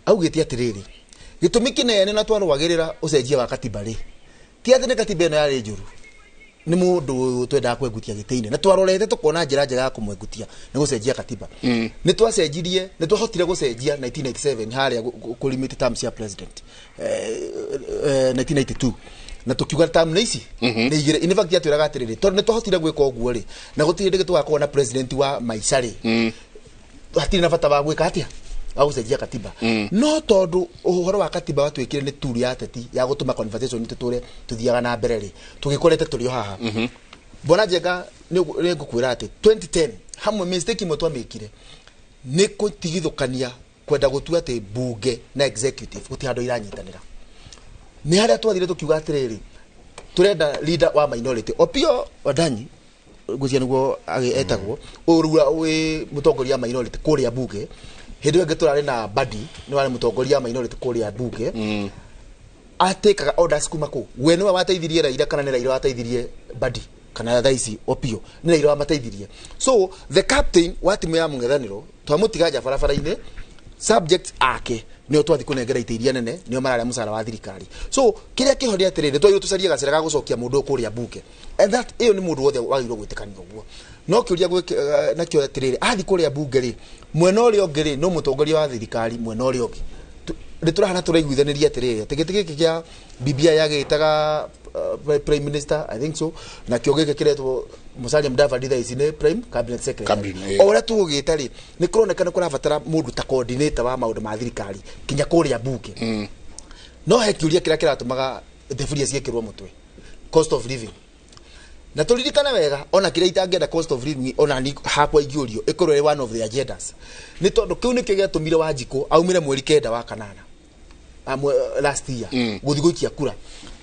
augĩte atĩrĩrĩ, gĩtũmi kĩnene na twarũagĩrĩra ũcenjia wa katiba rĩ, ti atĩ nĩ katiba ĩno yarĩ njũru, nĩ mũndũ twendaga kwengutia gĩtĩ-inĩ na twarorete tũkona njĩra njega ya kũmwengutia nĩ gũcenjia katiba. Nĩ twacenjirie, nĩ twahotire gũcenjia 1997 harĩa kũ limit terms ya president 1992, na tukiuga term nĩ ici nĩ igĩrĩ. In fact yatwĩraga atĩrĩrĩ, tondũ nĩ twahotire gwĩka ũguo rĩ, na gũtirĩ hĩndĩ tũgakorwo na president wa maica rĩ, hatirĩ na bata wa gwĩka atĩa wa gũcenjia katiba. No tondũ ũhoro wa katiba watuĩkire nĩ tool ya ateti ya gũtũma conversation tũtũre tũthiaga na mbere rĩ, tũgĩkorete tũrĩ o haha. Bwana Njenga, nĩ ngũkwĩra atĩ 2010 hamwe mistake imwe twamĩkire nĩ kũtigithũkania kwenda gũtua atĩ bunge na executive gũtirĩ handũ iranyitanĩra. Nĩ harĩa twathire tũkiuga atĩrĩrĩ, tũrenda leader wa minority Opiyo Wandayi ngwĩciria nĩguo etagwo, ũrua wĩ mũtongoria wa minority kũrĩa bunge. Hĩndĩ ĩyo ĩngĩ tũrarĩ na Mbadi, nĩ warĩ mũtongoria wa minority kũrĩa bunge, atĩkaga orders kuma kũ, we nĩwe wateithirie Raila kana nĩ Raila wateithirie Mbadi kana thaa ici Opiyo nĩ Raila wamateithirie. So the captain wa timu ya mũng'ethanĩro twamũtiga nja barabara-inĩ, subject ake nĩo twathi kũnengera itĩ iria nene, nĩo mararĩa mũcara wa thirikari. So kĩrĩa kĩho nĩ atĩrĩrĩ, twagĩrĩirwo tũcarie gacĩra ga gũcokia mũndũ ũyũ kũrĩa bunge, and that ĩyo nĩ mũndũ wothe wagĩrĩirwo gwĩtĩkania ũguo. No kĩũria nakĩo atĩrĩrĩ, athi kũrĩa bunge rĩ, mwena ũrĩa ũngĩ rĩ, no mũtongoria wa thirikari mwena ũrĩa ũngĩ nĩ tũrahana tũraiguithanĩria atĩrĩrĩ, atĩ gĩtĩ gĩkĩ kĩa BBI yagĩtaga prime minister, I think so, na kĩo gĩkĩ kĩretwo Musalia Mudavadi thaa ici nĩ prime cabinet secretary. O ũrĩa tũgũgĩta rĩ, nĩ kũroneka nĩ kũrabatara mũndũ ta coordinator wa maũndũ ma thirikari kinya kũrĩa bunge. No he kĩũria kĩrĩa kĩratũmaga thaburia ciĩkĩrwo mũtwe, cost of living. Na tũririkane wega, ona kĩrĩa itangĩenda cost of living ona ni hakwa ingĩũrio ĩkorwo ĩrĩ one of the agendas, nĩ tondũ kĩu nĩkĩo gĩatũmire Wanjikũ aumĩre mweri 9 wa kanana last year gũthiĩ gũikia kura,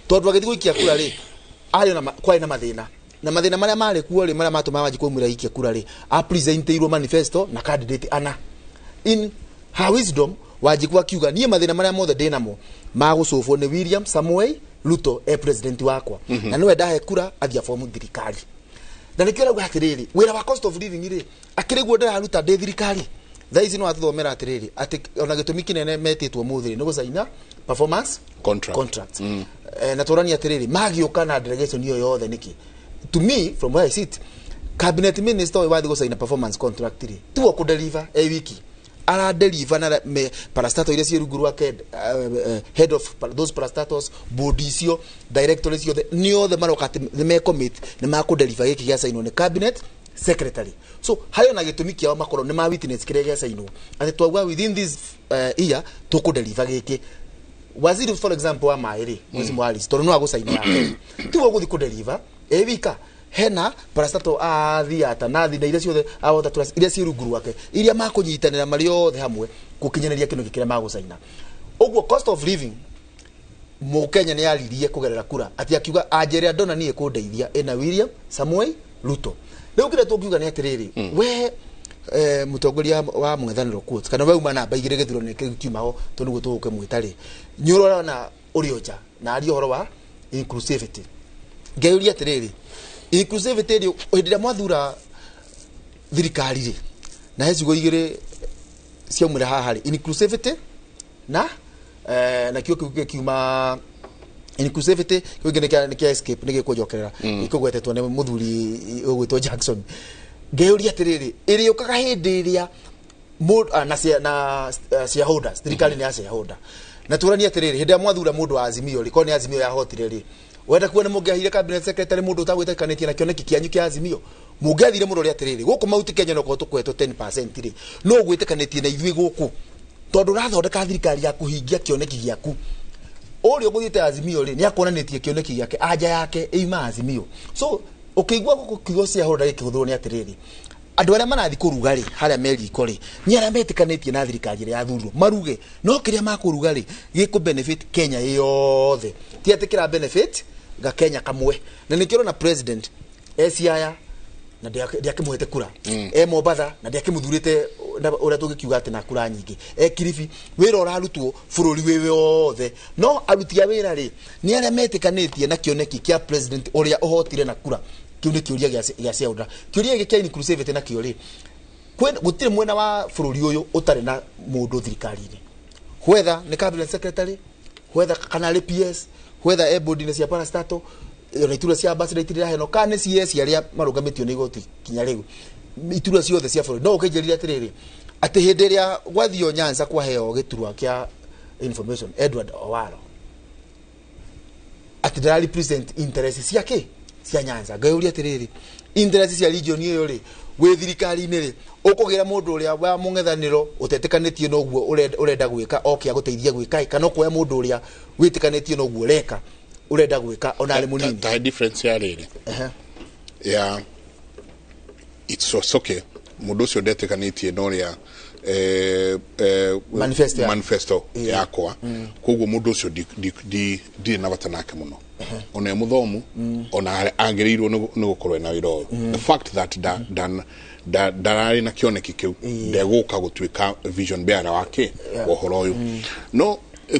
tondũ agĩthiĩ gũikia kura rĩ, arĩ na kwarĩ na mathĩna, na mathĩna marĩa marĩ kuo rĩ, marĩa matũmaga Wanjikũ aumĩre aikie kura rĩ, apresenteirwo manifesto na candidate ana. In her wisdom Wanjikũ akiuga niĩ mathĩna marĩa mothe ndĩnamo magũcũbwo nĩ William Samoei Ruto e president wakwa, na nĩwe ndahe kura athiĩ abomu thirikari. Na nĩkĩo arauga atĩrĩrĩ, wĩra wa cost of living rĩ, akĩrĩ guo ndĩraruta ndĩ thirikari. Thaa ici no atũthomera atĩrĩrĩ, atĩ ona gĩtũmi kĩnene metĩtwo mũthĩ rĩ, nĩ gũcaina performance contract. Na tũranie atĩrĩrĩ, magĩũka na delegation ĩyo yothe nĩkĩ? To me, from where I sit, cabinet minister ũyũ wathiĩ gũcaina performance contract rĩ, tiwe ũkũdeliver e wiki, aradeliver na parastatal iria ciĩ rungu rwake, head of those parastatals, board icio, directorate ciothe, nĩ othe maroka atĩ nĩ mecommit nĩ makũdeliver gĩkĩ gĩacainwo nĩ cabinet secretary. So harĩ ona gĩtũmi kĩao makorwo nĩ ma witness kĩrĩa gĩacainwo atĩ twauga within this year tũkũdeliver gĩkĩ. Waziri for example wa maĩ rĩ, Mheshimiwa Alice, tondũ no agũcaina yake, tiwe ũgũthiĩ kũdeliver ĩ wika, hena parastatal athiata na na iria ciothe a water trust iria ciĩ rungu rwake, iria makũnyitanĩra marĩ othe hamwe gũkinyanĩria kĩndũ kĩrĩa magũcaina. Ũguo cost of living Mũkenya nĩ aririe kũgerera kura atĩ akiuga anjĩre ndona niĩ kũndeithia ĩna William Samoei Ruto. Rĩu kĩrĩa tũngiuga nĩ atĩrĩrĩ, we mũtongoria wa mũng'ethanĩro quotes, kana we uma namba igĩrĩ gĩthurano kĩu kiumaho tondũ nĩguo tũgũkĩmwĩta rĩ, nĩ ũrona ũrĩ o nja na aria ũhoro wa inclusivity. Ngeyũria atĩrĩrĩ, inclusivity rĩ, hĩndĩ ĩrĩa mwathura thirikari rĩ, na he ciugo igĩrĩ ciaumĩra haha rĩ, inclusivity na na kĩo kĩu kiuma inclusivity, kĩu kĩngĩ nĩ kĩa escape, nĩ gĩkũnjokerera gĩkũgwetetwo nĩ mũthuri ũgwĩtwo Jackson. Ngeyũria atĩrĩrĩ, ĩrĩũkaga hĩndĩ ĩrĩa na shareholders, thirikari nĩ ya shareholder, na tũranie atĩrĩrĩ, hĩndĩ ĩrĩa mwathura mũndũ wa Azimio rĩ, korwo nĩ Azimio yahotire rĩ, wenda kuona mũngĩaheire cabinet secretary mũndũ ũtagwĩtĩkanĩtie na kĩoneki kĩanyu kĩa Azimio, mũngĩathire mũrore atĩrĩrĩ, gũkũ Mount Kenya no korwo tũkũhetwo 10% rĩ, no ũgwĩtĩkanĩtie na ithuĩ gũkũ Tondu urathondeka thirikari ya kuhingia kioneki giaku. Ũrĩa ũgũthiĩte Azimio rĩ nĩ akuonanĩtie kĩoneki gĩake, anja yake ĩima Azimio. So ũkĩigua gũkũ kiugo shareholder gĩkĩhũthĩrwo nĩ atĩrĩrĩ, andũ arĩa marathiĩ kũruga rĩ harĩa me riko rĩ nĩ arĩa metĩkanĩtie na thirikari ĩrĩa yathurirwo maruge, no kĩrĩa makũruga rĩ gĩkũ benefit Kenya yothe, ti atĩ kĩra benefit ga Kenya kamwe. Na nĩkĩo ũrona president e Siaya na ndiakĩmũhete kura, e Mombatha na ndiakĩmũthurĩte ũrĩa tũngĩkiuga atĩ na kura nyingĩ, e Kilifi, wĩra ũrarutwo bũrũri wĩ wothe. No aruti a wĩra rĩ nĩ arĩa metĩkanĩtie na kĩoneki kĩa president ũrĩa ũhotire na kura. Kĩu nĩ kĩũria gĩa shareholder. Kĩũria gĩkĩ kĩa inclusivity nakĩo rĩ, gũtirĩ mwena wa bũrũri ũyũ ũtarĩ na mũndũ thirikari-inĩ, whether nĩ cabinet secretary, whether kana arĩ PS, whether e board-inĩ cia parastatal, ona iturwa cia ambassador itiraheno, kana nĩ CS arĩa marũgamĩtio nĩ igoti kinya rĩu, iturwa ciothe cia bũrũri. No ũkĩnjĩrire atĩrĩrĩ, atĩ hĩndĩ ĩrĩa gwathio Nyanza kwaheo gĩturwa kĩa information Edward Owaro, atĩ ndara represent interest cia kĩ cia Nyanza. Ngayũria atĩrĩrĩ, interest cia region ĩyo rĩ wĩ thirikari-inĩ rĩ, ũkũgĩra mũndũ ũrĩa wa mũng'ethanĩro ũtetĩkanĩtie na ũguo ũrenda gwĩka oke agũteithie gwĩka, kana ũkuoya mũndũ ũrĩa wĩtĩkanĩtie na ũguo ũreka ũrenda gwĩka ona arĩ mũnini. Ta difference ya rĩrĩ ya it's okay mũndũ ũcio ndetĩkanĩtie na ũrĩa manifesto yakwa, koguo mũndũ ũcio ndirĩ na bata nake mũno, ona e mũthomu, ona agĩrĩirwo nĩ gũkorwo ena wĩra ũyũ. The fact that ndararĩ na kĩoneki kĩu, ndegũka gũtuĩka vision bearer wake wa ũhoro ũyũ. No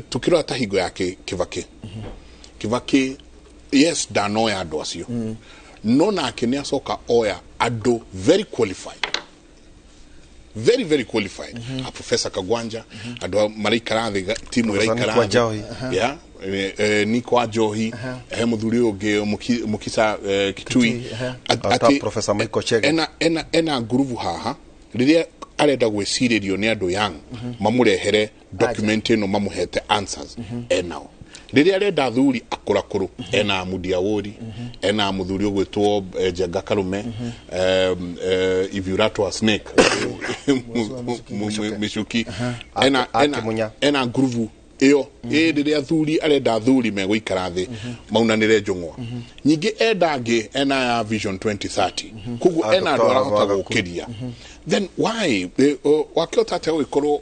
tukĩrora ta hingo ya Kibaki, Kibaki yes ndanoya andũ acio, no nake nĩ acoka oya andũ very qualified, very very qualified. A Professor Kagwanja, andũ maraikara thĩ, timu ĩraikara thĩ, yeah, Niko Ajohi, he mũthuri ũyũ ũngĩ Mukisa Kitui, ata Professor Michael Chege, ena ngurubu haha rĩrĩa arenda gwĩcirĩrio nĩ andũ young mamũrehere document ĩno mamũhete answers enao. Rĩrĩa arenda athuri akũrakũrũ, ena Mudia Wori, ena mũthuri ũgwĩtwo Njenga Karume, if you rat a snake Michuki, ena ngurubu iyo rĩrĩa athuri arenda athuri megũikara thĩ maunanĩre njũng'wa. Nyingĩ enda angĩ ena ya Vision 2030, koguo ena andũ arahota gũkĩria. Then why wakĩhota atĩa gũgĩkorwo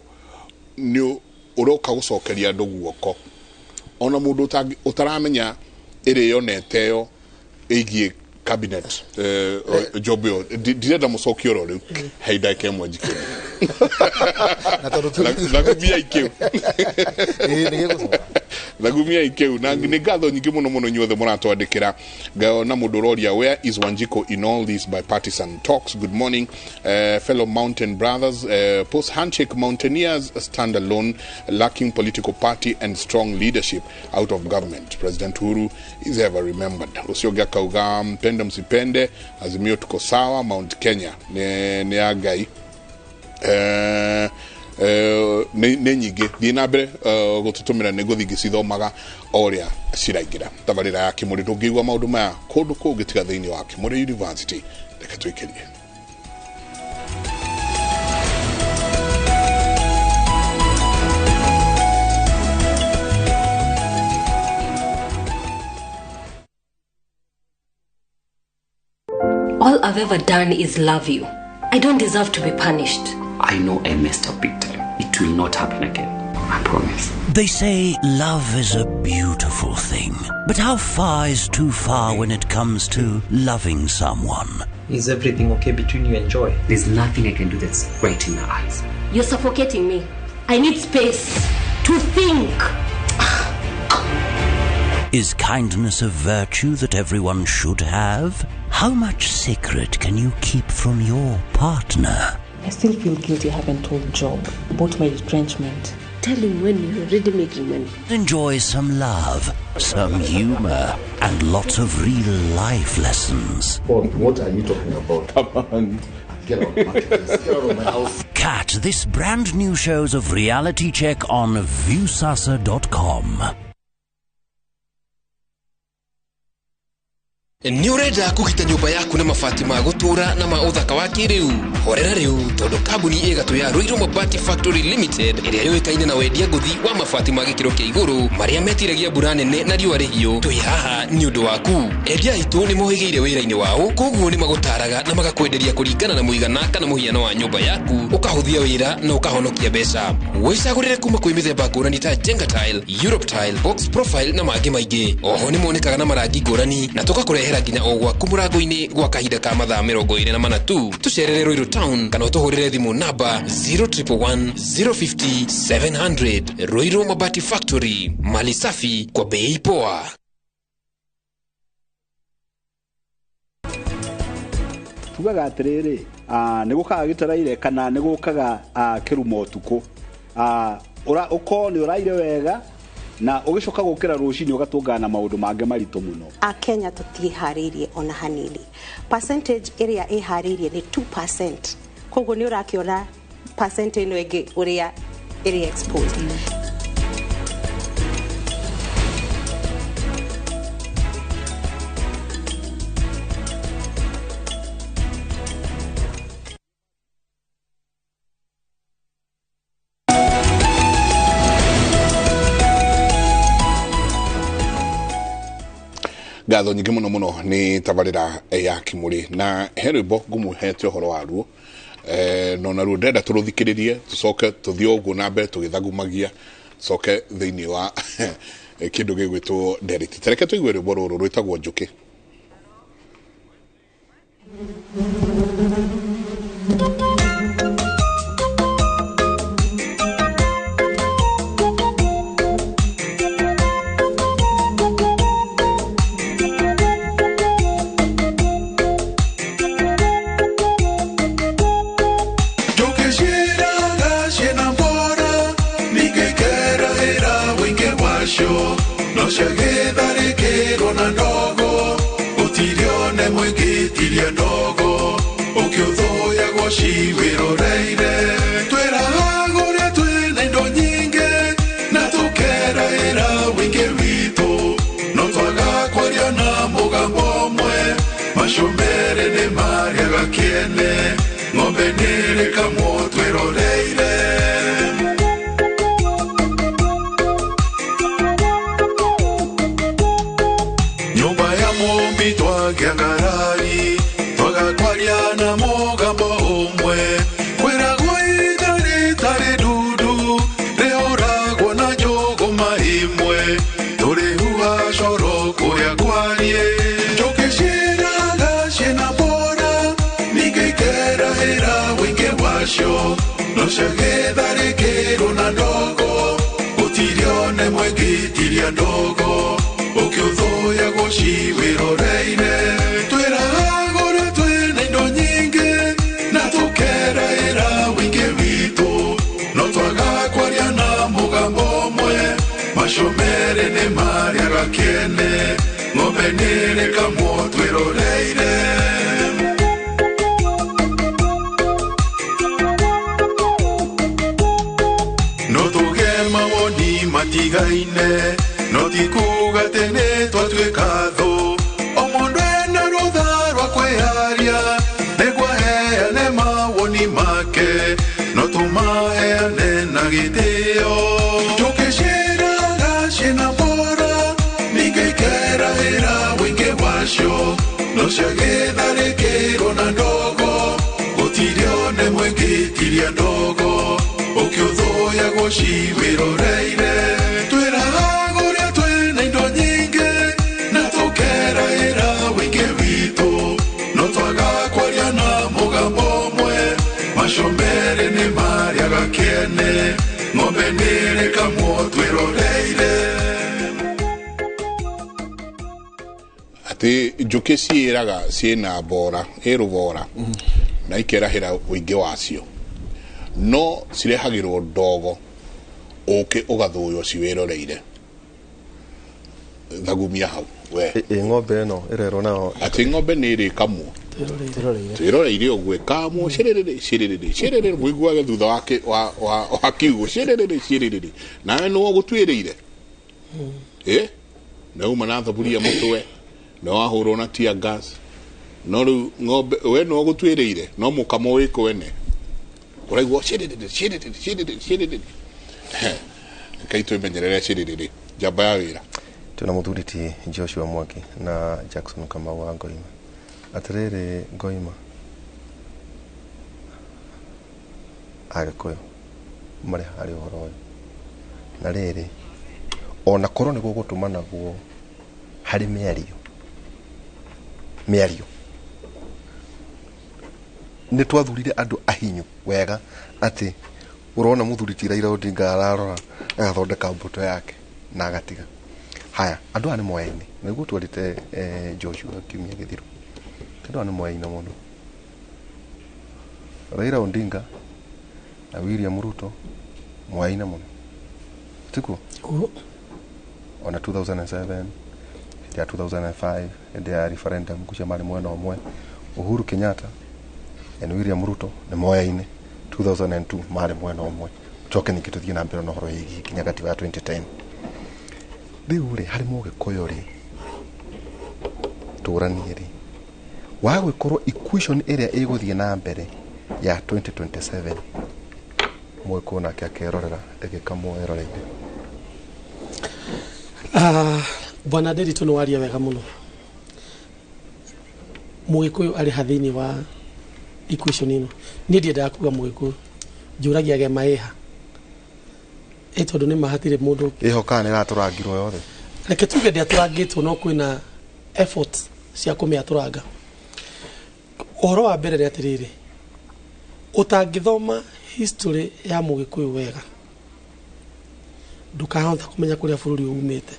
nĩ ũroka gũcokeria andũ guoko ona mũndũ ũtaramenya ĩrĩa yonete ĩyo ĩgiĩ cabinet job ĩyo? Ndirenda mũcokie oro rĩu, he ndagĩka ĩmwe njikĩrie thagumia ikĩu, thagumia ikĩu. Na nĩ ngatho nyingĩ mũno mũno inyuothe mũratwandĩkĩra. Ngaona mũndũ ũroria, where is Wanjiko in all these bipartisan talks? Good morning, fellow mountain brothers. Post handshake mountaineers stand alone, lacking political party and strong leadership out of government. President Uhuru is ever remembered. Ũcio ũngĩ akauga, mpende msipende, Azimio tuko sawa, Mount Kenya nĩ ya Ngai. Nĩ nyingĩ, thiĩ na mbere gũtũtũmĩra, nĩ ngũthiĩ ngĩcithomaga o ũrĩa ciraingĩra. Tabarĩra ya Kĩmũrĩ, ndũngĩigua maũndũ maya kũndũ kũngĩ tiga thĩinĩ wa Kĩmũrĩ University. Reke twĩkĩrie. All I've ever done is love you. I don't deserve to be punished. I know I messed up big time. It will not happen again. I promise. They say love is a beautiful thing. But how far is too far when it comes to loving someone? Is everything okay between you and Joy? There's nothing I can do that's right in her eyes. You're suffocating me. I need space to think. Is kindness a virtue that everyone should have? How much secret can you keep from your partner? I still feel guilty I haven't told Job about my retrenchment. Tell him when you're already making money. Enjoy some love, some humor, and lots of real life lessons. Paul, what are you talking about? Come on. Get out, get out of my house. Catch this brand new shows of Reality Check on Viusasa.com. Nĩ ũrenda kũgita nyũmba yaku na mabati ma gũtũũra na ma ũthaka wa kĩrĩu? Horera rĩu tondũ kambuni ĩgatũ ya Ruiru Mabati Factory Limited ĩrĩa yũĩkaine na wendia ngũthi wa mabati ma gĩkĩro kĩa igũrũ marĩa metiragia mbura nene na riũa rĩhiũ, twĩ haha nĩ ũndũ waku. Endia aitũ nĩ mohĩgĩire wĩra-inĩ wao, koguo nĩ magũtaraga na magakwenderia kũringana na mũigana kana mũhiano wa nyũmba yaku, ũkahũthia wĩra na ũkahonokia mbeca. Wĩcagũrĩre kuma kwĩ mĩthemba ngũrani ta Jenga Tile, Europe Tile, Box Profile na mangĩ maingĩ. Oho nĩ monekaga na marangi ngũrani na tũgakũrehera nginya o gwaku mũrango-inĩ gwa kahinda ka mathaa 24 tu. Tũcerere Ruiru Town kana ũtũhũrĩre thimũ namba 0111 050 700. Ruiru Mabati Factory, mali safi kwa bei poa. Tugaga atĩrĩrĩ, nĩ gũkaga gĩtaraire kana nĩ gũkaga kĩrumo ũtukũ. Ũkorwo nĩ ũraire wega na ũgĩcoka gũkĩra rũcinĩ ũgatũngana na maũndũ mangĩ maritũ mũno. Akenya tũtiĩharĩirie ona hanini. Percentage ĩrĩa ĩharĩirie nĩ 2%. Koguo nĩ ũrakĩona percent ĩno ĩngĩ ũrĩa ĩrĩ exposed. Ngatho nyingĩ mũno mũno nĩ tabarĩra ya Kimũrĩ na he rwĩmbo ngũmũhete ũhoro waruo, no naruo ndĩrenda tũrũthikĩrĩrie tũcoke tũthiĩ ũguo na mbere tũgĩthagumagia tũcoke thĩinĩ wa kĩndũ gĩgwĩtwo ndereti. Tareke tũigue rwĩmbo rũrũ rwĩtagwo Njũkĩ. Njũkĩ ciĩraga ciĩna bora ĩrũbora na ikerahĩra ũingĩ wacio no cirehagĩrwo ndogo ũkĩ ũgathũywo ciwĩroreire. Thagumia hau we ĩ ng'ombe ĩno ĩrerwo nayo atĩ ng'ombe nĩ ĩrĩkamwo twĩroreire ũguo ĩkamwo cirĩrĩrĩ cirĩrĩrĩ cirĩrĩrĩ mũiguage thutha wa kiugo cirĩrĩrĩ cirĩrĩrĩ nawe nĩwe ũgũtuĩrĩire na uma na thaburia mũtwe Nĩ wahũrwo na tear gas. No rĩu ng'ombe we no gũtuĩrĩire no mũkamo wĩ kwene. Ũraigua cirĩrĩrĩ cirĩrĩrĩ cirĩrĩrĩ cirĩrĩrĩ. Ngai twĩmenyerere cirĩrĩrĩ njamba ya wĩra. Twĩna mũthuri ti Joshua Mwangi na Jackson Kamau wa Ngoima. Atĩrĩrĩ Ngoima, Agĩkũyũ marĩ harĩ ũhoro ũyũ. Na rĩrĩ, ona korwo nĩ gũgũtũma naguo harĩ mĩario, mĩario nĩ twathurire andũ ahinyu wega atĩ ũrona mũthuri ti Raila Odinga ararora agathondeka mbũtũ yake na agatiga. Haya, andũ aya nĩ moyaine. Nĩguo twarĩte Joshua kiumia gĩthiru. Andũ aya nĩ moyaine mũno. Raila Odinga na William Ruto moyaine mũno. Tikuo? Ona 2007, hĩndĩ ya 2005, hĩndĩ ya referendum kucia marĩ mwena ũmwe. Uhuru Kenyatta and William Ruto nĩ moyaine. 2002 marĩ mwena ũmwe. Coke ningĩ tũthiĩ na mbere na ũhoro wĩgiĩ nginya katiba ya 2010. Rĩu rĩ, harĩ mũgĩkũyũ rĩ, tũranie rĩ, wagwĩkorwo equation ĩrĩa ĩgũthiĩ na mbere ya 2027 mũgĩkũyũ nake akerorera ĩgĩkamwo eroreire. Bwana Ndiritu nĩ waria wega mũno. Mũgĩkũyũ arĩ ha thĩinĩ wa equation ĩno. Niĩ ndiendaga kuga mũgĩkũyũ, njũragia gema ĩha. Ĩ tondũ nĩ mahatirĩ mũndũ ĩho kana nĩ ĩratũrangirwo yothe. Reke tuge ndĩatũrangĩtwo no kwĩna effort cia kũmĩatũranga. Ũhoro wa mbere nĩ atĩrĩrĩ, ũtangĩthoma history ya mũgĩkũyũ wega ndũkahota kũmenya kũrĩa bũrũri ũyũ umĩte.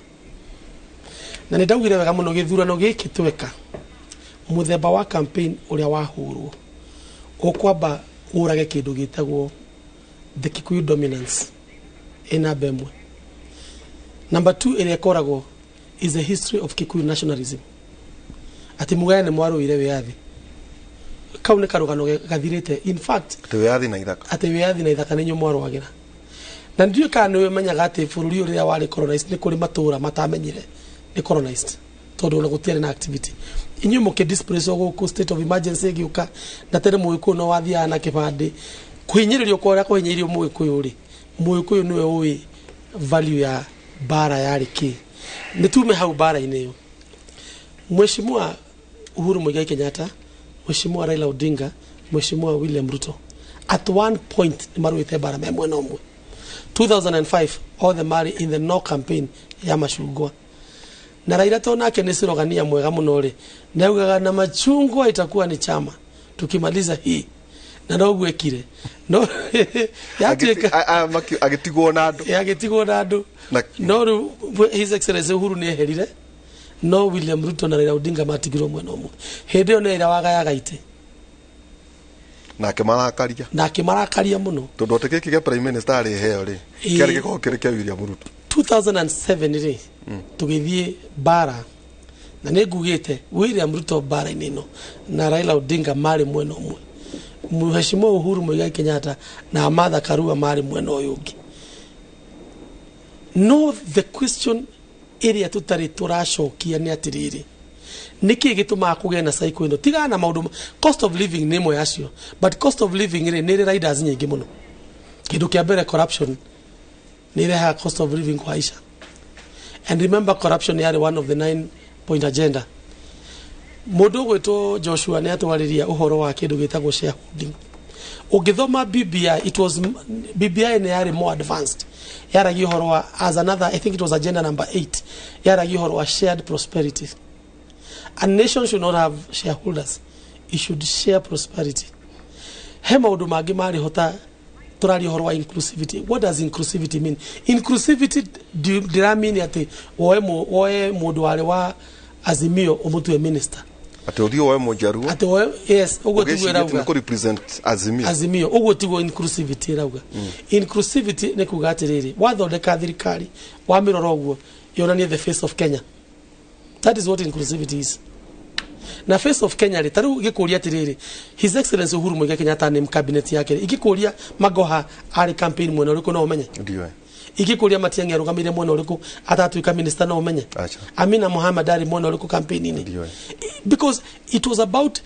Na nĩ ndaugire wega mũno gĩthurano gĩkĩ tweka mũthemba wa campaign ũrĩa wahũrwo ũkwamba ũrage kĩndũ gĩtagwo the Kikuyu dominance ĩ namba ĩmwe. Number 2 ĩrĩa ĩkoragwo is the history of Kikuyu nationalism. Atĩ mugaya nĩ mwarũire wĩyathi. Kau nĩ karũgano gathirĩte. In fact, atĩ wĩyathi na ithaka. Atĩ wĩyathi na ithaka nĩ inyuĩ mwarũagĩra. Na ndiũĩ kana nĩ ũmenyaga atĩ bũrũri ũyũ rĩrĩa warĩ colonized nĩ kũrĩ matũũra matamenyire nĩ colonized tondũ ona gũtiarĩ na activity. Inyuĩ mũkĩ displace gũkũ state of emergency ĩgĩũka na tene mũgĩkũyũ no wathiaga na kĩbandĩ. Kũhinyĩrĩrio kwa ũrĩa kũhinyĩrĩirio mũgĩkũyũ rĩ, mũgĩkũyũ nĩwe ũĩ value ya bara yarĩ kĩ. Nĩ tume hau bara-inĩ ĩyo. Mheshimiwa Uhuru Muigai Kenyatta, Mheshimiwa Raila Odinga, Mheshimiwa William Ruto at one point nĩ marũĩte bara me mwena ũmwe. 2005 othe marĩ in the no campaign ya machungwa. Na Raila to nake nĩ slogania mwega mũno rĩ, nĩaugaga na machungwa itakuwa ni chama tukimaliza hii. Na noguo ekire. No yatuĩka agĩtigwo na andũ. Agĩtigwo na andũ. No rĩu His Excellency Uhuru nĩ eherire. No William Ruto na Raila Odinga matigirwo mwena ũmwe. Hĩndĩ ĩyo nĩ Raila wagayaga itĩ. Na akĩmarakaria. Na akĩmarakaria mũno. Tondũ atĩ gĩkĩ gĩa prime minister arĩ heo rĩ, kĩarĩ gĩkoragwo kĩrĩ kĩa William Ruto. 2007 rĩ, tũgĩthiĩ bara. Na nĩ ngugĩte William Ruto bara-inĩ ĩno na Raila Odinga marĩ mwena ũmwe. Mheshimiwa Uhuru Muigai Kenyatta na Martha Karua marĩ mwena ũyũ ũngĩ. No the question ĩrĩa tũtarĩ tũracokia nĩ atĩrĩrĩ, nĩkĩ gĩtũmaga kũgĩe na cycle ĩno? Tigana na maũndũ cost of living nĩ ĩmwe yacio, but cost of living rĩ nĩ ĩrĩ riders nyingĩ mũno. Kĩndũ kĩa mbere corruption nĩ ĩrehaga cost of living kũhaica. And remember corruption yarĩ one of the 9 point agenda. Mũndũ ũgwĩtwo Joshua nĩ atwarĩria ũhoro wa kĩndũ gĩtagwo shareholding. Ũngĩthoma BBI, it was BBI nĩ yarĩ more advanced. Yaragia ũhoro wa as another, I think it was agenda number 8. Yaragia ũhoro wa shared prosperity. A nation should not have shareholders. It should share prosperity. He maũndũ mangĩ marĩ hota tũraria ũhoro wa inclusivity. What does inclusivity mean? Inclusivity ndĩramini atĩ woe mũndũ warĩ wa Azimio ũmũtue minister. Atĩ ũthiĩ woe mũnjaruo. Atĩ woe, yes, ũguo tiguo ĩrauga. Nĩ kũ represent Azimio. Azimio, ũguo tiguo inclusivity ĩrauga. Inclusivity nĩ kuga atĩrĩrĩ, wathondeka thirikari, wamĩrora ũguo, yonanie the face of Kenya. That is what inclusivity is. Na face of Kenya rĩ, ta rĩu ingĩkũria atĩrĩrĩ, His Excellency Uhuru Muigai Kenyatta nĩ cabinet yake rĩ, ingĩkũria Magoha arĩ campaign mwena ũrĩkũ no ũmenye? Ndiũĩ. Ingĩkũria Matiang'i arũgamĩire mwena ũrĩkũ atatuĩka minister, no ũmenye? Amina Mohamed arĩ mwena ũrĩkũ campaign-inĩ? Because it was about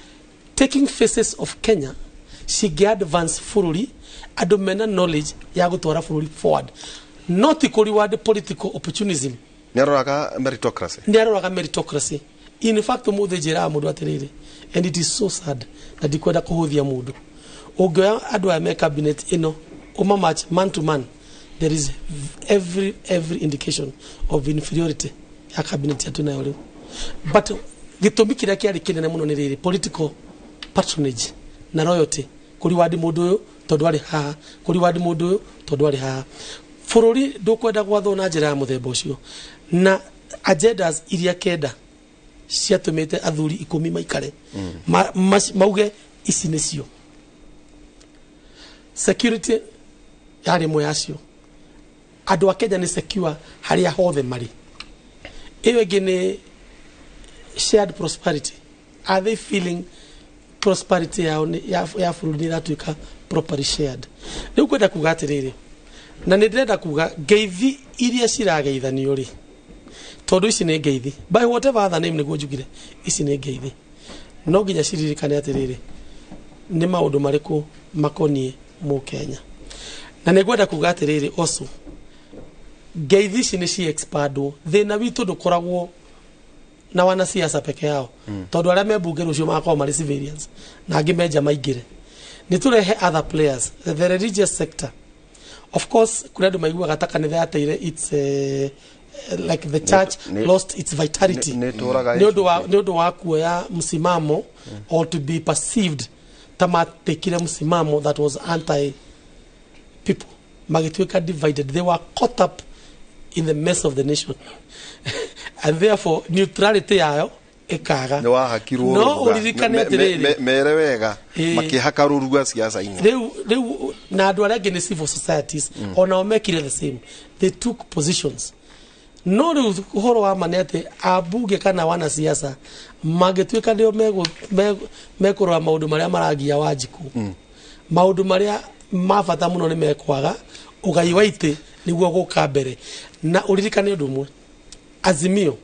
taking faces of Kenya cingĩ advance bũrũri, andũ mena knowledge ya gũtwara bũrũri forward, not kũ reward political opportunism. Nĩ aroraga meritocracy. Nĩ aroraga meritocracy. In fact, ũmũthĩ njĩraga mũndũ atĩrĩrĩ, and it is so sad, na ndikwenda kũhũthia mũndũ, ũngĩoya andũ aya me cabinet ĩno ũma match man to man, there is every indication of inferiority ya cabinet ya twĩnayo rĩu. But gĩtũmi kĩrĩa kĩarĩ kĩnene mũno nĩ rĩrĩ, political patronage na loyalty, kũri wandi mũndũ ũyũ tondũ arĩ haha, kũri wandi mũndũ ũyũ tondũ arĩ haha. Bũrũri ndũkwenda gwathwo na njĩra ya mũthemba ũcio, na agendas iria 9 ciatũmĩte athuri 10 maikare mauge ici nĩcio. Security yarĩ ĩmwe yacio, andũ a Kenya nĩ secure harĩa hothe marĩ. Ĩyo ĩngĩ nĩ shared prosperity. Are they feeling prosperity yao ya bũrũri nĩ ĩratuĩka properly shared? Rĩu kwenda kuga atĩrĩrĩ, na nĩ ndĩrenda kuga ngeithi iria cirageithanio rĩ, tondũ ici nĩ ngeithi by whatever other name, nĩguo njugire ici nĩ ngeithi, no nginya ciririkane atĩrĩrĩ, nĩ maũndũ marĩkũ makoniĩ mũkenya. Na nĩ ngwenda kuga atĩrĩrĩ, also ngeithi ici nĩ ci expandwo. Thĩna witũ ndũkoragwo na wanasiasa peke yao, tondũ arĩa me mbunge rũciũ magakorwo marĩ civilians na angĩ menja maingĩre. Nĩ tũrehe other players, the religious sector. Of course, kũrĩ andũ maiguaga ta kanitha yateire its like the church lost its vitality nĩ ũndũ wa kuoya msimamo, or to be perceived ta matekire msimamo that was anti people, magĩtuĩka divided. They were caught up in the mess of the nation and therefore neutrality yayo ĩkaga. Nĩ wahakirwo. No ũririkane atĩrĩrĩ, mere wega makĩhaka rũrua siasa-inĩ. Rĩu na andũ arĩa angĩ nĩ civil societies, onao mekire the same, they took positions. No rĩu ũhoro wa ma nĩ atĩ ambunge kana wanasiasa mangĩtuĩka nĩo mekũrora maũndũ marĩa maragia Wanjikũ, maũndũ marĩa ma bata mũno nĩ mekwaga, ũgai wa itĩ nĩguo gũka mbere. Na ũririkane ũndũ ũmwe, Azimio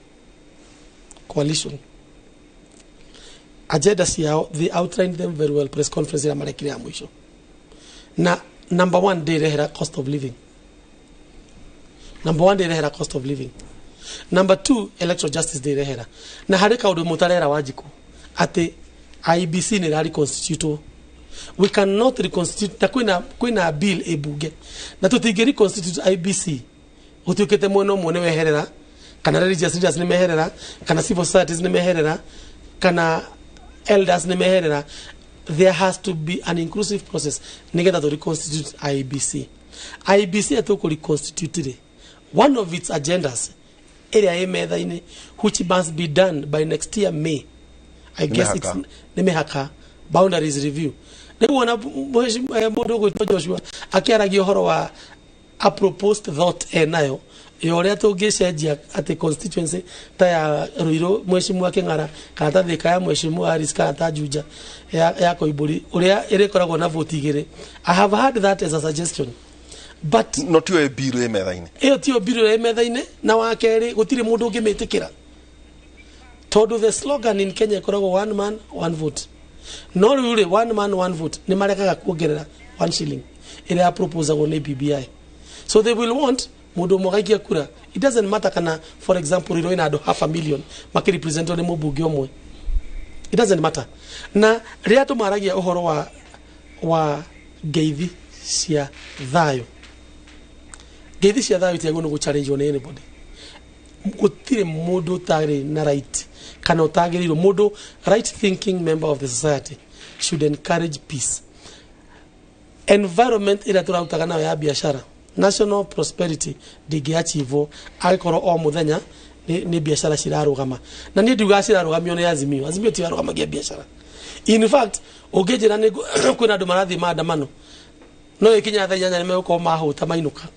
coalition agenda ciao, they outlined them very well press conference ĩrĩa marekire ya mũico. Na number 1 ndĩrehera cost of living. Number 1 ndĩrehera cost of living. Number 2 electoral justice ndĩrehera. Na harĩ kaũndũ mũtarera Wanjikũ atĩ IEBC nĩ ĩra reconstitute. We cannot reconstitute ta kwĩna bill ĩmbunge, na tũtingĩ reconstitute IEBC gũtuĩkĩte mwena ũmwe nĩ weherera, kana religious leaders nĩ meherera, kana civil societies nĩ meherera, kana elders nĩ meherera. There has to be an inclusive process nĩgetha to reconstitute IEBC. IEBC ĩtũkũ reconstitute rĩ, one of its agendas ĩrĩa ĩ metha-inĩ, which must be done by next year May, I guess it's nĩ mĩhaka boundaries review. Rĩu wona mũndũ ũgwĩtwo Joshua akĩaragia ũhoro wa a proposed thought enayo ya ũrĩa tũngĩcenjia atĩ constituency ta ya Ruiru mheshimiwa Kĩng'ara, kana ta Thika ya mheshimiwa Harris, kana ta Juja ya Koimbũri, ũrĩa ĩrĩkoragwo na vote 2. I have heard that as a suggestion, but no tiyo bill ĩ metha-inĩ. Ĩyo tiyo bill ĩ metha-inĩ. Na wa kerĩ, gũtirĩ mũndũ ũngĩmĩtĩkĩra, tondũ the slogan in Kenya ĩkoragwo one man one vote. No rĩu rĩ, one man one vote nĩ marekaga kuongerera 1 shilling ĩrĩa ya proposagwo nĩ BBI. So they will want mũndũ ũmwe agaikia kura. It doesn't matter kana for example Ruiru ĩna andũ 500,000 makĩrepresentwo nĩ mũmbunge ũmwe, it doesn't matter. Na rĩrĩa tũmaragia ũhoro wa ngeithi cia thayũ, ngeithi cia thayũ itiagĩrĩirwo nĩ gũ-challenge nĩ anybody. Gũtirĩ mũndũ ũtarĩ na right kana ũtagĩrĩirwo, mũndũ right thinking member of the society should encourage peace. Environment ĩrĩa tũrarutaga nayo ya biashara, national prosperity ndĩngĩachivwo angĩkorwo o mũthenya nĩ biashara cirarũgama. Na niĩ ndiugaga cirarũgamio nĩ Azimio. Azimio ti yarũgamagia biashara. In fact, ũngĩnjĩra nĩ kwĩna andũ marathiĩ maandamano, no ĩkinya thaa 8 nĩ megũkorwo mahũta mainũka,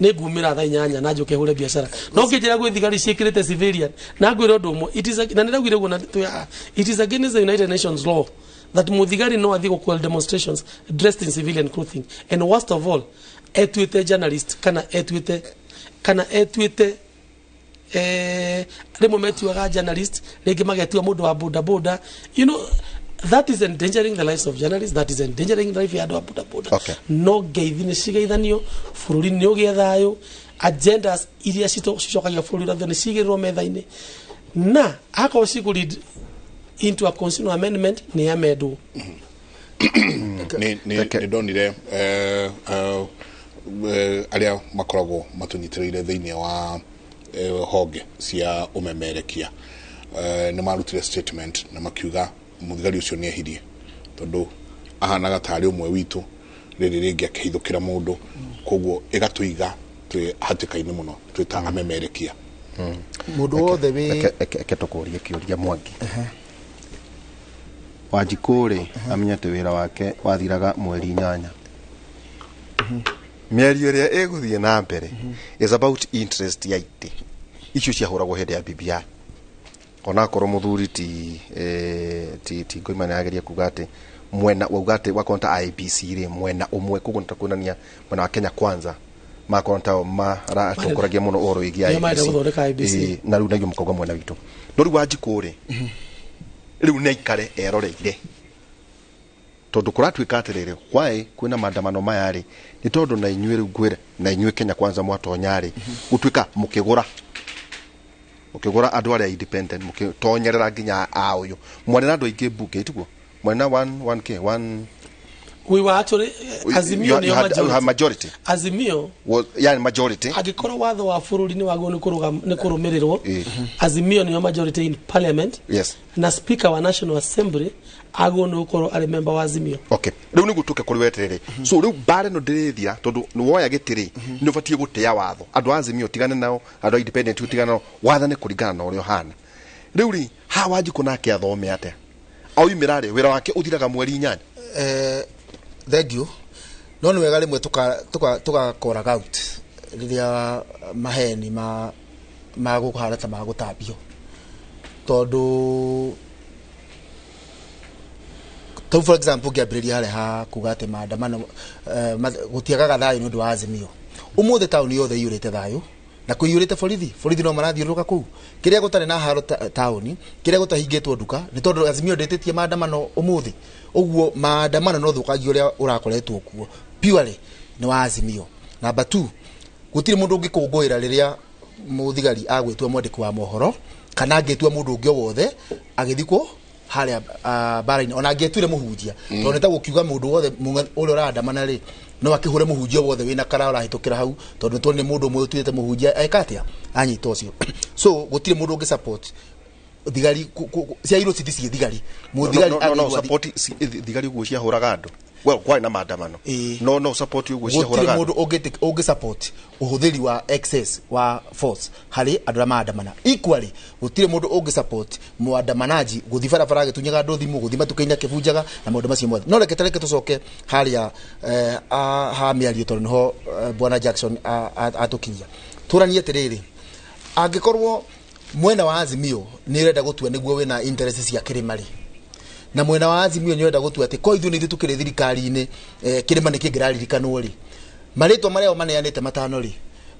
nĩ ngumĩra thaa 8 na njũke hũre biashara. No ngĩnjĩra gwĩ thigari ciĩkĩrĩte civilian, na ngwĩra ũndũ ũmwe, it is na nĩraugire ũguo na it is against the United Nations law that mũthigari no athiĩ gũ quell demonstrations dressed in civilian clothing, and worst of all, Etuĩte journalist kana etuĩte rĩmwe metuaga journalist, rĩngĩ magetua mũndũ wa boda boda. You know, that is endangering the lives of journalists, that is endangering the life ya andũ a boda boda. Okay. No ngeithi nĩ cigeithanio, bũrũri nĩ ũgĩe thayũ, agendas iria cicokagia bũrũri ũrathio nĩ cigĩrĩrwo metha-inĩ, na akorwo cigũ lead into a constitutional amendment nĩ amendwo. Nĩ ndonire arĩa makoragwo matũnyitĩrĩire thĩinĩ wa honge cia ũmemerekia nĩ marutire statement na makiuga mũthigari ũcio nĩ ehirie tondũ ahanaga tarĩ ũmwe witũ rĩrĩ rĩngĩ akĩhithũkĩra mũndũ, koguo ĩgatũiga twĩ hatĩka-inĩ mũno twĩ ta amemerekia. Mũndũ wothe wĩ eke tũkũrie kĩũria Mwangi. Wanjikũ rĩ amenye atĩ wĩra wake wathiraga mweri 8. Mĩario ĩrĩa ĩgũthiĩ na mbere is about interest ya itĩ icio ciahũragwo hĩndĩ ya BBI. Onakorwo mũthuri ti Ngoima nĩarageria kuga atĩ mwena wauga atĩ wakorwo ta IEBC rĩ mwena ũmwe, koguo nĩ ta kuonania mwena wa Kenya Kwanza makorwo ta maratongoragia mũno ũhoro wĩgiĩ IEBC na rĩu naguo mũkauga mwena witũ. No rĩu Wanjikũ rĩ rĩu nĩ aikare eroreire tondũ kũratuĩka atĩrĩrĩ, why kwĩna maandamano maya rĩ nĩ tondũ na inyuĩ rĩu ngwĩre na inyuĩ Kenya Kwanza mwatonya rĩ gũtuĩka mũkĩgũra andũ arĩa independent mũkĩtonyerera nginya a ũyũ mwarĩ na andũ aingĩ mbunge itiguo mwarĩ na 1k 1 we were actually Azimio ni majority. Azimio was yani majority. Angĩkorwo watho wa bũrũri nĩ wagwo nĩ kũrũmĩrĩrwo, Azimio ni majority in parliament. Yes. Na speaker wa National Assembly agwo nĩ gũkorwo arĩ member wa Azimio. Okay. Rĩu nĩguo tũke kũrĩ weterere. So rĩu mbara ĩno ndĩrĩthira tondũ nĩ woya gĩtĩ rĩ nĩ ũbatiĩ gũtĩa watho. Andũ a Azimio tigane nao, andũ a independent tigane nao, wathane kũringana na ũrĩa ũhana. Rĩu rĩ ha Wanjikũ nake athome atĩa? Aoimĩra rĩ wĩra wake ũthiraga mweri 8. Thank you. No nĩ wega rĩmwe tũgakoraga out rĩrĩa maheni ma magũkũhana ta magũtambio tondũ tau for example ngĩambĩrĩria harĩa ha kuga atĩ maandamano gũtiagaga thayũ nĩ ũndũ wa Azimio. Ũmũthĩ taũni yothe iyũrĩte thayũ na kũiyũrĩte borithi no marathiũrũrũka kũu kĩrĩa gũtarĩ na haro taũni kĩrĩa gũtahingĩtwo nduka nĩ tondũ Azimio ndĩtĩtie maandamano ũmũthĩ. Ũguo maandamano no thũkagia ũrĩa ũrakoretwo kuo purely nĩ wa Azimio. Number 2, gũtirĩ mũndũ ũngĩkũngũĩra rĩrĩa mũthigari agwĩtua mwandĩki wa mohoro kana angĩtua mũndũ ũngĩ o wothe agĩthikwo harĩa bara-inĩ ona angĩetuire mũhunjia tondũ nĩ ta gũkiuga mũndũ wothe ũrĩa ũraandamana rĩ no akĩhũre mũhunjia wothe wĩna kara ũrahĩtũkĩra hau tondũ nĩ mũndũ ũmwe ũtuĩte mũhunjia eka atĩa anyita ũcio. So gũtirĩ mũndũ ũngĩ support thigari ciagirwo cithi ciĩ thigari mũthigari no support thigari ũguo ciahũraga andũ. Well, kwarĩ na maandamano no support ũguo ciahũraga gũtirĩ mũndũ ũngĩ support ũhũthĩri wa excess wa force harĩ andũ arĩa maandamana. Equally gũtirĩ mũndũ ũngĩ support mwandamanaji gũthiĩ barabara agĩtunyaga andũ thimũ gũthiĩ matuka-inĩ akĩbunjaga na maũndũ macio mothe. No reke tũcoke harĩa ha mĩario tondũ nĩho Bwana Jackson atũkinyia. Tũranie atĩrĩrĩ, angĩkorwo mwena wa Azimio nĩ ũrenda gũtua nĩguo wĩna interest cia kĩrĩma rĩ, na mwena wa Azimio nĩ ũrenda gũtua atĩ ko ithuĩ nĩ ithuĩ tũkĩrĩ thirikari-inĩ kĩrĩma nĩ kĩngĩraririkanwo rĩ, marĩtwa marĩa o maneanĩte matano rĩ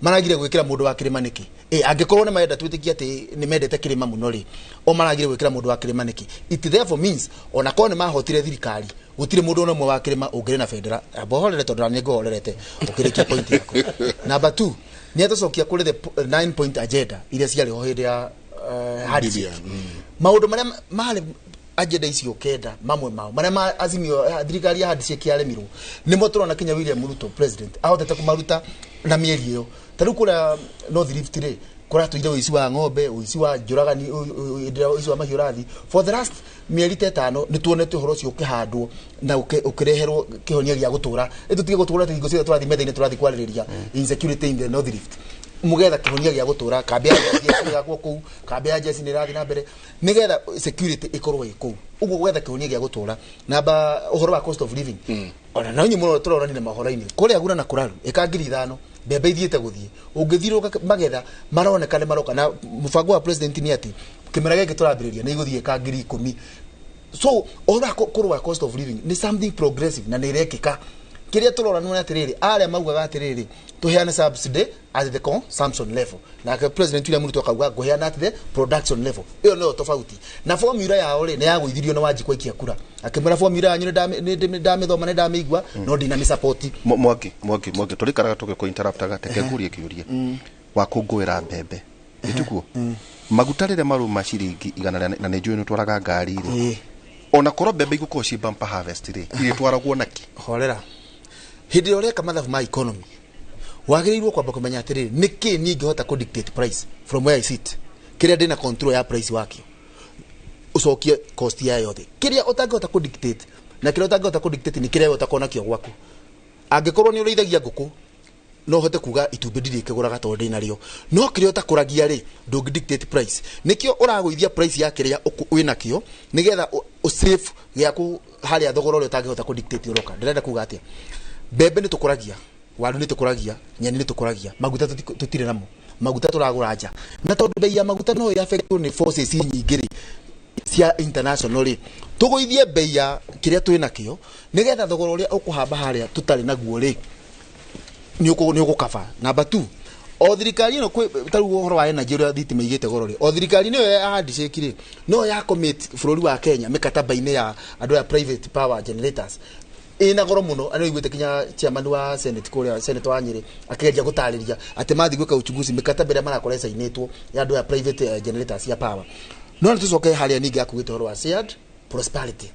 maragire gwĩkĩra mũndũ wa kĩrĩma nĩkĩ? Angĩkorwo nĩ marenda twĩtĩkie atĩ nĩ mendete kĩrĩma mũno rĩ, o maragire gwĩkĩra mũndũ wa kĩrĩma nĩkĩ? It therefore means ona korwo nĩ mahotire thirikari gũtirĩ mũndũ ona ũmwe wa kĩrĩma ũngĩrĩ na bendera. Amba ũhorere tondũ nĩ ngũhorerete ũkĩrĩkia point yaku. Number 2, nĩ atũcokia kũrĩ the 9 point agenda iria ciarĩ ho hĩndĩ ya handshake. Maũndũ marĩa marĩ agenda icio kenda mamwe mao marĩa ma Azimio thirikari ya handshake yaremirwo nĩmo tũrona kinya William Ruto president ahotete kũmaruta na mĩeri ĩyo. Ta rĩu kũrĩa North Rift rĩ kũratũire ũici wa ng'ombe, ũici wa njũragani, ũici wa mahiũ ũrathiĩ for the last mĩeri ta ĩtano nĩ tuonete ũhoro ũcio ũkĩhandwo na ũkĩreherwo kĩhonia gĩa gũtũra. Ĩtũtige gũtũra hingo ciothe tũrathiĩ metha-inĩ tũrathiĩ kwarĩrĩria insecurity in the North Rift. Mugetha kĩhonia gĩa gũtũra kambĩ ya jeshi ĩgakwo kũu, kambĩ ya jeshi nĩ ĩrathiĩ na mbere nĩgetha security ĩkorwo ĩ kũu. Ũguo gwetha kĩhonia gĩa gũtũra. Namba ũhoro wa cost of living ona no inyuĩ mũno tũronanire mohoro-inĩ kũrĩa Gura na Kũraru ĩka 5,000 mbembe ithiĩte gũthiĩ ũngĩthiũrũrũka magetha maroneka nĩ maroka na mũbango wa president nĩ atĩ kĩmera gĩkĩ tũrambĩrĩria nĩ igũthiĩ ĩka 10,000. So ũhoro wa kũrũa cost of living nĩ something progressive na nĩ ĩrekĩka. Kiria turora nĩ atĩrĩrĩ, arĩa maugaga atĩrĩrĩ tuheane subsidy at the consumption level, nake President William Ruto akauga ngũheana at the production level. Ĩyo nĩyo tofauti. Na formula yao rĩ, nĩ yagũithirio na Wanjikũ aikia kura, akĩmwĩra formula yanyu nĩ ndamĩthoma, nĩ ndamĩigua, no ndinamĩsupport. Mwangi, Mwangi, Mwangi, tũrĩkaraga tũgĩkũ interruptaga, teke ngũrie kĩũria. Wakũngũĩra mbembe ĩtiguo maguta rĩrĩa maruma ciringi 100 na nĩ njũĩ nĩ ũtwaraga ngari rĩ, ona korwo mbembe igũkorwo ci bumper harvest rĩ, irĩtwaragwo naki? Horera. Hĩndĩ ĩrĩa ũreka mathabu ma economy, wagĩrĩirwo kwamba kũmenya atĩrĩrĩ, nĩkĩ niĩ ingĩhota kũ dictate price from where I sit, kĩrĩa ndĩna control ya price wakĩo, ũcokie cost ya yothe. Kĩrĩa ũtangĩhota kũ dictate, na kĩrĩa ũtangĩhota kũ dictate nĩ kĩrĩa we ũtakorwo nakĩo gwaku. Angĩkorwo nĩ ũrĩithagia ngũkũ, no hote kuga itumbĩ ndirĩkĩgũraga tondũ ndĩnarĩo, no kĩrĩa ũtakũragia rĩ, ndũngĩ dictate price. Nĩkĩo ũragũithia price ya kĩrĩa wĩnakĩo, nĩgetha ũsave gĩaku harĩa thogora ũrĩa ũtangĩhota kũ dictate ũroka. Ndĩrenda kuga atĩa? Mbembe nĩ tũkũragia, waru nĩ tũkũragia, nyeni nĩ tũkũragia, maguta tũtirĩ namo, maguta tũragũra nja. Na tondũ bei ya maguta no ĩaffectwo nĩ forces nyingĩ rĩ, cia international rĩ, tũgũithie bei ya kĩrĩa twĩnakĩo, nĩgetha thogora ũrĩa ũkũhamba harĩa tũtarĩ naguo rĩ, nĩ ũgũkaba. Number 2, o thirikari ĩno ta rĩu ũhoro wa energy ũrĩa thitima igĩte goro rĩ, o thirikari nĩyo ya handshake rĩ, no ya commit bũrũri wa Kenya mĩkataba-inĩ ya andũ ya private power generators ĩna goro mũno. Nĩ ũiguĩte kinya chairman wa Senate kũrĩa, Senator wa Nyĩrĩ, akĩgeria gũtarĩria atĩ mathiĩ gwĩka uchunguzi mĩkataba ĩrĩa marakorwo ĩcainĩtwo ya andũ ya private generators ya power. No nĩ tũcoke harĩa ningĩ akugĩte ũhoro wa shared prosperity.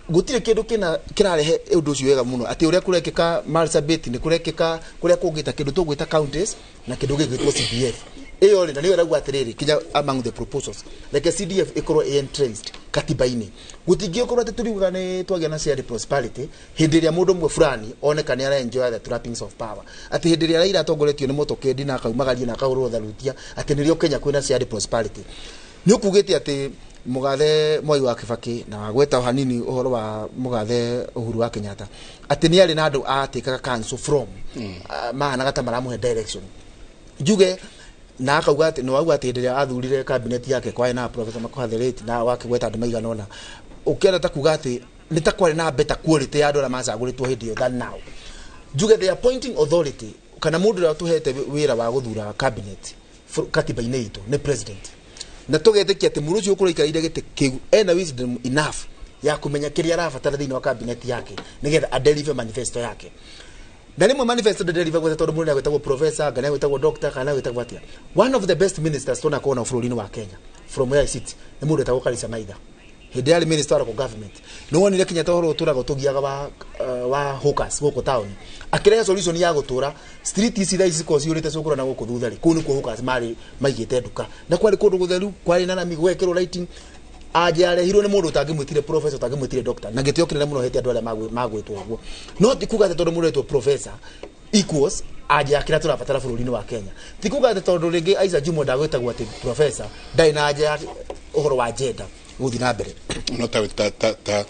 Gũtirĩ kĩndũ kĩna kĩrarehe ũndũ ũcio wega mũno, atĩ ũrĩa kũrekĩka Marsabit nĩ kũrekĩka kũrĩa kũngĩ ta kĩndũ tũgwĩta counties na kĩndũ gĩgwĩtwo CDF. Ĩyo rĩ, na nĩyo ĩrauga atĩrĩrĩ, kinya among the proposals, reke CDF ĩkorwo ĩ entrenched katiba-inĩ. Gũtingĩkorwo atĩ tũriugaga nĩ twagĩa na shared prosperity hĩndĩ ĩrĩa mũndũ ũmwe fulani oneka nĩ ara enjoy the trappings of power, atĩ hĩndĩ ĩrĩa Raila atongoretio nĩ motokendi na akaumagaria na akahũrwo tharutia, atĩ nĩrĩo Kenya kwĩna shared prosperity. Nĩ ũkugĩte atĩ Mũgathe Mwai wa Kibaki, na wagweta hanini ũhoro wa Mũgathe Uhuru wa Kenyatta, atĩ nĩ arĩ na andũ atĩkaga council from mahanaga ta maramũhe direction. Njuge na akauga atĩ nĩ wauga atĩ hĩndĩ ĩrĩa athurire cabinet yake kwarĩ na Professor Makoha the late, na wakĩgweta andũ maigana ũna, ũkĩenda ta kuga atĩ nĩ ta kwarĩ na better quality ya andũ arĩa macagũrĩtwo hĩndĩ ĩyo than now. Njuge the appointing authority, kana mũndũ ũrĩa ũtũhete wĩra wa gũthura cabinet katiba-inĩ itũ nĩ president. Na tũgetĩkia atĩ mũndũ ũcio ũkũrwo aikarĩire gĩtĩ kĩu ena wisdom enough ya kũmenya kĩrĩa arabatara thĩinĩ wa cabinet yake nĩgetha adeliver manifesto yake. Na rĩmwe manifesto ndedeliver gwetha tondũ mũndũ nĩagwĩtagwo professor, kana nĩagwĩtagwo doctor, kana nĩagwĩtagwo atĩa. One of the best ministers tuonakorwo na bũrũri-inĩ wa Kenya from where I sit nĩ mũndũ wĩtagwo Karisa Maitha. Hĩndĩ yarĩ minister wa local government, nĩ wonire kinya ta ũhoro ũtũraga ũtũgiaga wa hawkers gũkũ town, akĩrehe solution ya gũtũra street ici thaa ici cikoragwo cihũrĩte cũkũra na gũkũ thutha rĩ, kũu nĩkuo hawkers marĩ maigĩte nduka, na kwarĩ kũndũ gũtheru, kwarĩ na rami, gwekĩrwo lighting. Anja arehirwo nĩ mũndũ ũtangĩmwĩtire professor, ũtangĩmwĩtire doctor, na gĩtĩo kĩnene mũno hete andũ arĩa magwĩtwo ũguo. No ti kuga atĩ tondũ mũndũ etwo professor equals anja kĩrĩa tũrabatara bũrũri-inĩ wa Kenya. Ti kuga atĩ tondũ rĩngĩ Isaac Jumwa ndagwĩtagwo atĩ professor ndarĩ na anja ya ũhoro wa gender gũthiĩ na mbere. No ta ta ta ta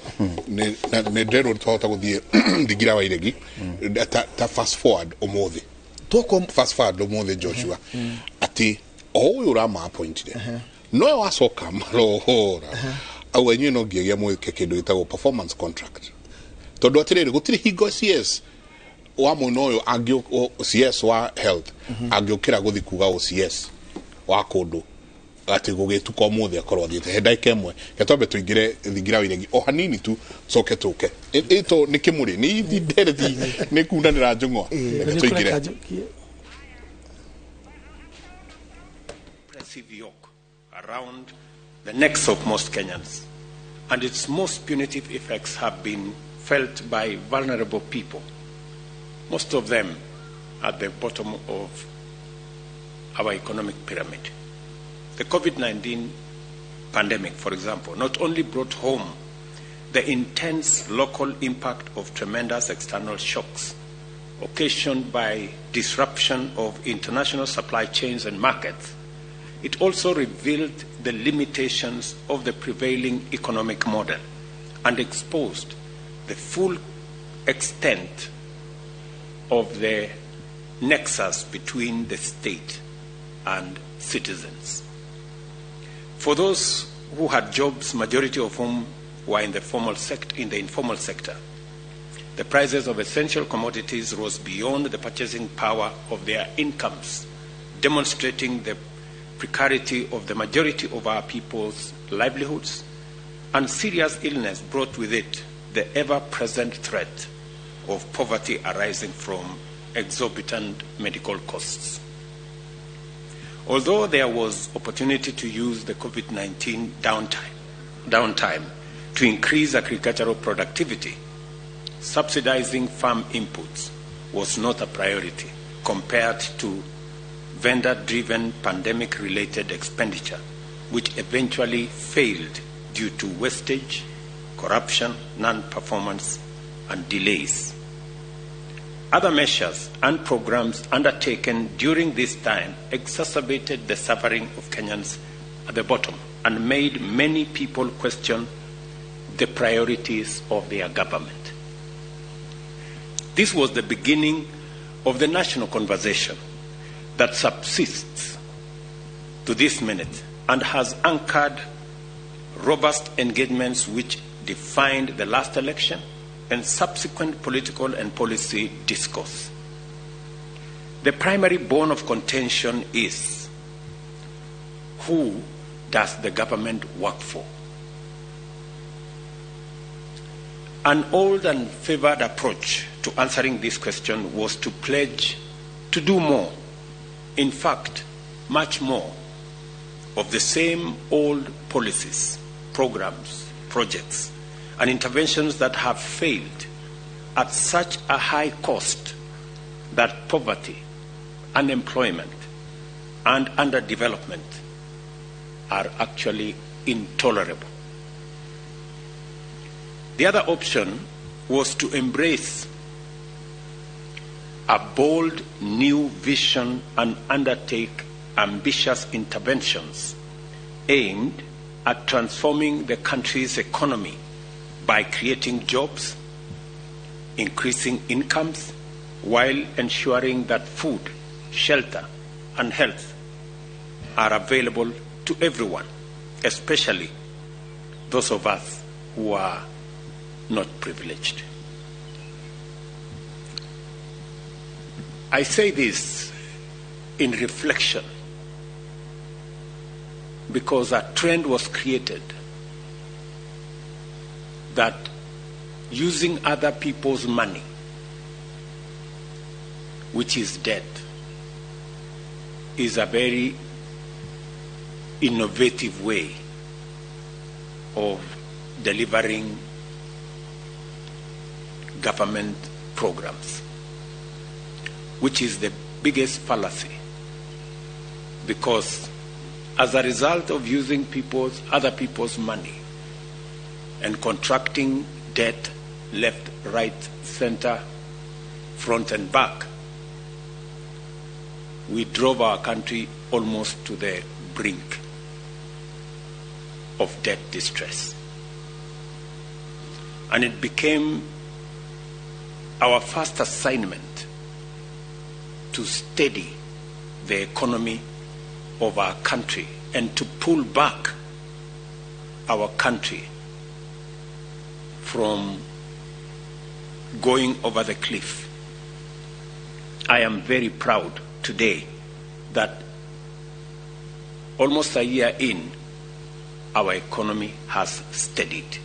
nĩ ndĩrwo twahota gũthiĩ Thingira wa Iregi, ta fast forward ũmũthĩ. Fast forward ũmũthĩ Joshua, atĩ o ũyũ ũrama appointire no wacoka marohora au inyuĩ no ngiagia mwĩke kĩndũ gĩtagwo performance contract, tondũ atĩrĩrĩ gũtirĩ hingo CS wa mwena ũyũ CS wa health angĩũkĩra gũthiĩ kuga OCS wa kũndũ atĩ gũgĩtuka ũmũthĩ akorwo athiĩte he ndagĩka ĩmwe. Reke twambe tũingĩre Thingira wa Iregi o hanini tu, coke tũke ĩto nĩ kĩmũrĩ nĩ ithi nderethi nĩ kundanĩra njũng'wa. Reke tũingĩre. Oppressive yoke around the necks of most Kenyans, and its most punitive effects have been felt by vulnerable people, most of them at the bottom of our economic pyramid. The COVID-19 pandemic, for example, not only brought home the intense local impact of tremendous external shocks occasioned by disruption of international supply chains and markets, it also revealed the limitations of the prevailing economic model and exposed the full extent of the nexus between the state and citizens. For those who had jobs, majority of whom were in the formal sector, in the informal sector, The prices of essential commodities rose beyond the purchasing power of their incomes, demonstrating the precarity of the majority of our people's livelihoods, and serious illness brought with it the ever-present threat of poverty arising from exorbitant medical costs. Although there was opportunity to use the COVID-19 downtime to increase agricultural productivity, subsidizing farm inputs was not a priority compared to vendor-driven pandemic-related expenditure, which eventually failed due to wastage, corruption, non-performance, and delays. Other measures and programs undertaken during this time exacerbated the suffering of Kenyans at the bottom and made many people question the priorities of their government. This was the beginning of the national conversation that subsists to this minute and has anchored robust engagements which defined the last election and subsequent political and policy discourse. The primary bone of contention is, who does the government work for? An old and favored approach to answering this question was to pledge to do more, in fact, much more, of the same old policies, programs, projects, and interventions that have failed at such a high cost that poverty, unemployment, and underdevelopment are actually intolerable. The other option was to embrace a bold new vision and undertake ambitious interventions aimed at transforming the country's economy by creating jobs, increasing incomes, while ensuring that food, shelter, and health are available to everyone, especially those of us who are not privileged. I say this in reflection because a trend was created that using other people's money, which is debt, is a very innovative way of delivering government programs, which is the biggest fallacy, because as a result of using other people's money and contracting debt left, right, center, front and back, we drove our country almost to the brink of debt distress. And it became our first assignment to steady the economy of our country and to pull back our country from going over the cliff. I am very proud today that almost a year in, our economy has steadied.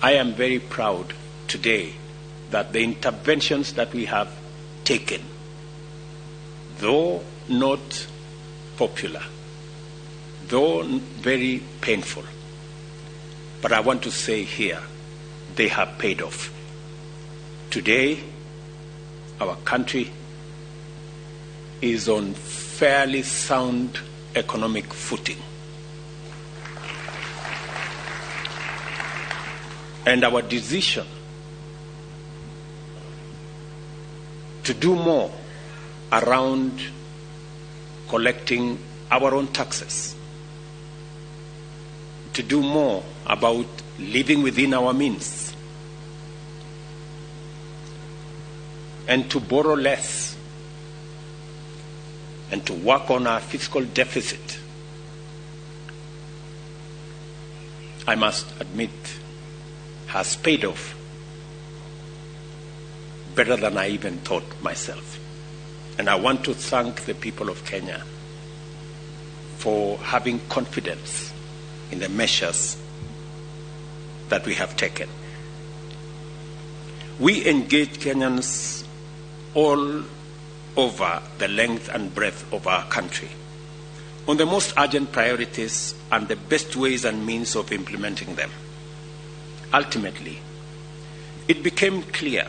I am very proud today that the interventions that we have taken, though not popular, though very painful, but I want to say here, they have paid off. Today, our country is on fairly sound economic footing. And our decision to do more around collecting our own taxes, to do more about living within our means, and to borrow less, and to work on our fiscal deficit, I must admit, has paid off better than I even thought myself. And I want to thank the people of Kenya for having confidence in the measures that we have taken. We engage Kenyans all over the length and breadth of our country on the most urgent priorities and the best ways and means of implementing them. Ultimately, it became clear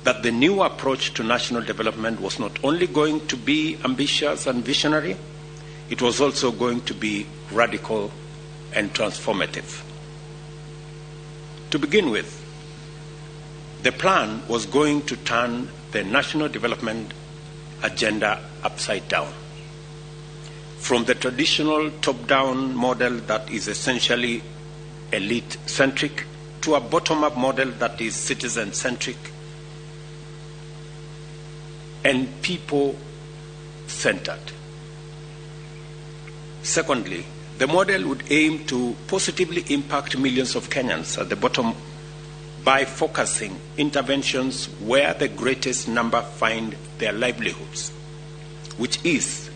that the new approach to national development was not only going to be ambitious and visionary, it was also going to be radical and transformative. To begin with, the plan was going to turn the national development agenda upside down. From the traditional top-down model that is essentially elite-centric to a bottom-up model that is citizen-centric and people-centered. Secondly, the model would aim to positively impact millions of Kenyans at the bottom by focusing interventions where the greatest number find their livelihoods, which is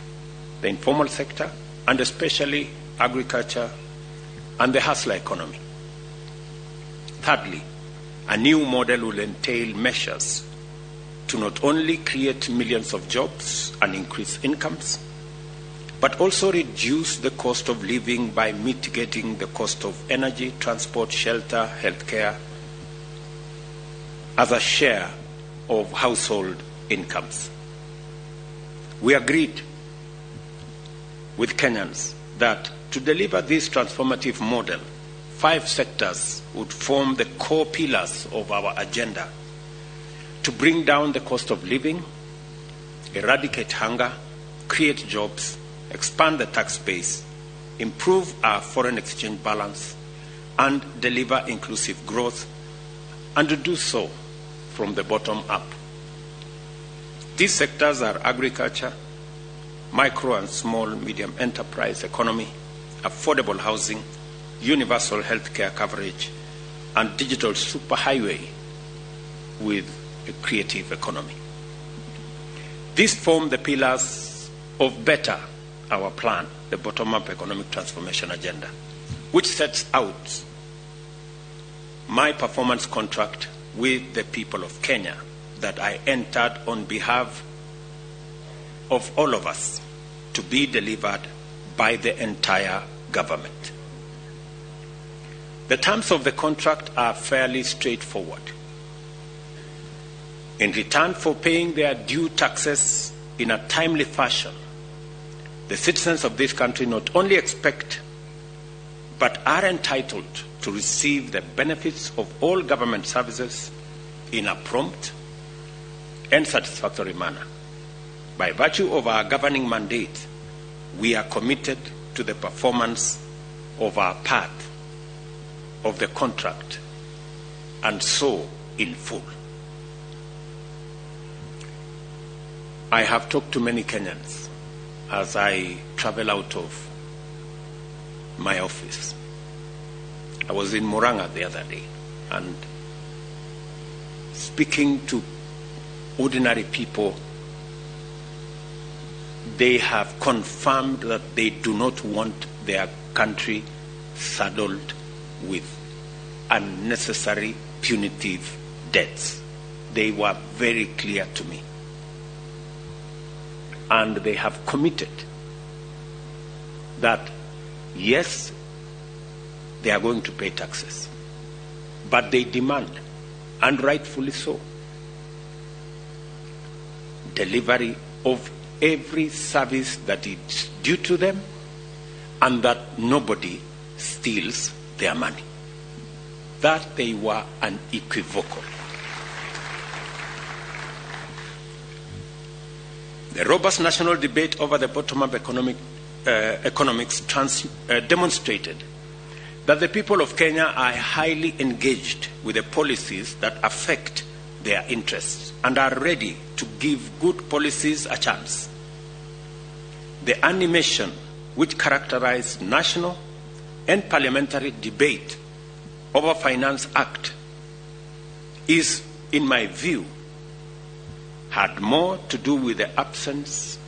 the informal sector and especially agriculture and the hustler economy. Thirdly, a new model will entail measures to not only create millions of jobs and increase incomes, but also reduce the cost of living by mitigating the cost of energy, transport, shelter, healthcare as a share of household incomes. We agreed with Kenyans that to deliver this transformative model, 5 sectors would form the core pillars of our agenda: to bring down the cost of living, eradicate hunger, create jobs, expand the tax base, improve our foreign exchange balance, and deliver inclusive growth, and to do so from the bottom up. These sectors are agriculture, micro and small medium enterprise economy, affordable housing, universal healthcare coverage, and digital superhighway with a creative economy. These form the pillars of BETTER, our plan, the bottom-up economic transformation agenda, which sets out my performance contract with the people of Kenya that I entered on behalf of all of us to be delivered by the entire government. The terms of the contract are fairly straightforward. In return for paying their due taxes in a timely fashion, the citizens of this country not only expect but are entitled to receive the benefits of all government services in a prompt and satisfactory manner. By virtue of our governing mandate, we are committed to the performance of our part of the contract, and so in full. I have talked to many Kenyans as I travel out of my office. I was in Murang'a the other day and speaking to ordinary people, they have confirmed that they do not want their country saddled with unnecessary punitive debts. They were very clear to me. And they have committed that, yes, they are going to pay taxes, but they demand, and rightfully so, delivery of every service that is due to them and that nobody steals their money. That they were unequivocal. The robust national debate over the bottom-up economics demonstrated that the people of Kenya are highly engaged with the policies that affect their interests and are ready to give good policies a chance. The animation which characterized national and parliamentary debate over Finance Act is, in my view, had more to do with the absence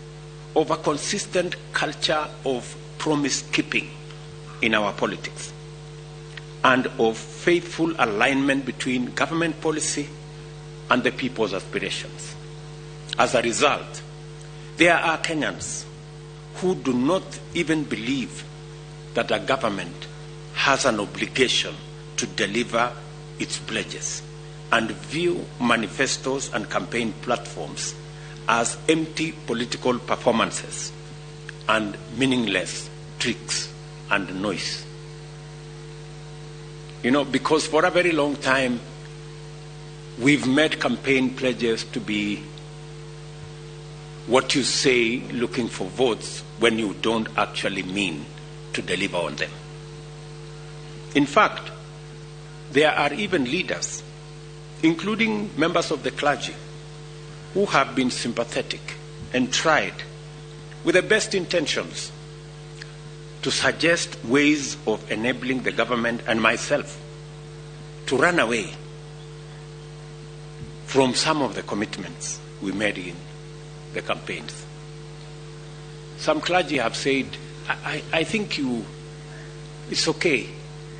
of a consistent culture of promise-keeping in our politics and of faithful alignment between government policy and the people's aspirations. As a result, there are Kenyans who do not even believe that a government has an obligation to deliver its pledges and view manifestos and campaign platforms as empty political performances and meaningless tricks and noise. You know, because for a very long time, we've made campaign pledges to be what you say looking for votes when you don't actually mean to deliver on them. In fact, there are even leaders, including members of the clergy, who have been sympathetic and tried, with the best intentions, to suggest ways of enabling the government and myself to run away from some of the commitments we made in the campaigns. Some clergy have said, I think it's okay.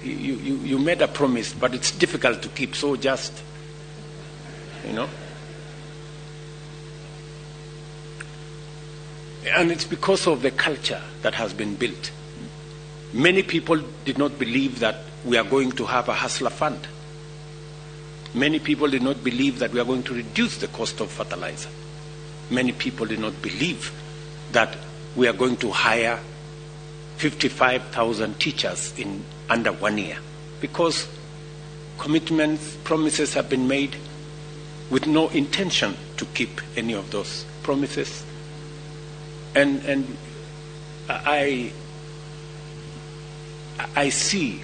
You made a promise, but it's difficult to keep, so just, you know. And it's because of the culture that has been built. Many people did not believe that we are going to have a hustler fund. Many people did not believe that we are going to reduce the cost of fertilizer. Many people did not believe that we are going to hire 55,000 teachers in under 1 year, because commitments, promises have been made with no intention to keep any of those promises. And I see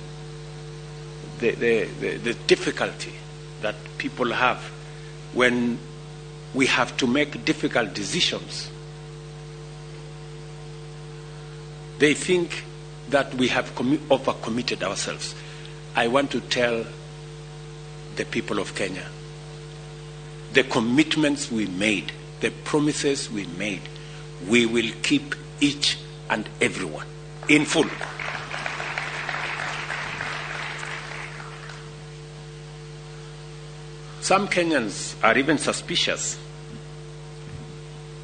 the difficulty that people have when we have to make difficult decisions. They think that we have overcommitted ourselves. I want to tell the people of Kenya, the commitments we made, the promises we made, we will keep each and every one in full. Some Kenyans are even suspicious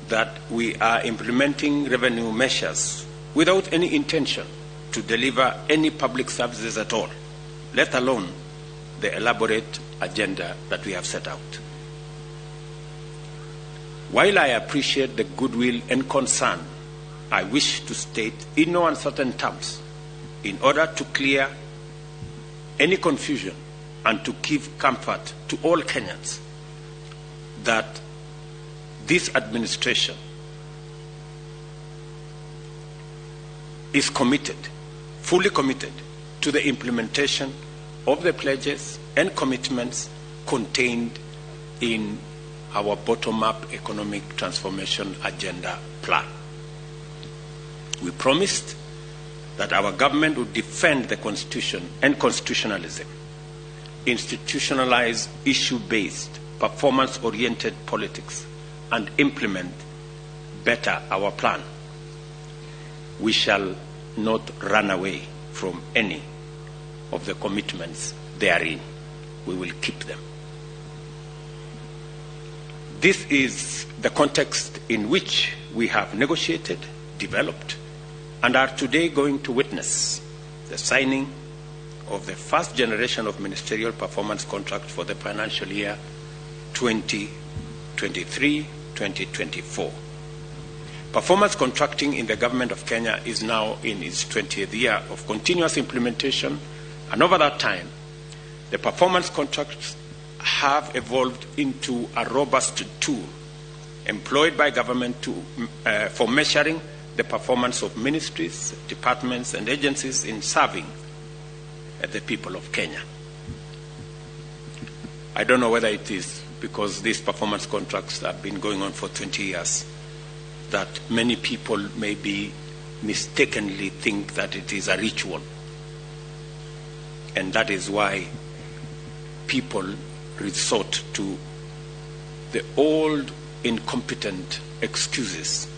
that we are implementing revenue measures without any intention to deliver any public services at all, let alone the elaborate agenda that we have set out. While I appreciate the goodwill and concern, I wish to state in no uncertain terms, in order to clear any confusion and to give comfort to all Kenyans, that this administration is committed, fully committed, to the implementation of the pledges and commitments contained in our bottom-up economic transformation agenda plan. We promised that our government would defend the Constitution and constitutionalism, institutionalize issue-based, performance-oriented politics, and implement better our plan. We shall not run away from any of the commitments therein. We will keep them. This is the context in which we have negotiated, developed, and are today going to witness the signing of the first generation of ministerial performance contract for the financial year 2023-2024. Performance contracting in the government of Kenya is now in its 20th year of continuous implementation, and over that time, the performance contracts have evolved into a robust tool employed by government for measuring the performance of ministries, departments, and agencies in serving the people of Kenya. I don't know whether it is because these performance contracts have been going on for 20 years that many people maybe mistakenly think that it is a ritual. And that is why people resort to the old incompetent excuses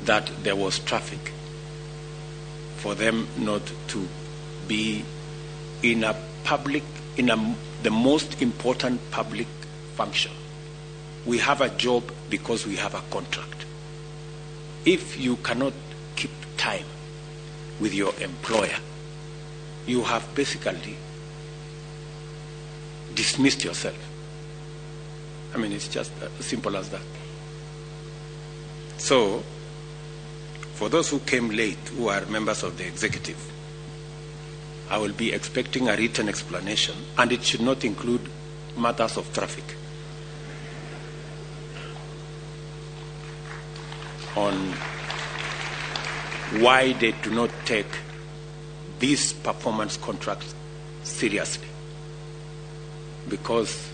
that there was traffic for them not to be in a public, the most important public function. We have a job because we have a contract. If you cannot keep time with your employer, you have basically dismissed yourself. I mean, it's just as simple as that. So, for those who came late, who are members of the executive, I will be expecting a written explanation, and it should not include matters of traffic on why they do not take these performance contracts seriously. Because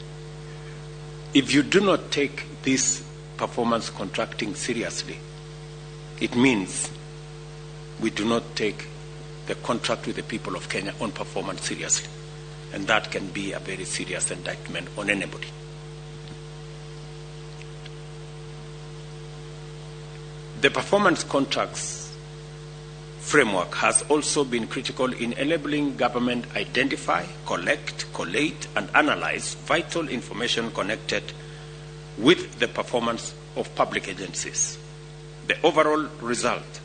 if you do not take this performance contracting seriously, it means we do not take the contract with the people of Kenya on performance seriously. And that can be a very serious indictment on anybody. The performance contracts framework has also been critical in enabling government identify, collect, collate, and analyze vital information connected with the performance of public agencies. The overall result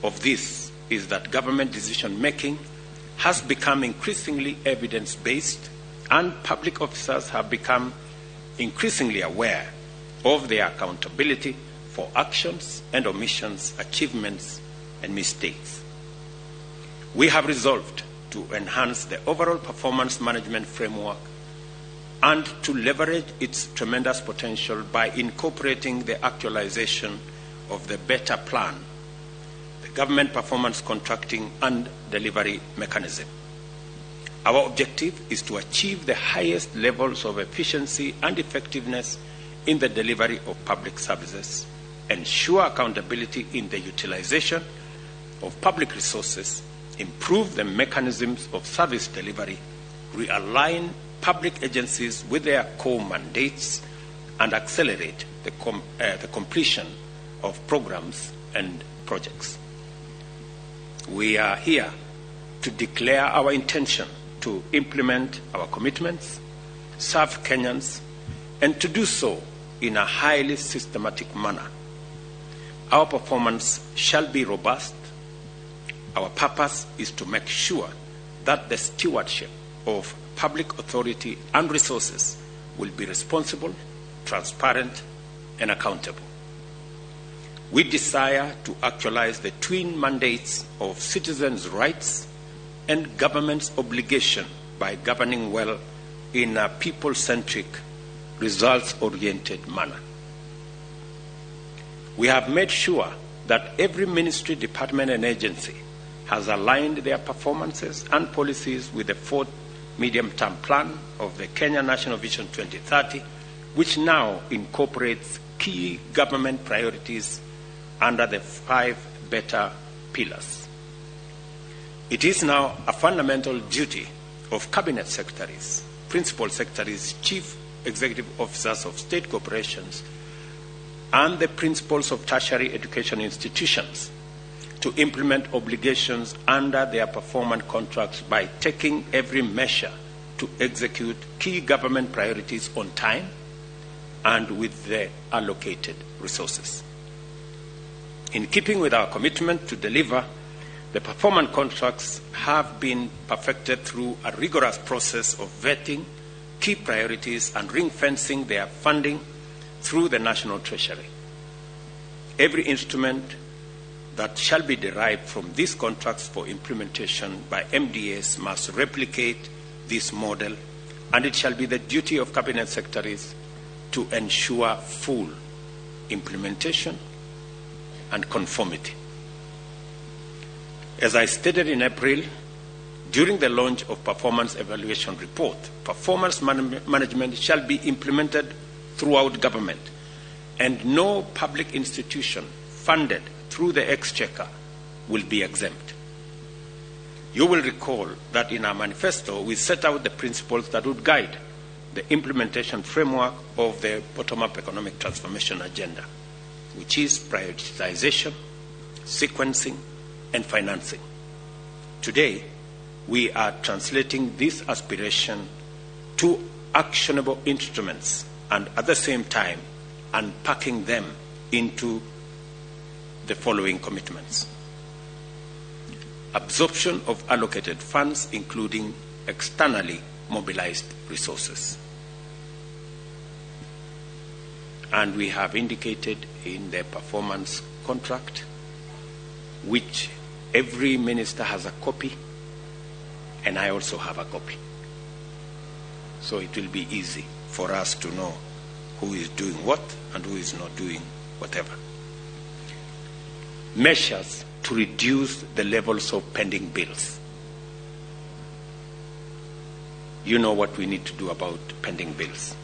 of this is that government decision-making has become increasingly evidence-based, and public officers have become increasingly aware of their accountability for actions and omissions, achievements, and mistakes. We have resolved to enhance the overall performance management framework and to leverage its tremendous potential by incorporating the actualization of the Better Plan, the government performance contracting and delivery mechanism. Our objective is to achieve the highest levels of efficiency and effectiveness in the delivery of public services, ensure accountability in the utilization of public resources, improve the mechanisms of service delivery, realign public agencies with their core mandates, and accelerate the completion of programs and projects. We are here to declare our intention to implement our commitments, serve Kenyans, and to do so in a highly systematic manner. Our performance shall be robust. Our purpose is to make sure that the stewardship of public authority and resources will be responsible, transparent, and accountable. We desire to actualize the twin mandates of citizens' rights and government's obligation by governing well in a people-centric, results-oriented manner. We have made sure that every ministry, department, and agency has aligned their performances and policies with the fourth medium-term plan of the Kenya National Vision 2030, which now incorporates key government priorities under the 5 better pillars. It is now a fundamental duty of cabinet secretaries, principal secretaries, chief executive officers of state corporations, and the principals of tertiary education institutions to implement obligations under their performance contracts by taking every measure to execute key government priorities on time and with the allocated resources. In keeping with our commitment to deliver, the performance contracts have been perfected through a rigorous process of vetting key priorities and ring-fencing their funding through the National Treasury. Every instrument that shall be derived from these contracts for implementation by MDAs must replicate this model, and it shall be the duty of cabinet secretaries to ensure full implementation and conformity. As I stated in April, during the launch of Performance Evaluation Report, performance management shall be implemented throughout government, and no public institution funded through the Exchequer will be exempt. You will recall that in our manifesto, we set out the principles that would guide the implementation framework of the bottom-up economic transformation agenda, which is prioritization, sequencing, and financing. Today, we are translating this aspiration to actionable instruments and at the same time unpacking them into the following commitments. Absorption of allocated funds, including externally mobilized resources. And we have indicated in the performance contract, which every minister has a copy, and I also have a copy. So it will be easy for us to know who is doing what and who is not doing whatever. Measures to reduce the levels of pending bills. You know what we need to do about pending bills.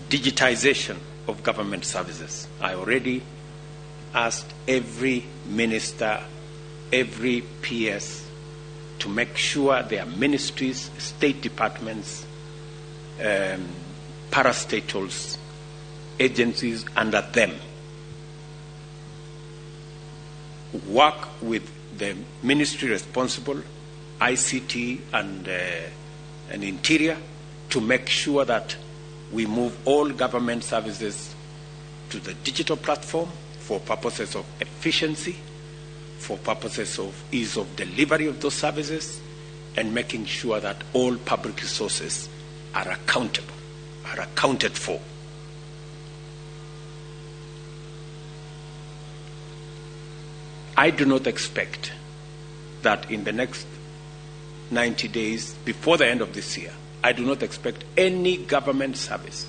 Digitization of government services. I already asked every minister, every PS, to make sure their ministries, state departments, parastatals, agencies under them work with the ministry responsible, ICT and Interior, to make sure that we move all government services to the digital platform for purposes of efficiency, for purposes of ease of delivery of those services, and making sure that all public resources are accountable, are accounted for. I do not expect that in the next 90 days, before the end of this year, I do not expect any government service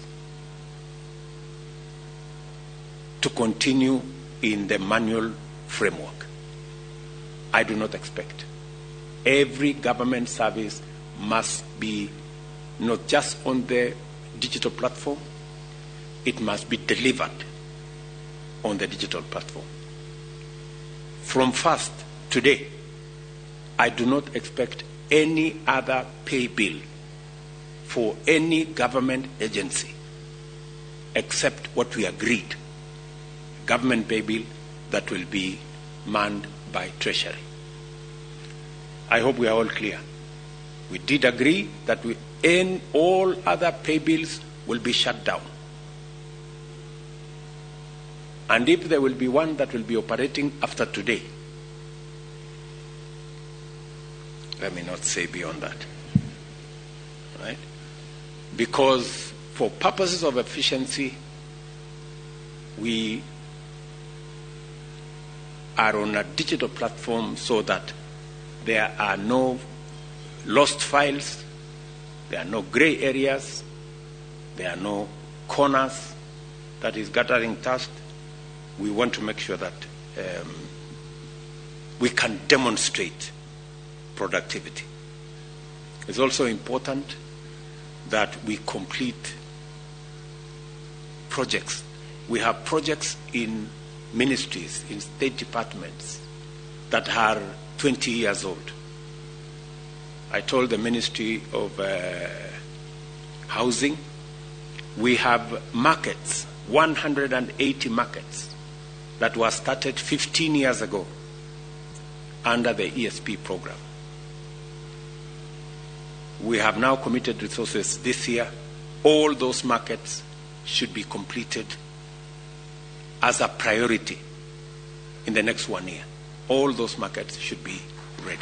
to continue in the manual framework. I do not expect. Every government service must be not just on the digital platform, it must be delivered on the digital platform. From first today, I do not expect any other pay bill for any government agency except what we agreed, government pay bill that will be manned by Treasury. I hope we are all clear. We did agree that all other pay bills will be shut down. And if there will be one that will be operating after today, let me not say beyond that, right? Because for purposes of efficiency, we are on a digital platform so that there are no lost files, there are no gray areas, there are no corners that is gathering dust. We want to make sure that we can demonstrate productivity. It's also important that we complete projects. We have projects in ministries, in state departments that are 20 years old. I told the Ministry of Housing, we have markets, 180 markets that were started 15 years ago under the ESP program. We have now committed resources this year. All those markets should be completed as a priority in the next 1 year. All those markets should be ready.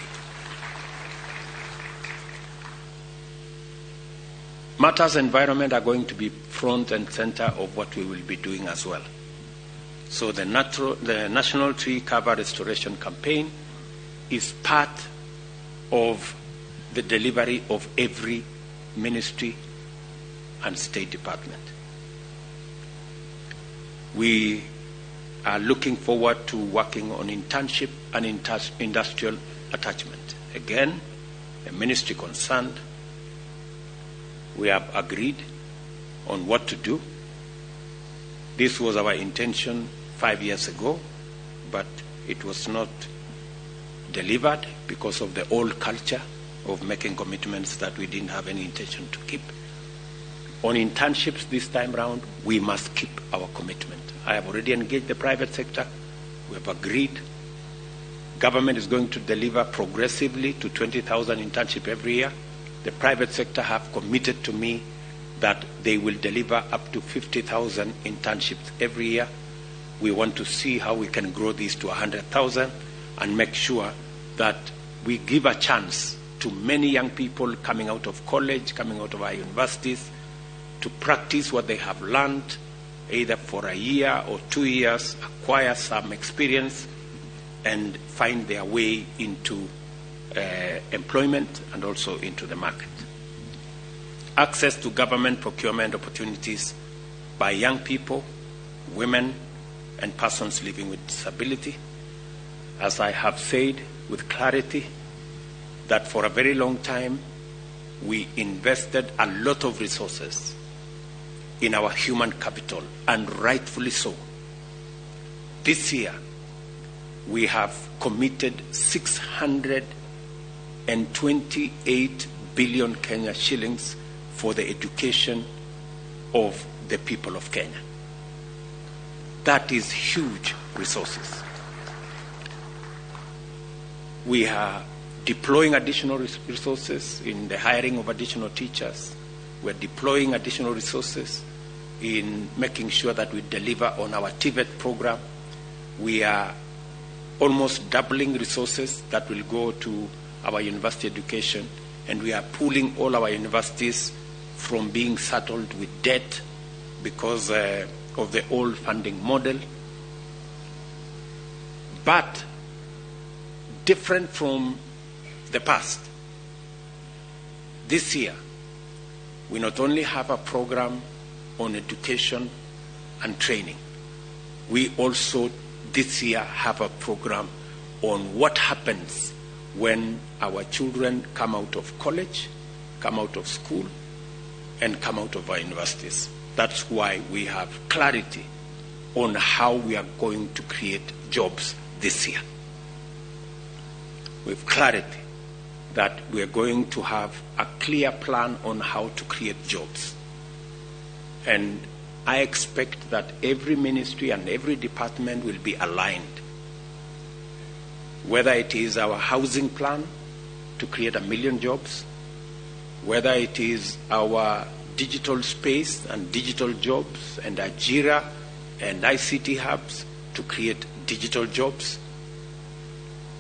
Matters environment are going to be front and center of what we will be doing as well. So the National Tree Cover Restoration Campaign is part of the delivery of every ministry and state department. We are looking forward to working on internship and industrial attachment. Again, the ministry concerned, we have agreed on what to do. This was our intention 5 years ago, but it was not delivered because of the old culture of making commitments that we didn't have any intention to keep. On internships this time round, we must keep our commitment. I have already engaged the private sector. We have agreed. Government is going to deliver progressively to 20,000 internships every year. The private sector have committed to me that they will deliver up to 50,000 internships every year. We want to see how we can grow this to 100,000 and make sure that we give a chance to many young people coming out of college, coming out of our universities, to practice what they have learned, either for a year or 2 years, acquire some experience, and find their way into employment and also into the market. Access to government procurement opportunities by young people, women, and persons living with disability. As I have said with clarity, that for a very long time, we invested a lot of resources in our human capital, and rightfully so. This year, we have committed 628 billion Kenya shillings for the education of the people of Kenya. That is huge resources. We are deploying additional resources in the hiring of additional teachers. We're deploying additional resources in making sure that we deliver on our TVET program. We are almost doubling resources that will go to our university education, and we are pulling all our universities from being saddled with debt because of the old funding model. But different from the past, this year, we not only have a program on education and training, we also this year have a program on what happens when our children come out of college, come out of school, and come out of our universities. That's why we have clarity on how we are going to create jobs this year. We have clarity that we are going to have a clear plan on how to create jobs. And I expect that every ministry and every department will be aligned. Whether it is our housing plan to create 1 million jobs, whether it is our digital space and digital jobs and Ajira and ICT hubs to create digital jobs,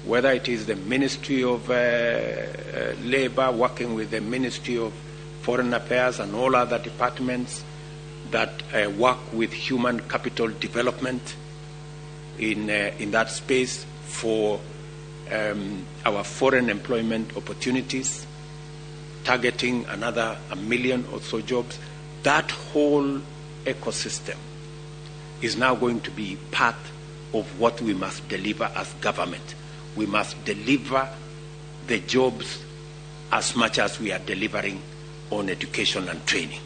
whether it is the Ministry of Labor working with the Ministry of Foreign Affairs and all other departments that work with human capital development in that space for our foreign employment opportunities, targeting another 1 million or so jobs. That whole ecosystem is now going to be part of what we must deliver as government. We must deliver the jobs as much as we are delivering on education and training.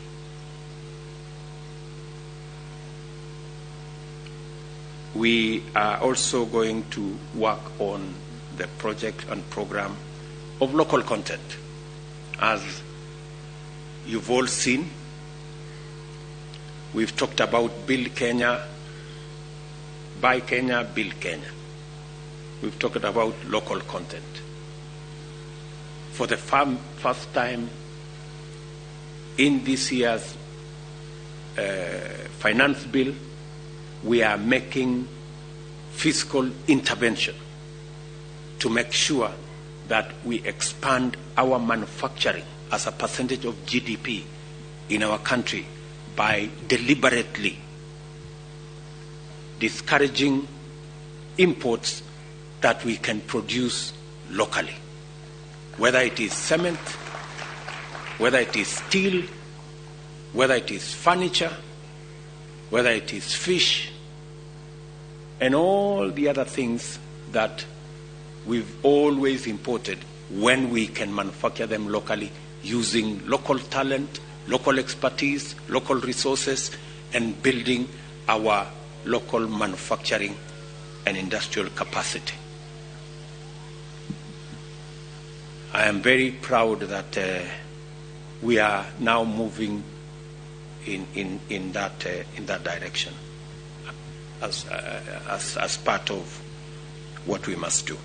We are also going to work on the project and program of local content. As you've all seen, we've talked about Build Kenya, Buy Kenya, Build Kenya. We've talked about local content. For the first time in this year's finance bill, we are making fiscal intervention to make sure that we expand our manufacturing as a percentage of GDP in our country by deliberately discouraging imports that we can produce locally. Whether it is cement, whether it is steel, whether it is furniture, whether it is fish, and all the other things that we've always imported when we can manufacture them locally using local talent, local expertise, local resources, and building our local manufacturing and industrial capacity. I am very proud that we are now moving in that direction as part of what we must do.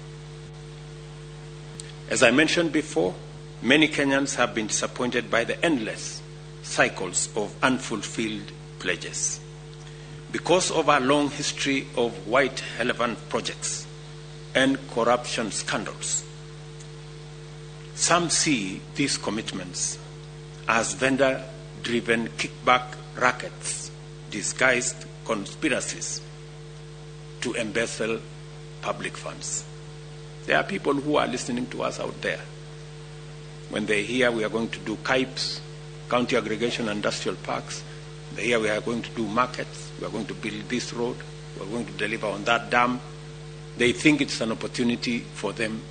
As I mentioned before, many Kenyans have been disappointed by the endless cycles of unfulfilled pledges. Because of our long history of white elephant projects and corruption scandals, some see these commitments as vendor-driven kickback rackets, disguised conspiracies to embezzle public funds. There are people who are listening to us out there. When they hear we are going to do KIPES, County Aggregation Industrial Parks, they hear we are going to do markets, we are going to build this road, we are going to deliver on that dam, they think it's an opportunity for them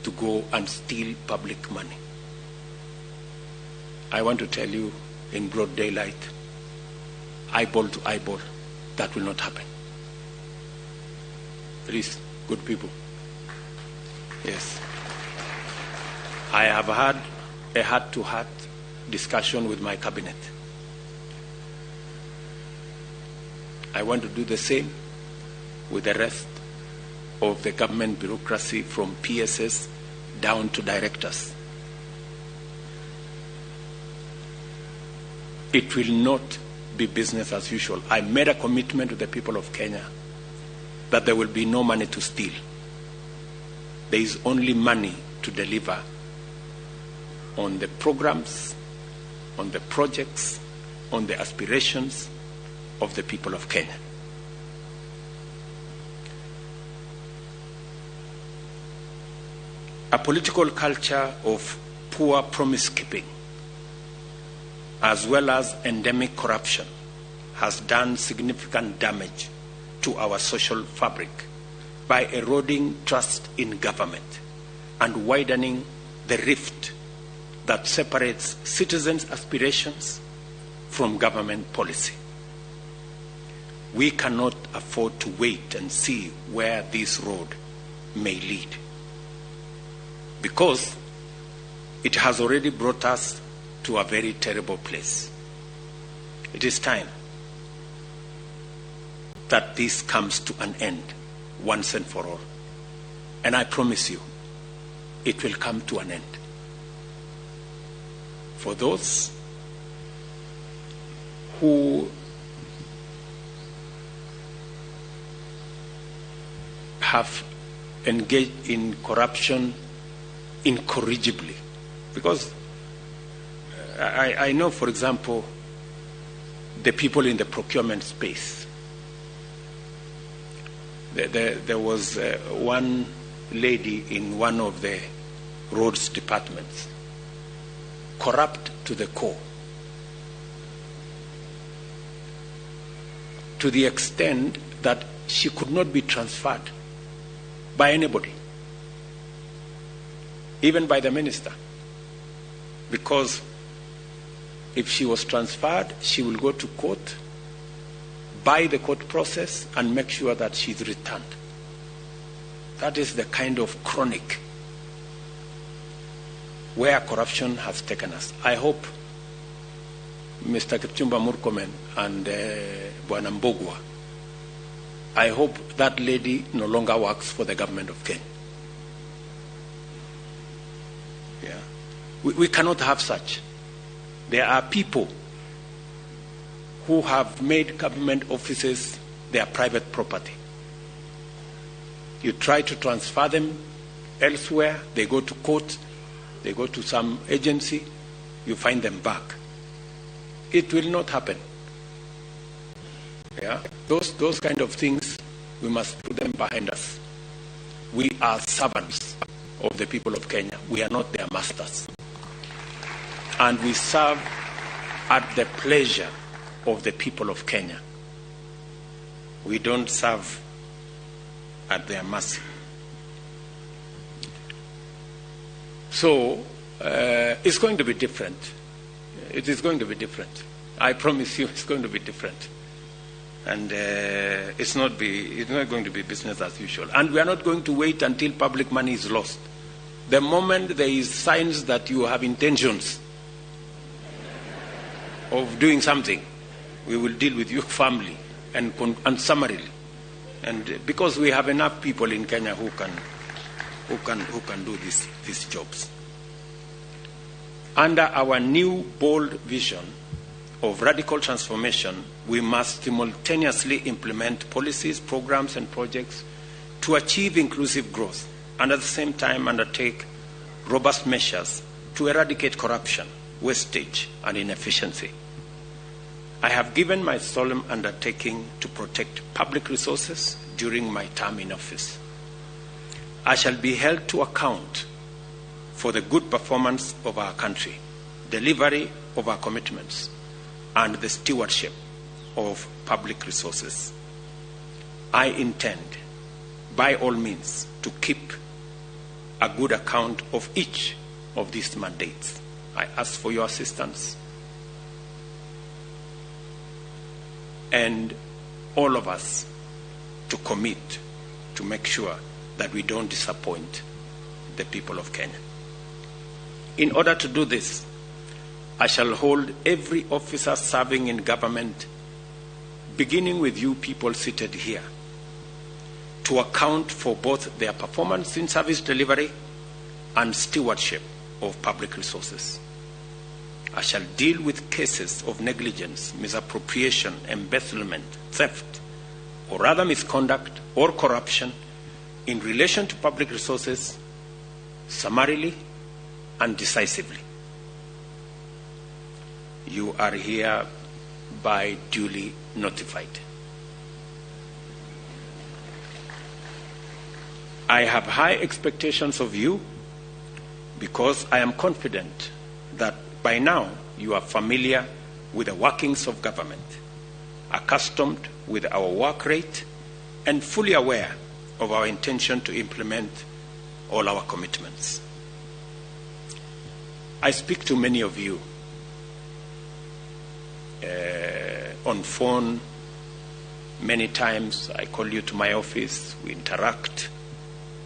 to go and steal public money. I want to tell you in broad daylight, eyeball to eyeball, that will not happen. Please, good people. Yes. I have had a heart-to-heart discussion with my cabinet. I want to do the same with the rest of the government bureaucracy from PSS down to directors. It will not be business as usual. I made a commitment to the people of Kenya that there will be no money to steal. There is only money to deliver on the programs, on the projects, on the aspirations of the people of Kenya. A political culture of poor promise keeping, as well as endemic corruption, has done significant damage to our social fabric by eroding trust in government and widening the rift that separates citizens' aspirations from government policy. We cannot afford to wait and see where this road may lead, because it has already brought us to a very terrible place. It is time that this comes to an end once and for all. And I promise you, it will come to an end. For those who have engaged in corruption incorrigibly, because I know, for example, the people in the procurement space. There was one lady in one of the roads departments, corrupt to the core, to the extent that she could not be transferred by anybody, even by the minister, because if she was transferred, she will go to court, by the court process, and make sure that she's returned. That is the kind of chronic where corruption has taken us. I hope Mr. Kipchumba Murkomen and Bwana Mbogwa, I hope that lady no longer works for the government of Kenya. Yeah. We cannot have such. There are people who have made government offices their private property. You try to transfer them elsewhere, they go to court, they go to some agency, you find them back. It will not happen. Yeah? Those kind of things, we must put them behind us. We are servants of the people of Kenya. We are not their masters. And we serve at the pleasure of the people of Kenya. We don't serve at their mercy. So, it's going to be different. It is going to be different. I promise you it's going to be different. And it's not going to be business as usual. And we are not going to wait until public money is lost The moment there is signs that you have intentions of doing something, we will deal with you firmly and summarily. And because we have enough people in Kenya who can do these jobs. Under our new bold vision of radical transformation, we must simultaneously implement policies, programs, and projects to achieve inclusive growth, and at the same time undertake robust measures to eradicate corruption, wastage, and inefficiency. I have given my solemn undertaking to protect public resources during my term in office. I shall be held to account for the good performance of our country, delivery of our commitments, and the stewardship of public resources. I intend, by all means, to keep a good account of each of these mandates. I ask for your assistance and all of us to commit to make sure that we don't disappoint the people of Kenya. In order to do this, I shall hold every officer serving in government, beginning with you people seated here, to account for both their performance in service delivery and stewardship of public resources. I shall deal with cases of negligence, misappropriation, embezzlement, theft, or other misconduct or corruption in relation to public resources summarily and decisively. You are hereby duly notified. I have high expectations of you because I am confident that by now you are familiar with the workings of government, accustomed with our work rate, and fully aware of our intention to implement all our commitments. I speak to many of you on phone many times. I call you to my office, we interact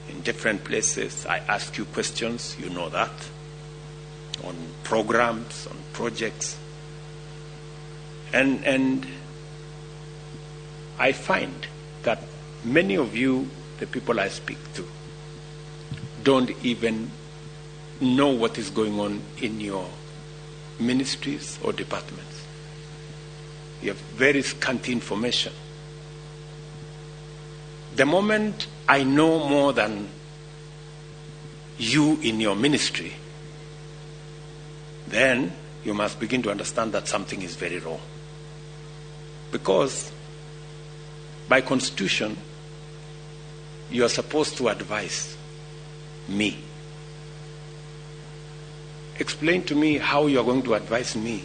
in different places. I ask you questions, you know that, on programs, on projects. And I find that many of you, the people I speak to, don't even know what is going on in your ministries or departments. You have very scanty information. The moment I know more than you in your ministry, then you must begin to understand that something is very wrong. Because by constitution, you are supposed to advise me. Explain to me how you are going to advise me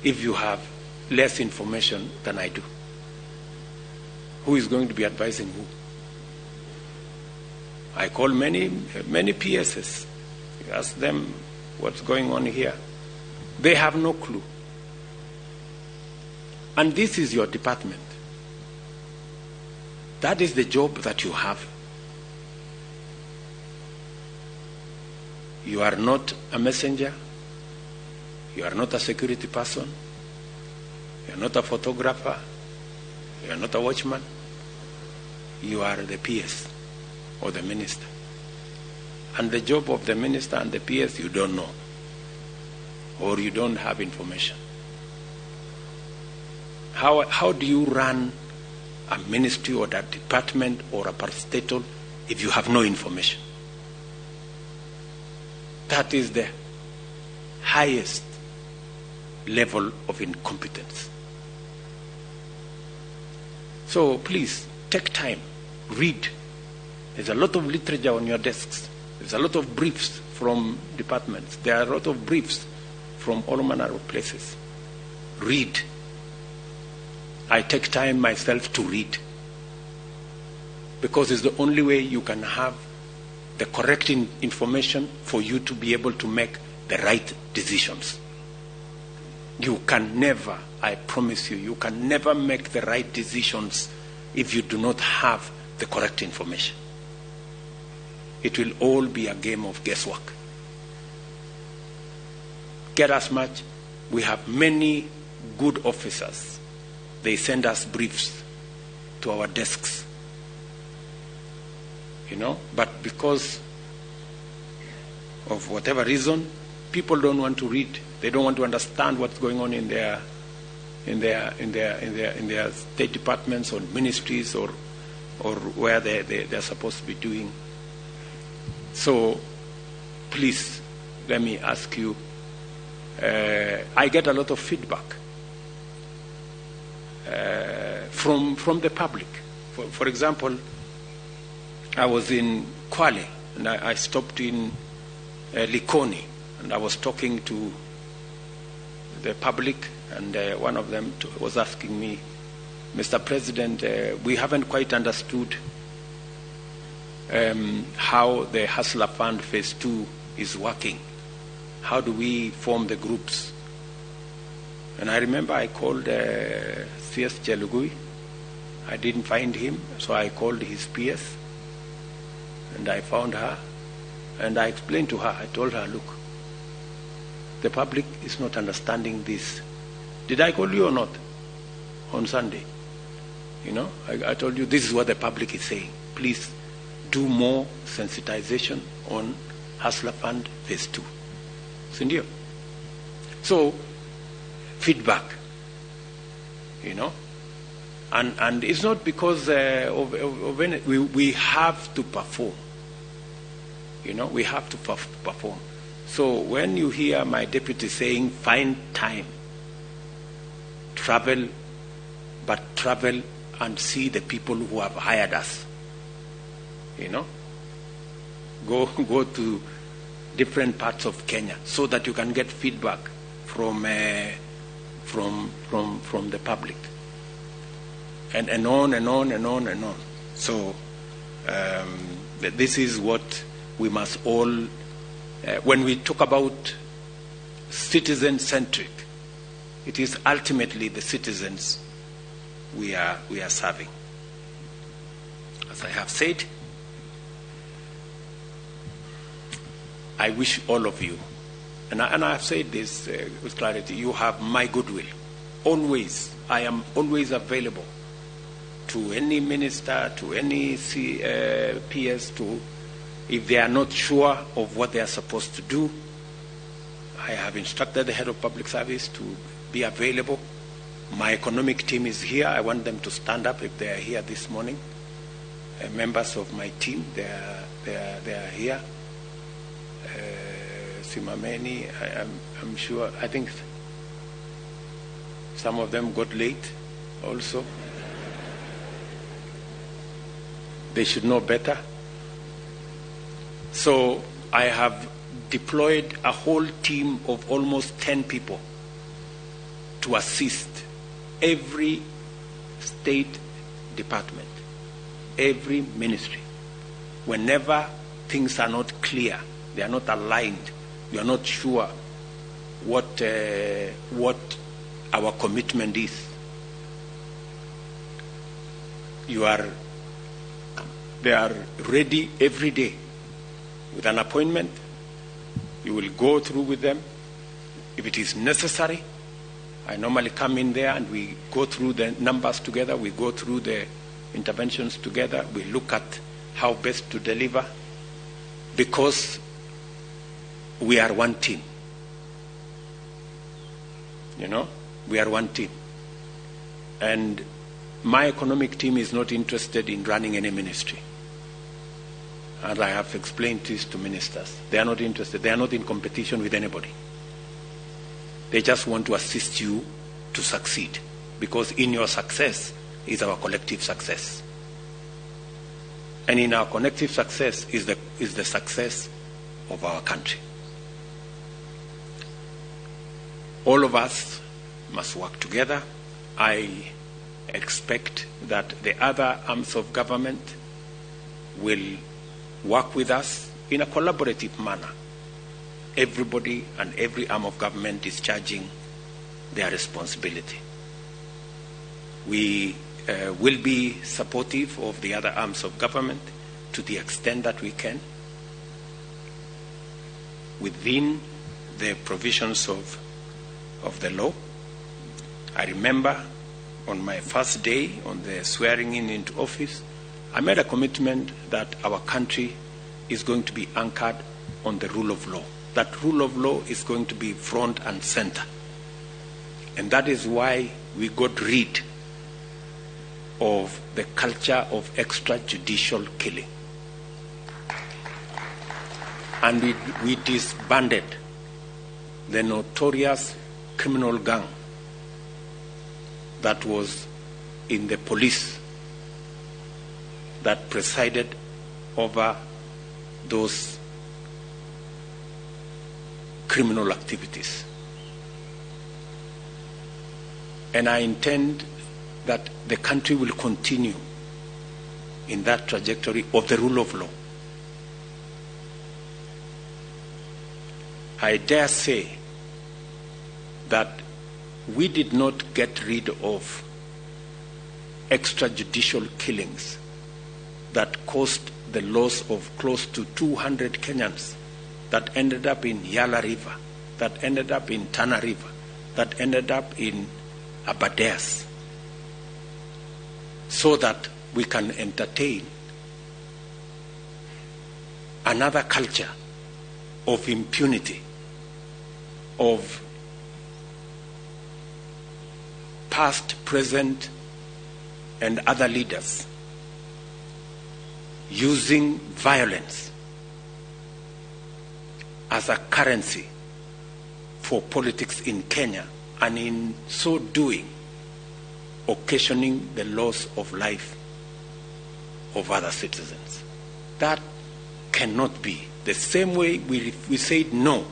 if you have less information than I do. Who is going to be advising who? I call many PSs. You ask them what's going on here. They have no clue. And this is your department. That is the job that you have. You are not a messenger. You are not a security person. You are not a photographer. You are not a watchman. You are the PS or the minister. And the job of the minister and the PS, you don't know. Or you don't have information. How do you run a ministry or that department or a parastatal if you have no information? That is the highest level of incompetence. So please, take time, read. There's a lot of literature on your desks. There's a lot of briefs from departments. There are a lot of briefs from all manner of places. Read. I take time myself to read, because it's the only way you can have the correct information for you to be able to make the right decisions. You can never, I promise you, you can never make the right decisions if you do not have the correct information. It will all be a game of guesswork. Get as much. We have many good officers. They send us briefs to our desks. You know, but because of whatever reason, people don't want to read. They don't want to understand what's going on in their state departments or ministries or where they're supposed to be doing. So please, let me ask you, I get a lot of feedback from the public. For example, I was in Kwale and I stopped in Likoni, and I was talking to the public, and one of them was asking me, Mr. President, we haven't quite understood how the Hustler Fund Phase 2 is working. How do we form the groups? And I remember I called C.S. Chelugui. I didn't find him, so I called his PS, and I found her, and I explained to her. I told her, look, the public is not understanding this. Did I call you or not on Sunday? You know, I told you this is what the public is saying. Please do more sensitization on Hustler Fund Phase 2. Sindio? So, feedback, you know. And it's not because of any, we have to perform. You know, we have to perform. So when you hear my deputy saying, find time, travel, but travel and see the people who have hired us. You know, go to different parts of Kenya so that you can get feedback from the public, and on and on and on and on. So this is what we must all, when we talk about citizen-centric, it is ultimately the citizens we are serving. As I have said, I wish all of you, and I have said this with clarity, you have my goodwill. Always, I am always available to any minister, to any PS, to if they are not sure of what they are supposed to do. I have instructed the head of public service to be available. My economic team is here. I want them to stand up if they are here this morning. Members of my team, they are here. Simameni, I'm sure, I think some of them got late also. They should know better. So I have deployed a whole team of almost 10 people to assist every state department, every ministry. Whenever things are not clear, they are not aligned, you are not sure what our commitment is, they are ready every day with an appointment. You will go through with them. If it is necessary, I normally come in there and we go through the numbers together, we go through the interventions together, we look at how best to deliver, because we are one team. You know, we are one team. And my economic team is not interested in running any ministry. And I have explained this to ministers. They are not interested. They are not in competition with anybody. They just want to assist you to succeed, because in your success is our collective success. And in our collective success is the success of our country. All of us must work together. I expect that the other arms of government will work with us in a collaborative manner. Everybody and every arm of government is charging their responsibility. We will be supportive of the other arms of government to the extent that we can. within the provisions of the law. I remember on my first day on the swearing in into office, I made a commitment that our country is going to be anchored on the rule of law. That rule of law is going to be front and center. And that is why we got rid of the culture of extrajudicial killing. And we disbanded the notorious criminal gang that was in the police that presided over those criminal activities. And I intend that the country will continue in that trajectory of the rule of law. I dare say that we did not get rid of extrajudicial killings that caused the loss of close to 200 Kenyans that ended up in Yala River, that ended up in Tana River, that ended up in Aberdares, so that we can entertain another culture of impunity, of past, present, and other leaders using violence as a currency for politics in Kenya, and in so doing, occasioning the loss of life of other citizens. That cannot be. The same way we said no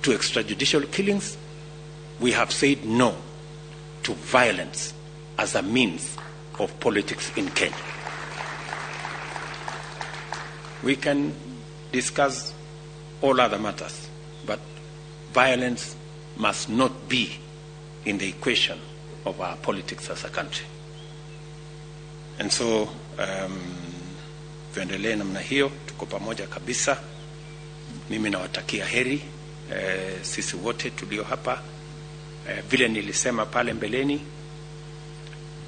to extrajudicial killings, we have said no to violence as a means of politics in Kenya. We can discuss all other matters, but violence must not be in the equation of our politics as a country. And so, tuendelee namna hiyo, tuko pamoja kabisa. Mimi nawatakia heri sisi wote tulio hapa. Vile nilisema pale mbeleni,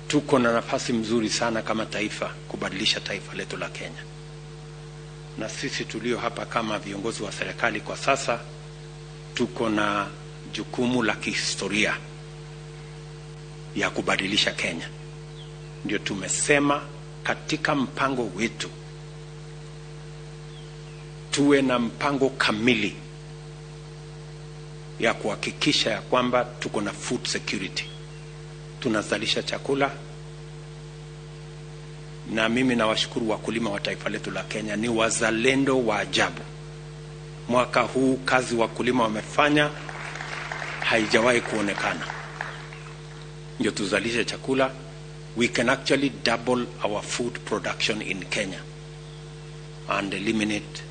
tuko na nafasi mzuri sana kama taifa kubadilisha taifa letu la Kenya. Na sisi tulio hapa kama viongozi wa serikali kwa sasa tuko na jukumu la kihistoria ya kubadilisha Kenya. Ndio tumesema katika mpango wetu tuwe na mpango kamili ya kuhakikisha ya kwamba tuko na food security. Tunazalisha chakula. Na mimi nawashukuru wakulima wa taifa letu la Kenya, ni wazalendo wa ajabu. Mwaka huu kazi wakulima wamefanya haijawahi kuonekana. Ndio tuzalishe chakula. We can actually double our food production in Kenya and eliminate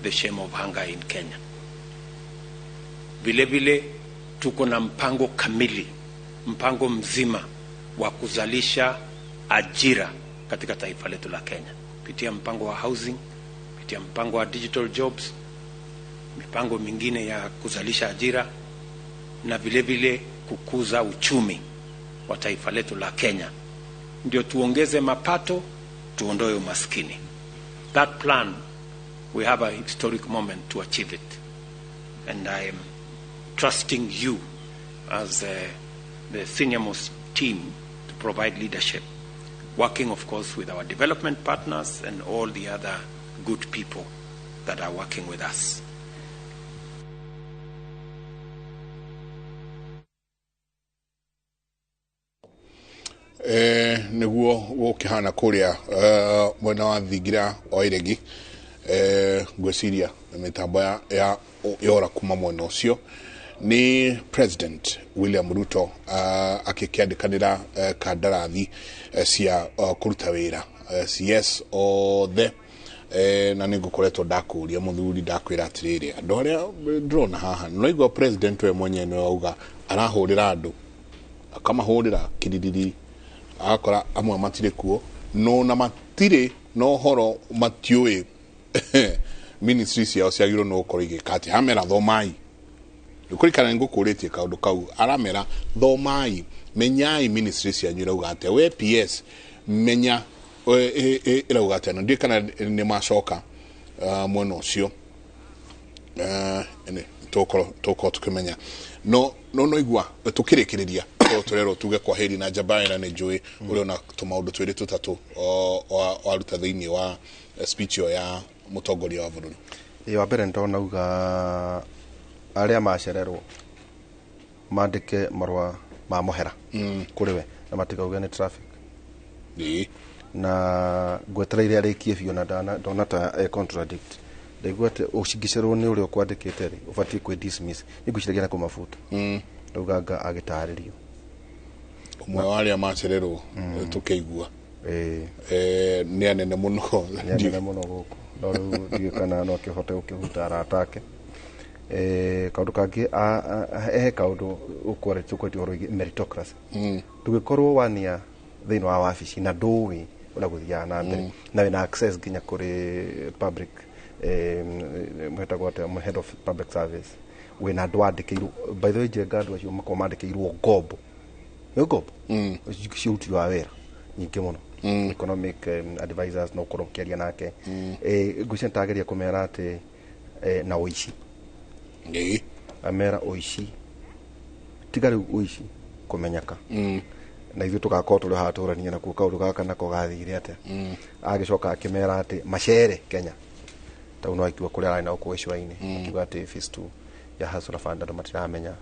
the shame of hunger in Kenya. Vile vile tuko na mpango kamili, mpango mzima wa kuzalisha ajira katika taifa letu la Kenya. Pitia mpango wa housing, pitia mpango wa digital jobs, mipango mingine ya kuzalisha ajira, na vile vile kukuza uchumi wa taifa letu la Kenya. Ndio tuongeze mapato, tuondoe umaskini. That plan, we have a historic moment to achieve it. And I am trusting you as the senior-most team to provide leadership, working, of course, with our development partners and all the other good people that are working with us. Niguo gukihana kuria mwena wa thingira wa iregi ngwiciria mitambo ya yora kuma mwena ucio ni President William Ruto akikiandikanira kandarathi cia kuruta wira CS othe na ningukoretwo ndakuria muthuri ndakwira atiriri andu aria ndirona haha no igua president we mwenyewe niwe auga arahurira andu akamahurira kiririri agakora amwe matire kuo no na matire no horo matiui Ministry ciao ciagĩrĩirwo nĩ gũkorwo igĩka atĩa. Amera thomai, ndũkũrikana nĩ ngũkũrĩtie kaũndũ kau, aramera thomai, menyai ministry cianyu irauga atĩa, we PS menya ĩrauga atĩa, na ndiũĩ kana nĩ macoka mwena ũcio. Tũgũkorwo tũkĩmenya no no igua tũkĩrĩkĩrĩria tũrerwo tuge kwa heri na Njabaira nĩ njũĩ ũrĩa ona tũmaũndũ twĩrĩ tũtatũ waruta thĩinĩ wa speech ĩyo ya mũtongoria wa bũrũri. Wa mbere nĩndona uga arĩa macererwo mandĩke marũa ma mũhera kũrĩ we na matikauge nĩ traffic. Na ngwetereire arĩkie biũ na ndona ta e contradict. Ndaigua atĩ ũcingĩcererwo nĩ ũrĩa ũkwandĩkĩte rĩ, ũbatiĩ kwĩ dismiss. Nĩngwĩciragia na kũmabuta. Ndauga anga agĩtarĩrio. Ũmwe wa arĩa macererwo tũkĩigua nĩ anene mũno. Nĩ anene mũno gũkũ. No rĩu ndiũĩ kana no akĩhote gũkĩhuta arata ake. Kaũndũ kangĩ he kaũndũ ũkwarĩtie ũkwarĩtie ũhoro wĩgiĩ meritocracy. Ndũgĩkorwo wania thĩinĩ wa wabici na ndũĩ ũrĩa gũthiaga na mbere na wĩna access nginya kũrĩ public mwetagwo atĩa, head of public service, wĩna andũ andĩkĩirwo. By the way, Njenga andũ acio makoragwo mandĩkĩirwo ngombo, nĩ ngombo cia ũruti wa wĩra nyingĩ mũno, economic advisors, no ũkorwo ũkĩaria nake. Ngwĩciria nĩtageria kũmera atĩ na ũici, amera ũici tiga rĩu ũici kũmenyeka na ithuĩ tũgakorwo tũrĩ haha tũranie nakuo kaũndũ gaka nako gathire atĩa. Agĩcoka akĩmera atĩ macere Kenya tau no akiuga kũrĩa ararĩ na gũkũ gĩcũa-inĩ, akiuga atĩ phase 2 ya Hustler Fund andũ matiramenya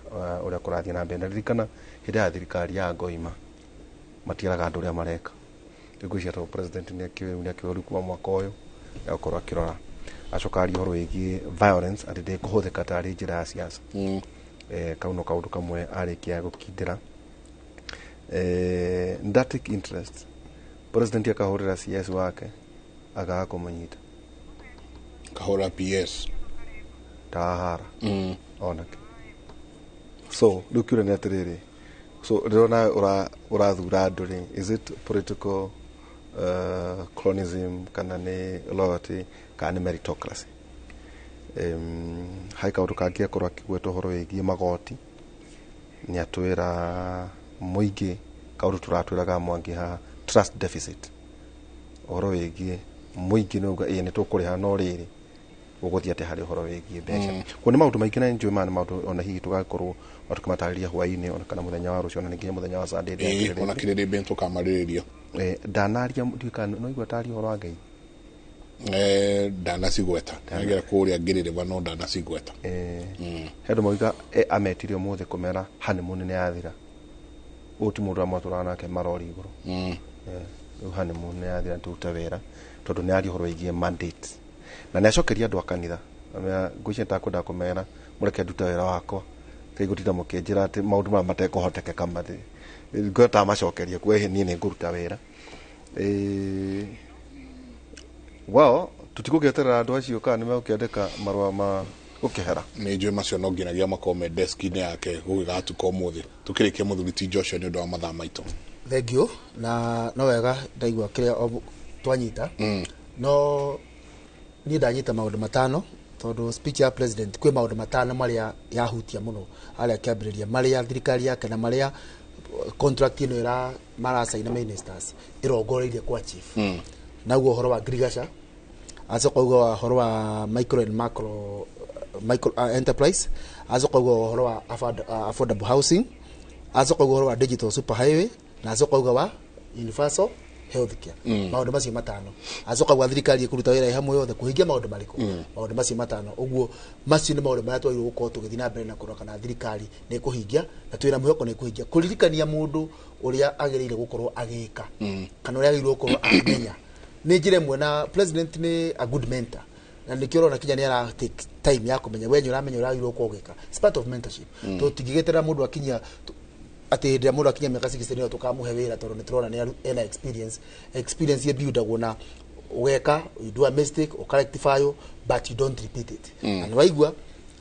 ũrĩa kũrathiĩ na mbere. Na ririkana hĩndĩ ya thirikari ya Ngoima matiaraga andũ ũrĩa mareka. Rĩu ngwĩciria tondũ president nĩ akĩũĩ rĩu kuma mwaka ũyũ egũkorwo akĩrora. Acoka aria ũhoro wĩgiĩ violence atĩ ndĩkũhũthĩka tarĩ njĩra ya siasa. Kau no kaũndũ kamwe arĩkia gũkindĩra. Nda take interest president akahũrĩra CS wake akaga kũmũnyita, kahũra PS ndahara onake. So rĩu kĩũria nĩ atĩrĩrĩ, so rĩrĩa nawe ũrathura andũ rĩ, is it political clonism kana nĩ loyalty kana nĩ meritocracy? Hai kaũndũ kangĩ akorwo akĩgweta ũhoro wĩgiĩ magoti, nĩ atwĩra mũingĩ kaũndũ tũratwĩraga Mwangi haha, trust deficit, ũhoro wĩgiĩ mũingĩ nĩ uga ĩĩ nĩ tũkũrĩha no rĩrĩ ũgũthiĩ atĩa harĩ ũhoro wĩgiĩ mbeca. Kuo nĩ maũndũ maingĩ na nĩ njũĩ maya nĩ maũndũ ona hihi tũgakorwo tũkĩmatarĩria hwaĩ-inĩ ona kana mũthenya wa rũciũ ona ningĩ mũthenya wa Sunday. Ona kĩrĩrĩmbĩ tũkamarĩrĩria. Ndanaria ndiũĩ kana no igua taria ũhoro wa Ngai. Ndanacigweta nagera kũrĩa ngĩrĩrĩba no ndanacigweta. He andũ mauga ametire ũmũthĩ kũmera honeymoon nĩ yathira, ũyũ ti mũndũ ũrĩa mwatũraga nake marori igũrũ. Rĩu honeymoon nĩ yathira tũrute wĩra tondũ nĩ aria ũhoro wĩgiĩ mandate na nĩ acokeria andũ a kanitha. Ngwĩciria nĩtakwenda kũmera mũreke ndute wĩra wakwa, kaigũtinda mũkĩnjĩra atĩ maũndũ maya matekũhotekeka mathi ngwenda macokerie kuo niĩ nĩ ngũruta wĩra. Well, tũtigũgĩeterera andũ acio kana nĩ megũkĩandĩka marũa ma gũkĩhera. Nĩ njũĩ macio no nginyagia makorwo me desk-inĩ yake gũgĩgatuka ũmũthĩ. Tũkĩrĩkia mũthuri ti Joshua nĩ ũndũ wa mathaa maitũ. Thank you. Na no wega ndaigua kĩrĩa twanyita. No niĩ ndanyita maũndũ matano tondũ speech ya president kwĩ maũndũ matano marĩa yahutia mũno harĩa kĩambĩrĩria, marĩa thirikari yake na marĩa contract ĩno ĩra maracaina ministers ĩrongoreirie kwa chief. Naguo ũhoro wa ngirigaca, acoka uga ũhoro wa micro and macro micro enterprise, acoka uga ũhoro wa affordable housing, acoka uga ũhoro wa digital super highway, na acoka uga wa universal health care. Maũndũ macio matano acoka gwa thirikari ĩkũruta wĩra hamwe yothe kũhingia maũndũ marĩkũ, maũndũ macio matano. Ũguo macio nĩ maũndũ marĩa twagĩrĩirwo gũkorwo tũgĩthiĩ na mbere na kũrora kana thirikari nĩ ĩkũhingia, na twĩna mwĩhoko nĩ ĩkũhingia. Kũririkania mũndũ ũrĩa agĩrĩire gũkorwo agĩka kana ũrĩa agĩrĩirwo gũkorwo akĩmenya nĩ njĩra ĩmwe, na president nĩ a good mentor na nĩkĩo ũrona kinya nĩ ara take time ya kũmenya we nĩ ũramenya ũrĩa agĩrĩirwo gũkorwo ũgĩka. It's part of mentorship. Tũtingĩgĩterera mũndũ akinyia atĩ hĩndĩ ĩrĩa mũndũ akinya mĩaka 60 nĩyo tũkamũhe wĩra tondũ nĩ tũrona nĩ ena experience. Experience ĩbuildagwo na ũgeka, you do a mistake, ũkarectify, but you don't repeat it. Na nĩ waigua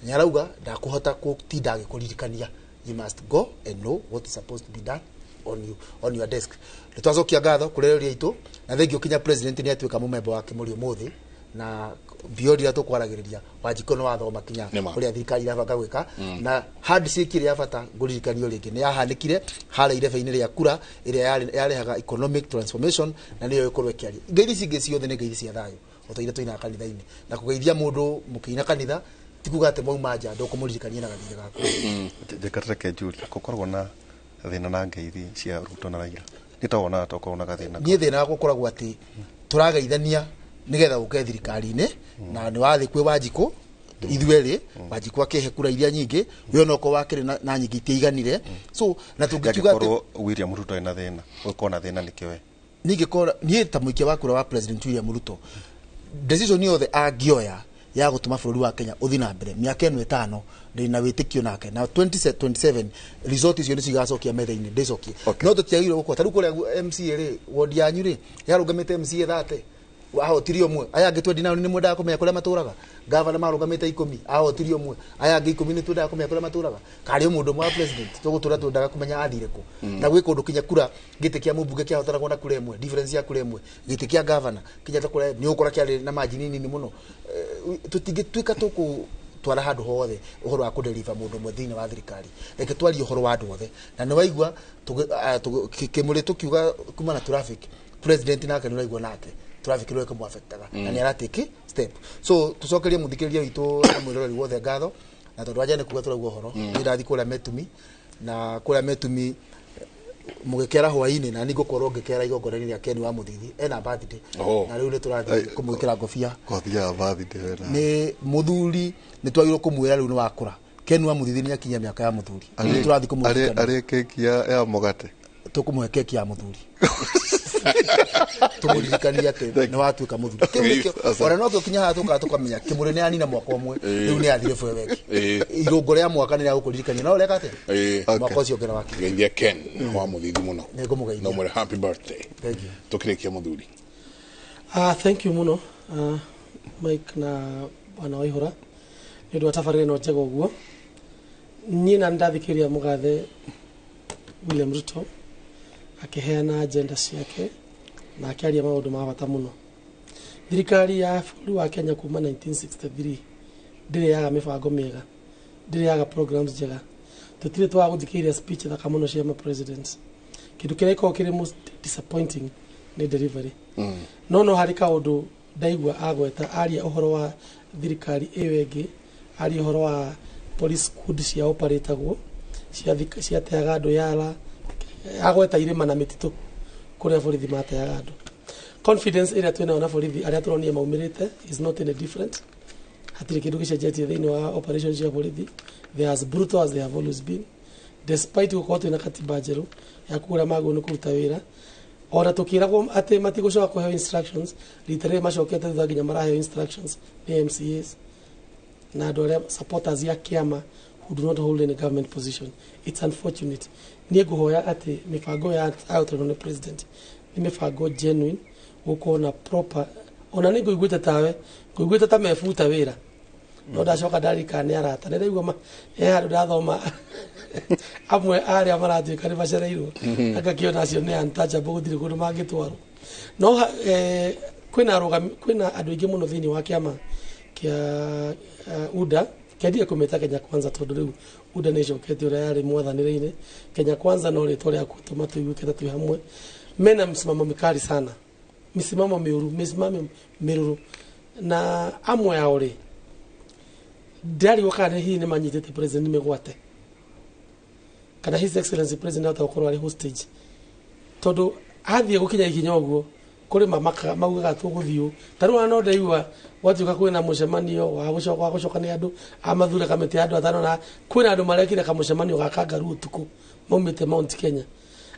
nĩ arauga ndakũhota gũtinda agĩkũririkania, you must go and know what is supposed to be done on you, on your desk. Nĩ twacokia ngatho kũrĩ rĩrĩa itũ na thengiũ kinya president nĩ atuĩka mũmemba wa Kĩmũri ũmũthĩ Na beyond iria tũkwaragĩrĩria Wanjikũ nĩ wathoma kinya ũrĩa thirikari irabanga gwĩka. Na handshake ĩrĩa ya bata ngũririkanio rĩngĩ nĩ yahanĩkire harĩa irebe-inĩ rĩa kura ĩrĩa yarehaga economic transformation, na nĩyo ĩkorwo ĩkĩaria. Ngeithi ici ingĩ ciothe nĩ ngeithi cia thayũ o ta iria tũinaga kanitha-inĩ, na kũgeithia mũndũ mũkĩina kanitha ti kuga atĩ mwauma nja ndũkũmũririkania na gathirĩ gaku. Njekarĩre Julia, gũkoragwo na thĩna na ngeithi cia Ruto na Raila. Nĩ ta wonaga ta ũkoragwo na gathĩna. Niĩ thĩna wakwa ũkoragwo atĩ tũrageithania nĩgetha ũke thirikari-inĩ, na nĩ wathiĩ kwĩ Wanjikũ ithuerĩ, Wanjikũ akĩhe kura iria nyingĩ, we onokorwo wakĩrĩ na nyingĩ itiaiganire. So na tũngĩkiuga atĩ William Ruto ena thĩna, ũkorwo na thĩna nĩkĩ we? Ningĩkorwo niĩ ta mũikia wa kura wa President William Ruto, decision yothe angĩoya ya gũtũma bũrũri wa Kenya ũthiĩ na mbere mĩaka ĩno ĩtano ndĩ na wĩtĩkio nake, na 2027 result icio nĩ cigacokia metha-inĩ ndĩcokie. No tũtiagĩrĩirwo gũkorwo ta rĩu kũrĩa MCA rĩ, ward yanyu rĩ yarũgamĩte MCA 30, ahotirie ũmwe, aya angĩ 29 nĩ mwendaga kũmenya kũrĩa matũraga. Gavana marũgamĩte 10, ahotirie ũmwe, aya angĩ 10 nĩ twendaga kũmenya kũrĩa matũraga. Karĩ mũndũ ũmwe wa president tũgũtũra twendaga kũmenya athire kũ. Na gwĩ kũndũ kinya kura gĩtĩ kĩa mũmbunge kĩahotanagwo na kura ĩmwe, difference ya kura ĩmwe, gĩtĩ kĩa gavana kinya ta kura nĩ ũgũkora kĩarĩ na margin nini mũno. Tũtingĩtuĩka tũkũ twara handũ hothe ũhoro wa kũdeliver mũndũ ũmwe thĩinĩ wa thirikari, reke twarie ũhoro wa andũ othe. Na nĩ waigua kĩmũrĩ tũkiuga kuma na traffic, president nake nĩ ũraigua nake traffic rä kå affectaga na nä aratake step. So tucokerie muthikĩrĩria witũ na mwĩroreri wothe ngatho, na tondũ wanja nĩ kuga tũraigua ũhoro nĩ ndathi kũrĩa Metumi, na kũrĩa Metumi mũgĩkera hwaĩ-inĩ, na nĩ ngũkorwo ngĩkera igongona-inĩ rĩa Ken wa Mũthithi, ena birthday, na rĩu nĩ tũrathiĩ kũmwĩkĩra ngobia nĩ mũthuri, nĩ twagĩrĩirwo kũmwĩra rĩu nĩ wakũra. Ken wa Mũthithi nĩ akinyia mĩaka ya mũthuri, nĩ tũrathiĩ kũmũririkana. Arĩ keki ya mũgate, tũkũmũhe keki ya mũthuri tũmũririkanie atĩ nĩ watuĩka mũthuri. Kĩu nĩkĩo ona no kĩo kinya haha tũkaga tũkamenya kĩmũrĩ nĩ anina mwaka ũmwe, rĩu nĩ athire bwe weki. Irũngo rĩa mwaka nĩ rĩa gũkũririkania, no ũreka atĩa mwaka ũcio ũngĩ na wake. Geithia Ken wa Mũthithi mũno, nĩngũmũgeithia. No mwĩre happy birthday. Thank you. Tũkĩrĩkia mũthuri. Thank you mũno Mike na bwana Waihura nĩ ũndũ wa tabarĩra ĩno njega ũguo. Niĩ na nĩndathikĩrĩria mũgathe William Ruto akĩheana agenda ciake na akĩaria maũndũ ma bata mũno. Thirikari ya bũrũri wa Kenya kuma 1963 ndĩrĩ yaga mĩbango mĩega, ndĩrĩ yaga programs njega. Tũtirĩ twaga gũthikĩrĩria speech thaka mũno cia ma-presidents. Kĩndũ kĩrĩa gĩkoragwo kĩrĩ most disappointing nĩ delivery. No harĩ kaũndũ ndaigua agweta, aria ũhoro wa thirikari ĩyo ĩngĩ, aria ũhoro wa police squad cia operatagwo ciateaga andũ yara, agweta irĩma na mĩtitũ kũrĩa borithi mateaga andũ. Confidence ĩrĩa twĩnayo na borithi arĩa tũronire maumĩrĩte is not any different. Hatirĩ kĩndũ gĩcenjetie thĩinĩ wa operation cia borithi. They are as brutal as they have always been, despite gũkorwo twĩna katiba njerũ ya kuga ũrĩa magĩrĩirwo nĩ kũruta wĩra. Ona tũkĩragwo atĩ matigũcoka kũheo instructions, rita rĩrĩ macokete thutha nginya maraheo instructions nĩ MCAs na andũ arĩa supporters ya kĩama who do not hold any government position. It's unfortunate. Niĩ ngũhoya atĩ mĩbango ya outline nĩ president nĩ mĩbango genuine, gũkorwo na proper. Ona nĩ ngũiguĩte tawe, ngũiguĩte ta mebuta wĩra, no ndacoka ndarikana nĩ arata, nĩ ndaigua he handũ ndathoma amwe arĩa maratuĩka nĩ macereirwo, ngakĩona acio nĩ untouchable, gũtirĩ kũndũ mangĩtwarwo. No kwĩna andũ aingĩ mũno thĩinĩ wa kĩama kĩa UDA, kendire kũmĩta Kenya Kwanza tondũ rĩu UDA nĩ ĩcokete ũrĩa yarĩ mwathanĩre-inĩ. Kenya Kwanza no rĩtwa rĩa gũtũma tũiguĩke ta twĩ hamwe. Mena msimamo mikali sana, misimamo mĩũru, misimamo mĩrũrũ, na amwe ao rĩ ndĩrarigwo kana hihi nĩ manyitĩte president mĩgwate, kana His Excellency president ahota gũkorwo arĩ hostage, tondũ athiĩ gũkinya ikinya ũguo kũrĩ maugaga tũgũthiĩ. Ta rĩu no ndaigua gwatuĩka kwĩna mũcemanio wa gũcokania andũ amathure kamĩtĩ ya andũ atano, na kwĩna andũ marekire kamũcemanio ga kangaroo ũtukũ maumĩte Mount Kenya.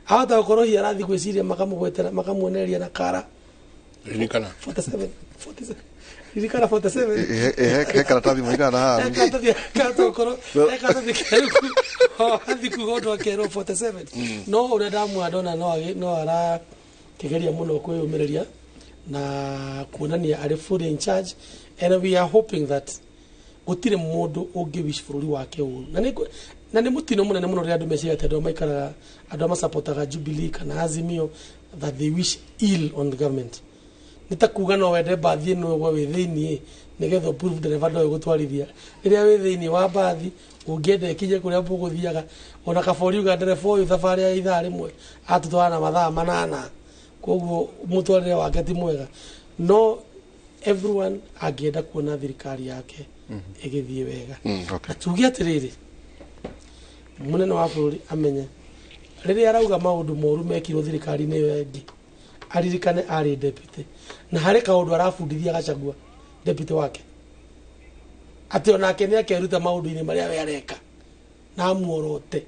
Ahota gũkorwo hihi arathiĩ gwĩciria makamũgwetera makamuonereria na kara Ririkana 47 47 ririkana 47 he karatathi mũigana haha karatathi athiĩ kuga ũndũ akerwo 47. No ũrĩa ndamwona ndona no arakĩgeria mũno kwĩyũmĩrĩria na kuonania arĩ fully in charge, and we are hoping that gũtirĩ mũndũ ũngĩ wish bũrũri wake ũru. Na nĩ mũtino mũnene mũno rĩrĩa andũ meciria atĩ andũ maikaraga andũ arĩa masapotaga Jubilee kana Azimio that they wish ill on the government. Nĩ ta kuga no wende mbathi ĩno ũgwe wĩ thĩiniĩ nĩgetha ũprove ndereba ndoĩ gũtwarithia. Rĩrĩa wĩ thĩiniĩ wa mbathi ũngĩenda ĩkinye kũrĩa mũgũthiaga, ona kabori uga ndereba ũyũ thabarĩ ya ithaa rĩmwe atũtwara na mathaa 8, koguo mũtwarĩre wake ti mwega. No everyone angĩenda kuona thirikari yake ĩgĩthiĩ wega. Na tuge atĩrĩrĩ, mũnene wa bũrũri amenye rĩrĩa arauga maũndũ moru mekirwo thirikari-inĩ ĩyo ĩngĩ, aririkane arĩ deputy na harĩ kaũndũ arabundithia Gachagua deputy wake, atĩ onake nĩ akeruta maũndũ-inĩ marĩa we areka na amuorote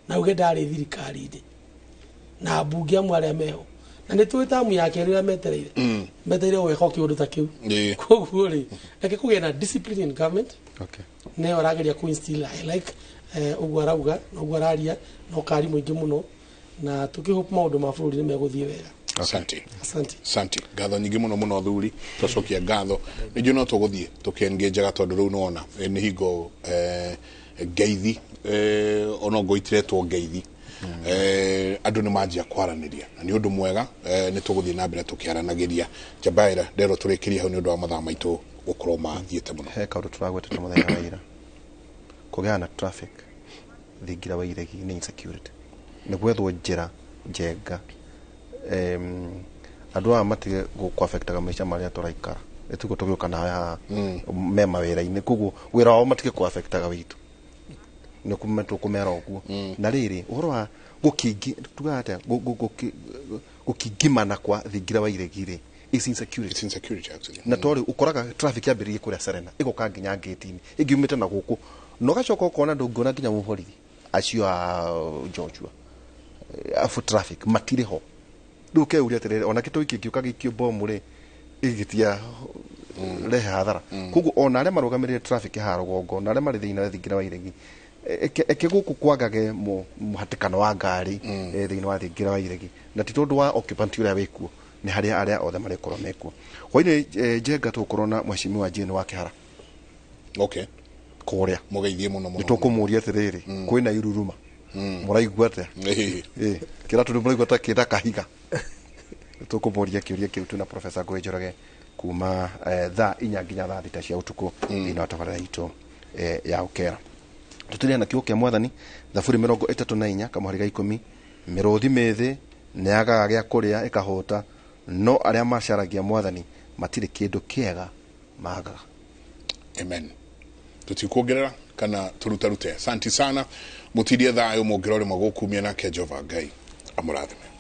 na auge ndarĩ thirikari-inĩ na ambunge amwe arĩa meho, na nĩ tũĩ tamu yake rĩrĩa metereire metereire gwĩka kĩũndũ ta kĩu. Koguo rĩ, reke kũgĩe na discipline in government. Nĩyo arageria kũ instill. I like ũguo arauga na ũguo araria na ũkari mũingĩ mũno, na tũkĩhope maũndũ ma bũrũri nĩ megũthiĩ wega. Asante. Asante. Asante. Ngatho nyingĩ mũno mũno thuri, twacokia ngatho. Nĩ no tũgũthiĩ tũkĩengĩnjaga tondũ rĩu nĩwona nĩ hingo ngeithi ona ngoitiretwo ngeithi andũ nĩ manjia kwaranĩria na nĩ ũndũ mwega, nĩ tũgũthiĩ na mbere tũkĩaranagĩria. Njabaira nderwo tũrĩkĩrie hau nĩ ũndũ wa mathaa maitũ gũkorwo mathiĩte mũno. He kaũndũ tũragwetete mũthenya wa ira, kũgĩa na traffic thingira wa iregi nĩ insecurity, nĩ gwethwo njĩra njenga andũ aya matige gũkwaffectaga maica marĩa tũraikara, ĩtugo tũgĩũka nawe haha me mawĩra-inĩ, koguo wĩra wao matige kũaffectaga witũ, nĩ tũkũmera ũguo. Na rĩrĩ ũhoro wa gũkingi tugaga atĩa, gũkingimana kwa thingira wa iregi rĩ is insecurity. It's insecurity actually. Na tori ukoraga traffic yambĩrĩrie kũrĩa Serena ĩgoka nginya gate-inĩ ĩngiumĩte na gũkũ, na ũgacoka ũkona ndũngĩona nginya mũborithi acio a Joshua afu traffic matirĩ ho. Rĩu ũkeuria atĩrĩrĩ, ona kĩtũi kĩngĩũka gĩikio bomu rĩ ĩgĩtia rehe hathara. Koguo ona arĩa marũgamĩrĩire traffic haha rũgongo na arĩa marĩ thĩinĩ wa thingira wa iregi, eke gũkũ kwagage mũhatĩkano wa ngari thĩinĩ wa thingira wa iregi, na ti tondũ wa occupant ũrĩa wĩkuo, nĩ harĩa arĩa othe marĩkorwo mekuo. Hwainĩ njenga tũgũkorwo na mheshimiwa Jane wa Kĩhara. Okay. Kũrĩa mũgeithie mũno mũno. Nĩ tũkũmũria atĩrĩrĩ, kwĩna iruruma mũraigua atĩa? Kĩra tondũ mũraigua ta kĩna kahiga. Tũkũmũria kĩũria kĩu twĩna Professor Ngũgĩ Njoroge kuma thaa 4 nginya thaa 6 cia ũtukũ thĩinĩ wa tabarĩra itũ ya Ũkera. Tũtũrĩa na kiugo kĩa Mwathani, Thaburi 34 kamũhari ga 10, mĩrũthi mĩthĩ nĩyagaga gĩa kũrĩa ĩkahũta, no arĩa macaragia Mwathani matirĩ kĩndũ kĩega magaga. Amen. Tutikuongerera kana turutarute. Asante sana, mutindie thayũ mũngĩrore magũkumia nake Jehova Ngai amũrathime.